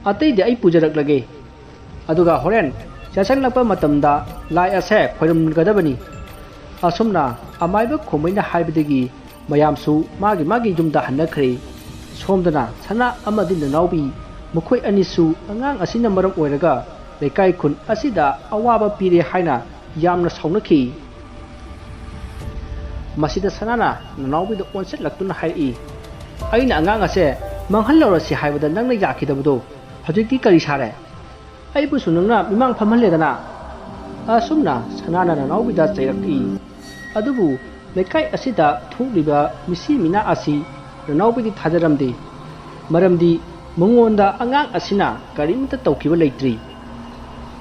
ꯑꯇꯩꯗꯤ ꯑꯩ ꯄꯨꯖꯔꯛꯂꯒꯦ꯫ ꯑꯗꯨꯒ ꯍꯣꯔꯦꯟ ꯌꯥꯆꯪꯂꯛꯄ ꯃꯇꯝꯗ ꯂꯥꯏ ꯑꯁꯦ ꯈꯣꯏꯔꯝꯒꯗꯕꯅꯤ"꯫ ꯑꯁꯨꯝꯅ ꯑꯃꯥꯏꯕ ꯈꯣꯃꯩꯅ ꯍꯥꯏꯕꯗꯒꯤ ꯃꯌꯥꯝꯁꯨ ꯃꯥꯒꯤ ꯃꯥꯒꯤ ꯌꯨꯝꯗ ꯍꯟꯅꯈ꯭ꯔꯦ꯫ ꯁꯣꯝꯗꯅ ꯁꯅꯥ ꯑꯃꯗꯤ ꯅꯅꯥꯎꯕꯤ, ꯃꯈꯣꯏ ꯑꯅꯤꯁꯨ ꯑꯉꯥꯡ ꯑꯁꯤꯅ ꯃꯔꯝ ꯑꯣꯏꯔꯒ ꯂꯩꯀꯥꯏ ꯈꯨꯟ ꯑꯁꯤꯗ ꯑꯋꯥꯕ ꯄꯤꯔꯦ ꯍꯥꯏꯅ ꯌꯥꯝꯅ ꯁꯥꯎꯅꯈꯤ꯫ ꯃꯁꯤꯗ ꯁꯅꯥꯅ ꯅꯅꯥꯎꯕꯤꯗ ꯑꯣꯟꯁꯤꯜꯂꯛꯇꯨꯅ ꯍꯥꯏꯔꯛꯏ, "ꯑꯩꯅ ꯑꯉꯥꯡ ꯑꯁꯦ ꯃꯥꯡꯍꯜꯂꯧꯔꯁꯤ ꯍꯥꯏꯕꯗ ꯅꯪꯅ ꯌꯥꯈꯤꯗꯕꯗꯣ ꯍꯧꯖꯤꯛꯇꯤ ꯀꯔꯤ ꯁꯥꯔꯦ? ꯑꯩꯕꯨꯁꯨ ꯅꯪꯅ ꯃꯤꯃꯥꯡ ꯐꯝꯍꯜꯂꯦꯗꯅ"꯫ ꯑꯁꯨꯝꯅ ꯁꯅꯥꯅ ꯅꯅꯥꯎꯕꯤꯗ ꯆꯩꯔꯛꯏ꯫ ꯑꯗꯨꯕꯨ ꯂꯩꯀꯥꯏ ꯑꯁꯤꯗ ꯊꯣꯛꯂꯤꯕ ꯃꯤꯁꯤ ꯃꯤꯅꯥ ꯑꯁꯤ ꯅꯅꯥꯎꯕꯤꯗꯤ ꯊꯥꯖꯔꯝꯗꯦ꯫ ꯃꯔꯝꯗꯤ ꯃꯉꯣꯟꯗ ꯑꯉꯥꯡ ꯑꯁꯤꯅ ꯀꯔꯤꯃꯠꯇ ꯇꯧꯈꯤꯕ ꯂꯩꯇ꯭ꯔꯤ꯫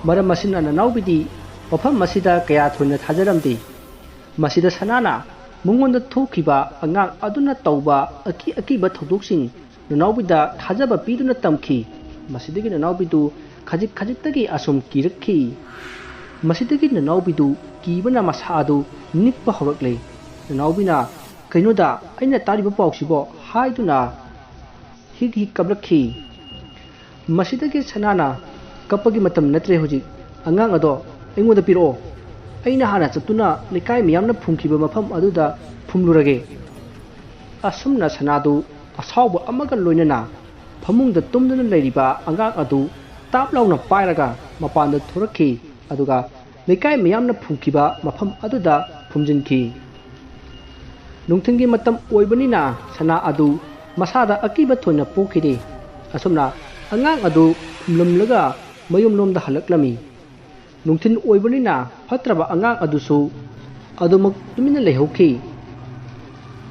ꯃꯔꯝ ꯑꯁꯤꯅ ꯅꯅꯥꯎꯕꯤꯗꯤ ꯃꯐꯝ ꯑꯁꯤꯗ ꯀꯌꯥ ꯊꯣꯏꯅ ꯊꯥꯖꯔꯝꯗꯦ꯫ ꯃꯁꯤꯗ ꯁꯅꯥꯅ ꯃꯉꯣꯟꯗ ꯊꯣꯛꯈꯤꯕ ꯑꯉꯥꯡ ꯑꯗꯨꯅ ꯇꯧꯕ ꯑꯀꯤ ꯑꯀꯤꯕ ꯊꯧꯗꯣꯛꯁꯤꯡ ꯅꯅꯥꯎꯕꯤꯗ ꯊꯥꯖꯕ ꯄꯤꯗꯨꯅ ꯇꯝꯈꯤ꯫ ꯃꯁꯤꯗꯒꯤ ꯅꯅꯥꯎꯕꯤꯗꯨ ꯈꯖꯤꯛ ꯈꯖꯤꯛꯇꯒꯤ ꯑꯁꯨꯝ ꯀꯤꯔꯛꯈꯤ꯫ ꯃꯁꯤꯗꯒꯤ ꯅꯅꯥꯎꯕꯤꯗꯨ ꯀꯤꯕꯅ ꯃꯁꯥ ꯑꯗꯨ ꯅꯤꯛꯄ ꯍꯧꯔꯛꯂꯦ꯫ ꯅꯅꯥꯎꯕꯤꯅ, "ꯀꯩꯅꯣꯗ, ꯑꯩꯅ ꯇꯥꯔꯤꯕ ꯄꯥꯎꯁꯤꯕꯣ?" ꯍꯥꯏꯗꯨꯅ ꯍꯤꯛ ꯍꯤꯛ ꯀꯞꯂꯛꯈꯤ꯫ ꯃꯁꯤꯗꯒꯤ ꯁꯅꯥꯅ, "ꯀꯞꯄꯒꯤ ꯃꯇꯝ ꯅꯠꯇ꯭ꯔꯦ ꯍꯧꯖꯤꯛ꯫ ꯑꯉꯥꯡ ꯑꯗꯣ ꯑꯩꯉꯣꯟꯗ ꯄꯤꯔꯛꯑꯣ꯫ ꯑꯩꯅ ꯍꯥꯟꯅ ꯆꯠꯇꯨꯅ ꯂꯩꯀꯥꯏ ꯃꯤꯌꯥꯝꯅ ꯐꯨꯝꯈꯤꯕ ꯃꯐꯝ ꯑꯗꯨꯗ ꯐꯨꯝꯂꯨꯔꯒꯦ"꯫ ꯑꯁꯨꯝꯅ ꯁꯅꯥꯗꯨ ꯑꯁꯥꯎꯕ ꯑꯃꯒ ꯂꯣꯏꯅꯅ ꯐꯃꯨꯡꯗ ꯇꯨꯝꯗꯨꯅ ꯂꯩꯔꯤꯕ ꯑꯉꯥꯡ ꯑꯗꯨ ꯇꯥꯞ ꯂꯥꯎꯅ ꯄꯥꯏꯔꯒ ꯃꯄꯥꯟꯗ ꯊꯣꯔꯛꯈꯤ꯫ ꯑꯗꯨꯒ ꯂꯩꯀꯥꯏ ꯃꯤꯌꯥꯝꯅ ꯐꯨꯝꯈꯤꯕ ꯃꯐꯝ ꯑꯗꯨꯗ ꯐꯨꯝꯖꯤꯟꯈꯤ꯫ ꯅꯨꯡꯊꯤꯜꯒꯤ ꯃꯇꯝ ꯑꯣꯏꯕꯅꯤꯅ ꯁꯅꯥ ꯑꯗꯨ ꯃꯁꯥꯗ ꯑꯀꯤꯕ ꯊꯣꯏꯅ ꯄꯣꯛꯈꯤꯗꯦ꯫ ꯑꯁꯨꯝꯅ ꯑꯉꯥꯡ ꯑꯗꯨ ꯐꯨꯝꯂꯝꯂꯒ ꯃꯌꯨꯝꯂꯣꯝꯗ ꯍꯜꯂꯛꯂꯝꯃꯤ꯫ ꯅꯨꯡꯊꯤꯜ ꯑꯣꯏꯕꯅꯤꯅ ꯐꯠꯇ꯭ꯔꯕ ꯑꯉꯥꯡ ꯑꯗꯨꯁꯨ ꯑꯗꯨꯃꯛ ꯇꯨꯃꯤꯟꯅ ꯂꯩꯍꯧꯈꯤ꯫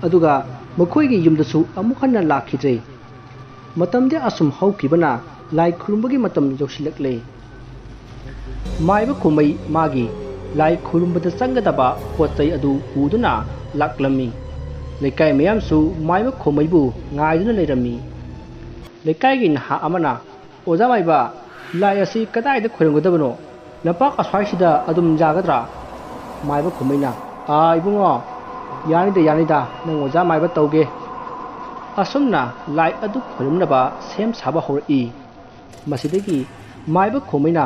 ꯑꯗꯨꯒ ꯃꯈꯣꯏꯒꯤ ꯌꯨꯝꯗꯁꯨ ꯑꯃꯨꯛ ꯍꯟꯅ ꯂꯥꯛꯈꯤꯗ꯭ꯔꯦ꯫ ꯃꯇꯝꯗꯤ ꯑꯁꯨꯝ ꯍꯧꯈꯤꯕꯅ ꯂꯥꯏ ꯈꯨꯔꯨꯝꯕꯒꯤ ꯃꯇꯝ ꯌꯧꯁꯤꯜꯂꯛꯂꯦ꯫ ꯃꯥꯏꯕ ꯈꯣꯃꯩ ꯃꯥꯒꯤ ꯂꯥꯏ ꯈꯨꯔꯨꯝꯕꯗ ꯆꯪꯒꯗꯕ ꯄꯣꯠ ꯆꯩ ꯑꯗꯨ ꯄꯨꯗꯨꯅ ꯂꯥꯛꯂꯝꯃꯤ꯫ ꯂꯩꯀꯥꯏ ꯃꯌꯥꯝꯁꯨ ꯃꯥꯏꯕ ꯈꯣꯃꯩꯕꯨ ꯉꯥꯏꯗꯨꯅ ꯂꯩꯔꯝꯃꯤ꯫ ꯂꯩꯀꯥꯏꯒꯤ ꯅꯍꯥ ꯑꯃꯅ, "ꯑꯣꯖꯥ ꯃꯥꯏꯕ, ꯂꯥꯏ ꯑꯁꯤ ꯀꯗꯥꯏꯗ ꯈꯣꯏꯔꯝꯒꯗꯕꯅꯣ? ꯂꯝꯄꯥꯛ ꯑꯁ꯭ꯋꯥꯏꯁꯤꯗ ꯑꯗꯨꯝ ꯌꯥꯒꯗ꯭ꯔꯥ?" ꯃꯥꯏꯕ ꯈꯣꯃꯩꯅ, "ꯑꯥ, ꯏꯕꯨꯡꯉꯣ, ꯌꯥꯅꯤꯗ, ꯌꯥꯅꯤꯗ, ꯅꯪ ꯑꯣꯖꯥ ꯃꯥꯏꯕ ꯇꯧꯒꯦ"꯫ ꯑꯁꯨꯝꯅ ꯂꯥꯏ ꯑꯗꯨ ꯈꯣꯏꯔꯝꯅꯕ ꯁꯦꯝ ꯁꯥꯕ ꯍꯧꯔꯛꯏ꯫ ꯃꯁꯤꯗꯒꯤ ꯃꯥꯏꯕ ꯈꯣꯃꯩꯅ,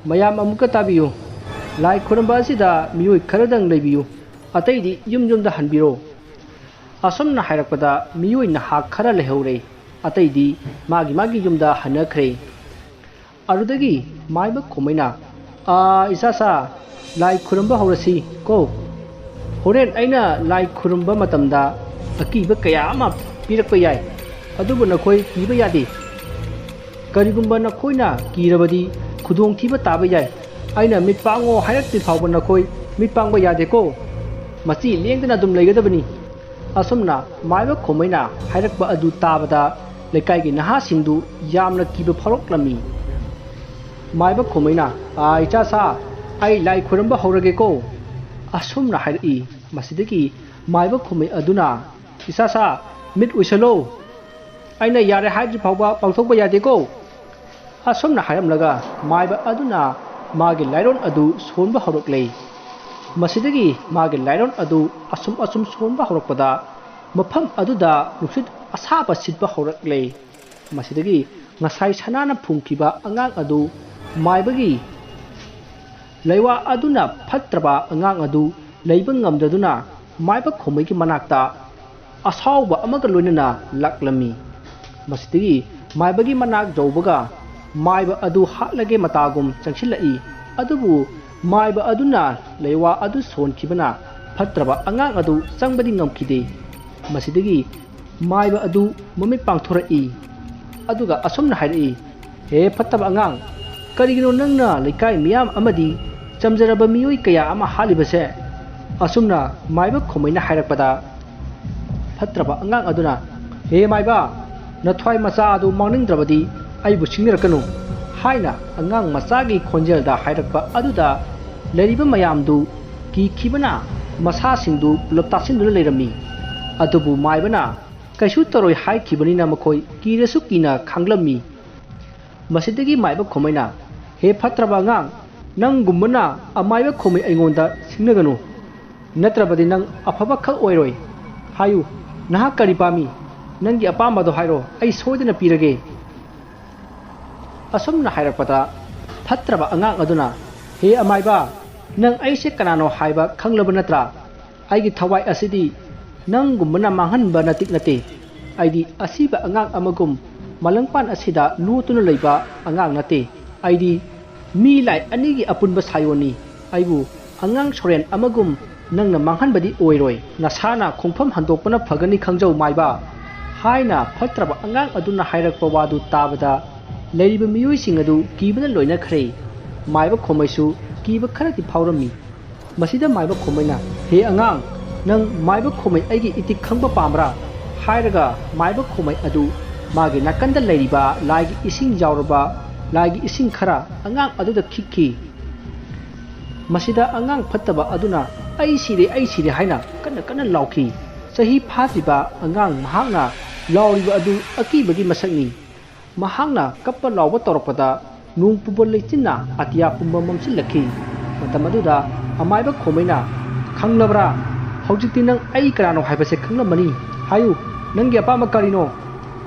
"ꯃꯌꯥꯝ ꯑꯃꯨꯛꯀ ꯇꯥꯕꯤꯌꯨ꯫ ꯂꯥꯏ ꯈꯣꯏꯔꯝꯕ ꯑꯁꯤꯗ ꯃꯤꯑꯣꯏ ꯈꯔꯗꯪ ꯂꯩꯕꯤꯌꯨ, ꯑꯇꯩꯗꯤ ꯌꯨꯝ ꯌꯨꯝꯗ ꯍꯟꯕꯤꯔꯣ"꯫ ꯑꯁꯨꯝꯅ ꯍꯥꯏꯔꯛꯄꯗ ꯃꯤꯑꯣꯏ ꯅꯍꯥ ꯈꯔ ꯂꯩꯍꯧꯔꯦ, ꯑꯇꯩꯗꯤ ꯃꯥꯒꯤ ꯃꯥꯒꯤ ꯌꯨꯝꯗ ꯍꯟꯅꯈ꯭ꯔꯦ꯫ ꯑꯗꯨꯗꯒꯤ ꯃꯥꯏꯕ ꯈꯣꯃꯩꯅ, "ꯑꯥ, ꯏꯆꯥꯁꯥ, ꯂꯥꯏ ꯈꯨꯔꯨꯝꯕ ꯍꯧꯔꯁꯤ ꯀꯣ꯫ ꯍꯣꯔꯦꯟ ꯑꯩꯅ ꯂꯥꯏ ꯈꯨꯔꯨꯝꯕ ꯃꯇꯝꯗ ꯑꯀꯤꯕ ꯀꯌꯥ ꯑꯃ ꯄꯤꯔꯛꯄ ꯌꯥꯏ, ꯑꯗꯨꯕꯨ ꯅꯈꯣꯏ ꯀꯤꯕ ꯌꯥꯗꯦ꯫ ꯀꯔꯤꯒꯨꯝꯕ ꯅꯈꯣꯏꯅ ꯀꯤꯔꯕꯗꯤ ꯈꯨꯗꯣꯡꯊꯤꯕ ꯇꯥꯕ ꯌꯥꯏ꯫ ꯑꯩꯅ ꯃꯤꯠ ꯄꯥꯡꯉꯣ ꯍꯥꯏꯔꯛꯇ꯭ꯔꯤ ꯐꯥꯎꯕ ꯅꯈꯣꯏ ꯃꯤꯠ ꯄꯥꯡꯕ ꯌꯥꯗꯦꯀꯣ꯫ ꯃꯆꯤ ꯂꯦꯡꯗꯅ ꯑꯗꯨꯝ ꯂꯩꯒꯗꯕꯅꯤ"꯫ ꯑꯁꯨꯝꯅ ꯃꯥꯏꯕ ꯈꯣꯃꯩꯅ ꯍꯥꯏꯔꯛꯄ ꯑꯗꯨ ꯇꯥꯕꯗ ꯂꯩꯀꯥꯏꯒꯤ ꯅꯍꯥꯁꯤꯡꯗꯨ ꯌꯥꯝꯅ ꯀꯤꯕ ꯐꯥꯎꯔꯛꯂꯝꯃꯤ꯫ ꯃꯥꯏꯕ ꯈꯣꯃꯩꯅ, "ꯑꯥ, ꯏꯆꯥꯁꯥ, ꯑꯩ ꯂꯥꯏ ꯈꯣꯏꯔꯝꯕ ꯍꯧꯔꯒꯦꯀꯣ"꯫ ꯑꯁꯨꯝꯅ ꯍꯥꯏꯔꯛꯏ꯫ ꯃꯁꯤꯗꯒꯤ ꯃꯥꯏꯕ ꯈꯣꯃꯩ ꯑꯗꯨꯅ, "ꯏꯆꯥꯁꯥ, ꯃꯤꯠ ꯎꯏꯁꯜꯂꯣ꯫ ꯑꯩꯅ ꯌꯥꯔꯦ ꯍꯥꯏꯗ꯭ꯔꯤ ꯐꯥꯎꯕ ꯄꯥꯡꯊꯣꯛꯄ ꯌꯥꯗꯦꯀꯣ"꯫ ꯑꯁꯨꯝꯅ ꯍꯥꯏꯔꯝꯂꯒ ꯃꯥꯏꯕ ꯑꯗꯨꯅ ꯃꯥꯒꯤ ꯂꯥꯏꯔꯣꯟ ꯑꯗꯨ ꯁꯣꯟꯕ ꯍꯧꯔꯛꯂꯦ꯫ ꯃꯁꯤꯗꯒꯤ ꯃꯥꯒꯤ ꯂꯥꯏꯔꯣꯟ ꯑꯗꯨ ꯑꯁꯨꯝ ꯑꯁꯨꯝ ꯁꯣꯟꯕ ꯍꯧꯔꯛꯄꯗ ꯃꯐꯝ ꯑꯗꯨꯗ ꯅꯨꯡꯁꯤꯠ ꯑꯁꯥꯕ ꯁꯤꯠꯄ ꯍꯧꯔꯛꯂꯦ꯫ ꯃꯁꯤꯗꯒꯤ ꯉꯁꯥꯏ ꯁꯅꯥꯅ ꯐꯨꯝꯈꯤꯕ ꯑꯉꯥꯡ ꯑꯗꯨ ꯃꯥꯏꯕꯒꯤ ꯂꯩꯋꯥ ꯑꯗꯨꯅ ꯐꯠꯇ꯭ꯔꯕ ꯑꯉꯥꯡ ꯑꯗꯨ ꯂꯩꯕ ꯉꯝꯗꯗꯨꯅ ꯃꯥꯏꯕ ꯈꯣꯃꯩꯒꯤ ꯃꯅꯥꯛꯇ ꯑꯁꯥꯎꯕ ꯑꯃꯒ ꯂꯣꯏꯅꯅ ꯂꯥꯛꯂꯝꯃꯤ꯫ ꯃꯁꯤꯗꯒꯤ ꯃꯥꯏꯕꯒꯤ ꯃꯅꯥꯛ ꯌꯧꯕꯒ ꯃꯥꯏꯕ ꯑꯗꯨ ꯍꯥꯠꯂꯒꯦ ꯃꯇꯥꯒꯨꯝ ꯆꯪꯁꯤꯜꯂꯛꯏ꯫ ꯑꯗꯨꯕꯨ ꯃꯥꯏꯕ ꯑꯗꯨꯅ ꯂꯩꯋꯥ ꯑꯗꯨ ꯁꯣꯟꯈꯤꯕꯅ ꯐꯠꯇ꯭ꯔꯕ ꯑꯉꯥꯡ ꯑꯗꯨ ꯆꯪꯕꯗꯤ ꯉꯝꯈꯤꯗꯦ꯫ ꯃꯁꯤꯗꯒꯤ ꯃꯥꯏꯕ ꯑꯗꯨ ꯃꯃꯤꯠ ꯄꯥꯡꯊꯣꯔꯛꯏ꯫ ꯑꯗꯨꯒ ꯑꯁꯨꯝꯅ ꯍꯥꯏꯔꯛꯏ, "ꯍꯦ ꯐꯠꯇꯕ ꯑꯉꯥꯡ, ꯀꯔꯤꯒꯤꯅꯣ ꯅꯪꯅ ꯂꯩꯀꯥꯏ ꯃꯤꯌꯥꯝ ꯑꯃꯗꯤ ꯆꯝꯖꯔꯕ ꯃꯤꯑꯣꯏ ꯀꯌꯥ ꯑꯃ ꯍꯥꯠꯂꯤꯕꯁꯦ?" ꯑꯁꯨꯝꯅ ꯃꯥꯏꯕ ꯈꯣꯃꯩꯅ ꯍꯥꯏꯔꯛꯄꯗ, ꯐꯠꯇ꯭ꯔꯕ ꯑꯉꯥꯡ ꯑꯗꯨꯅ, "ꯍꯦ ꯃꯥꯏꯕ, ꯅꯊ꯭ꯋꯥꯏ ꯃꯆꯥ ꯑꯗꯨ ꯃꯥꯡꯅꯤꯡꯗ꯭ꯔꯕꯗꯤ ꯑꯩꯕꯨ ꯁꯤꯡꯅꯔꯛꯀꯅꯨ" ꯍꯥꯏꯅ ꯑꯉꯥꯡ ꯃꯆꯥꯒꯤ ꯈꯣꯟꯖꯦꯜꯗ ꯍꯥꯏꯔꯛꯄ ꯑꯗꯨꯗ ꯂꯩꯔꯤꯕ ꯃꯌꯥꯝꯗꯨ ꯀꯤꯈꯤꯕꯅ ꯃꯁꯥꯁꯤꯡꯗꯨ ꯄꯨꯂꯞ ꯇꯥꯁꯤꯟꯗꯨꯅ ꯂꯩꯔꯝꯃꯤ꯫ ꯑꯗꯨꯕꯨ ꯃꯥꯏꯕꯅ ꯀꯩꯁꯨ ꯇꯧꯔꯣꯏ ꯍꯥꯏꯈꯤꯕꯅꯤꯅ ꯃꯈꯣꯏ ꯀꯤꯔꯁꯨ ꯀꯤꯅ ꯈꯥꯡꯂꯝꯃꯤ꯫ ꯃꯁꯤꯗꯒꯤ ꯃꯥꯏꯕ ꯈꯣꯃꯩꯅ, "ꯍꯦ ꯐꯠꯇ꯭ꯔꯕ ꯑꯉꯥꯡ, ꯅꯪꯒꯨꯝꯕꯅ ꯑꯃꯥꯏꯕ ꯈꯣꯃꯩ ꯑꯩꯉꯣꯟꯗ ꯁꯤꯡꯅꯒꯅꯨ, ꯅꯠꯇ꯭ꯔꯕꯗꯤ ꯅꯪ ꯑꯐꯕ ꯈꯛ ꯑꯣꯏꯔꯣꯏ꯫ ꯍꯥꯏꯌꯨ, ꯅꯍꯥꯛ ꯀꯔꯤ ꯄꯥꯝꯃꯤ? ꯅꯪꯒꯤ ꯑꯄꯥꯝꯕꯗꯣ ꯍꯥꯏꯔꯣ, ꯑꯩ ꯁꯣꯏꯗꯅ ꯄꯤꯔꯒꯦ"꯫ ꯑꯁꯨꯝꯅ ꯍꯥꯏꯔꯛꯄꯗ ꯐꯠꯇ꯭ꯔꯕ ꯑꯉꯥꯡ ꯑꯗꯨꯅ, "ꯍꯦ ꯑꯃꯥꯏꯕ, ꯅꯪ ꯑꯩꯁꯦ ꯀꯅꯥꯅꯣ ꯍꯥꯏꯕ ꯈꯪꯂꯕ ꯅꯠꯇ꯭ꯔꯥ? ꯑꯩꯒꯤ ꯊꯋꯥꯏ ꯑꯁꯤꯗꯤ ꯅꯪꯒꯨꯝꯕꯅ ꯃꯥꯡꯍꯟꯕ ꯅꯇꯤꯛ ꯅꯠꯇꯦ꯫ ꯑꯩꯗꯤ ꯑꯁꯤꯕ ꯑꯉꯥꯡ ꯑꯃꯒꯨꯝ ꯃꯥꯂꯪꯄꯥꯟ ꯑꯁꯤꯗ ꯂꯣꯠꯇꯨꯅ ꯂꯩꯕ ꯑꯉꯥꯡ ꯅꯠꯇꯦ꯫ ꯑꯩꯗꯤ ꯃꯤ ꯂꯥꯏ ꯑꯅꯤꯒꯤ ꯑꯄꯨꯟꯕ ꯁꯥꯌꯣꯟꯅꯤ꯫ ꯑꯩꯕꯨ ꯑꯉꯥꯡ ꯁꯣꯔꯦꯟ ꯑꯃꯒꯨꯝ ꯅꯪꯅ ꯃꯥꯡꯍꯟꯕꯗꯤ ꯑꯣꯏꯔꯣꯏ꯫ ꯅꯁꯥꯅ ꯈꯣꯡꯐꯝ ꯍꯟꯗꯣꯛꯄꯅ ꯐꯒꯅꯤ ꯈꯪꯖꯧ ꯃꯥꯏꯕ" ꯍꯥꯏꯅ ꯐꯠꯇ꯭ꯔꯕ ꯑꯉꯥꯡ ꯑꯗꯨꯅ ꯍꯥꯏꯔꯛꯄ ꯋꯥꯗꯨ ꯇꯥꯕꯗ ꯂꯩꯔꯤꯕ ꯃꯤꯑꯣꯏꯁꯤꯡ ꯑꯗꯨ ꯀꯤꯕꯅ ꯂꯣꯏꯅꯈ꯭ꯔꯦ꯫ ꯃꯥꯏꯕ ꯈꯣꯃꯩꯁꯨ ꯀꯤꯕ ꯈꯔꯗꯤ ꯐꯥꯎꯔꯝꯃꯤ꯫ ꯃꯁꯤꯗ ꯃꯥꯏꯕ ꯈꯣꯃꯩꯅ, "ꯍꯦ ꯑꯉꯥꯡ, ꯅꯪ ꯃꯥꯏꯕ ꯈꯣꯃꯩ ꯑꯩꯒꯤ ꯏꯇꯤꯛ ꯈꯪꯕ ꯄꯥꯝꯕ꯭ꯔꯥ?" ꯍꯥꯏꯔꯒ ꯃꯥꯏꯕ ꯈꯣꯃꯩ ꯑꯗꯨ ꯃꯥꯒꯤ ꯅꯥꯀꯟꯗ ꯂꯩꯔꯤꯕ ꯂꯥꯏꯒꯤ ꯏꯁꯤꯡ ꯌꯥꯎꯔꯕ ꯂꯥꯏꯒꯤ ꯏꯁꯤꯡ ꯈꯔ ꯑꯉꯥꯡ ꯑꯗꯨꯗ ꯈꯤꯛꯈꯤ꯫ ꯃꯁꯤꯗ ꯑꯉꯥꯡ ꯐꯠꯇꯕ ꯑꯗꯨꯅ, "ꯑꯩ ꯁꯤꯔꯦ, ꯑꯩ ꯁꯤꯔꯦ" ꯍꯥꯏꯅ ꯀꯟꯅ ꯀꯟꯅ ꯂꯥꯎꯈꯤ꯫ ꯆꯍꯤ ꯐꯥꯗ꯭ꯔꯤꯕ ꯑꯉꯥꯡ ꯃꯍꯥꯛꯅ ꯂꯥꯎꯔꯤꯕ ꯑꯗꯨ ꯑꯀꯤꯕꯒꯤ ꯃꯁꯛꯅꯤ꯫ ꯃꯍꯥꯛꯅ ꯀꯞꯄ ꯂꯥꯎꯕ ꯇꯧꯔꯛꯄꯗ ꯅꯣꯡ ꯄꯨꯕ ꯂꯩꯆꯤꯟꯅ ꯑꯇꯤꯌꯥ ꯄꯨꯝꯕ ꯃꯝꯁꯤꯜꯂꯛꯈꯤ꯫ ꯃꯇꯝ ꯑꯗꯨꯗ ꯑꯃꯥꯏꯕ ꯈꯣꯃꯩꯅ, "ꯈꯪꯂꯕ꯭ꯔꯥ? ꯍꯧꯖꯤꯛꯇꯤ ꯅꯪ ꯑꯩ ꯀꯅꯥꯅꯣ ꯍꯥꯏꯕꯁꯦ ꯈꯪꯂꯝꯃꯅꯤ꯫ ꯍꯥꯏꯌꯨ, ꯅꯪꯒꯤ ꯑꯄꯥꯝꯕ ꯀꯔꯤꯅꯣ?"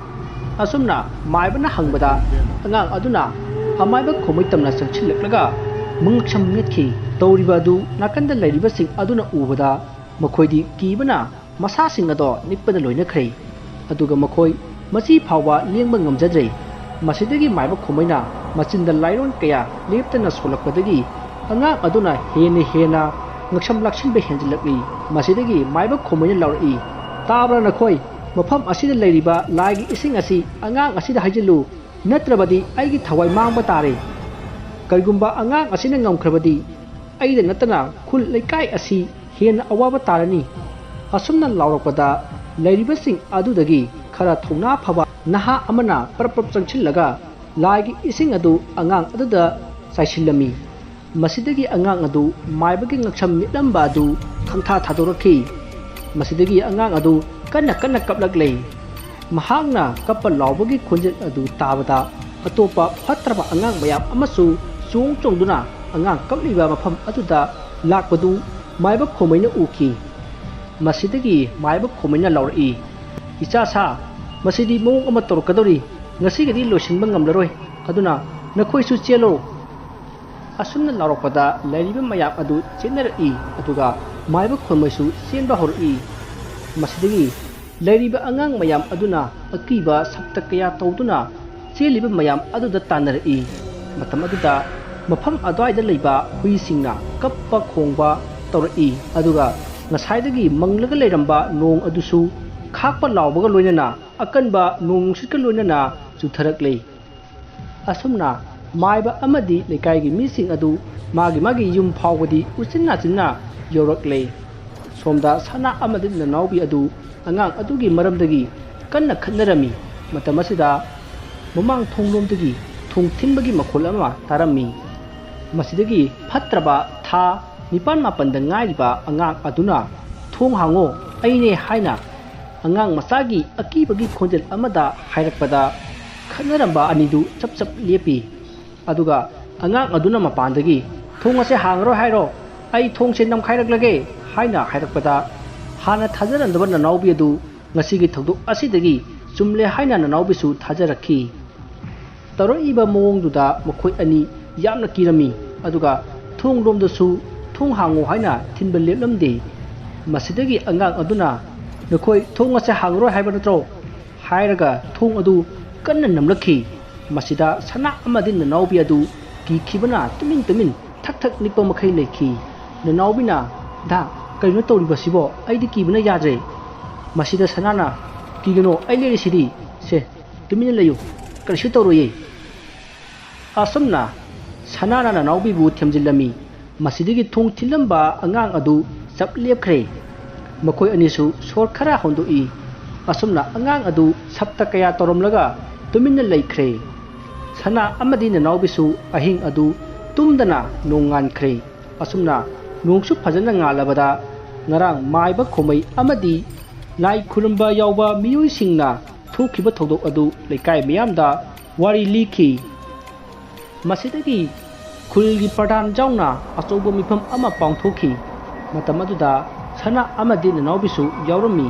ꯑꯁꯨꯝꯅ ꯃꯥꯏꯕꯅ ꯍꯪꯕꯗ ꯑꯉꯥꯡ ꯑꯗꯨꯅ ꯑꯃꯥꯏꯕ ꯈꯣꯃꯩ ꯇꯝꯅ ꯆꯪꯁꯤꯜꯂꯛꯂꯒ ꯃꯉꯛꯁꯝ ꯅꯦꯠꯈꯤ꯫ ꯇꯧꯔꯤꯕ ꯑꯗꯨ ꯅꯥꯀꯟꯗ ꯂꯩꯔꯤꯕꯁꯤꯡ ꯑꯗꯨꯅ ꯎꯕꯗ ꯃꯈꯣꯏꯗꯤ ꯀꯤꯕꯅ ꯃꯁꯥꯁꯤꯡ ꯑꯗꯣ ꯅꯤꯛꯄꯗ ꯂꯣꯏꯅꯈ꯭ꯔꯦ꯫ ꯑꯗꯨꯒ ꯃꯈꯣꯏ ꯃꯁꯤ ꯐꯥꯎꯕ ꯂꯦꯡꯕ ꯉꯝꯖꯗ꯭ꯔꯦ꯫ ꯃꯁꯤꯗꯒꯤ ꯃꯥꯏꯕ ꯈꯣꯃꯩꯅ, ꯃꯆꯤꯟꯗ ꯂꯥꯏꯔꯣꯟ ꯀꯌꯥ ꯂꯦꯞꯇꯅ ꯁꯣꯜꯂꯛꯄꯗꯒꯤ ꯑꯉꯥꯡ ꯑꯗꯨꯅ ꯍꯦꯟꯅ ꯍꯦꯟꯅ ꯉꯛꯁꯝ ꯂꯥꯛꯁꯤꯟꯕ ꯍꯦꯟꯖꯤꯜꯂꯛꯂꯤ꯫ ꯃꯁꯤꯗꯒꯤ ꯃꯥꯏꯕ ꯈꯣꯃꯩꯅ ꯂꯥꯎꯔꯛꯏ, "ꯇꯥꯕ꯭ꯔꯥ ꯅꯈꯣꯏ? ꯃꯐꯝ ꯑꯁꯤꯗ ꯂꯩꯔꯤꯕ ꯂꯥꯏꯒꯤ ꯏꯁꯤꯡ ꯑꯁꯤ ꯑꯉꯥꯡ ꯑꯁꯤꯗ ꯍꯩꯖꯤꯜꯂꯨ, ꯅꯠꯇ꯭ꯔꯕꯗꯤ ꯑꯩꯒꯤ ꯊꯋꯥꯏ ꯃꯥꯡꯕ ꯇꯥꯔꯦ꯫ ꯀꯔꯤꯒꯨꯝꯕ ꯑꯉꯥꯡ ꯑꯁꯤꯅ ꯉꯝꯈ꯭ꯔꯕꯗꯤ ꯑꯩꯗ ꯅꯠꯇꯅ ꯈꯨꯜ ꯂꯩꯀꯥꯏ ꯑꯁꯤ ꯍꯦꯟꯅ ꯑꯋꯥꯕ ꯇꯥꯔꯅꯤ"꯫ ꯑꯁꯨꯝꯅ ꯂꯥꯎꯔꯛꯄꯗ ꯂꯩꯔꯤꯕꯁꯤꯡ ꯑꯗꯨꯗꯒꯤ ꯈꯔ ꯊꯧꯅꯥ ꯐꯕ ꯅꯍꯥ ꯑꯃꯅ ꯄ꯭ꯔꯞ ꯄ꯭ꯔꯞ ꯆꯪꯁꯤꯜꯂꯒ ꯂꯥꯏꯒꯤ ꯏꯁꯤꯡ ꯑꯗꯨ ꯑꯉꯥꯡ ꯑꯗꯨꯗ ꯆꯥꯏꯁꯤꯜꯂꯝꯃꯤ꯫ ꯃꯁꯤꯗꯒꯤ ꯑꯉꯥꯡ ꯑꯗꯨ ꯃꯥꯏꯕꯒꯤ ꯉꯛꯁꯝ ꯃꯤꯠꯂꯝꯕ ꯑꯗꯨ ꯈꯪꯊꯥ ꯊꯥꯗꯣꯔꯛꯈꯤ꯫ ꯃꯁꯤꯗꯒꯤ ꯑꯉꯥꯡ ꯑꯗꯨ ꯀꯟꯅ ꯀꯟꯅ ꯀꯞꯂꯛꯂꯦ꯫ ꯃꯍꯥꯛꯅ ꯀꯞꯄ ꯂꯥꯎꯕꯒꯤ ꯈꯣꯟꯖꯦꯜ ꯑꯗꯨ ꯇꯥꯕꯗ ꯑꯇꯣꯞꯄ ꯐꯠꯇ꯭ꯔꯕ ꯑꯉꯥꯡ ꯃꯌꯥꯝ ꯑꯃꯁꯨ ꯆꯣꯡ ꯆꯣꯡꯗꯨꯅ ꯑꯉꯥꯡ ꯀꯞꯂꯤꯕ ꯃꯐꯝ ꯑꯗꯨꯗ ꯂꯥꯛꯄꯗꯨ ꯃꯥꯏꯕ ꯈꯣꯃꯩꯅ ꯎꯈꯤ꯫ ꯃꯁꯤꯗꯒꯤ ꯃꯥꯏꯕ ꯈꯣꯃꯩꯅ ꯂꯥꯎꯔꯛꯏ, "ꯏꯆꯥ ꯁꯥ, ꯃꯁꯤꯗꯤ ꯃꯑꯣꯡ ꯑꯃ ꯇꯧꯔꯛꯀꯗꯧꯔꯤ, ꯉꯁꯤꯒꯤꯗꯤ ꯂꯣꯏꯁꯤꯟꯕ ꯉꯝꯂꯔꯣꯏ, ꯑꯗꯨꯅ ꯅꯈꯣꯏꯁꯨ ꯆꯦꯜꯂꯣ"꯫ ꯑꯁꯨꯝꯅ ꯂꯥꯎꯔꯛꯄꯗ ꯂꯩꯔꯤꯕ ꯃꯌꯥꯝ ꯑꯗꯨ ꯆꯦꯟꯅꯔꯛꯏ, ꯑꯗꯨꯒ ꯃꯥꯏꯕ ꯈꯣꯃꯩꯁꯨ ꯆꯦꯟꯕ ꯍꯧꯔꯛꯏ꯫ ꯃꯁꯤꯗꯒꯤ ꯂꯩꯔꯤꯕ ꯑꯉꯥꯡ ꯃꯌꯥꯝ ꯑꯗꯨꯅ ꯑꯀꯤꯕ ꯁꯞꯇ ꯀꯌꯥ ꯇꯧꯗꯨꯅ ꯆꯦꯜꯂꯤꯕ ꯃꯌꯥꯝ ꯑꯗꯨꯗ ꯇꯥꯟꯅꯔꯛꯏ꯫ ꯃꯇꯝ ꯑꯗꯨꯗ ꯃꯐꯝ ꯑꯗꯨꯋꯥꯏꯗ ꯂꯩꯕ ꯍꯨꯏꯁꯤꯡꯅ ꯀꯞꯄ ꯈꯣꯡꯕ ꯇꯧꯔꯛꯏ, ꯑꯗꯨꯒ ꯉꯁꯥꯏꯗꯒꯤ ꯃꯪꯂꯒ ꯂꯩꯔꯝꯕ ꯅꯣꯡ ꯑꯗꯨꯁꯨ ꯈꯥꯛꯄ ꯂꯥꯎꯕꯒ ꯂꯣꯏꯅꯅ ꯑꯀꯟꯕ ꯅꯣꯡ ꯅꯨꯡꯁꯤꯠꯀ ꯂꯣꯏꯅꯅ ꯆꯨꯊꯔꯛꯂꯤ꯫ ꯑꯁꯨꯝꯅ ꯃꯥꯏꯕ ꯑꯃꯗꯤ ꯂꯩꯀꯥꯏꯒꯤ ꯃꯤꯁꯤꯡ ꯑꯗꯨ ꯃꯥꯒꯤ ꯃꯥꯒꯤ ꯌꯨꯝ ꯐꯥꯎꯕꯗꯤ ꯎꯆꯤꯟ ꯅꯥꯆꯤꯟꯅ ꯌꯧꯔꯛꯂꯦ꯫ ꯁꯣꯝꯗ ꯁꯅꯥ ꯑꯃꯗꯤ ꯅꯅꯥꯎꯕꯤ ꯑꯗꯨ ꯑꯉꯥꯡ ꯑꯗꯨꯒꯤ ꯃꯔꯝꯗꯒꯤ ꯀꯟꯅ ꯈꯠꯅꯔꯝꯃꯤ꯫ ꯃꯇꯝ ꯑꯁꯤꯗ ꯃꯃꯥꯡ ꯊꯣꯡꯂꯣꯝꯗꯒꯤ ꯊꯣꯡ ꯊꯤꯟꯕꯒꯤ ꯃꯈꯣꯜ ꯑꯃ ꯇꯥꯔꯝꯃꯤ꯫ ꯃꯁꯤꯗꯒꯤ ꯐꯠꯇ꯭ꯔꯕ ꯊꯥ ꯅꯤꯄꯥꯟ ꯃꯥꯄꯟꯗ ꯉꯥꯏꯔꯤꯕ ꯑꯉꯥꯡ ꯑꯗꯨꯅ, "ꯊꯣꯡ ꯍꯥꯡꯉꯣ, ꯑꯩꯅꯦ" ꯍꯥꯏꯅ ꯑꯉꯥꯡ ꯃꯆꯥꯒꯤ ꯑꯀꯤꯕꯒꯤ ꯈꯣꯟꯖꯦꯜ ꯑꯃꯗ ꯍꯥꯏꯔꯛꯄꯗ, ꯈꯠꯅꯔꯝꯕ ꯑꯅꯤꯗꯨ ꯆꯞ ꯆꯞ ꯂꯦꯞꯄꯤ꯫ ꯑꯗꯨꯒ ꯑꯉꯥꯡ ꯑꯗꯨꯅ ꯃꯄꯥꯟꯗꯒꯤ, "ꯊꯣꯡ ꯑꯁꯦ ꯍꯥꯡꯉꯔꯣꯏ ꯍꯥꯏꯔꯣ? ꯑꯩ ꯊꯣꯡꯁꯦ ꯅꯝꯈꯥꯏꯔꯛꯂꯒꯦ" ꯍꯥꯏꯅ ꯍꯥꯏꯔꯛꯄꯗ, ꯍꯥꯟꯅ ꯊꯥꯖꯔꯝꯗꯕ ꯅꯅꯥꯎꯕꯤ ꯑꯗꯨ ꯉꯁꯤꯒꯤ ꯊꯧꯗꯣꯛ ꯑꯁꯤꯗꯒꯤ ꯆꯨꯝꯂꯦ ꯍꯥꯏꯅ ꯅꯅꯥꯎꯕꯤꯁꯨ ꯊꯥꯖꯔꯛꯈꯤ꯫ ꯇꯧꯔꯛꯏꯕ ꯃꯑꯣꯡꯗꯨꯗ ꯃꯈꯣꯏ ꯑꯅꯤ ꯌꯥꯝꯅ ꯀꯤꯔꯝꯃꯤ, ꯑꯗꯨꯒ ꯊꯣꯡ ꯂꯣꯝꯗꯁꯨ "ꯊꯣꯡ ꯍꯥꯡꯉꯨ" ꯍꯥꯏꯅ ꯊꯤꯟꯕ ꯂꯦꯞꯂꯝꯗꯦ꯫ ꯃꯁꯤꯗꯒꯤ ꯑꯉꯥꯡ ꯑꯗꯨꯅ, "ꯅꯈꯣꯏ ꯊꯣꯡ ꯑꯁꯦ ꯍꯥꯡꯉꯔꯣꯏ ꯍꯥꯏꯕ ꯅꯠꯇ꯭ꯔꯣ?" ꯍꯥꯏꯔꯒ ꯊꯣꯡ ꯑꯗꯨ ꯀꯟꯅ ꯅꯝꯂꯛꯈꯤ꯫ ꯃꯁꯤꯗ ꯁꯅꯥ ꯑꯃꯗꯤ ꯅꯅꯥꯎꯕꯤ ꯑꯗꯨ ꯀꯤꯈꯤꯕꯅ ꯇꯨꯃꯤꯟ ꯇꯨꯃꯤꯟ ꯊꯛ ꯊꯛ ꯅꯤꯛꯄ ꯃꯈꯩ ꯂꯩꯈꯤ꯫ ꯅꯅꯥꯎꯕꯤꯅ, "ꯗꯥ, ꯀꯔꯤꯅꯣ ꯇꯧꯔꯤꯕꯁꯤꯕꯣ? ꯑꯩꯗꯤ ꯀꯤꯕꯅ ꯌꯥꯗ꯭ꯔꯦ꯫ ꯃꯁꯤꯗ ꯁꯅꯥꯅ, 'ꯀꯤꯒꯅꯣ, ꯑꯩ ꯂꯩꯔꯤꯁꯤꯗꯤ꯫ ꯁꯦ, ꯇꯨꯃꯤꯟꯅ ꯂꯩꯌꯨ, ꯀꯔꯤꯁꯨ ꯇꯧꯔꯣꯏꯌꯦ.'" ꯑꯁꯨꯝꯅ ꯁꯅꯥꯅ ꯅꯅꯥꯎꯕꯤꯕꯨ ꯊꯦꯝꯖꯤꯜꯂꯝꯃꯤ꯫ ꯃꯁꯤꯗꯒꯤ ꯊꯣꯡ ꯊꯤꯜꯂꯝꯕ ꯑꯉꯥꯡ ꯑꯗꯨ ꯆꯞ ꯂꯦꯞꯈ꯭ꯔꯦ꯫ ꯃꯈꯣꯏ ꯑꯅꯤꯁꯨ ꯁꯣꯔ ꯈꯔ ꯍꯣꯟꯗꯣꯛꯏ꯫ ꯑꯁꯨꯝꯅ ꯑꯉꯥꯡ ꯑꯗꯨ ꯁꯞꯇ ꯀꯌꯥ ꯇꯧꯔꯝꯂꯒ ꯇꯨꯃꯤꯟꯅ ꯂꯩꯈ꯭ꯔꯦ꯫ ꯁꯅꯥ ꯑꯃꯗꯤ ꯅꯅꯥꯎꯕꯤꯁꯨ ꯑꯍꯤꯡ ꯑꯗꯨ ꯇꯨꯝꯗꯅ ꯅꯣꯡꯉꯥꯟꯈ꯭ꯔꯦ꯫ ꯑꯁꯨꯝꯅ ꯅꯣꯡꯁꯨ ꯐꯖꯅ ꯉꯥꯜꯂꯕꯗ ꯉꯔꯥꯡ ꯃꯥꯏꯕ ꯈꯣꯃꯩ ꯑꯃꯗꯤ ꯂꯥꯏ ꯈꯨꯔꯨꯝꯕ ꯌꯥꯎꯕ ꯃꯤꯑꯣꯏꯁꯤꯡꯅ ꯊꯣꯛꯈꯤꯕ ꯊꯧꯗꯣꯛ ꯑꯗꯨ ꯂꯩꯀꯥꯏ ꯃꯤꯌꯥꯝꯗ ꯋꯥꯔꯤ ꯂꯤꯈꯤ꯫ ꯃꯁꯤꯗꯒꯤ ꯈꯨꯜꯒꯤ ꯄ꯭ꯔꯙꯥꯟ ꯌꯥꯎꯅ ꯑꯆꯧꯕ ꯃꯤꯐꯝ ꯑꯃ ꯄꯥꯡꯊꯣꯛꯈꯤ꯫ ꯃꯇꯝ ꯑꯗꯨꯗ ꯁꯅꯥ ꯑꯃꯗꯤ ꯅꯅꯥꯎꯕꯤꯁꯨ ꯌꯥꯎꯔꯝꯃꯤ꯫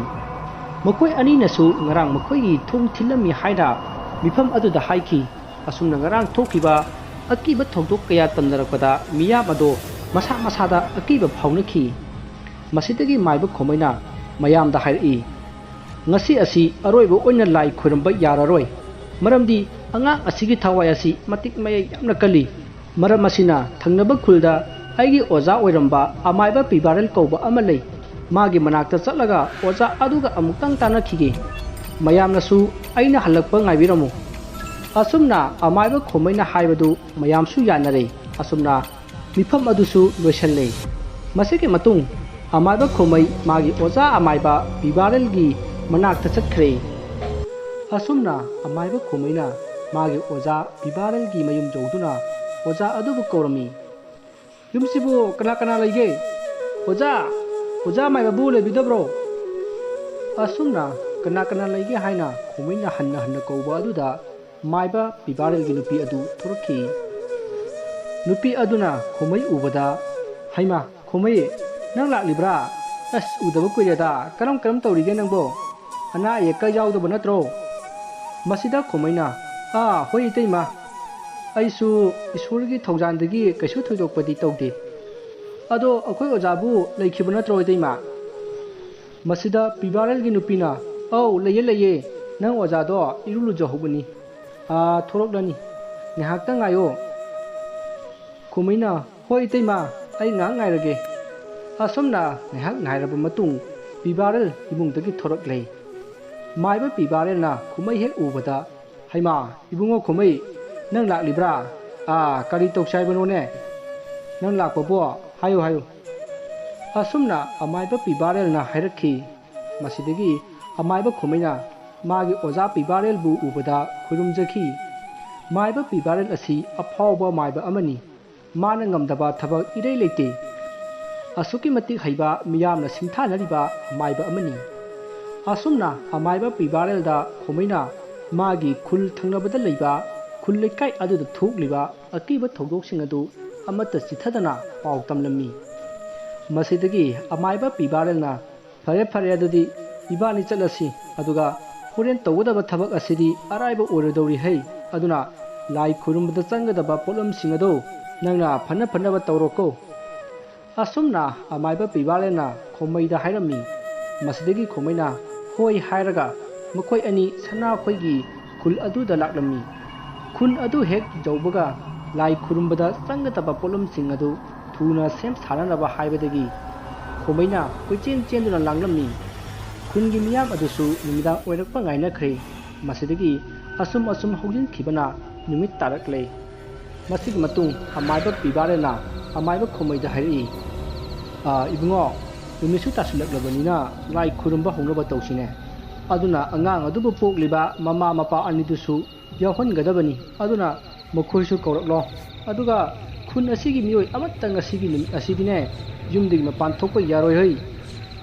ꯃꯈꯣꯏ ꯑꯅꯤꯅꯁꯨ ꯉꯔꯥꯡ ꯃꯈꯣꯏꯒꯤ ꯊꯣꯡ ꯊꯤꯜꯂꯝꯃꯤ ꯍꯥꯏꯅ ꯃꯤꯐꯝ ꯑꯗꯨꯗ ꯍꯥꯏꯈꯤ꯫ ꯑꯁꯨꯝꯅ ꯉꯔꯥꯡ ꯊꯣꯛꯈꯤꯕ ꯑꯀꯤꯕ ꯊꯧꯗꯣꯛ ꯀꯌꯥ ꯇꯝꯅꯔꯛꯄꯗ ꯃꯤꯌꯥꯝ ꯑꯗꯣ ꯃꯁꯥ ꯃꯁꯥꯗ ꯑꯀꯤꯕ ꯐꯥꯎꯅꯈꯤ꯫ ꯃꯁꯤꯗꯒꯤ ꯃꯥꯏꯕ ꯈꯣꯃꯩꯅ ꯃꯌꯥꯝꯗ ꯍꯥꯏꯔꯛꯏ, "ꯉꯁꯤ ꯑꯁꯤ ꯑꯔꯣꯏꯕ ꯑꯣꯏꯅ ꯂꯥꯏ ꯈꯣꯏꯔꯝꯕ ꯌꯥꯔꯔꯣꯏ, ꯃꯔꯝꯗꯤ ꯑꯉꯥꯡ ꯑꯁꯤꯒꯤ ꯊꯋꯥꯏ ꯑꯁꯤ ꯃꯇꯤꯛ ꯃꯌꯥꯏ ꯌꯥꯝꯅ ꯀꯜꯂꯤ꯫ ꯃꯔꯝ ꯑꯁꯤꯅ ꯊꯪꯅꯕ ꯈꯨꯜꯗ ꯑꯩꯒꯤ ꯑꯣꯖꯥ ꯑꯣꯏꯔꯝꯕ ꯑꯃꯥꯏꯕ ꯄꯤꯕꯥꯔꯦꯜ ꯀꯧꯕ ꯑꯃ ꯂꯩ꯫ ꯃꯥꯒꯤ ꯃꯅꯥꯛꯇ ꯆꯠꯂꯒ ꯑꯣꯖꯥ ꯑꯗꯨꯒ ꯑꯃꯨꯛꯇꯪ ꯇꯥꯟꯅꯈꯤꯒꯦ꯫ ꯃꯌꯥꯝꯅꯁꯨ ꯑꯩꯅ ꯍꯜꯂꯛꯄ ꯉꯥꯏꯕꯤꯔꯝꯃꯨ꯫" ꯑꯁꯨꯝꯅ ꯑꯃꯥꯏꯕ ꯈꯣꯃꯩꯅ ꯍꯥꯏꯕꯗꯨ ꯃꯌꯥꯝꯁꯨ ꯌꯥꯅꯔꯦ꯫ ꯑꯁꯨꯝꯅ ꯃꯤꯐꯝ ꯑꯗꯨꯁꯨ ꯂꯣꯏꯁꯤꯜꯂꯦ꯫ ꯃꯁꯤꯒꯤ ꯃꯇꯨꯡ ꯑꯃꯥꯏꯕ ꯈꯣꯃꯩ ꯃꯥꯒꯤ ꯑꯣꯖꯥ ꯑꯃꯥꯏꯕ ꯄꯤꯕꯥꯔꯦꯜꯒꯤ ꯃꯅꯥꯛꯇ ꯆꯠꯈ꯭ꯔꯦ꯫ ꯑꯁꯨꯝꯅ ꯑꯃꯥꯏꯕ ꯈꯣꯃꯩꯅ ꯃꯥꯒꯤ ꯑꯣꯖꯥ ꯄꯤꯕꯥꯔꯦꯜꯒꯤ ꯃꯌꯨꯝ ꯌꯧꯗꯨꯅ ꯑꯣꯖꯥ ꯑꯗꯨꯕꯨ ꯀꯧꯔꯝꯃꯤ꯫ "ꯌꯨꯝꯁꯤꯕꯨ ꯀꯅꯥ ꯀꯅꯥ ꯂꯩꯒꯦ? ꯑꯣꯖꯥ, ꯑꯣꯖꯥ ꯑꯃꯥꯏꯕꯕꯨ ꯂꯩꯕꯤꯗꯕ꯭ꯔꯣ?" ꯑꯁꯨꯝꯅ "ꯀꯅꯥ ꯀꯅꯥ ꯂꯩꯒꯦ?" ꯍꯥꯏꯅ ꯈꯣꯃꯩꯅ ꯍꯟꯅ ꯍꯟꯅ ꯀꯧꯕ ꯑꯗꯨꯗ ꯃꯥꯏꯕ ꯄꯤꯕꯥꯔꯦꯜꯒꯤ ꯅꯨꯄꯤ ꯑꯗꯨ ꯊꯣꯔꯛꯈꯤ꯫ ꯅꯨꯄꯤ ꯑꯗꯨꯅ ꯈꯣꯃꯩ ꯎꯕꯗ, "ꯍꯩꯃꯥ, ꯈꯣꯃꯩ, ꯅꯪ ꯂꯥꯛꯂꯤꯕ꯭ꯔꯥ? ꯑꯁ, ꯎꯗꯕ ꯀꯨꯏꯔꯦꯗ꯫ ꯀꯔꯝ ꯀꯔꯝ ꯇꯧꯔꯤꯒꯦ ꯅꯪꯕꯣ? ꯑꯅꯥ ꯑꯌꯦꯛꯀ ꯌꯥꯎꯗꯕ ꯅꯠꯇ꯭ꯔꯣ?" ꯃꯁꯤꯗ ꯈꯣꯃꯩꯅ, "ꯑꯥ, ꯍꯣꯏ ꯏꯇꯩꯃ, ꯑꯩꯁꯨ ꯏꯁꯣꯔꯒꯤ ꯊꯧꯖꯥꯟꯗꯒꯤ ꯀꯩꯁꯨ ꯊꯣꯏꯗꯣꯛꯄꯗꯤ ꯇꯧꯗꯦ꯫ ꯑꯗꯣ ꯑꯩꯈꯣꯏ ꯑꯣꯖꯥꯕꯨ ꯂꯩꯈꯤꯕ ꯅꯠꯇ꯭ꯔꯣ ꯏꯇꯩꯃ?" ꯃꯁꯤꯗ ꯄꯤꯕꯥꯔꯦꯜꯒꯤ ꯅꯨꯄꯤꯅ, "ꯑꯧ, ꯂꯩꯌꯦ, ꯂꯩꯌꯦ꯫ ꯅꯪ ꯑꯣꯖꯥꯗꯣ ꯏꯔꯨ ꯂꯨꯖꯍꯧꯕꯅꯤ꯫ ꯑꯥ, ꯊꯣꯔꯛꯂꯅꯤ꯫ ꯉꯥꯏꯍꯥꯛꯇꯪ ꯉꯥꯏꯌꯣ꯫ ꯈꯣꯃꯩꯅ, "ꯍꯣꯏ ꯏꯇꯩꯃ, ꯑꯩ ꯉꯥꯏꯍꯥꯛ ꯉꯥꯏꯔꯒꯦ"꯫ ꯑꯁꯨꯝꯅ ꯉꯥꯏꯍꯥꯛ ꯉꯥꯏꯔꯕ ꯃꯇꯨꯡ ꯄꯤꯕꯥꯔꯦꯜ ꯏꯃꯨꯡꯗꯒꯤ ꯊꯣꯔꯛꯂꯦ꯫ ꯃꯥꯏꯕ ꯄꯤꯕꯥꯔꯦꯜꯅ ꯈꯣꯃꯩ ꯍꯦꯛ ꯎꯕꯗ, "ꯍꯩꯃꯥ, ꯏꯕꯨꯡꯉꯣ ꯈꯣꯃꯩ, ꯅꯪ ꯂꯥꯛꯂꯤꯕ꯭ꯔꯥ? ꯑꯥ, ꯀꯔꯤ ꯇꯧꯁꯦ ꯍꯥꯏꯕꯅꯣꯅꯦ? ꯅꯪ ꯂꯥꯛꯄꯕꯣ? ꯍꯥꯏꯌꯨ, ꯍꯥꯏꯌꯨ"꯫ ꯑꯁꯨꯝꯅ ꯑꯃꯥꯏꯕ ꯄꯤꯕꯥꯔꯦꯜꯅ ꯍꯥꯏꯔꯛꯈꯤ꯫ ꯃꯁꯤꯗꯒꯤ ꯑꯃꯥꯏꯕ ꯈꯣꯃꯩꯅ ꯃꯥꯒꯤ ꯑꯣꯖꯥ ꯄꯤꯕꯥꯔꯦꯜꯕꯨ ꯎꯕꯗ ꯈꯨꯔꯨꯝꯖꯈꯤ꯫ ꯃꯥꯏꯕ ꯄꯤꯕꯥꯔꯦꯜ ꯑꯁꯤ ꯑꯐꯥꯎꯕ ꯃꯥꯏꯕ ꯑꯃꯅꯤ꯫ ꯃꯥꯅ ꯉꯝꯗꯕ ꯊꯕꯛ ꯏꯔꯩ ꯂꯩꯇꯦ꯫ ꯑꯁꯨꯛꯀꯤ ꯃꯇꯤꯛ ꯍꯩꯕ, ꯃꯤꯌꯥꯝꯅ ꯁꯤꯡꯊꯥꯅꯔꯤꯕ ꯃꯥꯏꯕ ꯑꯃꯅꯤ꯫ ꯑꯁꯨꯝꯅ ꯑꯃꯥꯏꯕ ꯄꯤꯕꯥꯔꯦꯜꯗ ꯈꯣꯃꯩꯅ ꯃꯥꯒꯤ ꯈꯨꯜ ꯊꯪꯅꯕꯗ ꯂꯩꯕ ꯈꯨꯜ ꯂꯩꯀꯥꯏ ꯑꯗꯨꯗ ꯊꯣꯛꯂꯤꯕ ꯑꯀꯤꯕ ꯊꯧꯗꯣꯛꯁꯤꯡ ꯑꯗꯨ ꯑꯃꯠꯇ ꯆꯤꯊꯗꯅ ꯄꯥꯎ ꯇꯝꯂꯝꯃꯤ꯫ ꯃꯁꯤꯗꯒꯤ ꯑꯃꯥꯏꯕ ꯄꯤꯕꯥꯔꯦꯜꯅ, "ꯐꯔꯦ, ꯐꯔꯦ, ꯑꯗꯨꯗꯤ ꯏꯕꯥꯅꯤ ꯆꯠꯂꯁꯤ꯫ ꯑꯗꯨꯒ ꯍꯣꯔꯦꯟ ꯇꯧꯒꯗꯕ ꯊꯕꯛ ꯑꯁꯤꯗꯤ ꯑꯔꯥꯏꯕ ꯑꯣꯏꯔꯣꯏꯗꯧꯔꯤ ꯍꯩ꯫ ꯑꯗꯨꯅ ꯂꯥꯏ ꯈꯨꯔꯨꯝꯕꯗ ꯆꯪꯒꯗꯕ ꯄꯣꯠꯂꯝꯁꯤꯡ ꯑꯗꯨ ꯅꯪꯅ ꯐꯅ ꯐꯅꯕ ꯇꯧꯔꯣꯀꯣ"꯫ ꯑꯁꯨꯝꯅ ꯑꯃꯥꯏꯕ ꯄꯤꯕꯥꯂꯦꯅ ꯈꯣꯃꯩꯗ ꯍꯥꯏꯔꯝꯃꯤ꯫ ꯃꯁꯤꯗꯒꯤ ꯈꯣꯃꯩꯅ "ꯍꯣꯏ" ꯍꯥꯏꯔꯒ ꯃꯈꯣꯏ ꯑꯅꯤ ꯁꯅꯥꯈꯣꯏꯒꯤ ꯈꯨꯜ ꯑꯗꯨꯗ ꯂꯥꯛꯂꯝꯃꯤ꯫ ꯈꯨꯜ ꯑꯗꯨ ꯍꯦꯛ ꯌꯧꯕꯒ ꯂꯥꯏ ꯈꯨꯔꯨꯝꯕꯗ ꯆꯪꯒꯗꯕ ꯄꯣꯠꯂꯝꯁꯤꯡ ꯑꯗꯨ ꯊꯨꯅ ꯁꯦꯝ ꯁꯥꯅꯅꯕ ꯍꯥꯏꯕꯗꯒꯤ ꯈꯣꯃꯩꯅ ꯀꯣꯏꯆꯦꯟ ꯆꯦꯟꯗꯨꯅ ꯂꯥꯡꯂꯝꯃꯤ꯫ ꯈꯨꯟꯒꯤ ꯃꯤꯌꯥꯝ ꯑꯗꯨꯁꯨ ꯅꯨꯃꯤꯗꯥꯡ ꯑꯣꯏꯔꯛꯄ ꯉꯥꯏꯅꯈ꯭ꯔꯦ꯫ ꯃꯁꯤꯗꯒꯤ ꯑꯁꯨꯝ ꯑꯁꯨꯝ ꯍꯧꯖꯤꯟꯈꯤꯕꯅ ꯅꯨꯃꯤꯠ ꯇꯥꯔꯛꯂꯦ꯫ ꯃꯁꯤꯒꯤ ꯃꯇꯨꯡ ꯑꯃꯥꯏꯕ ꯄꯤꯕꯥꯔꯦꯅ ꯑꯃꯥꯏꯕ ꯈꯣꯃꯩꯗ ꯍꯥꯏꯔꯛꯏ, "ꯑꯥ, ꯏꯕꯨꯡꯉꯣ, ꯅꯨꯃꯤꯠꯁꯨ ꯇꯥꯁꯤꯜꯂꯛꯂꯕꯅꯤꯅ ꯂꯥꯏ ꯈꯨꯔꯨꯝꯕ ꯍꯧꯅꯕ ꯇꯧꯁꯤꯅꯦ꯫ ꯑꯗꯨꯅ ꯑꯉꯥꯡ ꯑꯗꯨꯕꯨ ꯄꯣꯛꯂꯤꯕ ꯃꯃꯥ ꯃꯄꯥ ꯑꯅꯤꯗꯨꯁꯨ ꯌꯥꯎꯍꯟꯒꯗꯕꯅꯤ꯫ ꯑꯗꯨꯅ ꯃꯈꯣꯏꯁꯨ ꯀꯧꯔꯛꯂꯣ꯫ ꯑꯗꯨꯒ ꯈꯨꯟ ꯑꯁꯤꯒꯤ ꯃꯤꯑꯣꯏ ꯑꯃꯠꯇ ꯉꯁꯤꯒꯤ ꯅꯨꯃꯤꯠ ꯑꯁꯤꯗꯤꯅꯦ ꯌꯨꯝꯗꯒꯤ ꯃꯄꯥꯟ ꯊꯣꯛꯄ ꯌꯥꯔꯣꯏ ꯍꯩ"꯫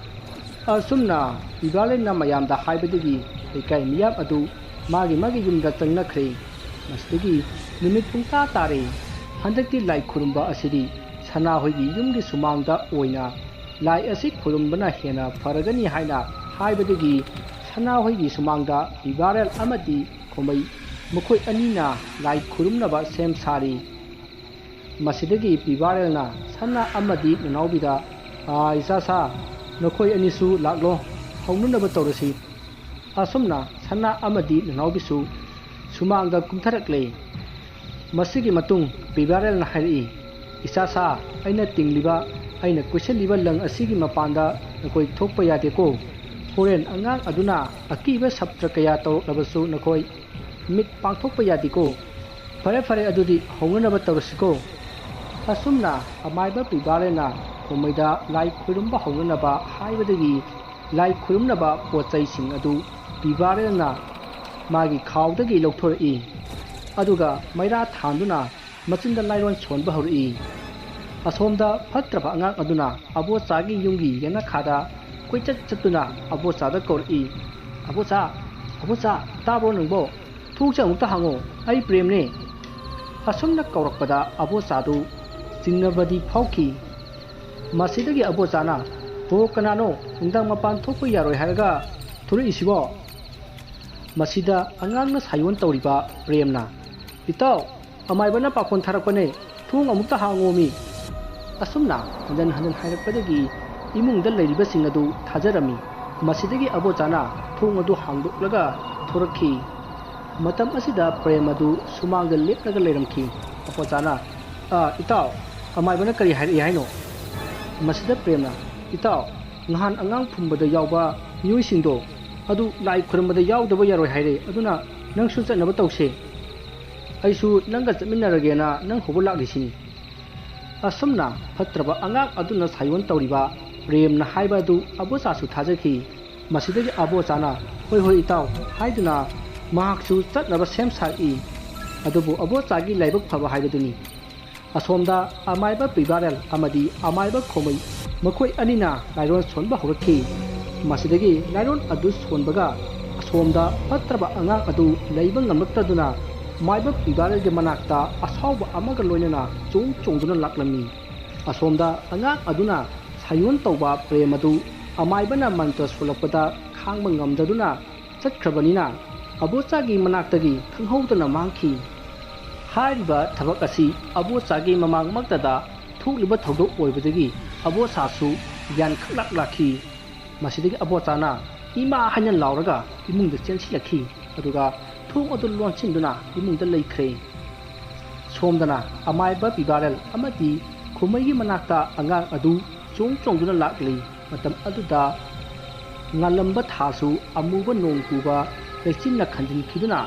ꯑꯁꯨꯝꯅ ꯄꯤꯕꯥꯂꯦꯟꯅ ꯃꯌꯥꯝꯗ ꯍꯥꯏꯕꯗꯒꯤ ꯂꯩꯀꯥꯏ ꯃꯤꯌꯥꯝ ꯑꯗꯨ ꯃꯥꯒꯤ ꯃꯥꯒꯤ ꯌꯨꯝꯗ ꯆꯪꯅꯈ꯭ꯔꯦ꯫ ꯃꯁꯤꯗꯒꯤ ꯅꯨꯃꯤꯠ ꯄꯨꯡꯇꯥ ꯇꯥꯔꯦ꯫ ꯍꯟꯗꯛꯇꯤ ꯂꯥꯏ ꯈꯨꯔꯨꯝꯕ ꯑꯁꯤꯗꯤ ꯁꯅꯥꯍꯣꯏꯒꯤ ꯌꯨꯝꯒꯤ ꯁꯨꯃꯥꯡꯗ ꯑꯣꯏꯅ ꯂꯥꯏ ꯑꯁꯤ ꯈꯨꯔꯨꯝꯕꯅ ꯍꯦꯟꯅ ꯐꯔꯒꯅꯤ ꯍꯥꯏꯅ ꯍꯥꯏꯕꯗꯒꯤ ꯁꯅꯥꯍꯣꯏꯒꯤ ꯁꯨꯃꯥꯡꯗ ꯄꯤꯕꯥꯔꯦꯜ ꯑꯃꯗꯤ ꯈꯣꯃꯩ ꯃꯈꯣꯏ ꯑꯅꯤꯅ ꯂꯥꯏ ꯈꯨꯔꯨꯝꯅꯕ ꯁꯦꯝ ꯁꯥꯔꯤ꯫ ꯃꯁꯤꯗꯒꯤ ꯄꯤꯕꯥꯔꯦꯜꯅ ꯁꯅꯥ ꯑꯃꯗꯤ ꯅꯅꯥꯎꯕꯤꯗ, "ꯑꯥ, ꯏꯆꯥ ꯁꯥ, ꯅꯈꯣꯏ ꯑꯅꯤꯁꯨ ꯂꯥꯛꯂꯣ, ꯍꯧꯅꯅꯕ ꯇꯧꯔꯁꯤ"꯫ ꯑꯁꯨꯝꯅ ꯁꯅꯥ ꯑꯃꯗꯤ ꯅꯅꯥꯎꯕꯤꯁꯨ ꯁꯨꯃꯥꯡꯗ ꯀꯨꯝꯊꯔꯛꯂꯦ꯫ ꯃꯁꯤꯒꯤ ꯃꯇꯨꯡ ꯄꯤꯕꯥꯔꯦꯜꯅ ꯍꯥꯏꯔꯛꯏ, "ꯏꯆꯥꯁꯥ, ꯑꯩꯅ ꯇꯤꯡꯂꯤꯕ, ꯑꯩꯅ ꯀꯣꯏꯁꯤꯜꯂꯤꯕ ꯂꯪ ꯑꯁꯤꯒꯤ ꯃꯄꯥꯟꯗ ꯅꯈꯣꯏ ꯊꯣꯛꯄ ꯌꯥꯗꯦꯀꯣ꯫ ꯍꯣꯔꯦꯟ ꯑꯉꯥꯡ ꯑꯗꯨꯅ ꯑꯀꯤꯕ ꯁꯞꯇ꯭ꯔ ꯀꯌꯥ ꯇꯧꯔꯛꯂꯕꯁꯨ ꯅꯈꯣꯏ ꯃꯤꯠ ꯄꯥꯡꯊꯣꯛꯄ ꯌꯥꯗꯦꯀꯣ꯫ ꯐꯔꯦ, ꯐꯔꯦ, ꯑꯗꯨꯗꯤ ꯍꯧꯅꯅꯕ ꯇꯧꯔꯁꯤꯀꯣ꯫" ꯑꯁꯨꯝꯅ ꯑꯃꯥꯏꯕ ꯄꯤꯕꯥꯔꯦꯜꯅ ꯈꯣꯃꯩꯗ ꯂꯥꯏ ꯈꯨꯔꯨꯝꯕ ꯍꯧꯅꯅꯕ ꯍꯥꯏꯕꯗꯒꯤ ꯂꯥꯏ ꯈꯨꯔꯨꯝꯅꯕ ꯄꯣꯠ ꯆꯩꯁꯤꯡ ꯑꯗꯨ ꯄꯤꯕꯥꯔꯦꯜꯅ ꯃꯥꯒꯤ ꯈꯥꯎꯗꯒꯤ ꯂꯧꯊꯣꯔꯛꯏ꯫ ꯑꯗꯨꯒ ꯃꯩꯔꯥ ꯊꯥꯟꯗꯨꯅ ꯃꯆꯤꯟꯗ ꯂꯥꯏꯔꯣꯟ ꯁꯣꯟꯕ ꯍꯧꯔꯛꯏ꯫ ꯑꯁꯣꯝꯗ ꯐꯠꯇ꯭ꯔꯕ ꯑꯉꯥꯡ ꯑꯗꯨꯅ ꯑꯕꯣꯆꯥꯒꯤ ꯌꯨꯝꯒꯤ ꯌꯦꯅꯈꯥꯗ ꯀꯣꯏꯆꯠ ꯆꯠꯇꯨꯅ ꯑꯕꯣꯆꯥꯗ ꯀꯧꯔꯛꯏ, "ꯑꯕꯣꯆꯥ, ꯑꯕꯣꯆꯥ, ꯇꯥꯕ꯭ꯔꯣ ꯅꯪꯕꯣ? ꯊꯣꯡꯁꯦ ꯑꯃꯨꯛꯇ ꯍꯥꯡꯉꯣ, ꯑꯩ ꯄ꯭ꯔꯦꯝꯅꯦ꯫" ꯑꯁꯨꯝꯅ ꯀꯧꯔꯛꯄꯗ ꯑꯕꯣꯆꯥꯗꯨ ꯆꯤꯡꯅꯕꯗꯤ ꯐꯥꯎꯈꯤ꯫ ꯃꯁꯤꯗꯒꯤ ꯑꯕꯣꯆꯥꯅ, "ꯍꯣ, ꯀꯅꯥꯅꯣ ꯅꯨꯡꯗꯥꯡ ꯃꯄꯥꯟ ꯊꯣꯛꯄ ꯌꯥꯔꯣꯏ ꯍꯥꯏꯔꯒ ꯊꯣꯔꯛꯏꯁꯤꯕꯣ?" ꯃꯁꯤꯗ ꯑꯉꯥꯡꯅ ꯁꯥꯌꯣꯟ ꯇꯧꯔꯤꯕ ꯄ꯭ꯔꯦꯝꯅ, "ꯏꯇꯥꯎ, ꯑꯃꯥꯏꯕꯅ ꯄꯥꯈꯣꯟ ꯊꯥꯔꯛꯄꯅꯦ, ꯊꯣꯡ ꯑꯃꯨꯛꯇ ꯍꯥꯡꯉꯣꯃꯤ꯫" ꯑꯁꯨꯝꯅ ꯍꯟꯖꯟ ꯍꯟꯖꯟ ꯍꯥꯏꯔꯛꯄꯗꯒꯤ ꯏꯃꯨꯡꯗ ꯂꯩꯔꯤꯕꯁꯤꯡ ꯑꯗꯨ ꯊꯥꯖꯔꯝꯃꯤ꯫ ꯃꯁꯤꯗꯒꯤ ꯑꯕꯣꯆꯥꯅ ꯊꯣꯡ ꯑꯗꯨ ꯍꯥꯡꯗꯣꯛꯂꯒ ꯊꯣꯔꯛꯈꯤ꯫ ꯃꯇꯝ ꯑꯁꯤꯗ ꯄ꯭ꯔꯦꯝ ꯑꯗꯨ ꯁꯨꯃꯥꯡꯗ ꯂꯦꯞꯂꯒ ꯂꯩꯔꯝꯈꯤ꯫ ꯑꯕꯣꯆꯥꯅ, "ꯑ, ꯏꯇꯥꯎ, ꯑꯃꯥꯏꯕꯅ ꯀꯔꯤ ꯍꯥꯏꯔꯛꯏ ꯍꯥꯏꯅꯣ?" ꯃꯁꯤꯗ ꯄ꯭ꯔꯦꯝꯅ, "ꯏꯇꯥꯎ, ꯅꯍꯥꯟ ꯑꯉꯥꯡ ꯐꯨꯝꯕꯗ ꯌꯥꯎꯕ ꯃꯤꯑꯣꯏꯁꯤꯡꯗꯣ ꯑꯗꯨ ꯂꯥꯏ ꯈꯨꯔꯨꯝꯕꯗ ꯌꯥꯎꯗꯕ ꯌꯥꯔꯣꯏ ꯍꯥꯏꯔꯦ, ꯑꯗꯨꯅ ꯅꯪꯁꯨ ꯆꯠꯅꯕ ꯇꯧꯁꯦ꯫ ꯑꯩꯁꯨ ꯅꯪꯒ ꯆꯠꯃꯤꯟꯅꯔꯒꯦꯅ ꯅꯪ ꯍꯧꯕ ꯂꯥꯛꯂꯤꯁꯤꯅꯤ꯫" ꯑꯁꯨꯝꯅ ꯐꯠꯇ꯭ꯔꯕ ꯑꯉꯥꯡ ꯑꯗꯨꯅ ꯁꯥꯌꯣꯟ ꯇꯧꯔꯤꯕ ꯄ꯭ꯔꯦꯝꯅ ꯍꯥꯏꯕ ꯑꯗꯨ ꯑꯕꯣꯆꯥꯁꯨ ꯊꯥꯖꯈꯤ꯫ ꯃꯁꯤꯗꯒꯤ ꯑꯕꯣꯆꯥꯅ, "ꯍꯣꯏ, ꯍꯣꯏ, ꯏꯇꯥꯎ" ꯍꯥꯏꯗꯨꯅ ꯃꯍꯥꯛꯁꯨ ꯆꯠꯅꯕ ꯁꯦꯝ ꯁꯥꯔꯛꯏ꯫ ꯑꯗꯨꯕꯨ ꯑꯕꯣꯆꯥꯒꯤ ꯂꯥꯏꯕꯛ ꯐꯕ ꯍꯥꯏꯕꯗꯨꯅꯤ꯫ ꯑꯁꯣꯝꯗ ꯑꯃꯥꯏꯕ ꯄꯤꯕꯥꯔꯦꯜ ꯑꯃꯗꯤ ꯑꯃꯥꯏꯕ ꯈꯣꯃꯩ, ꯃꯈꯣꯏ ꯑꯅꯤꯅ ꯂꯥꯏꯔꯣꯟ ꯁꯣꯟꯕ ꯍꯧꯔꯛꯈꯤ꯫ ꯃꯁꯤꯗꯒꯤ ꯂꯥꯏꯔꯣꯟ ꯑꯗꯨ ꯁꯣꯟꯕꯒ ꯑꯁꯣꯝꯗ ꯐꯠꯇ꯭ꯔꯕ ꯑꯉꯥꯡ ꯑꯗꯨ ꯂꯩꯕ ꯉꯝꯂꯛꯇꯗꯨꯅ ꯃꯥꯏꯕ ꯄꯤꯕꯥꯔꯦꯜꯒꯤ ꯃꯅꯥꯛꯇ ꯑꯁꯥꯎꯕ ꯑꯃꯒ ꯂꯣꯏꯅꯅ ꯆꯣꯡ ꯆꯣꯡꯗꯨꯅ ꯂꯥꯛꯂꯝꯃꯤ꯫ ꯑꯁꯣꯝꯗ ꯑꯉꯥꯡ ꯑꯗꯨꯅ ꯁꯥꯌꯣꯟ ꯇꯧꯕ ꯄ꯭ꯔꯦꯝ ꯑꯗꯨ ꯑꯃꯥꯏꯕꯅ ꯃꯟꯇ꯭ꯔ ꯁꯣꯜꯂꯛꯄꯗ ꯈꯥꯡꯕ ꯉꯝꯗꯗꯨꯅ ꯆꯠꯈ꯭ꯔꯕꯅꯤꯅ ꯑꯕꯣꯆꯥꯒꯤ ꯃꯅꯥꯛꯇꯒꯤ ꯈꯪꯍꯧꯗꯅ ꯃꯥꯡꯈꯤ꯫ ꯍꯥꯏꯔꯤꯕ ꯊꯕꯛ ꯑꯁꯤ ꯑꯕꯣꯆꯥꯒꯤ ꯃꯃꯥꯡꯃꯛꯇꯗ ꯊꯣꯛꯂꯤꯕ ꯊꯧꯗꯣꯛ ꯑꯣꯏꯕꯗꯒꯤ ꯑꯕꯣꯆꯥꯁꯨ ꯒ꯭ꯌꯥꯟ ꯈꯪꯂꯥꯛ ꯂꯥꯛꯈꯤ꯫ ꯃꯁꯤꯗꯒꯤ ꯑꯕꯣꯆꯥꯅ "ꯏꯃꯥ" ꯍꯥꯏꯅ ꯂꯥꯎꯔꯒ ꯏꯃꯨꯡꯗ ꯆꯦꯟꯁꯤꯜꯂꯛꯈꯤ꯫ ꯑꯗꯨꯒ ꯊꯣꯡ ꯑꯗꯨ ꯂꯣꯟꯁꯤꯟꯗꯨꯅ ꯏꯃꯨꯡꯗ ꯂꯩꯈ꯭ꯔꯦ꯫ ꯁꯣꯝꯗꯅ ꯑꯃꯥꯏꯕ ꯄꯤꯕꯥꯔꯦꯜ ꯑꯃꯗꯤ ꯈꯨꯃꯩꯒꯤ ꯃꯅꯥꯛꯇ ꯑꯉꯥꯡ ꯑꯗꯨ ꯆꯣꯡ ꯆꯣꯡꯗꯨꯅ ꯂꯥꯛꯂꯤ꯫ ꯃꯇꯝ ꯑꯗꯨꯗ ꯉꯥꯜꯂꯝꯕ ꯊꯥꯁꯨ ꯑꯃꯨꯕ ꯅꯣꯡ ꯄꯨꯕ ꯂꯩꯆꯤꯟꯅ ꯈꯟꯖꯤꯟꯈꯤꯗꯨꯅ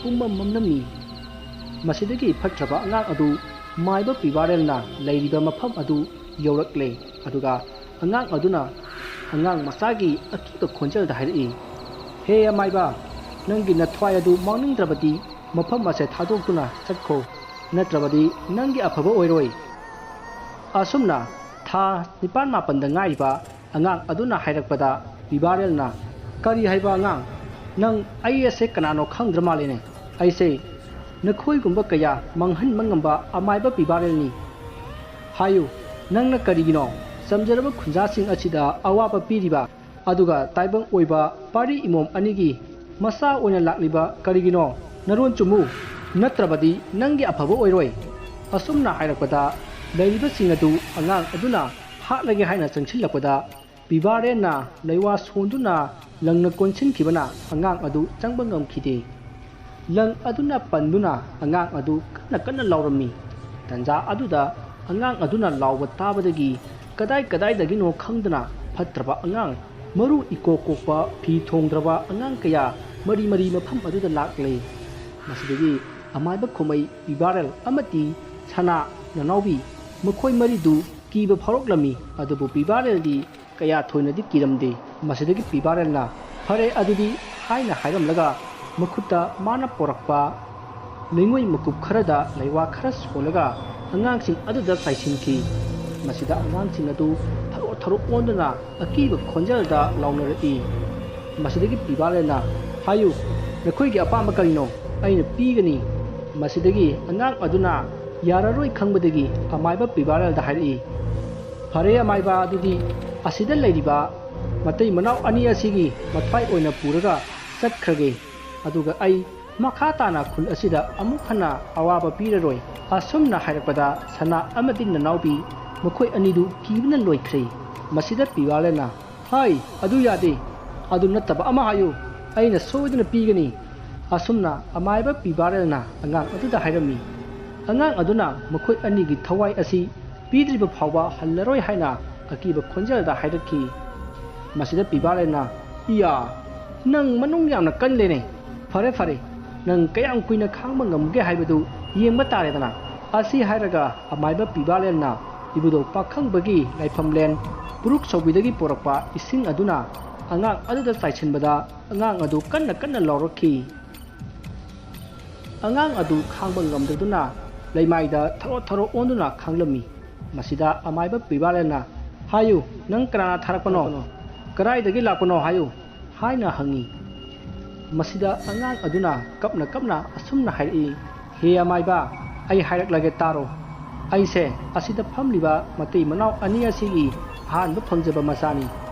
ꯄꯨꯝꯃꯝ ꯃꯝꯂꯝꯃꯤ꯫ ꯃꯁꯤꯗꯒꯤ ꯐꯠꯇ꯭ꯔꯕ ꯑꯉꯥꯡ ꯑꯗꯨ ꯃꯥꯏꯕ ꯄꯤꯕꯥꯔꯦꯜꯅ ꯂꯩꯔꯤꯕ ꯃꯐꯝ ꯑꯗꯨ ꯌꯧꯔꯛꯂꯦ꯫ ꯑꯗꯨꯒ ꯑꯉꯥꯡ ꯑꯗꯨꯅ ꯑꯉꯥꯡ ꯃꯆꯥꯒꯤ ꯑꯀꯤꯕ ꯈꯣꯟꯖꯦꯜꯗ ꯍꯥꯏꯔꯛꯏ, "ꯍꯦ ꯑꯃꯥꯏꯕ, ꯅꯪꯒꯤ ꯅꯊ꯭ꯋꯥꯏ ꯑꯗꯨ ꯃꯥꯡꯅꯤꯡꯗ꯭ꯔꯕꯗꯤ ꯃꯐꯝ ꯑꯁꯦ ꯊꯥꯗꯣꯛꯇꯨꯅ ꯆꯠꯈꯣ, ꯅꯠꯇ꯭ꯔꯕꯗꯤ ꯅꯪꯒꯤ ꯑꯐꯕ ꯑꯣꯏꯔꯣꯏ"꯫ ꯑꯁꯨꯝꯅ ꯊꯥ ꯅꯤꯄꯥꯟ ꯃꯥꯄꯟꯗ ꯉꯥꯏꯔꯤꯕ ꯑꯉꯥꯡ ꯑꯗꯨꯅ ꯍꯥꯏꯔꯛꯄꯗ ꯄꯤꯕꯥꯔꯦꯜꯅ, "ꯀꯔꯤ ꯍꯥꯏꯕ ꯑꯉꯥꯡ? ꯅꯪ ꯑꯩ ꯑꯁꯦ ꯀꯅꯥꯅꯣ ꯈꯪꯗ꯭ꯔ ꯃꯥꯜꯂꯦꯅꯦ꯫ ꯑꯩꯁꯦ ꯅꯈꯣꯏꯒꯨꯝꯕ ꯀꯌꯥ ꯃꯥꯡꯍꯟꯕ ꯉꯝꯕ ꯑꯃꯥꯏꯕ ꯄꯤꯕꯥꯔꯦꯜꯅꯤ꯫ ꯍꯥꯏꯌꯨ, ꯅꯪꯅ ꯀꯔꯤꯒꯤꯅꯣ ꯆꯝꯖꯔꯕ ꯈꯨꯟꯖꯥꯁꯤꯡ ꯑꯁꯤꯗ ꯑꯋꯥꯕ ꯄꯤꯔꯤꯕ? ꯑꯗꯨꯒ ꯇꯥꯏꯕꯪ ꯑꯣꯏꯕ ꯄꯥꯔꯤ ꯏꯃꯣꯝ ꯑꯅꯤꯒꯤ ꯃꯆꯥ ꯑꯣꯏꯅ ꯂꯥꯛꯂꯤꯕ ꯀꯔꯤꯒꯤꯅꯣ? ꯅꯔꯣꯟ ꯆꯨꯝꯃꯨ, ꯅꯠꯇ꯭ꯔꯕꯗꯤ ꯅꯪꯒꯤ ꯑꯐꯕ ꯑꯣꯏꯔꯣꯏ"꯫ ꯑꯁꯨꯝꯅ ꯍꯥꯏꯔꯛꯄꯗ ꯂꯩꯔꯤꯕꯁꯤꯡ ꯑꯗꯨ ꯑꯉꯥꯡ ꯑꯗꯨꯅ ꯍꯥꯠꯂꯒꯦ ꯍꯥꯏꯅ ꯆꯪꯁꯤꯜꯂꯛꯄꯗ ꯄꯤꯕꯥꯔꯦꯟꯅ ꯂꯩꯋꯥ ꯁꯣꯟꯗꯨꯅ ꯂꯪꯅ ꯀꯣꯟꯁꯤꯟꯈꯤꯕꯅ ꯑꯉꯥꯡ ꯑꯗꯨ ꯆꯪꯕ ꯉꯝꯈꯤꯗꯦ꯫ ꯂꯪ ꯑꯗꯨꯅ ꯄꯟꯗꯨꯅ ꯑꯉꯥꯡ ꯑꯗꯨ ꯀꯟꯅ ꯀꯟꯅ ꯂꯥꯎꯔꯝꯃꯤ꯫ ꯇꯟꯖꯥ ꯑꯗꯨꯗ ꯑꯉꯥꯡ ꯑꯗꯨꯅ ꯂꯥꯎꯕ ꯇꯥꯕꯗꯒꯤ ꯀꯗꯥꯏ ꯀꯗꯥꯏꯗꯒꯤꯅꯣ ꯈꯪꯗꯅ ꯐꯠꯇ꯭ꯔꯕ ꯑꯉꯥꯡ, ꯃꯔꯨ ꯏꯀꯣꯛ ꯀꯣꯛꯄ, ꯐꯤ ꯊꯣꯡꯗ꯭ꯔꯕ ꯑꯉꯥꯡ ꯀꯌꯥ ꯃꯔꯤ ꯃꯔꯤ ꯃꯐꯝ ꯑꯗꯨꯗ ꯂꯥꯛꯂꯦ꯫ ꯃꯁꯤꯗꯒꯤ ꯑꯃꯥꯏꯕ ꯈꯨꯃꯩ ꯄꯤꯕꯥꯔꯦꯜ ꯑꯃꯗꯤ ꯁꯅꯥ ꯅꯅꯥꯎꯕꯤ ꯃꯈꯣꯏ ꯃꯔꯤꯗꯨ ꯀꯤꯕ ꯐꯥꯎꯔꯛꯂꯝꯃꯤ꯫ ꯑꯗꯨꯕꯨ ꯄꯤꯕꯥꯔꯦꯜꯗꯤ ꯀꯌꯥ ꯊꯣꯏꯅꯗꯤ ꯀꯤꯔꯝꯗꯦ꯫ ꯃꯁꯤꯗꯒꯤ ꯄꯤꯕꯥꯔꯦꯜꯅ, "ꯐꯔꯦ ꯑꯗꯨꯗꯤ" ꯍꯥꯏꯅ ꯍꯥꯏꯔꯝꯂꯒ ꯃꯈꯨꯠꯇ ꯃꯥꯅ ꯄꯣꯔꯛꯄ ꯂꯩꯉꯣꯏ ꯃꯀꯨꯞ ꯈꯔꯗ ꯂꯩꯋꯥ ꯈꯔ ꯁꯣꯜꯂꯒ ꯑꯉꯥꯡꯁꯤꯡ ꯑꯗꯨꯗ ꯆꯥꯏꯁꯤꯟꯈꯤ꯫ ꯃꯁꯤꯗ ꯑꯉꯥꯡꯁꯤꯡ ꯑꯗꯨ ꯊꯔꯣ ꯊꯔꯣ ꯑꯣꯟꯗꯨꯅ ꯑꯀꯤꯕ ꯈꯣꯟꯖꯦꯜꯗ ꯂꯥꯎꯅꯔꯛꯏ꯫ ꯃꯁꯤꯗꯒꯤ ꯄꯤꯕꯥꯔꯦꯜꯅ, "ꯍꯥꯏꯌꯨ, ꯅꯈꯣꯏꯒꯤ ꯑꯄꯥꯝꯕ ꯀꯔꯤꯅꯣ? ꯑꯩꯅ ꯄꯤꯒꯅꯤ"꯫ ꯃꯁꯤꯗꯒꯤ ꯑꯉꯥꯡ ꯑꯗꯨꯅ ꯌꯥꯔꯔꯣꯏ ꯈꯪꯕꯗꯒꯤ ꯑꯃꯥꯏꯕ ꯄꯤꯕꯥꯔꯦꯜꯗ ꯍꯥꯏꯔꯛꯏ, "ꯐꯔꯦ ꯑꯃꯥꯏꯕ, ꯑꯗꯨꯗꯤ ꯑꯁꯤꯗ ꯂꯩꯔꯤꯕ ꯃꯇꯩ ꯃꯅꯥꯎ ꯑꯅꯤ ꯑꯁꯤꯒꯤ ꯃꯊ꯭ꯋꯥꯏ ꯑꯣꯏꯅ ꯄꯨꯔꯒ ꯆꯠꯈ꯭ꯔꯒꯦ꯫ ꯑꯗꯨꯒ ꯑꯩ ꯃꯈꯥ ꯇꯥꯅ ꯈꯨꯜ ꯑꯁꯤꯗ ꯑꯃꯨꯛ ꯍꯟꯅ ꯑꯋꯥꯕ ꯄꯤꯔꯔꯣꯏ"꯫ ꯑꯁꯨꯝꯅ ꯍꯥꯏꯔꯛꯄꯗ ꯁꯅꯥ ꯑꯃꯗꯤ ꯅꯅꯥꯎꯕꯤ ꯃꯈꯣꯏ ꯑꯅꯤꯗꯨ ꯀꯤꯕꯅ ꯂꯣꯏꯈ꯭ꯔꯦ꯫ ꯃꯁꯤꯗ ꯄꯤꯕꯥꯔꯦꯜꯅ, "ꯍꯥꯏ, ꯑꯗꯨ ꯌꯥꯗꯦ꯫ ꯑꯗꯨ ꯅꯠꯇꯕ ꯑꯃ ꯍꯥꯏꯌꯨ, ꯑꯩꯅ ꯁꯣꯏꯗꯅ ꯄꯤꯒꯅꯤ"꯫ ꯑꯁꯨꯝꯅ ꯑꯃꯥꯏꯕ ꯄꯤꯕꯥꯔꯦꯜꯅ ꯑꯉꯥꯡ ꯑꯗꯨꯗ ꯍꯥꯏꯔꯝꯃꯤ꯫ ꯑꯉꯥꯡ ꯑꯗꯨꯅ ꯃꯈꯣꯏ ꯑꯅꯤꯒꯤ ꯊꯋꯥꯏ ꯑꯁꯤ ꯄꯤꯗ꯭ꯔꯤꯕ ꯐꯥꯎꯕ ꯍꯜꯂꯔꯣꯏ ꯍꯥꯏꯅ ꯑꯀꯤꯕ ꯈꯣꯟꯖꯦꯜꯗ ꯍꯥꯏꯔꯛꯈꯤ꯫ ꯃꯁꯤꯗ ꯄꯤꯕꯥꯔꯦꯜꯅ, "ꯏꯌꯥ, ꯅꯪ ꯃꯅꯨꯡ ꯌꯥꯝꯅ ꯀꯜꯂꯦꯅꯦ꯫ ꯐꯔꯦ ꯐꯔꯦ, ꯅꯪ ꯀꯌꯥꯝ ꯀꯨꯏꯅ ꯈꯥꯡꯕ ꯉꯝꯒꯦ ꯍꯥꯏꯕꯗꯨ ꯌꯦꯡꯕ ꯇꯥꯔꯦꯗꯅ"꯫ ꯑꯁꯤ ꯍꯥꯏꯔꯒ ꯑꯃꯥꯏꯕ ꯄꯤꯕꯥꯔꯦꯜꯅ ꯏꯕꯨꯙꯧ ꯄꯥꯈꯪꯕꯒꯤ ꯂꯥꯏꯐꯝꯂꯦꯟ ꯄꯨꯔꯨꯛ ꯁꯧꯕꯤꯗꯒꯤ ꯄꯨꯔꯛꯄ ꯏꯁꯤꯡ ꯑꯗꯨꯅ ꯑꯉꯥꯡ ꯑꯗꯨꯗ ꯆꯥꯏꯁꯤꯟꯕꯗ ꯑꯉꯥꯡ ꯑꯗꯨ ꯀꯟꯅ ꯀꯟꯅ ꯂꯥꯎꯔꯛꯈꯤ꯫ ꯑꯉꯥꯡ ꯑꯗꯨ ꯈꯥꯡꯕ ꯉꯝꯗꯗꯨꯅ ꯂꯩꯃꯥꯏꯗ ꯊꯔꯣ ꯊꯔꯣ ꯑꯣꯟꯗꯨꯅ ꯈꯥꯡꯂꯝꯃꯤ꯫ ꯃꯁꯤꯗ ꯑꯃꯥꯏꯕ ꯄꯤꯕꯥꯂꯦꯅ, "ꯍꯥꯏꯌꯨ, ꯅꯪ ꯀꯅꯥꯅ ꯊꯥꯔꯛꯄꯅꯣ? ꯀꯗꯥꯏꯗꯒꯤ ꯂꯥꯛꯄꯅꯣ ꯍꯥꯏꯌꯨ" ꯍꯥꯏꯅ ꯍꯪꯉꯤ꯫ ꯃꯁꯤꯗ ꯑꯉꯥꯡ ꯑꯗꯨꯅ ꯀꯞꯅ ꯀꯞꯅ ꯑꯁꯨꯝꯅ ꯍꯥꯏꯔꯛꯏ, "ꯍꯦ ꯑꯃꯥꯏꯕ, ꯑꯩ ꯍꯥꯏꯔꯛꯂꯒꯦ ꯇꯥꯔꯣ꯫ ꯑꯩꯁꯦ ꯑꯁꯤꯗ ꯐꯝꯂꯤꯕ ꯃꯇꯩ ꯃꯅꯥꯎ ꯑꯅꯤ ꯑꯁꯤꯒꯤ ꯑꯍꯥꯟꯕ ꯐꯪꯖꯕ ꯃꯆꯥꯅꯤ꯫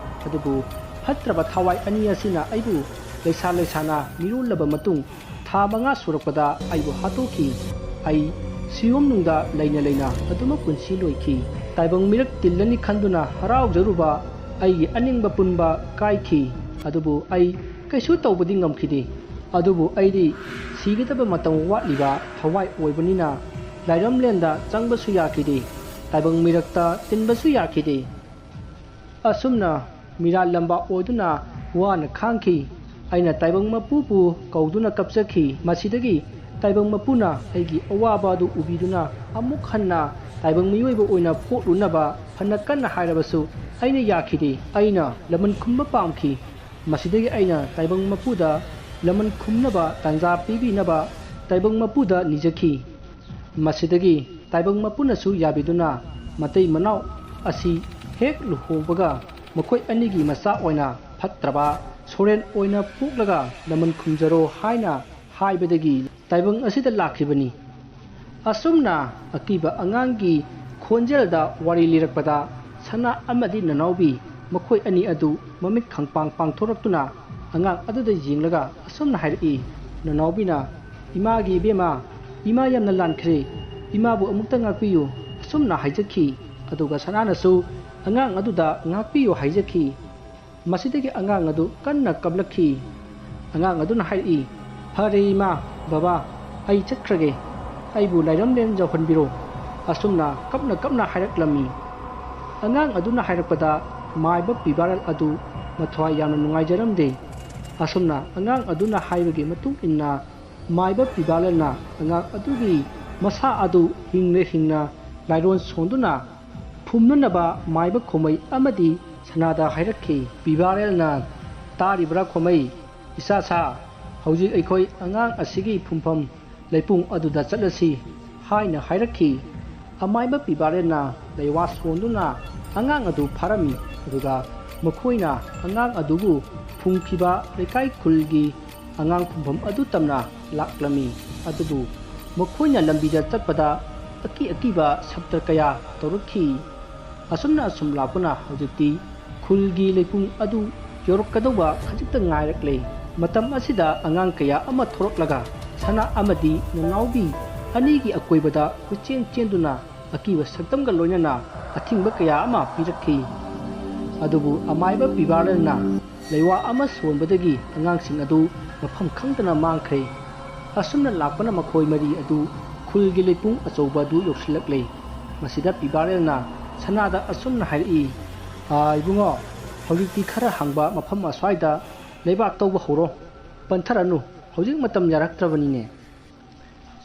ꯑꯗꯨꯕꯨ ꯐꯠꯇ꯭ꯔꯕ ꯊꯋꯥꯏ ꯑꯅꯤ ꯑꯁꯤꯅ ꯑꯩꯕꯨ ꯂꯩꯁꯥ ꯂꯩꯁꯥꯅ ꯃꯤꯔꯣꯜꯂꯕ ꯃꯇꯨꯡ ꯊꯥ ꯃꯉꯥ ꯁꯨꯔꯛꯄꯗ ꯑꯩꯕꯨ ꯍꯥꯠꯇꯣꯛꯈꯤ꯫ ꯑꯩ ꯁꯤꯌꯣꯝꯅꯨꯡꯗ ꯂꯩꯅ ꯂꯩꯅ ꯑꯗꯨꯃꯛ ꯄꯨꯟꯁꯤ ꯂꯣꯏꯈꯤ꯫ ꯇꯥꯏꯕꯪ ꯃꯤꯔꯛ ꯇꯤꯜꯂꯅꯤ ꯈꯟꯗꯨꯅ ꯍꯔꯥꯎꯖꯔꯨꯕ ꯑꯩꯒꯤ ꯑꯅꯤꯡꯕ ꯄꯨꯟꯕ ꯀꯥꯏꯈꯤ꯫ ꯑꯗꯨꯕꯨ ꯑꯩ ꯀꯩꯁꯨ ꯇꯧꯕꯗꯤ ꯉꯝꯈꯤꯗꯦ꯫ ꯑꯗꯨꯕꯨ ꯑꯩꯗꯤ ꯁꯤꯒꯗꯕ ꯃꯇꯝ ꯋꯥꯠꯂꯤꯕ ꯊꯋꯥꯏ ꯑꯣꯏꯕꯅꯤꯅ ꯂꯥꯏꯔꯝꯂꯦꯟꯗ ꯆꯪꯕꯁꯨ ꯌꯥꯈꯤꯗꯦ, ꯇꯥꯏꯕꯪ ꯃꯤꯔꯛꯇ ꯇꯤꯟꯕꯁꯨ ꯌꯥꯈꯤꯗꯦ꯫ ꯑꯁꯨꯝꯅ ꯃꯤꯔꯥꯠ ꯂꯝꯕꯥ ꯑꯣꯏꯗꯨꯅ ꯋꯥꯅ ꯈꯥꯡꯈꯤ꯫ ꯑꯩꯅ ꯇꯥꯏꯕꯪ ꯃꯄꯨꯕꯨ ꯀꯧꯗꯨꯅ ꯀꯞꯆꯈꯤ꯫ ꯃꯁꯤꯗꯒꯤ ꯇꯥꯏꯕꯪ ꯃꯄꯨꯅ ꯑꯩꯒꯤ ꯑꯋꯥꯕ ꯑꯗꯨ ꯎꯕꯤꯗꯨꯅ ꯑꯃꯨꯛ ꯍꯟꯅ ꯇꯥꯏꯕꯪ ꯃꯤꯑꯣꯏꯕ ꯑꯣꯏꯅ ꯄꯣꯛꯂꯨꯅꯕ ꯐꯅ ꯀꯟꯅ ꯍꯥꯏꯔꯕꯁꯨ ꯑꯩꯅ ꯌꯥꯈꯤꯗꯦ꯫ ꯑꯩꯅ ꯂꯃꯟ ꯈꯨꯝꯕ ꯄꯥꯝꯈꯤ꯫ ꯃꯁꯤꯗꯒꯤ ꯑꯩꯅ ꯇꯥꯏꯕꯪ ꯃꯄꯨꯗ ꯂꯃꯟ ꯈꯨꯝꯅꯕ ꯇꯥꯟꯖꯥ ꯄꯤꯕꯤꯅꯕ ꯇꯥꯏꯕꯪ ꯃꯄꯨꯗ ꯅꯤꯖꯈꯤ꯫ ꯃꯁꯤꯗꯒꯤ ꯇꯥꯏꯕꯪ ꯃꯄꯨꯅꯁꯨ ꯌꯥꯕꯤꯗꯨꯅ ꯃꯇꯩ ꯃꯅꯥꯎ ꯑꯁꯤ ꯍꯦꯛ ꯂꯨꯍꯣꯡꯕꯒ ꯃꯈꯣꯏ ꯑꯅꯤꯒꯤ ꯃꯆꯥ ꯑꯣꯏꯅ ꯐꯠꯇ꯭ꯔꯕ ꯁꯣꯔꯦꯟ ꯑꯣꯏꯅ ꯄꯣꯛꯂꯒ ꯂꯃꯟ ꯈꯨꯝꯖꯔꯣ ꯍꯥꯏꯅ ꯍꯥꯏꯕꯗꯒꯤ ꯇꯥꯏꯕꯪ ꯑꯁꯤꯗ ꯂꯥꯛꯈꯤꯕꯅꯤ꯫ ꯑꯁꯨꯝꯅ ꯑꯀꯤꯕ ꯑꯉꯥꯡꯒꯤ ꯈꯣꯟꯖꯦꯜꯗ ꯋꯥꯔꯤ ꯂꯤꯔꯛꯄꯗ ꯁꯅꯥ ꯑꯃꯗꯤ ꯅꯅꯥꯎꯕꯤ ꯃꯈꯣꯏ ꯑꯅꯤ ꯑꯗꯨ ꯃꯃꯤꯠ ꯈꯪꯄꯥꯡ ꯄꯥꯡꯊꯣꯔꯛꯇꯨꯅ ꯑꯉꯥꯡ ꯑꯗꯨꯗ ꯌꯦꯡꯂꯒ ꯑꯁꯨꯝꯅ ꯍꯥꯏꯔꯛꯏ, ꯅꯅꯥꯎꯕꯤꯅ, "ꯏꯃꯥꯒꯤ ꯏꯕꯦꯝꯃ, ꯏꯃꯥ ꯌꯥꯝꯅ ꯂꯥꯟꯈ꯭ꯔꯦ, ꯏꯃꯥꯕꯨ ꯑꯃꯨꯛꯇ ꯉꯥꯛꯄꯤꯌꯨ" ꯑꯁꯨꯝꯅ ꯍꯥꯏꯖꯈꯤ꯫ ꯑꯗꯨꯒ ꯁꯅꯥꯅꯁꯨ ꯑꯉꯥꯡ ꯑꯗꯨꯗ ꯉꯥꯛꯄꯤꯌꯨ ꯍꯥꯏꯖꯈꯤ꯫ ꯃꯁꯤꯗꯒꯤ ꯑꯉꯥꯡ ꯑꯗꯨ ꯀꯟꯅ ꯀꯞꯂꯛꯈꯤ꯫ ꯑꯉꯥꯡ ꯑꯗꯨꯅ ꯍꯥꯏꯔꯛꯏ, "ꯐꯔꯦ ꯏꯃꯥ, ꯕꯕꯥ, ꯑꯩ ꯆꯠꯈ꯭ꯔꯒꯦ꯫ ꯑꯩꯕꯨ ꯂꯥꯏꯔꯝꯂꯦꯟ ꯌꯧꯍꯟꯕꯤꯔꯣ", ꯑꯁꯨꯝꯅ ꯀꯞꯅ ꯀꯞꯅ ꯍꯥꯏꯔꯛꯂꯝꯃꯤ꯫ ꯑꯉꯥꯡ ꯑꯗꯨꯅ ꯍꯥꯏꯔꯛꯄꯗ ꯃꯥꯏꯕ ꯄꯤꯕꯥꯔꯦꯜ ꯑꯗꯨ ꯃꯊ꯭ꯋꯥꯏ ꯌꯥꯝꯅ ꯅꯨꯡꯉꯥꯏꯖꯔꯝꯗꯦ꯫ ꯑꯁꯨꯝꯅ ꯑꯉꯥꯡ ꯑꯗꯨꯅ ꯍꯥꯏꯕꯒꯤ ꯃꯇꯨꯡ ꯏꯟꯅ ꯃꯥꯏꯕ ꯄꯤꯕꯥꯔꯦꯜꯅ ꯑꯉꯥꯡ ꯑꯗꯨꯒꯤ ꯃꯁꯥ ꯑꯗꯨ ꯍꯤꯡꯅ ꯍꯤꯡꯅ ꯂꯥꯏꯔꯣꯟ ꯁꯣꯟꯗꯨꯅ ꯐꯨꯝꯅꯅꯕ ꯃꯥꯏꯕ ꯈꯣꯃꯩ ꯑꯃꯗꯤ ꯁꯅꯥꯗ ꯍꯥꯏꯔꯛꯈꯤ꯫ ꯄꯤꯕꯥꯔꯦꯜꯅ, "ꯇꯥꯔꯤꯕ꯭ꯔꯥ ꯈꯣꯃꯩ? ꯏꯆꯥ ꯁꯥ, ꯍꯧꯖꯤꯛ ꯑꯩꯈꯣꯏ ꯑꯉꯥꯡ ꯑꯁꯤꯒꯤ ꯐꯨꯝꯐꯝ ꯂꯩꯄꯨꯡ ꯑꯗꯨꯗ ꯆꯠꯂꯁꯤ" ꯍꯥꯏꯅ ꯍꯥꯏꯔꯛꯈꯤ꯫ ꯑꯃꯥꯏꯕ ꯄꯤꯕꯥꯔꯦꯜꯅ ꯂꯩꯋꯥ ꯁꯣꯟꯗꯨꯅ ꯑꯉꯥꯡ ꯑꯗꯨ ꯐꯥꯔꯝꯃꯤ꯫ ꯑꯗꯨꯒ ꯃꯈꯣꯏꯅ ꯑꯉꯥꯡ ꯑꯗꯨꯕꯨ ꯐꯨꯝꯈꯤꯕ ꯂꯩꯀꯥꯏ ꯈꯨꯜꯒꯤ ꯑꯉꯥꯡ ꯐꯨꯝꯐꯝ ꯑꯗꯨ ꯇꯝꯅ ꯂꯥꯛꯂꯝꯃꯤ꯫ ꯑꯗꯨꯕꯨ ꯃꯈꯣꯏꯅ ꯂꯝꯕꯤꯗ ꯆꯠꯄꯗ ꯑꯀꯤ ꯑꯀꯤꯕ ꯁꯞꯇ ꯀꯌꯥ ꯇꯧꯔꯛꯈꯤ꯫ ꯑꯁꯨꯝꯅ ꯑꯁꯨꯝ ꯂꯥꯛꯄꯅ ꯍꯧꯖꯤꯛꯇꯤ ꯈꯨꯜꯒꯤ ꯂꯩꯄꯨꯡ ꯑꯗꯨ ꯌꯧꯔꯛꯀꯗꯧꯕ ꯈꯖꯤꯛꯇ ꯉꯥꯏꯔꯛꯂꯦ꯫ ꯃꯇꯝ ꯑꯁꯤꯗ ꯑꯉꯥꯡ ꯀꯌꯥ ꯑꯃ ꯊꯣꯔꯛꯂꯒ ꯁꯅꯥ ꯑꯃꯗꯤ ꯅꯅꯥꯎꯕꯤ ꯑꯅꯤꯒꯤ ꯑꯀꯣꯏꯕꯗ ꯀꯣꯏꯆꯦꯟ ꯆꯦꯟꯗꯨꯅ ꯑꯀꯤꯕ ꯁꯛꯇꯝꯒ ꯂꯣꯏꯅꯅ ꯑꯊꯤꯡꯕ ꯀꯌꯥ ꯑꯃ ꯄꯤꯔꯛꯈꯤ꯫ ꯑꯗꯨꯕꯨ ꯑꯃꯥꯏꯕ ꯄꯤꯕꯥꯔꯦꯜꯅ ꯂꯩꯋꯥ ꯑꯃ ꯁꯣꯟꯕꯗꯒꯤ ꯑꯉꯥꯡꯁꯤꯡ ꯑꯗꯨ ꯃꯐꯝ ꯈꯪꯗꯅ ꯃꯥꯡꯈ꯭ꯔꯦ꯫ ꯑꯁꯨꯝꯅ ꯂꯥꯛꯄꯅ ꯃꯈꯣꯏ ꯃꯔꯤ ꯑꯗꯨ ꯈꯨꯜꯒꯤ ꯂꯩꯄꯨꯡ ꯑꯆꯧꯕ ꯑꯗꯨ ꯌꯧꯁꯤꯜꯂꯛꯂꯦ꯫ ꯃꯁꯤꯗ ꯄꯤꯕꯥꯔꯦꯜꯅ ꯁꯅꯥꯗ ꯑꯁꯨꯝꯅ ꯍꯥꯏꯔꯛꯏ, "ꯑꯥ, ꯏꯕꯨꯡꯉꯣ, ꯍꯧꯖꯤꯛꯇꯤ ꯈꯔ ꯍꯥꯡꯕ ꯃꯐꯝ ꯑꯁ꯭ꯋꯥꯏꯗ ꯂꯩꯕꯥꯛ ꯇꯧꯕ ꯍꯧꯔꯣ꯫ ꯄꯟꯊꯔꯅꯨ, ꯍꯧꯖꯤꯛ ꯃꯇꯝ ꯌꯥꯔꯛꯇ꯭ꯔꯕꯅꯤꯅꯦ"꯫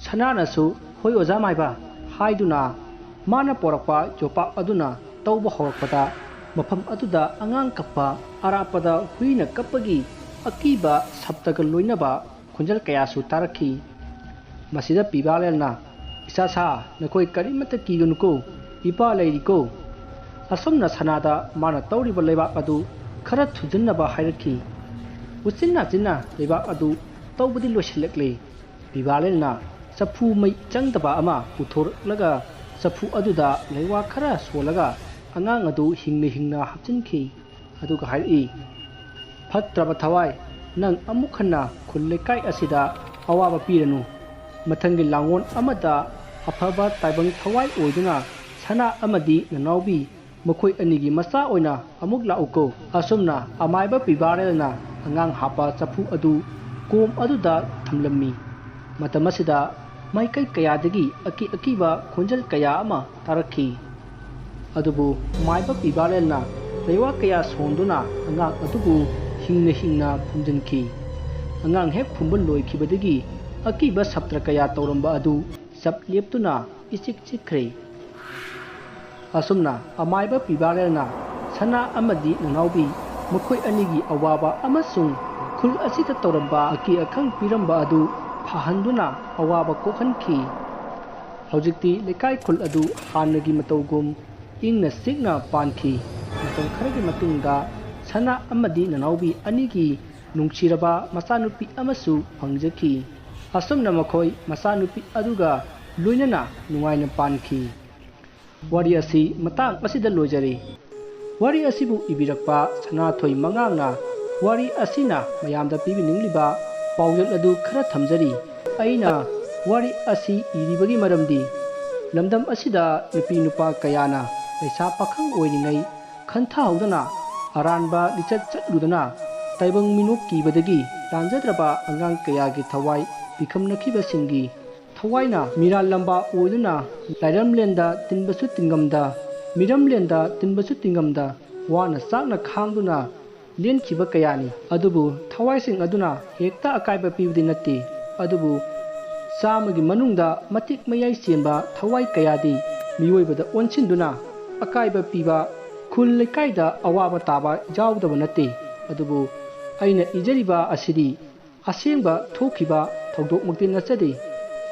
ꯁꯅꯥꯅꯁꯨ, "ꯍꯣꯏ ꯑꯣꯖꯥ ꯃꯥꯏꯕ" ꯍꯥꯏꯗꯨꯅ ꯃꯥꯅ ꯄꯣꯔꯛꯄ ꯌꯣꯄꯥꯛ ꯑꯗꯨꯅ ꯇꯧꯕ ꯍꯧꯔꯛꯄꯗ, ꯃꯐꯝ ꯑꯗꯨꯗ ꯑꯉꯥꯡ ꯀꯞꯄ, ꯑꯔꯥꯞꯄꯗ ꯍꯨꯏꯅ ꯀꯞꯄꯒꯤ ꯑꯀꯤꯕ ꯁꯞꯇꯒ ꯂꯣꯏꯅꯕ ꯈꯣꯟꯖꯦꯜ ꯀꯌꯥꯁꯨ ꯇꯥꯔꯛꯈꯤ꯫ ꯃꯁꯤꯗ ꯄꯤꯕꯥꯂꯦꯜꯅ, "ꯏꯆꯥ ꯁꯥ, ꯅꯈꯣꯏ ꯀꯔꯤꯃꯠꯇ ꯀꯤꯒꯅꯨꯀꯣ, ꯏꯄꯥ ꯂꯩꯔꯤꯀꯣ"꯫ ꯑꯁꯨꯝꯅ ꯁꯅꯥꯗ ꯃꯥꯅ ꯇꯧꯔꯤꯕ ꯂꯩꯕꯥꯛ ꯑꯗꯨ ꯈꯔ ꯊꯨꯖꯤꯟꯅꯕ ꯍꯥꯏꯔꯛꯈꯤ꯫ ꯎꯆꯤꯟ ꯅꯥꯆꯤꯟꯅ ꯂꯩꯕꯥꯛ ꯑꯗꯨ ꯇꯧꯕꯗꯤ ꯂꯣꯏꯁꯤꯜꯂꯛꯂꯦ꯫ ꯄꯤꯕꯥꯂꯦꯜꯅ ꯆꯐꯨ ꯃꯩ ꯆꯪꯗꯕ ꯑꯃ ꯄꯨꯊꯣꯔꯛꯂꯒ ꯆꯐꯨ ꯑꯗꯨꯗ ꯂꯩꯋꯥ ꯈꯔ ꯁꯣꯜꯂꯒ ꯑꯉꯥꯡ ꯑꯗꯨ ꯍꯤꯡꯅ ꯍꯤꯡꯅ ꯍꯥꯞꯆꯤꯟꯈꯤ꯫ ꯑꯗꯨꯒ ꯍꯥꯏꯔꯛꯏ, "ꯐꯠꯇ꯭ꯔꯕ ꯊꯋꯥꯏ, ꯅꯪ ꯑꯃꯨꯛ ꯍꯟꯅ ꯈꯨꯜ ꯂꯩꯀꯥꯏ ꯑꯁꯤꯗ ꯑꯋꯥꯕ ꯄꯤꯔꯅꯨ꯫ ꯃꯊꯪꯒꯤ ꯂꯥꯡꯑꯣꯟ ꯑꯃꯗ ꯑꯐꯕ ꯇꯥꯏꯕꯪ ꯊꯋꯥꯏ ꯑꯣꯏꯗꯨꯅ ꯁꯅꯥ ꯑꯃꯗꯤ ꯅꯅꯥꯎꯕꯤ ꯃꯈꯣꯏ ꯑꯅꯤꯒꯤ ꯃꯆꯥ ꯑꯣꯏꯅ ꯑꯃꯨꯛ ꯂꯥꯛꯎꯀꯣ"꯫ ꯑꯁꯨꯝꯅ ꯑꯃꯥꯏꯕ ꯄꯤꯕꯥꯔꯦꯜꯅ ꯑꯉꯥꯡ ꯍꯥꯞꯄ ꯆꯐꯨ ꯑꯗꯨ ꯀꯣꯝ ꯑꯗꯨꯗ ꯊꯝꯂꯝꯃꯤ꯫ ꯃꯇꯝ ꯑꯁꯤꯗ ꯃꯥꯏꯀꯩ ꯀꯌꯥꯗꯒꯤ ꯑꯀꯤ ꯑꯀꯤꯕ ꯈꯣꯟꯖꯦꯜ ꯀꯌꯥ ꯑꯃ ꯇꯥꯔꯛꯈꯤ꯫ ꯑꯗꯨꯕꯨ ꯃꯥꯏꯕ ꯄꯤꯕꯥꯔꯦꯜꯅ ꯂꯩꯋꯥ ꯀꯌꯥ ꯁꯣꯟꯗꯨꯅ ꯑꯉꯥꯡ ꯑꯗꯨꯕꯨ ꯍꯤꯡꯅ ꯍꯤꯡꯅ ꯐꯨꯝꯖꯤꯟꯈꯤ꯫ ꯑꯉꯥꯡ ꯍꯦꯛ ꯐꯨꯝꯕ ꯂꯣꯏꯈꯤꯕꯗꯒꯤ ꯑꯀꯤꯕ ꯁꯞꯇ꯭ꯔ ꯀꯌꯥ ꯇꯧꯔꯝꯕ ꯑꯗꯨ ꯆꯞ ꯂꯦꯞꯇꯨꯅ ꯏꯆꯤꯛ ꯆꯤꯛꯈ꯭ꯔꯦ꯫ ꯑꯁꯨꯝꯅ ꯑꯃꯥꯏꯕ ꯄꯤꯕꯥꯔꯦꯜꯅ ꯁꯅꯥ ꯑꯃꯗꯤ ꯅꯅꯥꯎꯕꯤ ꯃꯈꯣꯏ ꯑꯅꯤꯒꯤ ꯑꯋꯥꯕ ꯑꯃꯁꯨꯡ ꯈꯨꯜ ꯑꯁꯤꯗ ꯇꯧꯔꯝꯕ ꯑꯀꯤ ꯑꯈꯪ ꯄꯤꯔꯝꯕ ꯑꯗꯨ ꯐꯍꯟꯗꯨꯅ ꯑꯋꯥꯕ ꯀꯣꯛꯍꯟꯈꯤ꯫ ꯍꯧꯖꯤꯛꯇꯤ ꯂꯩꯀꯥꯏ ꯈꯨꯜ ꯑꯗꯨ ꯍꯥꯟꯅꯒꯤ ꯃꯇꯧꯒꯨꯝ ꯏꯪꯅ ꯆꯤꯛꯅ ꯄꯥꯟꯈꯤ꯫ ꯃꯇꯝ ꯈꯔꯒꯤ ꯃꯇꯨꯡꯗ ꯁꯅꯥ ꯑꯃꯗꯤ ꯅꯅꯥꯎꯕꯤ ꯑꯅꯤꯒꯤ ꯅꯨꯡꯁꯤꯔꯕ ꯃꯆꯥꯅꯨꯄꯤ ꯑꯃꯁꯨ ꯐꯪꯖꯈꯤ꯫ ꯑꯁꯨꯝꯅ ꯃꯈꯣꯏ ꯃꯆꯥꯅꯨꯄꯤ ꯑꯗꯨꯒ ꯂꯣꯏꯅꯅ ꯅꯨꯡꯉꯥꯏꯅ ꯄꯥꯟꯈꯤ꯫ ꯋꯥꯔꯤ ꯑꯁꯤ ꯃꯇꯥꯡ ꯑꯁꯤꯗ ꯂꯣꯏꯖꯔꯦ꯫ ꯋꯥꯔꯤ ꯑꯁꯤꯕꯨ ꯏꯕꯤꯔꯛꯄ ꯁꯅꯥꯊꯣꯏ ꯃꯉꯥꯡꯅ ꯋꯥꯔꯤ ꯑꯁꯤꯅ ꯃꯌꯥꯝꯗ ꯄꯤꯕꯤꯅꯤꯡꯂꯤꯕ ꯄꯥꯎꯖꯦꯜ ꯑꯗꯨ ꯈꯔ ꯊꯝꯖꯔꯤ꯫ ꯑꯩꯅ ꯋꯥꯔꯤ ꯑꯁꯤ ꯏꯔꯤꯕꯒꯤ ꯃꯔꯝꯗꯤ ꯂꯝꯗꯝ ꯑꯁꯤꯗ ꯅꯨꯄꯤ ꯅꯨꯄꯥ ꯀꯌꯥꯅ ꯂꯩꯁꯥ ꯄꯥꯈꯪ ꯑꯣꯏꯔꯤꯉꯩ ꯈꯟꯊꯍꯧꯗꯅ ꯑꯔꯥꯟꯕ ꯂꯤꯆꯠ ꯆꯠꯂꯨꯗꯨꯅ ꯇꯥꯏꯕꯪ ꯃꯤꯅꯣꯛ ꯀꯤꯕꯗꯒꯤ ꯇꯥꯟꯖꯗ꯭ꯔꯕ ꯑꯉꯥꯡ ꯀꯌꯥꯒꯤ ꯊꯋꯥꯏ ꯄꯤꯈꯝꯅꯈꯤꯕꯁꯤꯡꯒꯤ ꯊꯋꯥꯏꯅ ꯃꯤꯔꯥꯜ ꯂꯝꯕꯥ ꯑꯣꯏꯗꯨꯅ ꯂꯥꯏꯔꯝꯂꯦꯟꯗ ꯇꯤꯟꯕꯁꯨ ꯇꯤꯡꯉꯝꯗ, ꯃꯤꯔꯝꯂꯦꯟꯗ ꯇꯤꯟꯕꯁꯨ ꯇꯤꯡꯉꯝꯗ ꯋꯥꯅ ꯆꯥꯛꯅ ꯈꯥꯡꯗꯨꯅ ꯂꯦꯟꯈꯤꯕ ꯀꯌꯥꯅꯤ꯫ ꯑꯗꯨꯕꯨ ꯊꯋꯥꯏꯁꯤꯡ ꯑꯗꯨꯅ ꯍꯦꯛꯇ ꯑꯀꯥꯏꯕ ꯄꯤꯕꯗꯤ ꯅꯠꯇꯦ꯫ ꯑꯗꯨꯕꯨ ꯆꯥꯝꯃꯒꯤ ꯃꯅꯨꯡꯗ ꯃꯇꯤꯛ ꯃꯌꯥꯏ ꯆꯦꯟꯕ ꯊꯋꯥꯏ ꯀꯌꯥꯗꯤ ꯃꯤꯑꯣꯏꯕꯗ ꯑꯣꯟꯁꯤꯟꯗꯨꯅ ꯑꯀꯥꯏꯕ ꯄꯤꯕ ꯈꯨꯜ ꯂꯩꯀꯥꯏꯗ ꯑꯋꯥꯕ ꯇꯥꯕ ꯌꯥꯎꯗꯕ ꯅꯠꯇꯦ꯫ ꯑꯗꯨꯕꯨ ꯑꯩꯅ ꯏꯖꯔꯤꯕ ꯑꯁꯤꯗꯤ ꯑꯁꯦꯡꯕ ꯊꯣꯛꯈꯤꯕ ꯊꯧꯗꯣꯛꯃꯛꯇꯤ ꯅꯠꯆꯗꯦ꯫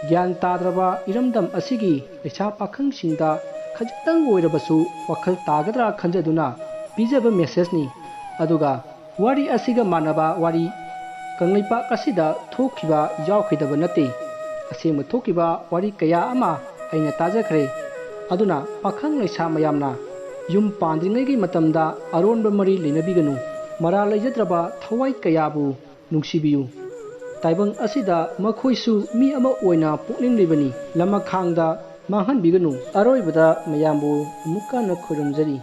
ꯒ꯭ꯌꯥꯟ ꯇꯥꯗ꯭ꯔꯕ ꯏꯔꯝꯗꯝ ꯑꯁꯤꯒꯤ ꯂꯩꯁꯥ ꯄꯥꯈꯪꯁꯤꯡꯗ ꯈꯖꯤꯛꯇꯪ ꯑꯣꯏꯔꯕꯁꯨ ꯋꯥꯈꯜ ꯇꯥꯒꯗ꯭ꯔꯥ ꯈꯟꯖꯗꯨꯅ ꯄꯤꯖꯕ ꯃꯦꯁꯦꯖꯅꯤ꯫ ꯑꯗꯨꯒ ꯋꯥꯔꯤ ꯑꯁꯤꯒ ꯃꯥꯟꯅꯕ ꯋꯥꯔꯤ ꯀꯪꯂꯩꯄꯥꯛ ꯑꯁꯤꯗ ꯊꯣꯛꯈꯤꯕ ꯌꯥꯎꯈꯤꯗꯕ ꯅꯠꯇꯦ꯫ ꯑꯁꯦꯡꯕ ꯊꯣꯛꯈꯤꯕ ꯋꯥꯔꯤ ꯀꯌꯥ ꯑꯃ ꯑꯩꯅ ꯇꯥꯖꯈ꯭ꯔꯦ꯫ ꯑꯗꯨꯅ ꯄꯥꯈꯪ ꯂꯩꯁꯥ ꯃꯌꯥꯝꯅ ꯌꯨꯝ ꯄꯥꯟꯗ꯭ꯔꯤꯉꯩꯒꯤ ꯃꯇꯝꯗ ꯑꯔꯣꯟꯕ ꯃꯔꯤ ꯂꯩꯅꯕꯤꯒꯅꯨ꯫ ꯃꯔꯥꯜ ꯂꯩꯖꯗ꯭ꯔꯕ ꯊꯋꯥꯏ ꯀꯌꯥꯕꯨ ꯅꯨꯡꯁꯤꯕꯤꯌꯨ꯫ ꯇꯥꯏꯕꯪ ꯑꯁꯤꯗ ꯃꯈꯣꯏꯁꯨ ꯃꯤ ꯑꯃ ꯑꯣꯏꯅ ꯄꯣꯛꯅꯤꯡꯂꯤꯕꯅꯤ꯫ ꯂꯃꯈꯥꯡꯗ ꯃꯥꯡꯍꯟꯕꯤꯒꯅꯨ꯫ ꯑꯔꯣꯏꯕꯗ ꯃꯌꯥꯝꯕꯨ ꯑꯃꯨꯛꯀ ꯍꯟꯅ ꯈꯣꯏꯔꯨꯝꯖꯔꯤ꯫